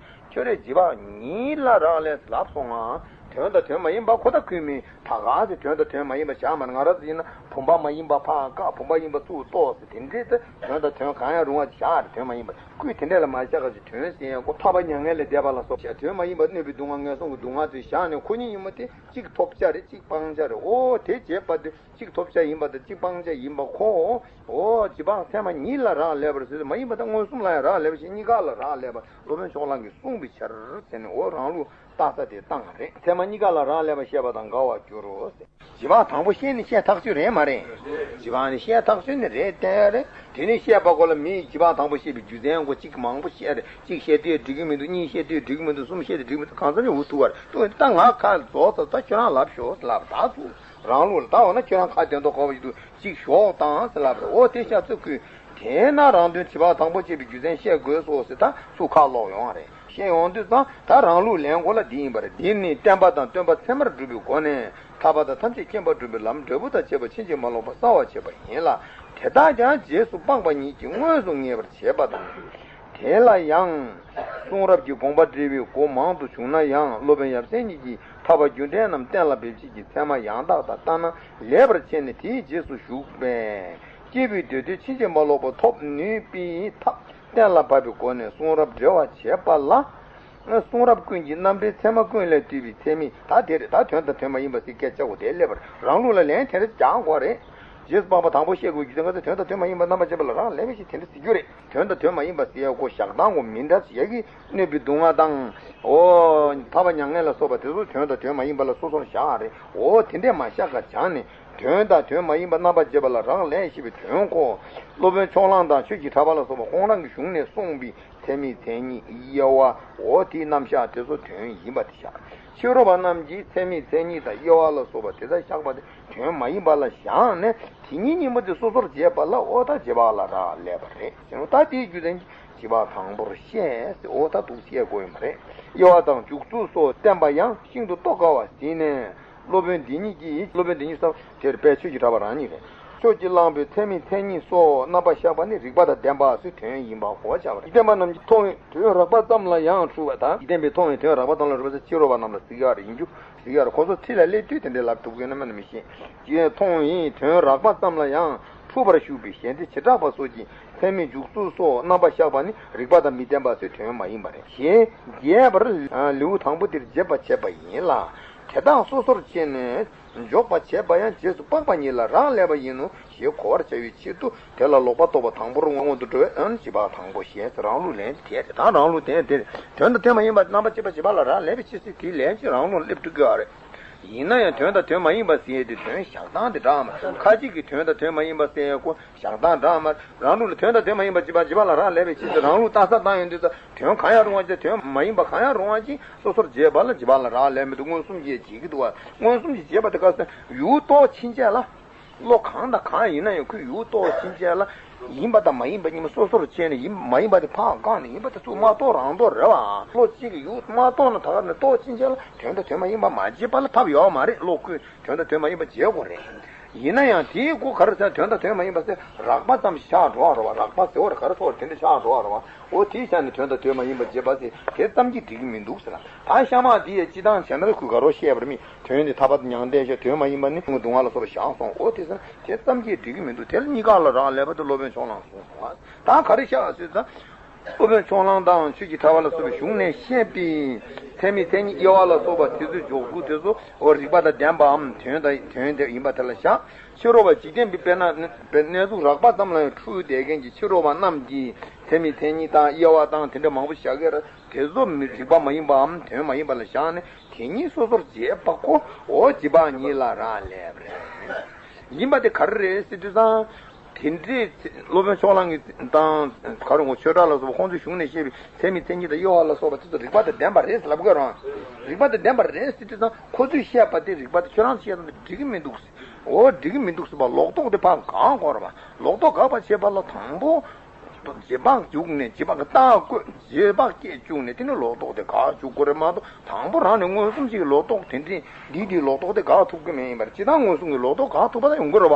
ཁྱོད་རེ་བྱེད་པ་ཉིད་ལ་རག་ལས་ལབ་སོང་ང་ དོན་དང་དོན་མ་ཡིན་པ་ཁོ་ཐག་ཁུར་མིན་ད་ག་ཟེ། དོན་དང་དོན་མ་ཡིན་པ་བཞག་མ་རེད། ང་རང་ཚོ་ཡིན་ན་བུམ་པ་མ་ཡིན་པ་ཕར་བཀག་བུམ་པ་ཡིན་པ་ཚུར་གཏོར་ཟེ། དེ་འདྲས་ད་དོན་དང་དོན་གང་ཡང་རུང་བ་བཞག་རེད། དོན་མ་ཡིན་པ་ཁོས་དེ་འདྲས་ལ་མ་བཞག་ག་ཟེ། དོན་ཟེར་ཡང་ཁོ་ཐར་པ་མྱ་ངན་ལས་འདས་པ་ལ་སོགས་བྱ། དོན་མ་ཡིན་པ་གནོད་པའི་སྡུག་བསྔལ་ངན་སོང་གི་སྡུག་བསྔལ་དེ་བཞག་ནས་ཁོ་གཉིས་ཡིན་མོ་དེ་གཅིག་ཐོབ་བྱ་རེད། གཅིག་སྤང་བྱ་རེད། ཨོ་དེ་བྱེད་པ་དེ་གཅིག་ཐོབ་བྱ་ཡིན་པ་དང་གཅིག་སྤང་བྱ་ཡིན་པ་ཁོ། ཨོ་རྗེས་དཔག་ཚད་མ་ཉིད་ལ་རག་ལས་པར་ཟེར། མ་ཡིན་པ་དང་མངོན་སུམ་ལ་ཡང་རག་ལས་པ་ཞིག་གཉིས་ཀ་ལ་རག་ལས་པ་སློབ་དཔོན་ཕྱོགས་གླང་གིས་གསུངས་པའི་ཕྱིར་ཟེར་ནས། ཨོ་རང་ལུགས་ལྟ་ས་དེ་བཏང་བ་རེད། ཚད་མ་གཉིས་ཀ་ལ་རག་ལས་པ་བཤད་པ་དང་འགལ་བར་འགྱུར་རོ་ཟེར། རྗེས་དཔག་དང་པོ་བཤད་ནི་བཤད་ཐག་ཆོད་རེད་མ་རེད། རྗེས་དཔག་ནི་བཤད་ཐག་ཆོད་ནི་རེད་བསྟན་རེད། དེ་ནི་བཤད་པ་ཁོ་ལ་མིའི་རྗེས་དཔག་དང་པོ་བཤད་པའི་རྒྱུ་མཚན་ཁོ་གཅིག་མང་པོ་བཤད་རེད། གཅིག་བཤད་དུས་འགྲིག་གི་མི་འདུག་གཉིས་བཤད་དུས་འགྲིག་གི་མི་འདུག་གསུམ་བཤད་དུས་འགྲིག་གི་མི་འདུག་གང་འཚམ་ཞིག་འུ་ཐུག་པ་རེད། ཐུག་ད་ང་ཁ་རྫོགས་ཚར། ད་ཁྱོད་རང་ལབ་ཤོག་ལབ། ད་ཚུར་རང་ལུགས་ལ་ད་འོ་ན་ཁྱོད་རང་ཁ་དོན་དུ་གོ་བ་ཞིག་འདུག་གཅིག་ཞོག་དང་ཟེར་ལབ་རེད། འོ་དེ་ཤ་ཚུགས་ཁུལ། དེས་ན་རང་དོན་རྗེས་དཔག་དང་པོ་བྱས་པའི་རྒྱུ་མཚན་བཤད་དགོས་སོ་ཟེར་ད་ཚུར་ཁ་ལོག་ཡོང་བ་རེད། བཤད་ཡོང་དུས་ཙང་ད་རང་ལུགས་ལན་གོ་ལ་འདི་ཡིན་པ་རེད། འདི་ནི་བསྟན་པ་དང་སྟོན་པ་ཚད་མར་སྒྲུབ་པའི་སྒོ་ནས་ཐར་པ་དང་ཐམས་ཅད་མཁྱེན་པར་སྒྲུབ་པའི་ལམ་འབྲས་བུ་དང་བཅས་པ་ཕྱིན་ཅི་མ་ལོག་པར་གསལ་བར་བྱེད་པ་ཡིན་ལ། དེ་དག་ཀྱང་རྗེས་སུ་དཔག་པ་ཉིད་ཀྱིས་དངོས་སུ་ངེས་པར་བྱེད་པ་དང་། དེ་ལ་ཡང་གསུང་རབ་ཀྱི་དགོངས་པ་འགྲེལ་བའི་སྒོ་མང་དུ་བྱུང་ན་ཡང་སློབ་དཔོན་ཡབ་སྲས་ཉིད་ཀྱིས་ཐར་པ་རྒྱུ་འབྲས་རྣམས་གཏན་ལ་འབེབས་བྱེད་ཀྱི་ཚད་མ་ཡང་དག་དང་ལྟར་སྣང་ལེགས་པར་ཕྱེ་ནས་དེའི་རྗེས་སུ་ཞུགས་པས། སྐྱེས་བུའི་འདོད་དོན་ཕྱིན་ཅི་མ་ལོག་པ་ཐོབ་ནུས་པའི་ཐབས་གཏན་ལ་ཕབ་པའི་སྒོ་ནས་གསུང་རབ་འགྲེལ་བར་བྱེད་པ་ལ། གསུང་རབ་ཀུན་གྱི་རྣམ་འགྲེལ་ཚད་མ་ཀུན་ལས་བཏུས་པའི་ཚད་མས་ད་དེ་རེད། ད་དོན་དང་དོན་མ་ཡིན་པ་ཟེར་སྐད་ཆ་གོ་དེ་སླེབས་པར་རང་ལུགས་ལ་ལན་དེ་འདྲ་རྒྱག་དགོས་རེད། རྗེས་སུ་དཔག་པ་དང་པོ་བཤད་དགོས་རྒྱུ་དེ་ང་ཚོ་དོན་དང་དོན་མ་ཡིན་པ་རྣམ་པར་འབྱེད་པ་ལ་རག་ལས་པ་ཞིག་དེ་འདྲ་ཟེར་རྒྱུ་རེད། དོན་དང་དོན་མ་ཡིན་པ་ཟེར་ཡ་ཁོ་བཞག་སྟངས་ཁོ་མི་འདྲ་ཟེར་ཡ་གི་གནོད་པའི་སྡུག་བསྔལ་དང་། ཨོ། ཐར་པ་མྱ་ངན་ལ་སོགས་པ་དེ་ཚོ་དོན་དང་དོན་མ་ཡིན་པ་ལ་སོ་སོར་བཞག་རེད། ཨོ་དེ་འདྲས་མ་བཞག་ག་བྱང་ནས་དོན་དང་དོན་མ་ཡིན་པ་རྣམ་པར་འབྱེད་པ་ལ་རག་ལས་ཞེས་པའི་དོན་གོ། སློབ་དཔོན་ཕྱོགས་གླང་དང་ཆོས་ཀྱི་གྲགས་པ་ལ་སོགས་པ་ཁོང་རང་གིས་གཞུང་ནས་གསུངས་པའི་ཚད་མའི་མཚན་ཉིད་དབྱེ་བ། ཨོ་དེའི་རྣམ་གཞག་དེ་ཚོ་དོན་ཡིན་པ་དེ་བཞག་ཕྱི་རོལ་པ་རྣམས་ཀྱིས་ཚད་མའི་མཚན་ཉིད་དང་དབྱེ་བ་ལ་སོགས་པ་དེ་དག་བཞག་པ་དེ་དོན་མ་ཡིན་པ་ལ་བཞག་ནས་དེ་ཉིད་གཉིས་པོ་དེ་སོ་སོར་འབྱེད་པ་ལ་ཨོ་ད་རྗེས་དཔག་ལ་རག་ལས་པ་རེད་ཟེར་ནོ། ད་དེའི་རྒྱུ་མཚན་གྱིས་རྗེས་དཔག་དང་པོར་བཤད་ཟེར། ཨོ་ད་འདུག་བཤད་དགོས་ཡོད་མ་རེད། དབྱེ་བ་དང་འཇུག་ཚུལ་སོགས་བསྟན་པ་ཡང་ཤིན་ཏུ་རྟོགས་དཀའ་བ་ཟིན་ནས། སློབ་དཔོན་འདི་ཉིད་ཀྱིས། སློབ་དཔོན་འདི་ཉིད་ཟེར་དེར་དཔལ་ཆོས་ཀྱི་གྲགས་པ་རང་ཉིད་རེད། ཆོས་ཀྱི་གླང་པོས་ཚད་མའི་མཚན་ཉིད་སོགས་རྣམ་པར་གཞག་པ་ནི་རིགས་པ་དང་ལྡན་པ་ཟེར་དོན་ཡིན་པ་གོ་བྱ་བ་རེད། འཇིག་རྟེན་པ་རྣམས་ཀྱིས་མཐོང་བའི་དོན་རགས་པ་ཙམ་ལ་ཡང་འཁྲུལ་བ་དང་། འཇིག་རྟེན་པས་མཐོང་བའི་དོན་རགས་པ་ཙམ་ལ་འཁྲུལ་བ་ཟེར་ཕྱི་རོལ་པ་རྣམས་ལ་ཟེར་ཡ་རེད། ཡིན་རྒྱུ་ཟེར་ཡ་རེད། ཁོ་ཚོ་ཚིག་ལ་སླེབས་དུས་དེ་འདྲའི་ལབ་ཐུབ་ཀྱི་ཡོད་ན་མིན་ན་མི་ཤེས། ཅེས་མཐོང་བའི་དོན་རགས་པ་ཙམ་ལ་ཡང་འཁྲུལ་པར་ཞུགས་པའི་ཞེན་ཚད་བྱེ་བྲག་པ་སོགས་ཀྱིས་ཚད་མའི་འཇུག་ཚུལ་སོགས་རྣམ་པར་གཞག་པ་ནི་རིགས་པ་དང་མི་ལྡན་པ་ཟེར་དོན་མ་ཡིན་པ་རེད། ཞེས་རྒྱས་པར་ལེའུ་དང་པོ་འདིར་འབྱེད་པར་བྱེད་པ་ཡིན་ལ། དེ་དག་སོ་སོར་ཕྱེ་ནས་འཇོག་པར་བྱེད་པ་ཡང་རྗེས་སུ་དཔག་པ་ཉིད་ལ་རག་ལས་པ་ཡིན་ནོ་ཞེས་གོ་བར་བྱ་བའི་ཆེད་དུ། དེ་ལ་ལོག་པར་རྟོག་པ་དང་པོར་སྔོན་དུ་འགྲོ་བས་ཨ་ནི་རྗེས་དཔག་དང་པོ་ཞེས་རང་ལུགས་ལན་དེ་རེད། ད་རང་ལུགས་དེ་དེ་དོན་དང་དོན་མ་ཡིན་པ་རྣམ་པར་ཕྱེ་བ་རྗེས་དཔག་ལ་རག་ལས་པའི་ཕྱིར་ཟེར་དེའི་ལན་གྱིས་རང་ལུགས་སླེབས་འགྲོ་གི་ཡོད་རེད། ཡིན་ན་ཡང་དོན་དང་དོན་མ་ཡིན་པ་ཟེར་ཡས་དེ་དོན་བཞག་སྟངས་དེ་འདྲ་མ་རེད། ཁ་ཅིག་གིས་དོན་དང་དོན་མ་ཡིན་པ་ཟེར་ཡས་ཁོ་བཞག་སྟངས་འདྲ་མ་རེད། རང་ལུགས་ལ་དོན་དང་དོན་མ་ཡིན་པ་རྗེས་དཔག་རྗེས་དཔག་ལ་རག་ལས་པའི་ཕྱིར་ཟེར་རང་ལུགས་ལྟ་ས་བཏང་ཡོང་དུས་ཙང་དོན་གང་ཡང་རུང་བ་ཅིག་དོན་མ་ཡིན་པ་གང་ཡང་རུང་བ་ཅིག་སོ་སོར་འབྱེད་པ་ལ་རྗེས་དཔག་ལ་རག་ལས་མི་འདུག་མངོན་སུམ་གྱིས་འབྱེད་ཀྱི་འདུག་བ། མངོན་སུམ་གྱིས་འབྱེད་པ་དེ་ག་ཟེར་ཡུལ་རྟོགས་ཕྱིན་ཆད་ལ། བློ་གང་དང་གང་ཡིན་ན་ཡང་ཁོས་ཡུལ་རྟོགས་ཕྱིན་ཆད་ལ་ཡིན་པ་དང་མ་ཡིན་པ་གཉིས་པོ་སོ་སོར་ཕྱེ་ནས་ཡིན་མ་ཡིན་པ་དེ་ཕར་བཀག་ནས་ཡིན་པ་དེ་ཚུར་མ་རྟོགས་རང་རྟོགས་རེད་བ། བློ་གཅིག་གིས་ཡུལ་མ་རྟོགས་ན་ད་ག་ནས་རྟོགས་ཕྱིན་ཆད་ལ་དོན་དང་དོན་མ་ཡིན་པ་མ་འབྱེད་པ་ལ་ཐབས་ཡོད་མ་རེད། བློ་ཁོས་དོན་དང་དོན་མ་ཡིན་པ་འབྱེད་དགོས་རེད། ཡིན་ན་ཡང་དེའི་སྒོ་ག་རེ་ཟེར་དོན་དང་དོན་མ་ཡིན་པ་ཟེར་རགས་པ་ཙམ་ཞིག་ཆགས་འགྲོ་བ་རེད་བ། རགས་པ་ཟེར་བ་རེད། ག་རེ་ཟེར་བ་རེད། དེ་འདྲ་ཆགས་འགྲོ་བ་རེད་བ། འོ་དེའི་ཆ་ནས་དོན་དང་དོན་མ་ཡིན་པ་འབྱེད་པ་ཟེར་དེ་ཙམ་གྱིས་འགྲིག་གི་མི་འདུག་ཟེར་ལ། ད་གཤའ་མ་དེ་ཡི་སྤྱི་བཏང་བྱས་ན་ཁོས་ག་རེ་བཤད་པར་མི། དོན་ནི་ཐར་པ་དང་མྱང་འདས་ཤོག་དོན་མ་ཡིན་པ་ནི་སྡུག་བསྔལ་ལ་སོགས་པ་བཞག་སོང་། འོ་དེ་ཟེར་ན་དེ་ཙམ་གྱིས་འགྲིག་གི་མི་འདུག་དེ་ལ་གཉིས་ཀ་ལ་རག་ལས་པ་དེ་སློབ་དཔོན་ཕྱོགས་གླང་གསུངས་སོང་། ད་ག་རེ་བཤད་ཟེར་ཙང་། སློབ་དཔོན་ཕྱོགས་གླང་དང་ཆོས་ཀྱི་གྲགས་པ་ལ་སོགས་པའི་གཞུང་ནས་བཤད་པའི་ཚད་མའི་མཚན་ཉིད་དབྱེ་བ་ལ་སོགས་པ་དེ་ཚོའི་འཇོག་ཚུལ་དེ་ཚོ་འོ་རིགས་པ་དང་ལྡན་པའམ་དོན་དང་དོན་དེ་ཡིན་པ་དེ་ལ་བཞག་ཕྱི་རོལ་པ་འཇིག་རྟེན་པའི་དཔེར་ན་གནས་ལུགས་རགས་པ་ཙམ་ལ་ཡང་འཁྲུལ་བསྡད་མཁན་གྱི་ཕྱི་རོལ་པ་རྣམས་ཀྱིས་ཚད་མའི་མཚན་ཉིད་དང་དབྱེ་བ་དང་དེ་འདྲ་མང་པོ་བཞག་གི་རེད། དེ་ཚོ་མི་རིགས་པ་མ་ཡིན་པའམ་དོན་མ་ཡིན་པ་ལ་བཞག་ནས་དེ་གཉིས་སོ་སོར་འབྱེད་པ་ཁོ་འོ་རྗེས་དཔག་ཉིད་ལ་རག་ལས་པ་རེད། ཡིན་པ་དེ་ག་རེ་རེད་ཟེར་དུས་ཙང་། དེ་འདྲའི་སློབ་དཔོན་ཕྱོགས་གླང་གི་དང་ག་རེ་ངོ་ཆོས་གྲགས་ལ་སོགས་པ་ཁོང་ཚོའི་གཞུང་ནས་བཤད་པའི་ཚད་མའི་མཚན་ཉིད་དང་དབྱེ་བ་ལ་སོགས་པ་དེ་ཚོ་རིགས་པ་དང་ལྡན་པ་རེད་ཟེར་ལབ་དགོས་རང་། རིགས་པ་དང་ལྡན་པ་རེད་ཟེར་དུས་ཙང་ཁོ་ཚོས་བཤད་པ་དེ་རིགས་པ་དེ་ཁྱོད་རང་ཚོས་བཤད་སྟངས་དེ་འགྲིག་གི་མི་འདུག་ཟེར། འོ་འགྲིག་གི་མི་འདུག་ཟེར་བ་ལོག་རྟོག་དེ་ཕར་དགག་དགོས་རེད་བ། ལོག་རྟོག་དགག་པ་བྱེད་པ་ལ་དང་པོ། རྗེས་དཔག་བཅུག་ནས་རྗེས་དཔག་གི་རྟགས་བཀོད། རྗེས་དཔག་སྐད་བཅུག་ནས་དེ་ནི་ལོག་རྟོག་དེ་དགག་བཅུག་དགོས་རེད་མ་གཏོགས་དང་པོ་རང་ནས་མངོན་སུམ་ཞིག་གི་ལོག་རྟོག་དེ་འདྲའི་འདི་འདིའི་ལོག་རྟོག་དེ་དགག་ཐུབ་ཀྱི་མེད་ཡིན་པར་སྤྱིར་བཏང་མངོན་སུམ་གྱི་ལོག་རྟོག་དགག་ཐུབ་པ་ད་ཡོང་གི་རེད་བ།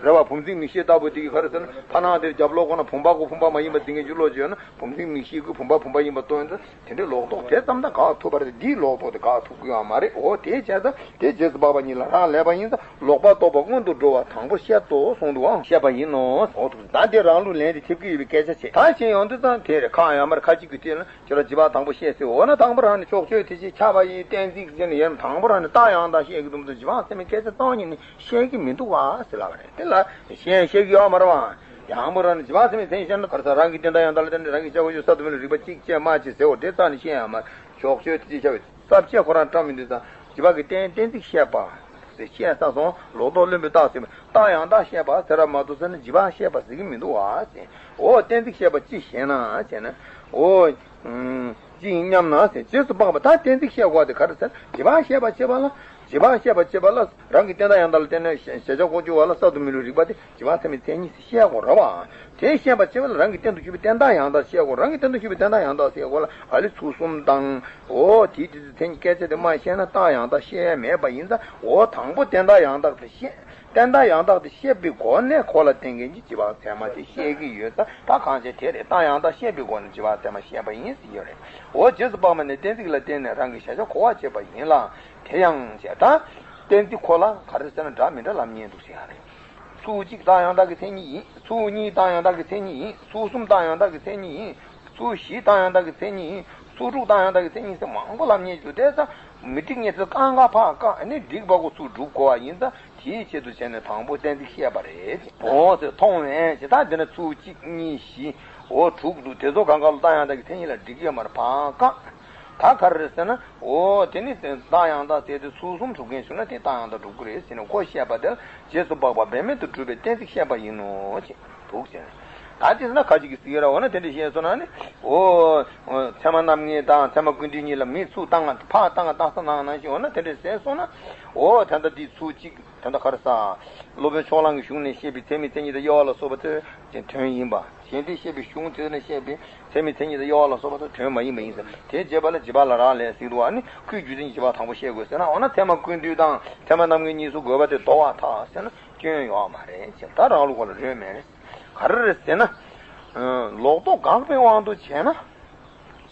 རེད་བ། བུམ་འཛིན་མིག་ཤེས་ལྟ་བུ་དེ་གི་ག་རེ་ཟེར་ན། ཕ་ནང་དེར་རྒྱབ་ལོགས་ཁོ་ན་བུམ་པ་ཁོ་བུམ་པ་མ་ཡིན་པ་འཛིན་མཁན་གྱི་བློ་བྱས་ན། བུམ་འཛིན་མིག་ཤེས་ཀྱི་བུམ་པ་བུམ་པ་ཡིན་པ་སྟོན་ཡོད་ན། དེ་འདྲའི་ལོག་རྟོག་དེ་ཙམ་དང་དགག་ཐུབ་པ་རེད། འདིའི་ལོག་རྟོག་དེ་དགག་ཐུབ་ཀྱི་ཡོད་མ་རེད། འོ་དེའི་བྱས་ཙང་དེ་རྗེས་སུ་དཔག་པ་ཉིད་ལ་རག་ལས་པ་ཡིན་ཙང་། ལོག་པར་རྟོག་པ་སྔོན་དུ་འགྲོ་བ་དང་པོ་བཤད་དོ་གསུངས་འདུག་ཨང་། བཤད་པ་ཡིན་ནོ། འོ་ད་དེ་རང་ལུགས་ལན་དེ་ཐེབས་ཀྱི་ཡོད་པའི་སྐད་ཆ་བྱས། ད་བྱས་ཡོང་དུས་ཙང་དེ་རེད། ཁག་ཡོད་མ་རེད། ཁ་ཅིག་གིས་དེ་ལ་ཁྱོད་ལ་བྱེད་པ་དང་པོ་བཤད་ཟེར། འོ་ན་དང་པོ་རང་ནས་ཕྱོགས་ཆོས་དེ་བཞིན་ཁྱབ་པ་ཡི་གཏན་ཚིགས་ཟེར་ནས་ཡོད་ན། དང་པོ་རང་ནས་རྟགས་ཡང་དག་བཤད་ཀྱི་འདུག་མ་གཏོགས། བྱེད་པ་སེམས་ཀྱི་སྐད་ཆ་གཙང་ཉིད་ནི་བཤད་ཀྱི་མི་འདུག་བ་ཟེར་ལབ་པ་རེད། དེ་ལ་བཤད་བཤད་ཀྱི་ཡོད་མ་རེད་བ། དང་པོ་རང་ནས་བྱེད་པ་སེམས་ཀྱི་མཚན་ཉིད་བཤད་ན། ག་རེ་ཟེར། རང་གི་བསྟན་བདག་ཡང་དག་ལ་བརྟེན་ནས་རང་གི་བྱ་བ་ཡོད་ས་དུ་མི་ལ་རིགས་པ་གཅིག་བྱས་མ་བྱས་ཟེར། འོ་དེ་རྩ་ནས་བཤད་ཡོད་མ་རེད། ཕྱོགས་ཆོས་དེ་བཞིན་ཁྱབ་པའི་ས་བཅད་ཁོ་རང་བཀྲམ་མི་འདུག་ཙང་། བྱེད་པ་གི་རྟེན་གཏན་ཚིགས་བཤད་པ་ཟེར་བཤད་ཚར་སོང་། ལོག་རྟོག་བླུན་པོའི་རྟགས་ཟེར་བ། རྟགས་ཡང་དག་བཤད་པ་ཟེར་ར་མ་གཏོགས་ཟེར་ན་བྱེད་པ་བཤད་པ་ཟེར་གྱི་མི་འདུག་བ་ཟེར། འོ་གཏན་ཚིགས་བཤད་པ་ཅི་ཞེ་ན་ཟེར་ན། འོ། ཅི་ཡིན་སྙམ་ན་ཟེར། རྗེས་སུ་དཔག་པ། ད་གཏན་ཚིགས་བཤད་དགོས་དེ་ག་རེ་ཟེར། བྱེད་པ་བཤད་པ་བྱེད་པ་ལ། བྱེད་པ་བཤད་པ་བྱེད་པ་ལ་རང་གི་བསྟན་བདག་ཡང་དག་ལ་བརྟེན་ནས་གཞལ་བྱ་ལྐོག་གྱུར་བ་ལ་ས་དུ་མི་ལུས་རིག་པ་དེ་བྱེད་པ་སེམས་ཀྱི་མཚན་ཉིད་ཟེར་བཤད་དགོས་རེད་བ། དེ་བཤད་པ་བྱེད་པ་ལ་རང་གི་རྟེན་དུ་གྱུར་པའི་བསྟན་བདག་ཡང་དག་བཤད་དགོས། རང་གི་རྟེན་དུ་གྱུར་པའི་བསྟན་བདག་ཡང་དག་ཟེར་དགོས་ལ། ཨ་ལི་ཚུལ་གསུམ་དང་། འོ་དེའི་དུས་སུ་མཚན་ཉིད་སྐད་ཆ་དེ་མ་བཤད་ན་རྟགས་ཡང་དག་བཤད་ཡས་མེད་པ་ཡིན་ཙང་། འོ་དང་པོ་བསྟན་བདག་ཡང་དག་དེ་བཤད། བསྟན་བདག་ཡང་དག་དེ་བཤད་པའི་སྒོ་ནས་ཁོ་ལ་བརྟེན་མཁན་གྱི་བྱེད་པ་ཚད་མ་དེ་བཤད་ཀྱི་ཡོད་ཙང་། ད་གང་བྱས་དེ་རེད། རྟགས་ཡང་དག་བཤད་པའི་སྒོ་ནས་བྱེད་པ་ཚད་མ་བཤད་པ་ཡིན་ཟེར་གྱི་ཡོད་རེད། འོ་རྗེས་སུ་དཔག་པ་ནི་གཏན་ཚིགས་ལ་བརྟེན་ནས་རང་གི་གཞལ་བྱ་གོ་བར་བྱེད་པ་ཡིན་ལ། དེ་ཡང་བྱས། ད་གཏན་ཚིགས་ཁོ་ལ་ག་རེ་ཟེར་ན་འདྲ་མི་འདྲ་ལབ་མཁན་འདུག་ཟེར་ཡ་རེད། ཚུལ་གཅིག་རྟགས་ཡང་དག་གི་མཚན་ཉིད་ཡིན། ཚུལ་གཉིས་རྟགས་ཡང་དག་གི་མཚན་ཉིད་ཡིན། ཚུལ་གསུམ་རྟགས་ཡང་དག་གི་མཚན་ཉིད་ཡིན། ཚུལ་བཞི་རྟགས་ཡང་དག་གི་མཚན་ཉིད་ཡིན། ཚུལ་དྲུག་རྟགས་ཡང་དག་གི་མཚན་ཉིད་ཟེར་མང་པོ་ལབ་མཁན་འདུག་དེ་ཙང་མི་འགྲིག་མཁན་ཚོ་བཀག་འགག་ཕར་བཀག་ནས་འགྲིག་པ་གོ་ཚུལ་སྒྲུབ་དགོས་པ་ཡིན་ཙང་། དེའི་ཆེད་དུ་བྱས་ནས་དང་པོ་གཏན་ཚིགས་བཤད་པ་རེད། འོ་ཟེར་མཐོང་བས་ཞེ་ད། དེ་ནས་ཚུལ་གཅིག་གཉིས་བཞི། འོ་དྲུག་འདུག་དེ་ཚོ་གང་ག་ལ་རྟགས་ཡང་དག་གི་མཚན་ཉིད་ལ་འགྲིག་ཡོད་མ་རེད། ཕར་བཀག་ད་ག་རེ་རེད་ཟེར་ན། འོ་དེ་ནི་རྟགས་ཡང་དག་ཟེར་དུས་ཚུལ་གསུམ་སྒྲུབ་མཁན་བྱུང་ན་དེ་རྟགས་ཡང་དག་སྒྲུབ་ཀྱི་རེད་ཟེར་ནས་ཁོ་བཤད་པ་དེ་ལ་རྗེས་སུ་དཔག་པ་འབད་མེད་དུ་སྒྲུབ་པའི་གཏན་ཚིགས་བཤད་པ་ཡིན་ནོ་ཅེས་འདུག་ཟེར། ད་དེ་ཟེར་ན་ཁ་ཅིག་གིས་ཟེར་གྱི་རེད། འོ་ན་དེ་འདྲ་བཤད་སོང་ན་ནི། འོ། ཚད་མ་རྣམ་ངེས་དང་ཚད་མ་ཀུན་བཏུས་གཉིས་ལ་མི་ཚུར་བཏང་ང་ཕར་བཏང་ང་བཏང་ས་ནང་ནང་བཞིན། འོ་ན་དེ་འདྲ་ཟེར་སོང་ན། འོ་ད་ལྟ་འདི་ཚུལ་གཅིག་ད་ལྟ་ག་རེ་ཟེར། སློབ་དཔོན་ཕྱོགས་གླང་གི་གཞུང་ནས་བཤད་པའི་ཚད་མའི་མཚན་ཉིད་དང་དབྱེ་བ་ལ་སོགས་པ་དེ་དོན་ཡིན་པ། གཞན་དེས་བཤད་པའི་གཞུང་དེ་ནས་བཤད་པའི་ཚད་མའི་མཚན་ཉིད་དང་དབྱེ་བ་ལ་སོགས་པ་དེ་དོན་མ་ཡིན་པ་ཡིན་ཟེར། དེ་བྱེད་པ་ལ་བྱེད་པ་ལ་རག་ལས་ཟེར་འདུག་བ། ནི་ཁོའི་རྒྱུ་མཚན་གྱིས་བྱེད་པ་དང་པོ་བཤད་དགོས་ཟེར་ན། འོ་ན་ཚད་མ་ཀུན་བཏུས་དང་ཚད་མ་རྣམ་ངེས་གཉིས་སུ་དགོས་པ་དེ་དོར་བར་ཐལ་ཟེར་ན་སྐྱོན་ཡོད་མ་རེད་ཅེས། ད་རང་ལུགས་ཁོ་ལ་རེད་མེད་རེད། ག་རེ་རེད་ཟེར་ན། ལོག་རྟོག་དགག་པའི་དབང་དུ་བྱས་ན།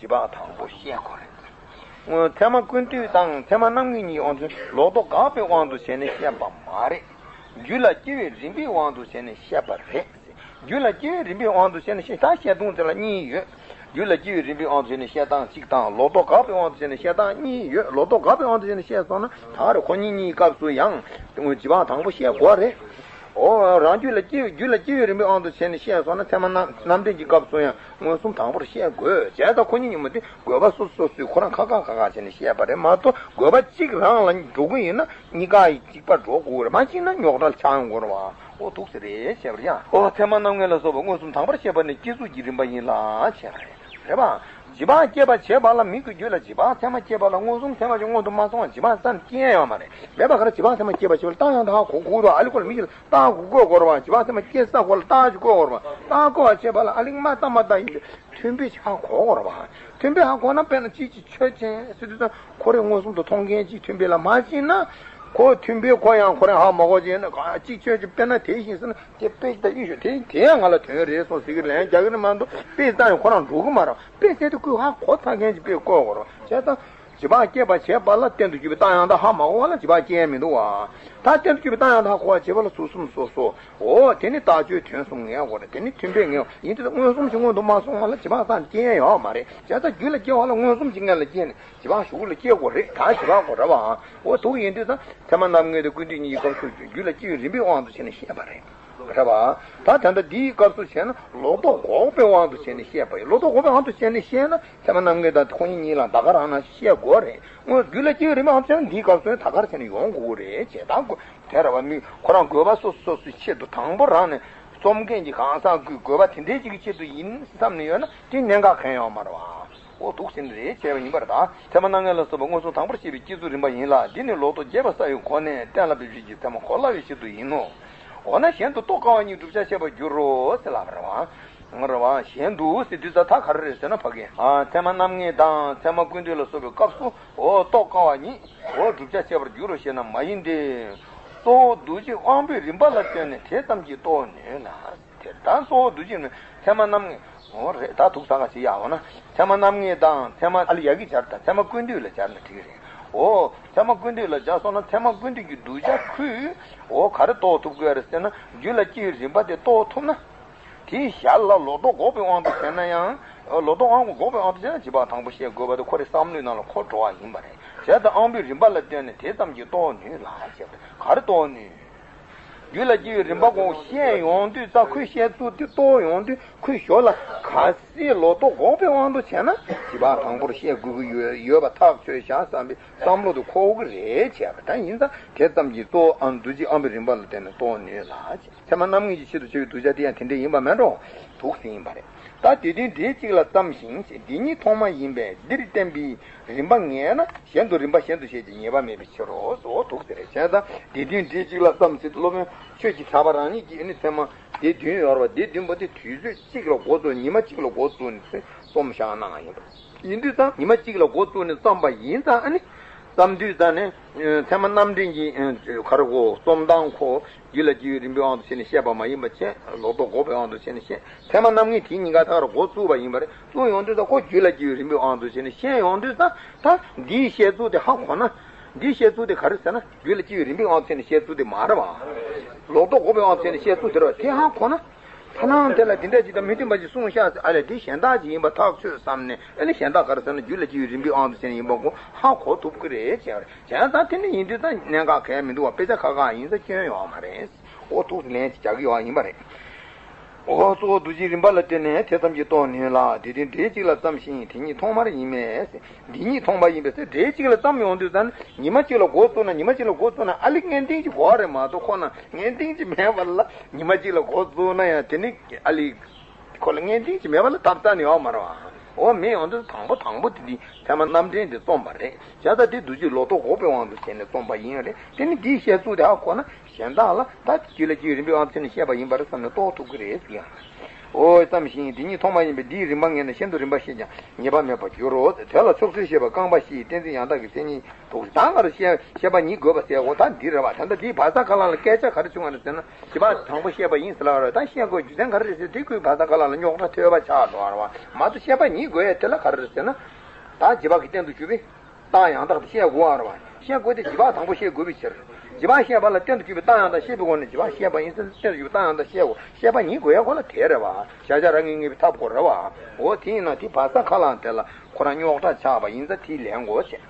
བྱེད་པ་དང་པོ་བཤད་དགོས་རེད། ཚད་མ་ཀུན་བཏུས་དང་ཚད་མ་རྣམ་ངེས་གཉིས་དབང་དུ། ལོག་རྟོག་དགག་པའི་དབང་དུ་བྱས་ནས་བཤད་པ་མ་རེད། རྒྱུད་ལ་སྐྱེ་བའི་རིམ་པའི་དབང་དུ་བྱས་ནས་བཤད་པ་རེད། རྒྱུད་ལ་སྐྱེ་བའི་རིམ་པའི་དབང་དུ་བྱས་ནས་བཤད། ད་བཤད་སྟངས་དེ་ལ་གཉིས་ཡོད། རྒྱུད་ལ་སྐྱེ་བའི་རིམ་པའི་དབང་དུ་བྱས་ནས་བཤད་སྟངས་གཅིག་དང་། ལོག་རྟོག་དགག་པའི་དབང་དུ་བྱས་ནས་བཤད་སྟངས་གཉིས་ཡོད། ལོག་རྟོག་དགག་པའི་དབང་དུ་བྱས་ནས་བཤད་སོང་ན་ད་རེ་ཁོ་གཉིས་གཉིས་སྐབས་སུ་ཡང་བྱེད་པ་དང་པོ་བཤད་དགོས་རེད། འོ་རང་རྒྱུད་ལ་སྐྱེ་བའི་རྒྱུད་ལ་སྐྱེ་བའི་རིམ་པའི་དབང་དུ་བྱས་ནས་བཤད་སོང་ན་ཚད་མ་རྣམ་རྣམ་འགྲེལ་གྱི་སྐབས་སུ་ཡང་མངོན་སུམ་དང་པོར་བཤད་དགོས། བྱས་ཙང་ཁོ་གཉིས་གཉིས་མོ་དེ་དགོས་པ་སོ་སོ་སོ་སོའི་ཁོ་རང་ཁ་ཁ་ཁ་ཁ་བྱས་ནས་བཤད་པ་རེད་མ་གཏོགས། དགོས་པ་གཅིག་རང་ལ་འགྲོ་གི་ཡིན་ན་གཉིས་ཀ་ཡི་གཅིག་པ་འགྲོ་དགོས་རེད། མ་གཅིག་ན་རྙོག་དྲ་ཆགས་ཡོང་གི་རེད་བ། འོ་འདུག་སེ་རེད་བཤད་པ་རེད་ཡ། འོ་ཚད་མ་རྣམ་ངེས་ལ་སོགས་པ་མངོན་སུམ་དང་པོར་བཤད་པ་ནི་སྐྱེ་ཚུལ་གྱི་རིམ་པ་ཡིན་ལ་བྱས་པ་རེད། རེད་བ། བྱེད་པ་སྐྱེད་པ་བྱེད་པ་ལ་མིག་གི་རྒྱུད་ལ་བྱེད་པ་ཚད་མ་སྐྱེས་པ་ལ་མངོན་སུམ་ཚད་མ་ཅིག་སྔོན་དུ་མ་སོང་བ་བྱེད་པ་ཙམ་སྐྱེ་ཡོད་མ་རེད། མེད་པ་ག་རེ། བྱེད་པ་ཚད་མ་སྐྱེས་པ་ཞིག་ལ་རྟགས་ཡང་དག་གོ་དགོས་རེད་བ། ཨ་ལི་ཁོ་ལ་མིག་གི་རྟགས་གོ་དགོས་རེད་བ། བྱེད་པ་ཚད་མ་སྐྱེ་ས་ཁོ་ལ་རྟགས་ཅིག་གོ་དགོས་རེད་བ། རྟགས་གོ་བ་བྱེད་པ་ལ་ཨ་ལི་མ་རྟགས་མ་རྟགས་ཡིན་ཏེ། མཐུན་དཔེ་ཅིག་ཧ་གོ་དགོས་རེད་བ། མཐུན་དཔེ་ཧ་གོ་ན་དཔེར་ན་ཅིག་ཅིག་ཆོས་ཅན་ཟེར་དུས་ཙང་ཁོ་རེ་མངོན་སུམ་དུ་མཐོང་མཁན་ཅིག་མཐུན་དཔེ་ལ་མ་ཕྱིན་ན། ཁོ་མཐུན་དཔེ་ཁོ་ཡང་ཁོ་རེ་ཧ་མ་གོ་བྱས་ན་ག་ཅིག་ཆོས་ཅིག་དཔེར་ན་དེ་བཞིན་ཟེར་ན་དེ་དཔེ་ཅིག་ད་ཡིན་ཞུ་དེ་དེ་ཡང་ང་ལ་དོན་རེད་སོང་ཟེར་གི་ལན་རྒྱག་གི་རེད་མ་གཏོགས་དཔེ་ཙམ་ཡང་ཁོ་རང་འགྲོ་གི་མ་རེད། དཔེ་ཟེར་དུས་ཁོས་ཧ་གོ་ཚར་མཁན་ཅིག་དཔེ་བཀོད་དགོས་རེད་བ། བྱས་ཙང་། བྱེད་པ་སྐྱེད་པ་བྱེད་པ་ལ་གཏན་དུ་གྱུར་པའི་རྟགས་ཡང་དག་ཧ་མ་གོ་བ་ལ་བྱེད་པ་སྐྱེ་ཡ་མི་འདུག་བ། ད་གཏན་དུ་གྱུར་པའི་རྟགས་ཡང་དག་གོ་བ་བྱེད་པ་ལ་ཚུལ་གསུམ་སོ་སོ། འོ་དེ་ནི་རྟགས་ཆོས་དོན་གསུམ་ངེས་དགོས་རེད། དེ་ནི་མཐུན་དཔེ་ངེས་ཡིན་དུས་མངོན་སུམ་གྱིས་སྔོན་དུ་མ་སོང་བ་ལ་བྱེད་པ་ཙམ་སྐྱེ་ཡ་ཡོད་མ་རེད། བྱས་ཙང་རྒྱུད་ལ་སྐྱེ་བ་ལ་མངོན་སུམ་གྱི་ངང་ལ་སྐྱེས་ནས་བྱེད་པ་གཞུག་ལ་སྐྱེ་དགོས་རེད། ད་བྱེད་པ་དགོས་རེད་བ། འོ་འདུག་ཡིན་དུས་ད་ཚད་མ་རྣམ་ངེས་དང་ཀུན་བཏུས་གཉིས་ཀྱི་སྐབས་སུ་རྒྱུད་ལ་སྐྱེ་བའི་རིམ་པའི་དབང་དུ་བྱས་ནས་བཤད་པ་རེད། རེད་བ། ད་ད་ལྟ་འདིའི་སྐབས་སུ་བྱས་ན་ལོག་རྟོག་འགོག་པའི་དབང་དུ་བྱས་ནས་བཤད་པ་ཡིན། ལོག་རྟོག་འགོག་པའི་དབང་དུ་བྱས་ནས་བཤད་ན་ཚད་མ་རྣམ་ངེས་དང་ཁོ་གཉིས་གཉིས་ལ་ད་ག་རང་ན་བཤད་དགོས་རེད། སྔོན་རྒྱུད་ལ་སྐྱེ་བའི་རིམ་པའི་དབང་དུ་བྱས་ན་འདིའི་སྐབས་སུ་ཡང་ད་ག་རང་བྱས་ནས་ཡོང་དགོས་རེད་ཅེས། ད་དེ་རེད་བ། མི་ཁོ་རང་དགོས་པ་སོ་སོ་སོ་སོའི་ཆེད་དུ་དང་པོ་རང་ནས་རྩོམ་མཁན་གྱི་གང་ཟག་གིས་དགོས་པ་དེ་འདྲའི་ཅིག་གི་ཆེད་དུ་ཡིན་བསམ་ནས་ཡོད་ན་དེ་གནད་འགག་གང་ཡང་ཡོད་མ་རེད་བ། འོ་འདུག་ཟེར་ནི་རེད་བྱས་པ་ཡིན་པར་ད། ཚད་མ་རྣམ་ངེས་ལ་སོགས་པ་མངོན་སུམ་དང་པོར་བཤད་པའི་སྐྱེ་ཚུལ་རིམ་པ་ཡིན་ལ། འདི་ནི་ལོག་རྟོག་རྒྱས་པ་བསལ་བའི་སྒོ་ནས་གཏན་ལ་འབེབས་བྱེད་ཀྱི་ཚད་མ་གོ་སླ་བའི་ཆེད་དུ་ཡིན་ནོ། འོ་ན་གཞན་དུ་རྟོག་དཀའ་བ་ཉིད་བསྒྲུབ་བྱར་བཤད་པར་འགྱུར་རོ་ཟེར་ལབ་པ་རེད་བ། རེད་བ། གཞན་དུ་ཟེར་དུས་ད་ད་ག་རེ་རེད་ཟེར་ན་ཕ་གི། ཨ་ཚད་མ་རྣམ་ངེས་དང་ཚད་མ་ཀུན་བཏུས་ལ་སོགས་པའི་སྐབས་སུ་འོ་རྟོག་དཀའ་བ་ཉིད་འོ་བསྒྲུབ་བྱར་བཤད་པར་འགྱུར་རོ་ཞེ་ན་མ་ཡིན་ཏེ། གཙོ་བོ་འདུ་བྱེད་དབང་པོའི་རིམ་པ་ལ་ལྟོས་ནས་དེ་ཙམ་གྱིས་རྟོགས་ནུས་ལ། དེ་ལྟར་གཙོ་བོ་འདུ་བྱེད་ནི་ཚད་མ་རྣམ་ངེས། འོ་རེད། ད་དུག་ས་ག་ཞིག་ཡག་འོ་ན། ཚད་མ་རྣམ་ངེས་དང་ཚད་མ་ཨ་ལི་ཡ་གི་སྦྱར་དང་ཚད་མ་ཀུན་བཏུས་ལ་སྦྱར་ན་འགྲིག་གི་རེད། འོ་ཚད་མ་ཀུན་བཏུས་ལ་སྦྱར་སོང་ན་ཚད་མ་ཀུན་བཏུས་ཀྱི་གདུལ་བྱ་ཁོས་འོ་ག་རེ་རྟོགས་ཐུབ་དགོས་རེད་ཟེར་ན། རྒྱུད་ལ་སྐྱེ་བའི་རིམ་པ་དེ་རྟོགས་ཐུབ་ན། དེའི་ཞར་ལ་ལོག་རྟོག་འགོག་པའི་དབང་དུ་བྱས་ན་ཡང་། ལོག་རྟོག་དབང་པོ་འགོག་པའི་དབང་དུ་བྱས་ན་བྱེ་བྲག་དང་པོ་བཤད་དགོས་པ་དེ་ཁོ་རའི་བསམ་བློའི་ནང་ལ་འཁོར་འགྲོ་བ་ཡིན་པ་རེད། བྱས་ཙང་དབང་པོའི་རིམ་པ་ལ་ལྟོས་ནས་དེ་ཙམ་གྱིས་རྟོགས་ནུས་ལ་ཞེས་པ་ག་རེ་རྟོགས་ནུས། རྒྱུད་ལ་སྐྱེ་བའི་རིམ་པ་གོ་བཤད་ཡོང་དུས་ཙང་ཁོས་བཤད་ཚུལ་དེ་རྟོགས་ཡོང་དུས་ཁོའི་ཞོར་ལ་གལ་སྲིད་ལོག་རྟོག་འགོག་པའི་དབང་དུ་བྱས་ན་བྱེ་བྲག་དང་པོར་བཤད་དགོས་ཀྱི་ཡོད་ཡོད་པ་ཐག་ཆོད་བཞག་བསམ་པའི་བསམ་བློ་དེ་འཁོར་གྱི་རེད་བྱས་པ་ད་ཡིན་ཙང་དེ་ཙམ་གྱིས་གཙོ་བོ་ཨ་འདུ་བྱེད་དབང་པོའི་རིམ་པ་ལ་བརྟེན་ནས་རྟོགས་ནུས་ལ། ཚད་མ་རྣམ་ངེས་ཀྱི་ཆེད་དུ་བྱ་བའི་གདུལ་བྱ་དེ་ཡང་དེ་འདྲ་ཡིན་པ་མེད་འགྲོ། དུག་ཟིན་ཡིན་པ་རེད། ད་དེ་དོན་འབྲེལ་གཅིག་ལ་བརྩམས་ཤིང་དེ་གཉིས་ཐོག་མ་ཡིན་པས་འདིར་བསྟན་པའི་རིམ་པ་ངེས་ན་གཞན་དུ་རིམ་པ་གཞན་དུ་བཤད་ཀྱི་ཉེས་པ་མེད་པའི་ཕྱིར་རོ། གཙོ་བོ་དུག་ཟེར་རེད། བྱས་ཙང་དེ་དོན་འབྲེལ་གཅིག་ལ་བརྩམས་ཟེར་སློབ་དཔོན་ཆོས་ཀྱི་གྲགས་པ་རང་ཉིད་ཀྱིས་ནི་ཚད་མ་སྡེ་བདུན་ཡོད་རེད་བ། སྡེ་བདུན་པོ་དེ་དུས་ཚོད་གཅིག་ལ་འགོ་བཙུགས། ཉི་མ་གཅིག་ལ་འགོ་བཙུགས་ནས་རྩོམ་བཞག་གནང་ཡོད་པ་ཡིན་དུས་ཙང་ཉི་མ་གཅིག་ལ་འགོ་བཙུགས་ནས་རྩོམ་པ་ཡིན་ཙང་ཨ་ནི། བརྩམས་དུས་ཙང་ནས་ཚད་མ་རྣམ་འདྲེན་གྱི་ག་རེ་གོ་རྩོམ་སྟངས་ཁོ། རྒྱུད་ལ་སྐྱེ་བའི་རིམ་པའི་དབང་དུ་བྱས་ནས་བཤད་པ་མ་ཡིན་པ་བྱས། ལོག་རྟོག་འགོག་པའི་དབང་དུ་བྱས་ནས་བཤད། ཚད་མ་རྣམ་ངེས་དེ་གཉིས་ཀ་ཐག་ར་འགོ་བཙུགས་པ་ཡིན་པ་རེད། བཙུགས་ཡོང་དུས་ཙང་ཁོ་རྒྱུད་ལ་སྐྱེ་བའི་རིམ་པའི་དབང་དུ་བྱས་ནས་བཤད་ཡོང་དུས་ཙང་ད་འདིའི་བཤད་ཚུལ་དེ་ཧ་གོ་ན། འདིའི་བཤད་ཚུལ་དེ་ག་རེ་ཟེར་ན་རྒྱུད་ལ་སྐྱེ་བའི་རིམ་པའི་དབང་དུ་བྱས་ནས་བཤད་ཚུལ་དེ་མ་རེད་བ། ལོག་རྟོག་འགོག་པའི་དབང་དུ་བྱས་ནས་བཤད་ཚུལ་དེ་རེད་བ། དེ་ཧ་གོ་ན། ཐ་ན་དེ་ལ་དེ་འདྲ་ཅིག་དང་མི་མཐུན་པ་ཅིག་གསུངས་ཤག་ཟེར། ཨ་ལས་དེ་གཞན་དག་ཅིག་ཡིན་པ་ཐག་ཆོད་བསམ་ནས། ཨ་ནི་གཞན་དག་ག་རེ་ཟེར་ན་རྒྱུད་ལ་སྐྱེ་བའི་རིམ་པའི་དབང་དུ་བྱས་ནས་ཡིན་པ་ཁོ་ཧ་གོ་ཐུབ་ཀྱི་རེད་ཅེས་པ་རེད། བྱས་ཙང་དེ་འདྲ་ཡིན་དུས་ད་གནད་འགག་གང་ཡང་མི་འདུག་བ། དཔེ་ཆ་ཁག་ཁག་ཡིན་ཙང་སྐྱོན་ཡོད་མ་རེད། འོ་ཐུགས་སུ་ལན་ཅིག་རྒྱག་གི་ཡོད་ཡིན་པ་རེད། འོ་གཙོ་བོ་འདུ་བྱེད་རིམ་པ་ལ་བརྟེན་ནས་དེ་ཙམ་གྱིས་རྟོགས་ནུས་ལ། དེ་དོན་འབྲེལ་གཅིག་ལ་བརྩམས་ཤིང་དེ་གཉིས་ཐོག་མར་ཡིན་མས། འདི་གཉིས་ཐོག་མ་ཡིན་པས་ཟེར། འབྲེལ་གཅིག་ལ་བརྩམས་ཡོང་དུས་ཙང་ཉི་མ་གཅིག་ལ་འགོ་བཙུགས་ན་ཉི་མ་གཅིག་ལ་འགོ་བཙུགས་ན་ཨ་ལི་ངན་ཏིང་གཅིག་དགོས་རེད་མ་གཏོགས། ཁོ་ན་ངན་ཏིང་གཅིག་མེད་པ་ལ་ཉི་མ་གཅིག་ལ་འགོ་བཙུགས་ན་ཡང་དེ་ནི་ཨ་ལི་ཁོ་ལ་ངན་ཏིང་གཅིག་མེད་པ་ལ་ཐབས་རྩ་ནས་ཡོད་མ་རེད་བ། འོ་མེད་ཡོང་དུས་དང་པོ་དང་པོ་དེ་འདི་ཚད་མ་རྣམ་འདྲེན་དེ་རྩོམ་པ་རེད། བྱས་ཙང་དེ་འདུ་བྱེད་ལོག་རྟོག་འགོག་པའི་དབང་དུ་བྱས་ནས་རྩོམ་པ་ཡིན་རེད། དེ་ནི་འདིའི་བཤད་ཚུལ་དེ་ཧ་གོ་ན། གཞན་དག་ལ་ད་རྒྱུད་ལ་སྐྱེ་བའི་རིམ་པའི་དབང་དུ་བྱས་ནས་བཤད་པ་ཡིན་པ་རེད་བསམ་ནས་རྟོགས་ཐུབ་ཀྱི་རེད་ཟེར་ཡང་། འོ་བསམ་ཞིང་དེ་གཉིས་ཐོག་མ་ཡིན་པས་འདིའི་རིམ་པ་ངེས་ན་གཞན་དུ་རིམ་པ་བཤད་ཀྱང་ཉེས་པ་མེད་པར་འགྱུར་རོ། དེ་ལ་ཕྱོགས་ཚུལ་བཤད་པ་རྐང་པ་བཞི་ཡི་གཏན་ཚིགས་ཡང་དག་གི་མཚན་ཉིད་དུ་ད་ག་རེ་བཤད་བཤད་པ་ཉིད་དགོས་པ་ཟེར་གོ་ད་འདི་རེད་བ། ད་ལྟ་འདིའི་བར་ས་ག་ལ་ལ་སྐད་ཆ་ག་རེ་བྱུང་བ་རེད་ཟེར་ན། བྱེད་པ་དང་པོ་བཤད་པ་ཡིན་ཟེར་ལ་རེད། ད་བཤད་དགོས་རྒྱུ་མཚན་ག་རེ་རེད་ཟེར་དེ་ཁོའི་བར་ས་ག་ལ་ལ་རྙོག་དྲ་ཐོས་པ་ཆགས་འགྲོ་བ་རེད་བ། མ་གཏོགས་བཤད་པ་ཉིད་དགོས་ཡ་དེ་ལ་ག་རེ་རེད་ཟེར་ན། ད་བྱེད་པ་གི་སྟེང་དུ་གྱུར་པའི། རྟགས་ཡང་དག་དེ་བཤད་དགོས་པ་རེད་བ། བཤད་དགོས་དེ་བྱེད་པ་དང་པོ་བཤད་དགོས་པའི་ཕྱིར། བྱེད་པ་བཤད་པ་ལ་སྟོན་དུ་གྱུར་པའི་རྟགས་ཡང་དག་བཤད་པའི་སྒོ་ནས་བྱེད་པ་བཤད་པ་ཡིན་ཟེར་སྟོན་དུ་གྱུར་པའི་རྟགས་ཡང་དག་བཤད་དགོས། བཤད་པ་ཉིད་དགོས་ཡ་ཁོ་ལ་དེ་རེད་བ། བྱ་བྱ་རང་གིས་ངེས་པའི་ཐབས་ཁོ་རེད་བ། འོ་དེ་ཡིན་ན་དེ་བར་ས་ཁ་ལའང་དེ་ལ་ཁོ་རང་རྙོག་དྲ་ཆགས་པ་ཡིན་ཙང་དེའི་ལན་དགོས་བྱས།